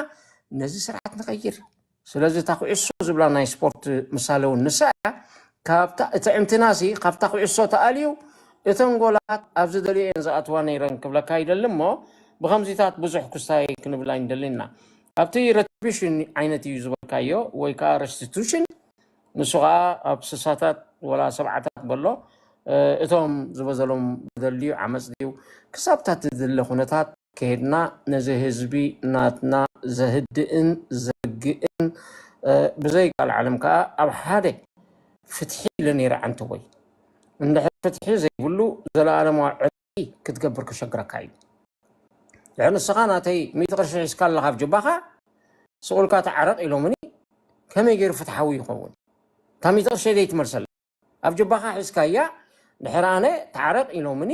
ነዚ ስርዓት ንቐይር። ስለዚ እታ ኩዕሶ ዝብላ ናይ ስፖርት ምሳሌ እውን ንሳ እያ። ካብታ እቲ ዕምትና ሲ ካብታ ኩዕሶ ተኣልዩ እተን ጎላት ኣብ ዝደልየን ዝኣትዋ ነይረን ክብለካ ይደሊ እሞ ብከምዚታት ብዙሕ ክስታይ ክንብል ኣይንደልን ኢና። ኣብቲ ረትሪቢሽን ዓይነት እዩ ዝበልካዮ ወይ ከዓ ረስቲቱሽን ንሱ ከዓ ኣብ ስሳታት ወላ ሰብዓታት በሎ እቶም ዝበዘሎም በደል ድዩ ዓመፅ ድዩ ክሳብታት ዝድለ ኩነታት ከይድና ነዚ ህዝቢ ናትና ዘህድእን ዘግእን ብዘይ ቃል ዓለም ከዓ ኣብ ሓደ ፍትሒ ኢለ ነይረ ዓንተቦይ። እንድሕር ፍትሒ ዘይብሉ ዘለኣለማዊ ዕርቂ ክትገብር ከሸግረካ እዩ። ድሕር ንስኻ ናተይ ሚእቲ ቅርሺ ሒዝካ ኣለኻ ኣብ ጅባኻ ስቑልካ ተዓረቕ ኢሎምኒ ከመይ ገይሩ ፍትሓዊ ይኸውን? እታ ሚእቲ ቅርሸይ ዘይትመልሰለይ ኣብ ጅባኻ ሒዝካያ ድሕር ኣነ ተዓረቕ ኢሎምኒ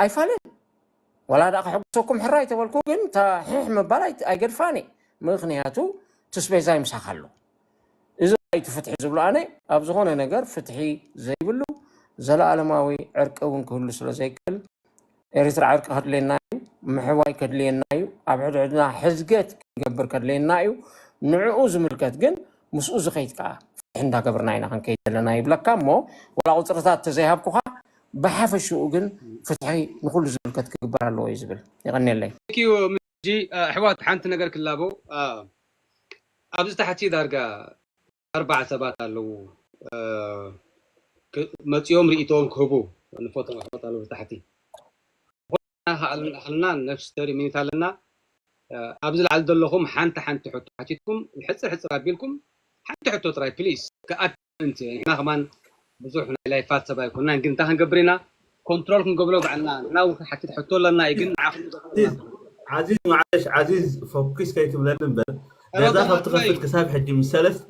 ኣይፋልን። ወላ ደኣ ከሕጉሰኩም ሕራይ ተበልኩ ግን እታ ሕሕ ምባል ኣይገድፋን እየ። ምኽንያቱ ትስቤዛይ ምሳኻ ኣሎ። እዚ እቲ ፍትሒ ዝብሎ ኣነ ኣብ ዝኾነ ነገር ፍትሒ ዘይብሉ ዘለኣለማዊ ዕርቂ እውን ክህሉ ስለ ዘይክእል ኤርትራ ዕርቂ ከድልየና እዩ፣ ምሕዋይ ከድልየና እዩ። ኣብ ሕድሕድና ሕዝገት ክንገብር ከድልየና እዩ። ንዕኡ ዝምልከት ግን ምስኡ ዝኸይድ ከዓ ፍትሒ እንዳገብርና ኢና ክንከይድ ዘለና ይብለካ እሞ ወላ ቁፅርታት ተዘይሃብኩኻ ብሓፈሽኡ ግን ፍትሒ ንኩሉ ዝምልከት ክግበር ኣለዎ እዩ ዝብል። የቐንየለይ። ዩ ምጂ ኣሕዋት ሓንቲ ነገር ክላቦ ኣብዚ ታሕቲ ዳርጋ ኣርባዕ ሰባት ኣለዉ መፂኦም ርእቶዎም ክህቡ ንፈቶም ኣሕዋት ኣለዉ ታሕቲ ኣልና ነፍሲ ተሪ ሚኒት ኣለና ኣብዚ ላዕሊ ዘለኹም ሓንቲ ሓንቲ ሕቶ ሓቲትኩም ሕፅር ሕፅር ኣቢልኩም ሓንቲ ሕቶ ጥራይ ፕሊስ ክኣት ምእንቲ ንሕና ከማን ብዙሕ ናይ ላይፋት ሰብ ኣይኮናን ግን እንታይ ክንገብር ኢና ኮንትሮል ክንገብሮ ባዕልና ንሕና እውን ክንሓትት ሕቶ ኣለና እዩ ግን ንዓኹም ንገርኩም ዓዚዝ ዓዚዝ ማዓለሽ ዓዚዝ ፎኪስ ከይትብለኒ እምበር ገዛ ካብ ትኸፍት ክሳብ ሕጂ ምስ ሰለስተ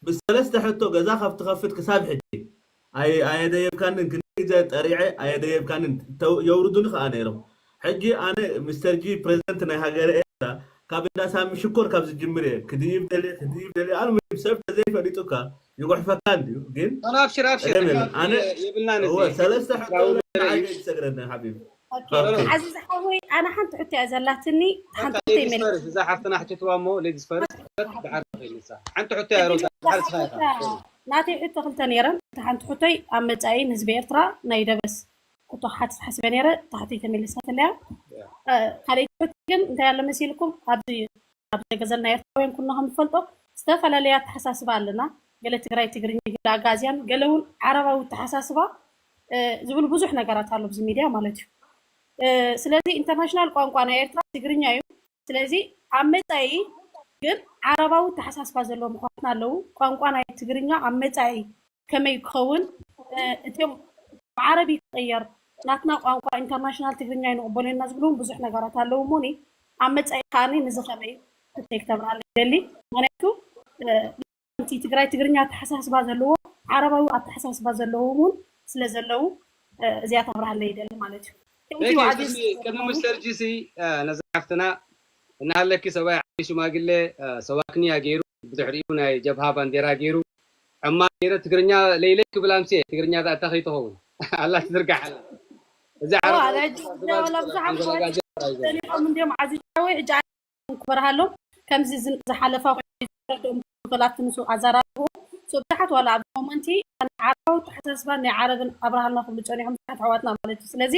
ምስ ሰለስተ ሕቶ ገዛ ካብ ትኸፍት ክሳብ ሕጂ ኣየደየብካንን ክንደይ ግዜ ጠሪዐ ኣየደየብካንን የውርዱኒ ከዓ ነይሮም ሕጂ ኣነ ሚስተር ጂ ፕሬዚደንት ናይ ሃገረ ኤርትራ ካብ እንዳ ሳሚ ሽኮር ካብ ዝጅምር እየ ክድይብ ደልየ ክድይብ ደልየ ኣልሙሂም ሰብ ተዘይፈሊጡካ ይጉሕፈካ እንድዩ ግን ኣነ ኣብሽር ኣብሽር ቀደም የለን ኣነ የብልናን እወ ሰለስተ ሕቶ ለና ዓየ ዝሰግረኒ ሓቢቢ ዓዚዝ ሓወይ ኣነ ሓንቲ ሕቶ እያ ዘላትኒ ሓንቲ ሕቶ ይመልስ ፈርስ እዛ ሓፍትና ሕትትዋ እሞ ሌዲስ ፈርስ ድሓር ንሳ ሓንቲ ሕቶ እያ ሮዛ ድሓር ስኻ ኢኻ ናተይ ሕቶ ክልተ ነይረን እቲ ሓንቲ ሕቶይ ኣብ መፃኢ ንህዝቢ ኤርትራ ናይ ደበስ ሕቶ ሓትት ሓሲበ ነይረ ታሕተይ ተመሊሳትለያ ካልኣይቲ ሕቶ ግን እንታይ ኣሎ መሲልኩም ኣብዚ ኣብ ገዘና ኤርትራውያን ኩልና ከም ዝፈልጦ ዝተፈላለየ ኣተሓሳስባ ኣለና ገለ ትግራይ ትግርኛ ገለ ኣጋዝያን ገለ እውን ዓረባዊ ኣተሓሳስባ ዝብሉ ብዙሕ ነገራት ኣሎ ኣብዚ ሚድያ ማለት እዩ ስለዚ ኢንተርናሽናል ቋንቋ ናይ ኤርትራ ትግርኛ እዩ ስለዚ ኣብ መፃኢ ግን ዓረባዊ ኣተሓሳስባ ዘለዎም ኣሕዋትና ኣለዉ ቋንቋ ናይ ትግርኛ ኣብ መፃኢ ከመይ ክኸውን እቶም ብዓረቢ ክቕየር ናትና ቋንቋ ኢንተርናሽናል ትግርኛ ይንቕበሉ ኢና ዝብሉ እውን ብዙሕ ነገራት ኣለዉ እሞኒ ኣብ መፃኢ ከዓኒ ንዚ ከመይ ክትይ ክተብርሃለ ይደሊ ምክንያቱ እቲ ትግራይ ትግርኛ ኣተሓሳስባ ዘለዎ ዓረባዊ ኣተሓሳስባ ዘለዎም እውን ስለ ዘለዉ እዚኣ ተብርሃለ ይደሊ ማለት እዩ Thank you, ዓዚዝ። ቅድሚ ቅድሚ ምስተር ጂሲ ነዛ ሓፍትና እናሃለኪ ሰብኣይ ዓብዪ ሽማግለ ሰዋክንያ ገይሩ ብድሕሪኡ ናይ ጀብሃ ባንዴራ ገይሩ ዕማ ገይረ ትግርኛ ለይለይ ክብል ኣምስየ ትግርኛ ዝኣታ ከይትኸውን ኣላ ትዝርጋሕ ኣላ እዚ ዓረብ ሕጂ ወላ ብዙሓት ሰሊቆም እንዲዮም ዓዚዛዊ ሕጂ ክበርሃሎም ከምዚ ዝሓለፋ ኮይኖም ክፈላት ንሱ ኣዘራርቦ ብዙሓት ዋላ ኣብ ኮመንቲ ዓረባዊ ተሓሳስባ ናይ ዓረብን ኣብርሃልና ክብሉ ፀኒሖም ብዙሓት ኣሕዋትና ማለት እዩ ስለዚ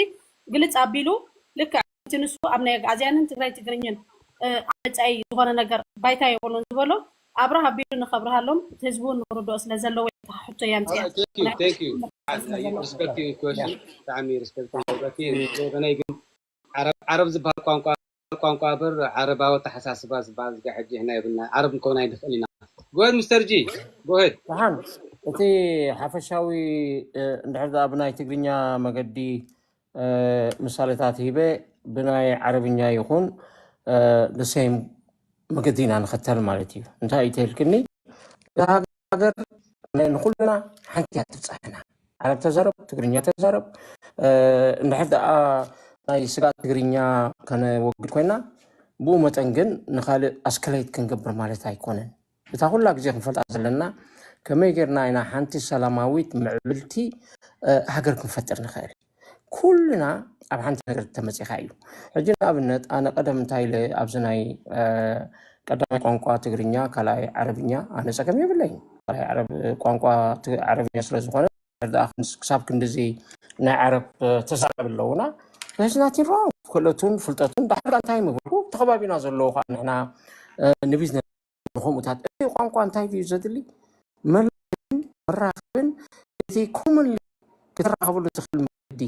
ግልፅ ኣቢሉ ልክዕ እቲ ንሱ ኣብ ናይ ኣግኣዝያንን ትግራይ ትግርኝን ኣብ መፃኢ ዝኾነ ነገር ባይታ የብሉን ዝበሎ ኣብርህ ኣቢሉ ንኸብርሃሎም እቲ ህዝቢ እውን ንክርድኦ ስለ ዘለዎ ሕቶ እያ ምፅያ ብጣዕሚ ሪስፐክት ገይረኪ ዘይኮነይ ግን ዓረብ ዝበሃል ቋንቋ ቋንቋ በር ዓረባዊ ኣተሓሳስባ ዝበሃል ዝጋ ሕጂ ሕና የብልና ዓረብ ንከውን ኣይንኽእል ኢና ጎሄድ ምስተር ጂ ጎሄድ ደሓን እቲ ሓፈሻዊ እንድሕር ደኣ ብናይ ትግርኛ መገዲ ምሳሌታት ሂበ ብናይ ዓረብኛ ይኹን ደሴም መገዲ ኢና ንኸተል ማለት እዩ እንታይ እዩ ተልክኒ ሃገር ንኩልና ሓንቲ እያ ትብፃሕና ዓረብ ተዛረብ ትግርኛ ተዛረብ እንድሕር ደኣ ናይ ስጋ ትግርኛ ከነወግድ ኮይና ብኡ መጠን ግን ንካልእ ኣስከለይት ክንገብር ማለት ኣይኮነን እታ ኩላ ግዜ ክንፈልጣ ዘለና ከመይ ጌርና ኢና ሓንቲ ሰላማዊት ምዕብልቲ ሃገር ክንፈጥር ንኽእል ኩልና ኣብ ሓንቲ ነገር ተመፂኻ እዩ ሕጂ ንኣብነት ኣነ ቀደም እንታይ ኢለ ኣብዚ ናይ ቀዳማይ ቋንቋ ትግርኛ ካልኣይ ዓረብኛ ኣነ ፀገም የብለይ ካልኣይ ዓረብ ቋንቋ ዓረብኛ ስለ ዝኾነ ክሳብ ክንድዚ ናይ ዓረብ ተዛረብ ኣለውና There's nothing wrong ክእለቱን ፍልጠቱን ዳሕር እንታይ ምግባሩ ተኸባቢና ዘለዎ ከዓ ንሕና ንቢዝነስ ንከምኡታት እቲ ቋንቋ እንታይ ድዩ ዘድሊ መላን መራኸብን እቲ ኮመን ክትራኸበሉ ትኽእል መገዲ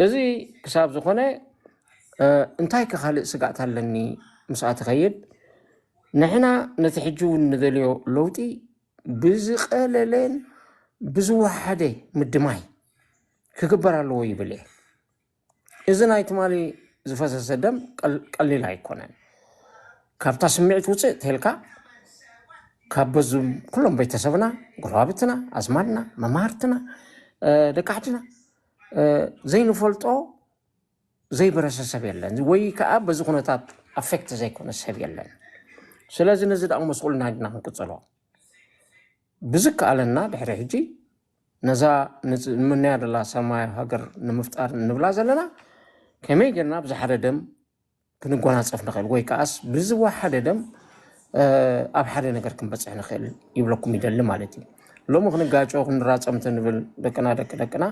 እዚ ክሳብ ዝኾነ እንታይ ከ ካልእ ስጋእት ኣለኒ ምስኣ ትኸይድ? ንሕና ነቲ ሕጂ እውን ንደልዮ ለውጢ ብዝቐለለን ብዝወሓደ ምድማይ ክግበር ኣለዎ ይብል እየ። እዚ ናይ ትማሊ ዝፈሰሰ ደም ቀሊል ኣይኮነን። ካብታ ስምዒት ውፅእ ተልካ ካብ በዙም ኩሎም ቤተሰብና፣ ጎረባብትና፣ ኣዝማድና፣ መማህርትና፣ ደቂ ዓድና ዘይንፈልጦ ዘይበረሰ ሰብ የለን፣ ወይ ከዓ በዚ ኩነታት ኣፌክት ዘይኮነ ሰብ የለን። ስለዚ ነዚ ደኣ መስቁልና ድና ክንቅፅሎ ብዝከኣለና ድሕሪ ሕጂ ነዛ ንምንያ ደላ ሰማይ ሃገር ንምፍጣር ንብላ ዘለና ከመይ ጌርና ብዚ ሓደ ደም ክንጎናፀፍ ንኽእል ወይ ከዓስ ብዝወሓደ ደም ኣብ ሓደ ነገር ክንበፅሕ ንኽእል ይብለኩም ይደሊ ማለት እዩ። ሎሚ ክንጋጮ ክንራፀም ተንብል ደቅና ደቂ ደቅና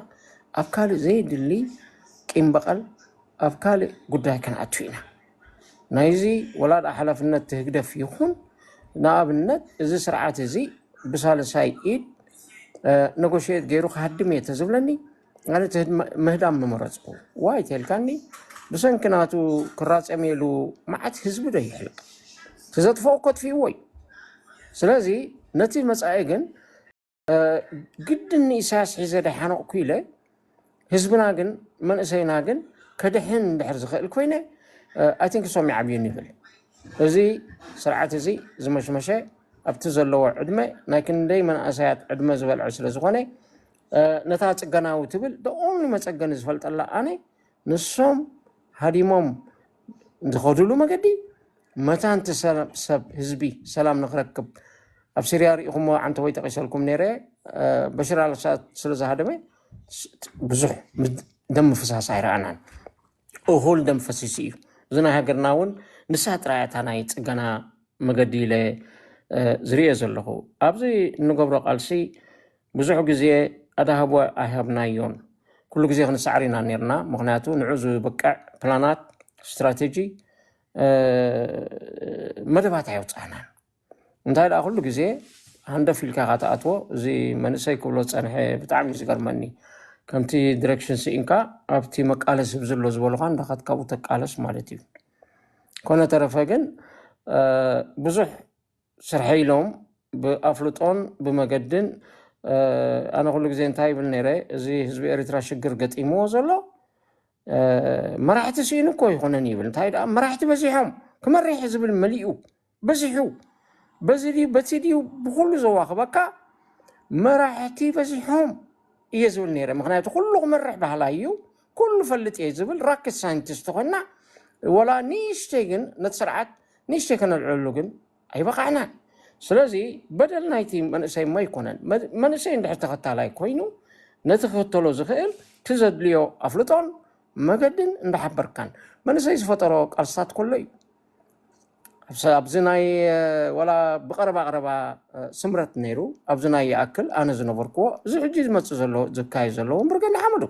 ኣብ ካልእ ዘይድሊ ቂም በቐል ኣብ ካልእ ጉዳይ ክንኣቱ ኢና። ናይዚ ወላ ደኣ ሓላፍነት ህግደፍ ይኹን ንኣብነት እዚ ስርዓት እዚ ብሳልሳይ ኢድ ነጎሽየት ገይሩ ክሃድም እየ ተዝብለኒ ኣነ ምህዳም ምመረፅኩ። ዋይ ተልካኒ ብሰንኪ ናቱ ክራፀም ኢሉ መዓት ህዝቢ ዶ ይሕልቅ? ትዘጥፈኦ ኮጥፊእዎ እዩ። ስለዚ ነቲ መፃኢ ግን ግድን ንኢሳያስ ሒዘ ደሓነቕኩ ኢለ ህዝብና ግን መንእሰይና ግን ከድሕን እንድሕር ዝኽእል ኮይነ ኣይ ቲንክ ሶም ይዓብዩን ይብል። እዚ ስርዓት እዚ ዝመሽመሸ ኣብቲ ዘለዎ ዕድመ ናይ ክንደይ መናእሰያት ዕድመ ዝበልዐ ስለ ዝኾነ ነታ ጽገናዊ ትብል ደኦንሊ መጸገኒ ዝፈልጠላ ኣነ ንሶም ሃዲሞም ዝኸዱሉ መገዲ መታንቲ ሰብ ህዝቢ ሰላም ንክረክብ ኣብ ሲርያ ርኢኹሞ ዓንተ ወይ ጠቂሰልኩም ነይረ። በሽር ኣልሳድ ስለ ዝሃደመ ብዙሕ ደም ምፍሳስ ኣይረኣናን። እኹል ደም ፈሲሱ እዩ። እዚ ናይ ሃገርና እውን ንሳ ጥራይ እታ ናይ ጽገና መገዲ ኢለ ዝርእዮ ዘለኹ። ኣብዚ እንገብሮ ቃልሲ ብዙሕ ግዜ ኣዳህቦ ኣይሃብናዮን። ኩሉ ግዜ ክንሰዕር ኢና ነርና። ምክንያቱ ንዑ ዝበቅዕ ፕላናት፣ ስትራቴጂ፣ መደባት ኣየውፃእናን። እንታይ ደኣ ኩሉ ግዜ ሃንደፍ ኢልካ ኢኻ ትኣትዎ። እዚ መንእሰይ ክብሎ ዝፀንሐ ብጣዕሚ እዩ ዝገርመኒ። ከምቲ ዲሬክሽን ስኢንካ ኣብቲ መቃለስ ህብ ዘሎ ዝበሉኻ እንዳኸትካቡ ተቃለስ ማለት እዩ። ኮነ ተረፈ ግን ብዙሕ ስርሐ ኢሎም ብኣፍልጦን ብመገድን ኣነ ኩሉ ግዜ እንታይ ይብል ነይረ፣ እዚ ህዝቢ ኤርትራ ሽግር ገጢምዎ ዘሎ መራሕቲ ስኢኑ እኮ ይኮነን ይብል። እንታይ ደኣ መራሕቲ በዚሖም ክመርሕ ዝብል መሊኡ በዚሑ በዚ ድዩ በቲ ድዩ ብኩሉ ዘዋኽበካ መራሕቲ በዚሖም እየ ዝብል ነይረ። ምክንያቱ ኩሉ ክመርሕ ባህላ እዩ፣ ኩሉ ፈልጥ እየ ዝብል ራኬት ሳይንቲስት ኮይና ወላ ንእሽተይ ግን ነቲ ስርዓት ንእሽተይ ከነልዕለሉ ግን ኣይበቃዕናን። ስለዚ በደል ናይቲ መንእሰይ እሞ ኣይኮነን። መንእሰይ እንድሕር ተኸታላይ ኮይኑ ነቲ ክኽተሎ ዝኽእል እቲ ዘድልዮ ኣፍልጦን መገድን እንዳሓበርካን መንእሰይ ዝፈጠሮ ቃልስታት ከሎ እዩ። ኣብዚ ናይ ወላ ብቐረባ ቀረባ ስምረት ነይሩ ኣብዚ ናይ ይኣክል ኣነ ዝነበርክዎ እዚ ሕጂ ዝመፅእ ዘሎ ዝካየድ ዘሎ ወንበር ገና ሓመዱ።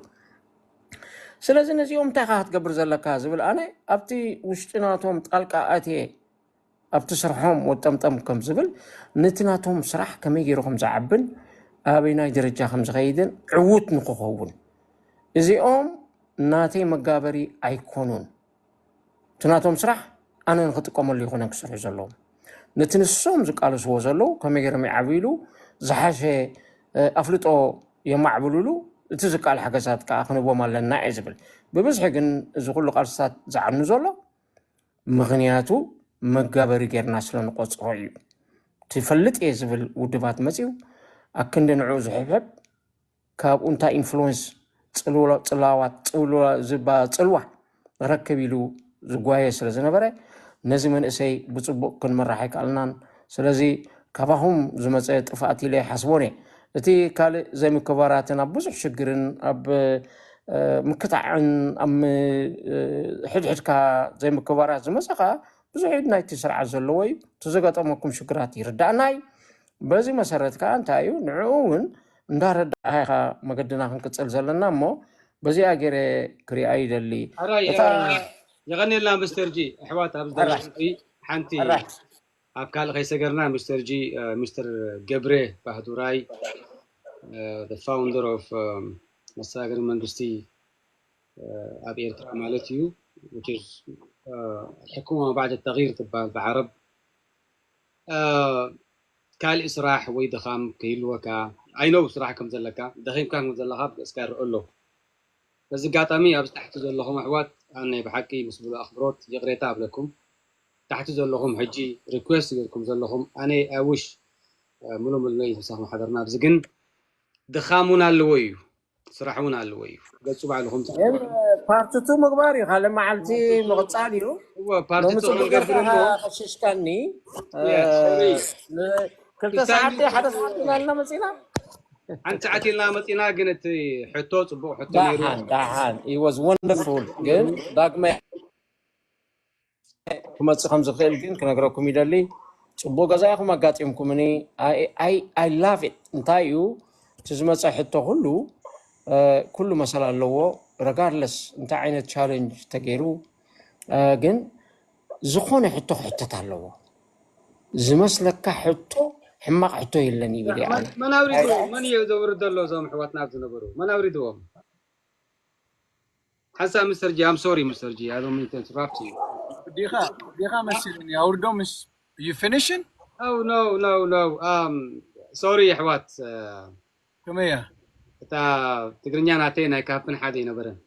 ስለዚ ነዚኦም እንታይ ካ ክትገብር ዘለካ ዝብል ኣነ ኣብቲ ውሽጢ ናቶም ጣልቃ ኣትየ ኣብቲ ስርሖም ወጠምጠም ከም ዝብል ነቲ ናቶም ስራሕ ከመይ ገይሩ ከም ዝዓብን ኣበይ ናይ ደረጃ ከም ዝኸይድን ዕዉት ንክኸውን እዚኦም ናተይ መጋበሪ ኣይኮኑን። እቲ ናቶም ስራሕ ኣነ ንክጥቀመሉ ይኮነን ክሰርሑ ዘለዎም። ነቲ ንሶም ዝቃለስዎ ዘለዉ ከመይ ገይሮም ይዓብይሉ ዝሓሸ ኣፍልጦ የማዕብሉሉ እቲ ዝከኣል ሓገዛት ከዓ ክንቦም ኣለና እየ ዝብል። ብብዝሒ ግን እዚ ኩሉ ቃልስታት ዝዓኑ ዘሎ ምኽንያቱ መጋበሪ ጌርና ስለ ንቆፅሮ እዩ። ትፈልጥ እየ ዝብል ውድባት መፅዩ ኣክንዲ ንዕኡ ዝሕብሕብ ካብኡ እንታይ ኢንፍሉወንስ ፅላዋት ፅልዋ ዝባ ፅልዋ ረክብ ኢሉ ዝጓየ ስለ ዝነበረ ነዚ መንእሰይ ብፅቡቅ ክንመራሕ ኣይከኣልናን። ስለዚ ካባኹም ዝመፀ ጥፍኣት ኢለ ይሓስቦን እየ። እቲ ካልእ ዘይምክባራትን ኣብ ብዙሕ ሽግርን ኣብ ምክታዕን ኣብ ሕድሕድካ ዘይምክባራት ዝመፀ ከዓ ብዙሕ ኢድ ናይቲ ስርዓት ዘለዎ እዩ። እቲ ዘጋጠመኩም ሽግራት ይርዳእና እዩ። በዚ መሰረት ከዓ እንታይ እዩ ንዕኡ እውን እንዳረዳእካ ኢኻ መገድና ክንቅፅል ዘለና እሞ በዚኣ ገይረ ክሪኣ ይደሊ። ሕራይ እታ የቐንየልና ምስተር ጂ። ኣሕዋት ኣብዚ ኣራይ። ደረጃ ሓንቲ ኣራይ። ኣብ ካልእ ከይሰገርና ምስተር ጂ፣ ሚስተር ገብረ ባህዱራይ፣ ፋውንደር ኦፍ መሰጋገሪ መንግስቲ ኣብ ኤርትራ ማለት እዩ። Which is፣ አ፣ الحكومة بعد التغيير ትበሃል ብዓረብ። አ፣ ካልእ ስራሕ ወይ ድኻም ከይህልወካ፣ I know ስራሕ ከም ዘለካ፣ ደኺምካ ከም ዘለኻ ብገጽካ ይረአ ኣሎ። በዚ ኣጋጣሚ ኣብዚ ታሕቲ ዘለኹም ኣሕዋት፣ ኣነ ብሓቂ ምስ ብሎ ኣኽብሮት ይቕሬታ ኣብለኩም። ታሕቲ ዘለኹም ሕጂ ሪኩዌስት ጌርኩም ዘለኹም፣ ኣነ I wish፣ አ፣ ምሉእ ምሉእ ናይ ምሳኹም ሓደርና። ኣብዚ ግን ድኻም እውን ኣለዎ እዩ፣ ስራሕ እውን ኣለዎ እዩ። ገጹ ባዕሉ ከም ግን ፓርት ቱ ምግባር እዩ። ካልእ መዓልቲ ምቕጻል እዩ። እወ፣ ፓርት ሎሚ ቱ ጽቡቅ ክንገብር ጌርካ እሞ ከሽሽካኒ። እ፣ Yeah፣ sorry። ን-፣ ክልተ This time ሰዓት ድዩ ሓደ ሰዓት ኢና ኢልና መጺና? ሓንቲ ሰዓት ኢልና መጺና፣ ግን እቲ ሕቶ ጽቡቕ ሕቶ ነይሩ። ዳሓን ዳሓን it was wonderful። ግን ዳግመ ክመጽእ ከም ዝኽእል ግን ክነግረኩም ይደሊ። ጽቡቅ ገዛ ኢኹም ኣጋጢምኩምኒ። I, I, I love it። እንታይ እዩ እቲ ዝመጸ ሕቶ ኩሉ፣ እ፣ ኩሉ መሰል ኣለዎ። ረጋርለስ እንታይ ዓይነት ቻለንጅ ተገይሩ፣ እ፣ ግን ዝኾነ ሕቶ ክሕተት ኣለዎ። ዝመስለካ ሕቶ ሕማቕ ሕቶ የለን ይብል እየ ኣነ። መን ኣውሪድዎም? መን እዩ ዘውርድ ዘሎ? እዞም ኣሕዋትና ኣብዚ ነበሩ መን ኣውሪድዎም? ሓንሳብ ሚስተር ጂ፣ I'm sorry ሚስተር ጂ, I don't mean to interrupt you. ዲኻ ዲኻ መሲሉኒ ኣውርዶ። ምስ you finishing? Oh, no, no, no. Um, sorry ኣሕዋት፣ እ፣ ከመይ እያ? እታ ትግርኛ ናተይ ናይ ካፕን ሓደ ኣይነበረን።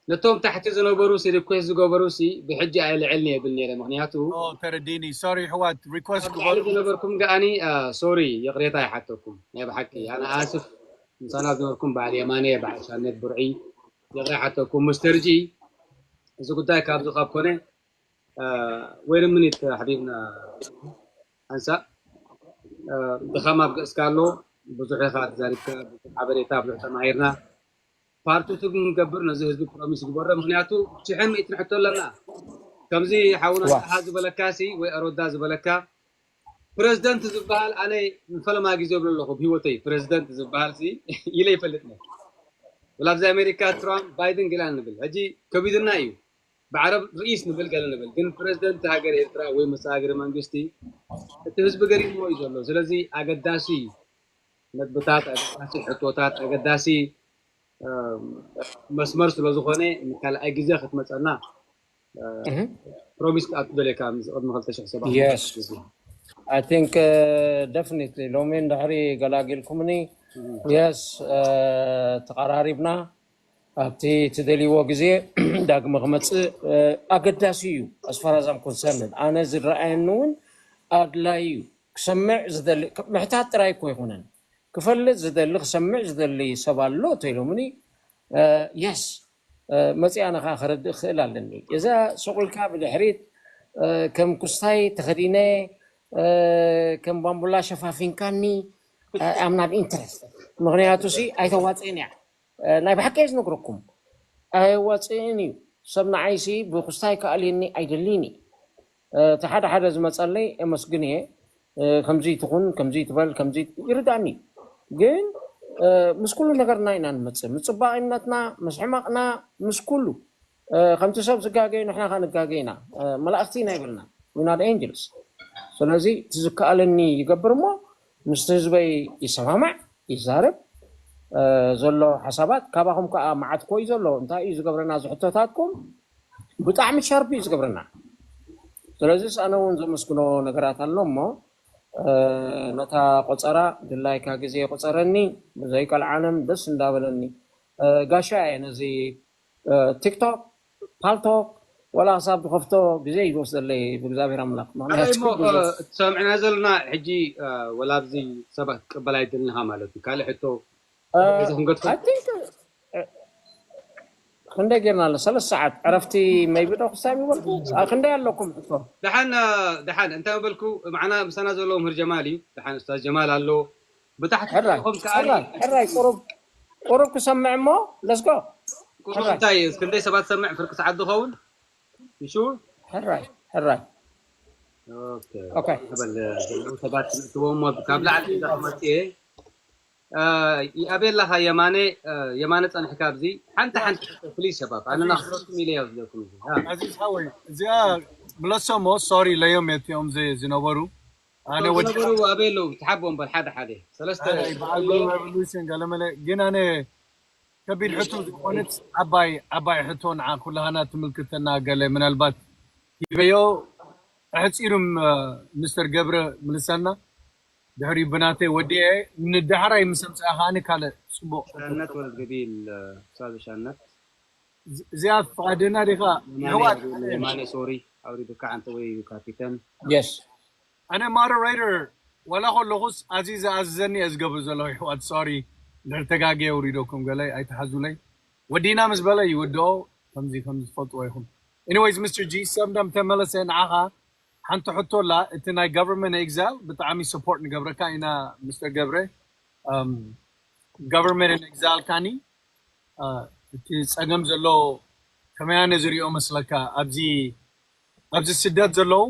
ነቶም ታሕቲ ዝነበሩ ሲ ሪኩዌስት ዝገበሩ ሲ ብሕጂ ኣይልዕልን የብል ነይረ፣ ምክንያቱ ኦ፣ ተረዲኒ። ሶሪ ኣሕዋት፣ ሪኩዌስት ኣብ ላዕሊ ግበሩ። ዝነበርኩም ገኣኒ፣ አ፣ ሶሪ ይቕሬታ ይሓተኩም። ናይ ብሓቂ ኣነ ኣስፍ ምሳና ዝነበርኩም በዓል የማነ፣ በዓል ሻነት፣ ብርዒ፣ ይቕሬታ ይሓተኩም። ምስተር ጂ፣ እዚ ጉዳይ ካብዚ ካብ ኮነ፣ አ፣ ወይን ምኒት ሓቢብና ሓንሳእ፣ አ፣ ድኻም ኣብ ገጽካ ኣሎ። ብዙሕ ኢኻ ተዛሪብካ፣ ብዙሕ ሓበሬታ፣ ብዙሕ ተማሂርና። ፓርት ቱ ክንገብር ነዚ ህዝቢ ፕሮሚስ ግበሮ። ምክንያቱ ሽሕን ሚእትን ሕቶ ኣለና። ከምዚ ሓውና ዋ ጣሃ ዝበለካ ሲ ወይ ኣሮዳ ዝበለካ ፕረዚደንት ዝበሃል ኣነ ንፈለማ ግዜ እብሎ ኣለኹ ብህይወተይ ፕረዚደንት ዝበሃል ሲ ኢለ ይፈልጥ ነይ። ወላ ኣብዚ ኣሜሪካ ትራምፕ ባይደን ገላ ንብል ሕጂ ከቢድና እዩ። ብዓረብ ርኢስ ንብል ገለ ንብል፣ ግን ፕረዚደንት ሃገር ኤርትራ ወይ መሰጋገሪ መንግስቲ እቲ ህዝቢ ገሪምዎ እዩ ዘሎ። ስለዚ ኣገዳሲ ነጥብታት፣ ኣገዳሲ ሕቶታት፣ ኣገዳሲ መስመር ስለ ዝኾነ ንካልኣይ ግዜ ክትመፀና እህ ፕሮሚስ ክኣቱ ደልየካ ምስ ቅድሚ ክልተ ሽሕ ሰባት yes ግዜ I think definitely ሎሚ እንድሕሪ ገላጊልኩምኒ yes ተቐራሪብና ኣብቲ ትደልይዎ ግዜ ዳግመ ክመፅእ ኣገዳሲ እዩ። As far as I'm concerned ኣነ ዝረኣየኒ እውን ኣድላይ እዩ። ክሰምዕ ዝደሊ ምሕታት ጥራይ እኮ ኣይኮነን፣ ክፈልጥ ዝደሊ ክሰምዕ ዝደሊ ሰብ ኣሎ ተኢሎምኒ። Yes መፅእ ኣነ ከዓ ከረድእ ክኽእል ኣለኒ። እዛ ሱቕ ኢልካ ብድሕሪት ከም ኩስታይ ተኸዲነ ከም ባምቡላ ሸፋፊንካኒ I'm not interested። ምክንያቱ ሲ ኣይተዋፅእን እያ። ናይ ብሓቂ እየ ዝነግረኩም፣ ኣየዋፅእን እዩ። ሰብ ንዓይሲ ብኩስታይ ክኣልየኒ ኣይደልን እዩ። እቲ ሓደ ሓደ ዝመፀለይ የመስግን እየ። ከምዚ ትኹን ከምዚ ትበል ከምዚ ይርዳእኒ እዩ። ግን ምስ ኩሉ ነገርና ኢና ንመፅእ፣ ምስ ፅባቕነትና፣ ምስ ሕማቕና፣ ምስ ኩሉ። ከምቲ ሰብ ዝጋገዩ ንሕና ከዓ ንጋገ ኢና። መላእክቲ ኢና ይብልና፣ we not angels። ስለዚ እቲ ዝከኣለኒ ይገብር እሞ ምስቲ ህዝበይ ይሰማማዕ፣ ይዛረብ። ዘሎ ሓሳባት ካባኹም ከዓ መዓት ኮዩ ዘሎ። እንታይ እዩ ዝገብረና ዝሕቶታትኩም? ብጣዕሚ ሻርፕ እዩ ዝገብረና። ስለዚ ኣነ እውን ዘመስግኖ ነገራት ኣሎ እሞ ነታ ቆፀራ ድላይካ ግዜ ቁፀረኒ፣ ብዘይ ቀልዓለም ደስ እንዳበለኒ። ጋሻ እየ ነዚ ቲክቶክ፣ ፓልቶክ፣ ወላ ክሳብ ዝኸፍቶ ግዜ እዩ ዝወስደለይ ብእግዚኣብሔር ኣምላኽ። ኣበይ ምክንያቱ እሞ ብዙሕ እቲ ሰምዕና ዘለና ሕጂ፣ ወላ ኣብዚ ሰባት ክቅበል ኣይደልንኻ ማለት እዩ። ካልእ ሕቶ እዚ ክንገድፎ I think ክንደይ ጌርና ኣሎ? ሰለስተ ሰዓት ዕረፍቲ maybe ዶ ክሳብ ይበልኩ? ኣብ ክንደይ ኣለኩም ሕቶ? ደሓን፣ ደሓን እንታይ በልኩ? ማዕና ምሳና ዘሎ መምህር ጀማል እዩ። ደሓን ኡስታዝ ጀማል ኣሎ ብታሕቲ ሕራይ ዘለኹም ከኣ ሕራይ ሕራይ ቁሩብ ቁሩብ ክሰምዕ እሞ let's go። ቁሩብ ሕራይ እንታይ እዩ? ክንደይ ሰባት ሰምዕ? ፍርቂ ሰዓት ዝኸውን ይሹ ሕራይ ሕራይ ኦኬ ኦኬ በል። ዘለዉ ሰባት ንእትዎም እሞ ካብ ላዕሊ ሒዛ ክመጽእ እየ። አ፣ ኣበይ ኣለኻ የማነ? አ፣ የማነ ጸኒሕካ ኣብዚ ሓንቲ ሓንቲ ፕሊዝ ሸባብ ኣነና ኣዚዝ ክረኩም ኢለ እየ ዝብለኩም እዚ። አ፣ ኣዚዝ ሓወይ፣ እዚኣ ምለሶሞ። ሶሪ ለዮም እቲኦም ዚ- ዝነበሩ ኣነ እቶም ወዲ ዝነበሩ ኣበይ ኣለዉ? ተሓቦም በል ሓደ ሓደ ሰለስተ ኣነ በዓል ኣሎ። ብሉ ሬቮሉሽን ገለመለ ግን ኣነ ከቢድ ሕቶ ዝኾነት ዓባይ ዓባይ ሕቶ ንዓ ኩላህና ትምልክተና። ገለ ምናልባት ሂበዮ ኣሕፂሩም ሚስተር ገብረ ምልሰና። ድሕሪ ብናተይ ወዲኤ ንዳሕራይ ምስ ኣምፅኣ ከዓኒ ካልእ ፅቡቕ። ሻነት ወልድ ገቢል ሳብ ሻነት እዚኣ ፍቓደና ዲኻ? ይሕዋት የማነ ሶሪ ኣውሪድካ ኣንተ ወይ ካፒተን የስ ኣነ ማደሬተር ዋላ ከለኹስ ኣዚ ዝኣዝዘኒ እየ ዝገብር ዘለኹ። ይሕዋት ሶሪ እንድሕር ተጋግየ ውሪደኩም ገለ ኣይትሓዙለይ። ወዲና ምስ በለ ይውድኦ። ከምዚ ከም ዝፈልጥዎ ይኹም። Anyways ሚስተር ጂ ሰምዳም ተመለሰ ንዓኻ ሓንቲ ሕቶ ኣላ። እቲ ናይ government exile ብጣዕሚ support ንገብረካ ኢና ሚስተር ገብረ። Government exile ካኒ እቲ ፀገም ዘሎ ከመይ ኣነ ዝሪኦ መስለካ? ኣብዚ ኣብዚ ስደት ዘለዉ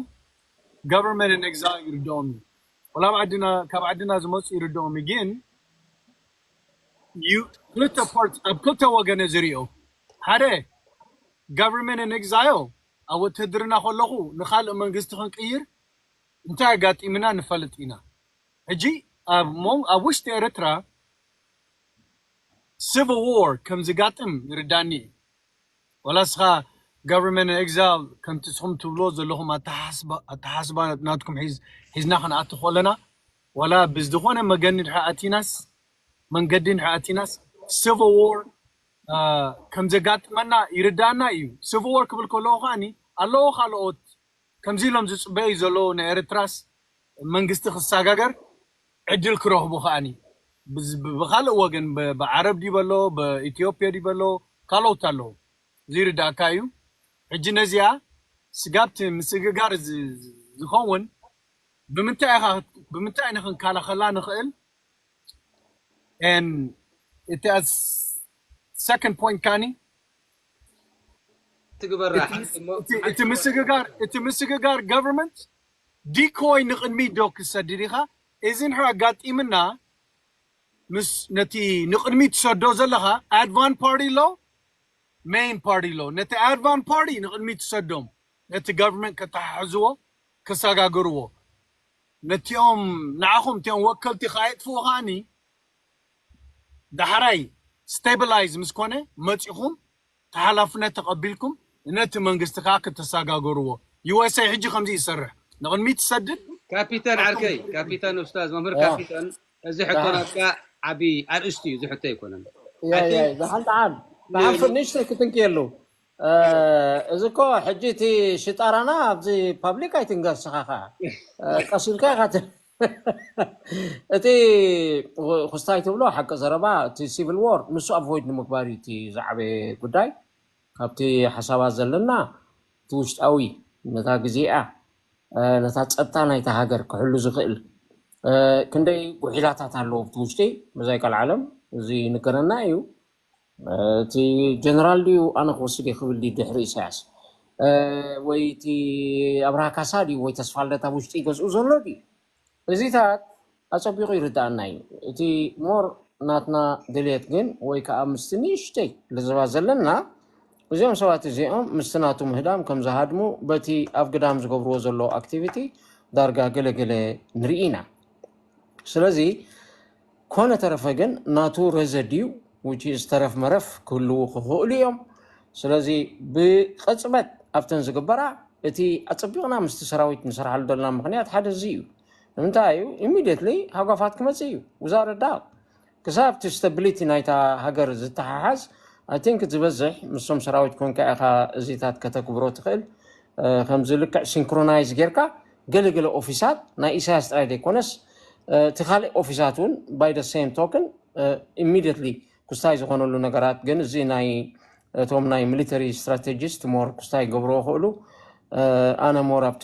government exile ይርድኦም እዩ። ወላ ኣብ ዓድና ካብ ዓድና ዝመፁ ይርድኦም እዩ። ግን ክልተ ፖርት ኣብ ክልተ ወገነ ዝሪኦ ሓደ government exile ኣብ ወትህድርና ከለኹ ንካልእ መንግስቲ ክንቅይር እንታይ ኣጋጢምና ንፈልጥ ኢና። ሕጂ ኣብ ሞን ኣብ ውሽጢ ኤርትራ civil war ከም ዝጋጥም ይርዳኒ እዩ። ወላ እስኻ government exile ከምቲ ስኹም ትብልዎ ዘለኹም ኣተሓስባ ኣተሓስባ ናትኩም ሒዝ ሒዝና ክንኣቱ ከለና ዋላ ብዝኾነ መገዲ ድሕሪ ኣቲናስ መንገዲ ድሕሪ ኣቲናስ civil war ከም ዘጋጥመና ይርዳና እዩ። Civil war ክብል ከለዎ ከዓኒ ኣለዎ ካልኦት ከምዚ ኢሎም ዝፅበዩ ዘለዉ ንኤርትራስ መንግስቲ ክሰጋገር ዕድል ክረኽቡ ከዓኒ ብዝ- ብ- ብካልእ ወገን ብ- ብዓረብ ዲበሎ ብኢትዮጵያ ዲበሎ ካልኦት ኣለዉ ዝይርዳእካ እዩ። ሕጂ ነዚኣ ስጋብቲ ምስግጋር ዝ- ዝ- ዝኸውን ብምንታይ ኢኻ ብምንታይ ንክንከላኸላ ንኽእል? And እቲ second point ካኒ ትግበራ እቲ ምስግጋር እቲ ምስግጋር government decoy ንቕድሚት ዶ ክሰድድ ኢኻ? እዚ ንሕር ኣጋጢምና ምስ ነቲ ንቕድሚት ትሰዶ ዘለኻ advance party ኣሎ main party ኣሎ። ነቲ advance party ንቕድሚት ትሰዶም ነቲ government ከተሓሕዝዎ ከሰጋግርዎ ነቲኦም ንዓኹም እቲኦም ወከልቲ ከየጥፍኡ ከዓኒ ዳሕራይ stabilize ምስ ኮነ መፂኹም ተሓላፍነት ተቐቢልኩም ነቲ መንግስቲ ከዓ ክተሰጋገርዎ። USA ሕጂ ከምዚ ይሰርሕ ንቕድሚት ትሰድድ ካፒታን ዓርከይ ካፒታን ኡስታዝ መምህር ካፒታን እዚ ሕቶ ናትካ ዓቢ ኣርእስቲ እዩ። እዚ ሕቶ ኣይኮነን። ሓንቲ ዓም ንሓንሶ ንእሽተይ ክትንክየሉ እዚ እኮ ሕጂ እቲ ሽጣራና ኣብዚ ፓብሊክ ኣይትንገር ስኻ ከዓ ቀሲልካ ኢኻ እቲ ኩስታይ ትብሎ ሓቂ ዘረባ እቲ civil war ንሱ avoid ንምግባር እዩ እቲ ዝዓበየ ጉዳይ ካብቲ ሓሳባት ዘለና እቲ ውሽጣዊ ነታ ግዜኣ ነታ ፀጥታ ናይታ ሃገር ክሕሉ ዝኽእል ክንደይ ጉሒላታት ኣለዎ ኣብቲ ውሽጢ መዛይ ቃል ዓለም እዚ ይንገረና እዩ እቲ ጀነራል ድዩ ኣነ ክወስድ እየ ክብል ድዩ ድሕሪ ኢሳያስ ወይ እቲ ኣብርሃ ካሳ ድዩ ወይ ተስፋ ልደት ኣብ ውሽጢ ይገዝኡ ዘሎ ድዩ እዚታት ኣፀቢቑ ይርዳኣና እዩ እቲ more ናትና ድልየት ግን ወይ ከዓ ምስቲ ንእሽተይ ልዝባ ዘለና እዚኦም ሰባት እዚኦም ምስቲ ናቱ ምህዳም ከም ዝሃድሙ በቲ ኣብ ግዳም ዝገብርዎ ዘሎ activity ዳርጋ ገለገለ ንርኢ ኢና ስለዚ ኮነ ተረፈ ግን ናቱ ረዘድ እዩ ውጪ ዝተረፍ መረፍ ክህልዉ ክኽእሉ እዮም ስለዚ ብቐፅበት ኣብተን ዝግበራ እቲ ኣፀቢቕና ምስቲ ሰራዊት ንሰርሓሉ ዘለና ምክንያት ሓደ እዚ እዩ ንምንታይ እዩ immediately ሃጓፋት ክመፅእ እዩ ውዛረዳ ክሳብ እቲ stability ናይታ ሃገር ዝተሓሓዝ I think ዝበዝሕ ምስቶም ሰራዊት ኮንካ ኢኻ እዚታት ከተግብሮ ትኽእል ከምዚ ልክዕ synchronize ጌርካ ገለገለ ኦፊሳት ናይ ኢሳያስ ጥራይ ዘይኮነስ እቲ ካልእ ኦፊሳት እውን by the same token immediately ኩስታይ ዝኾነሉ ነገራት ግን እዚ ናይ እቶም ናይ military strategist more ኩስታይ ገብርዎ ክእሉ ኣነ more ኣብቲ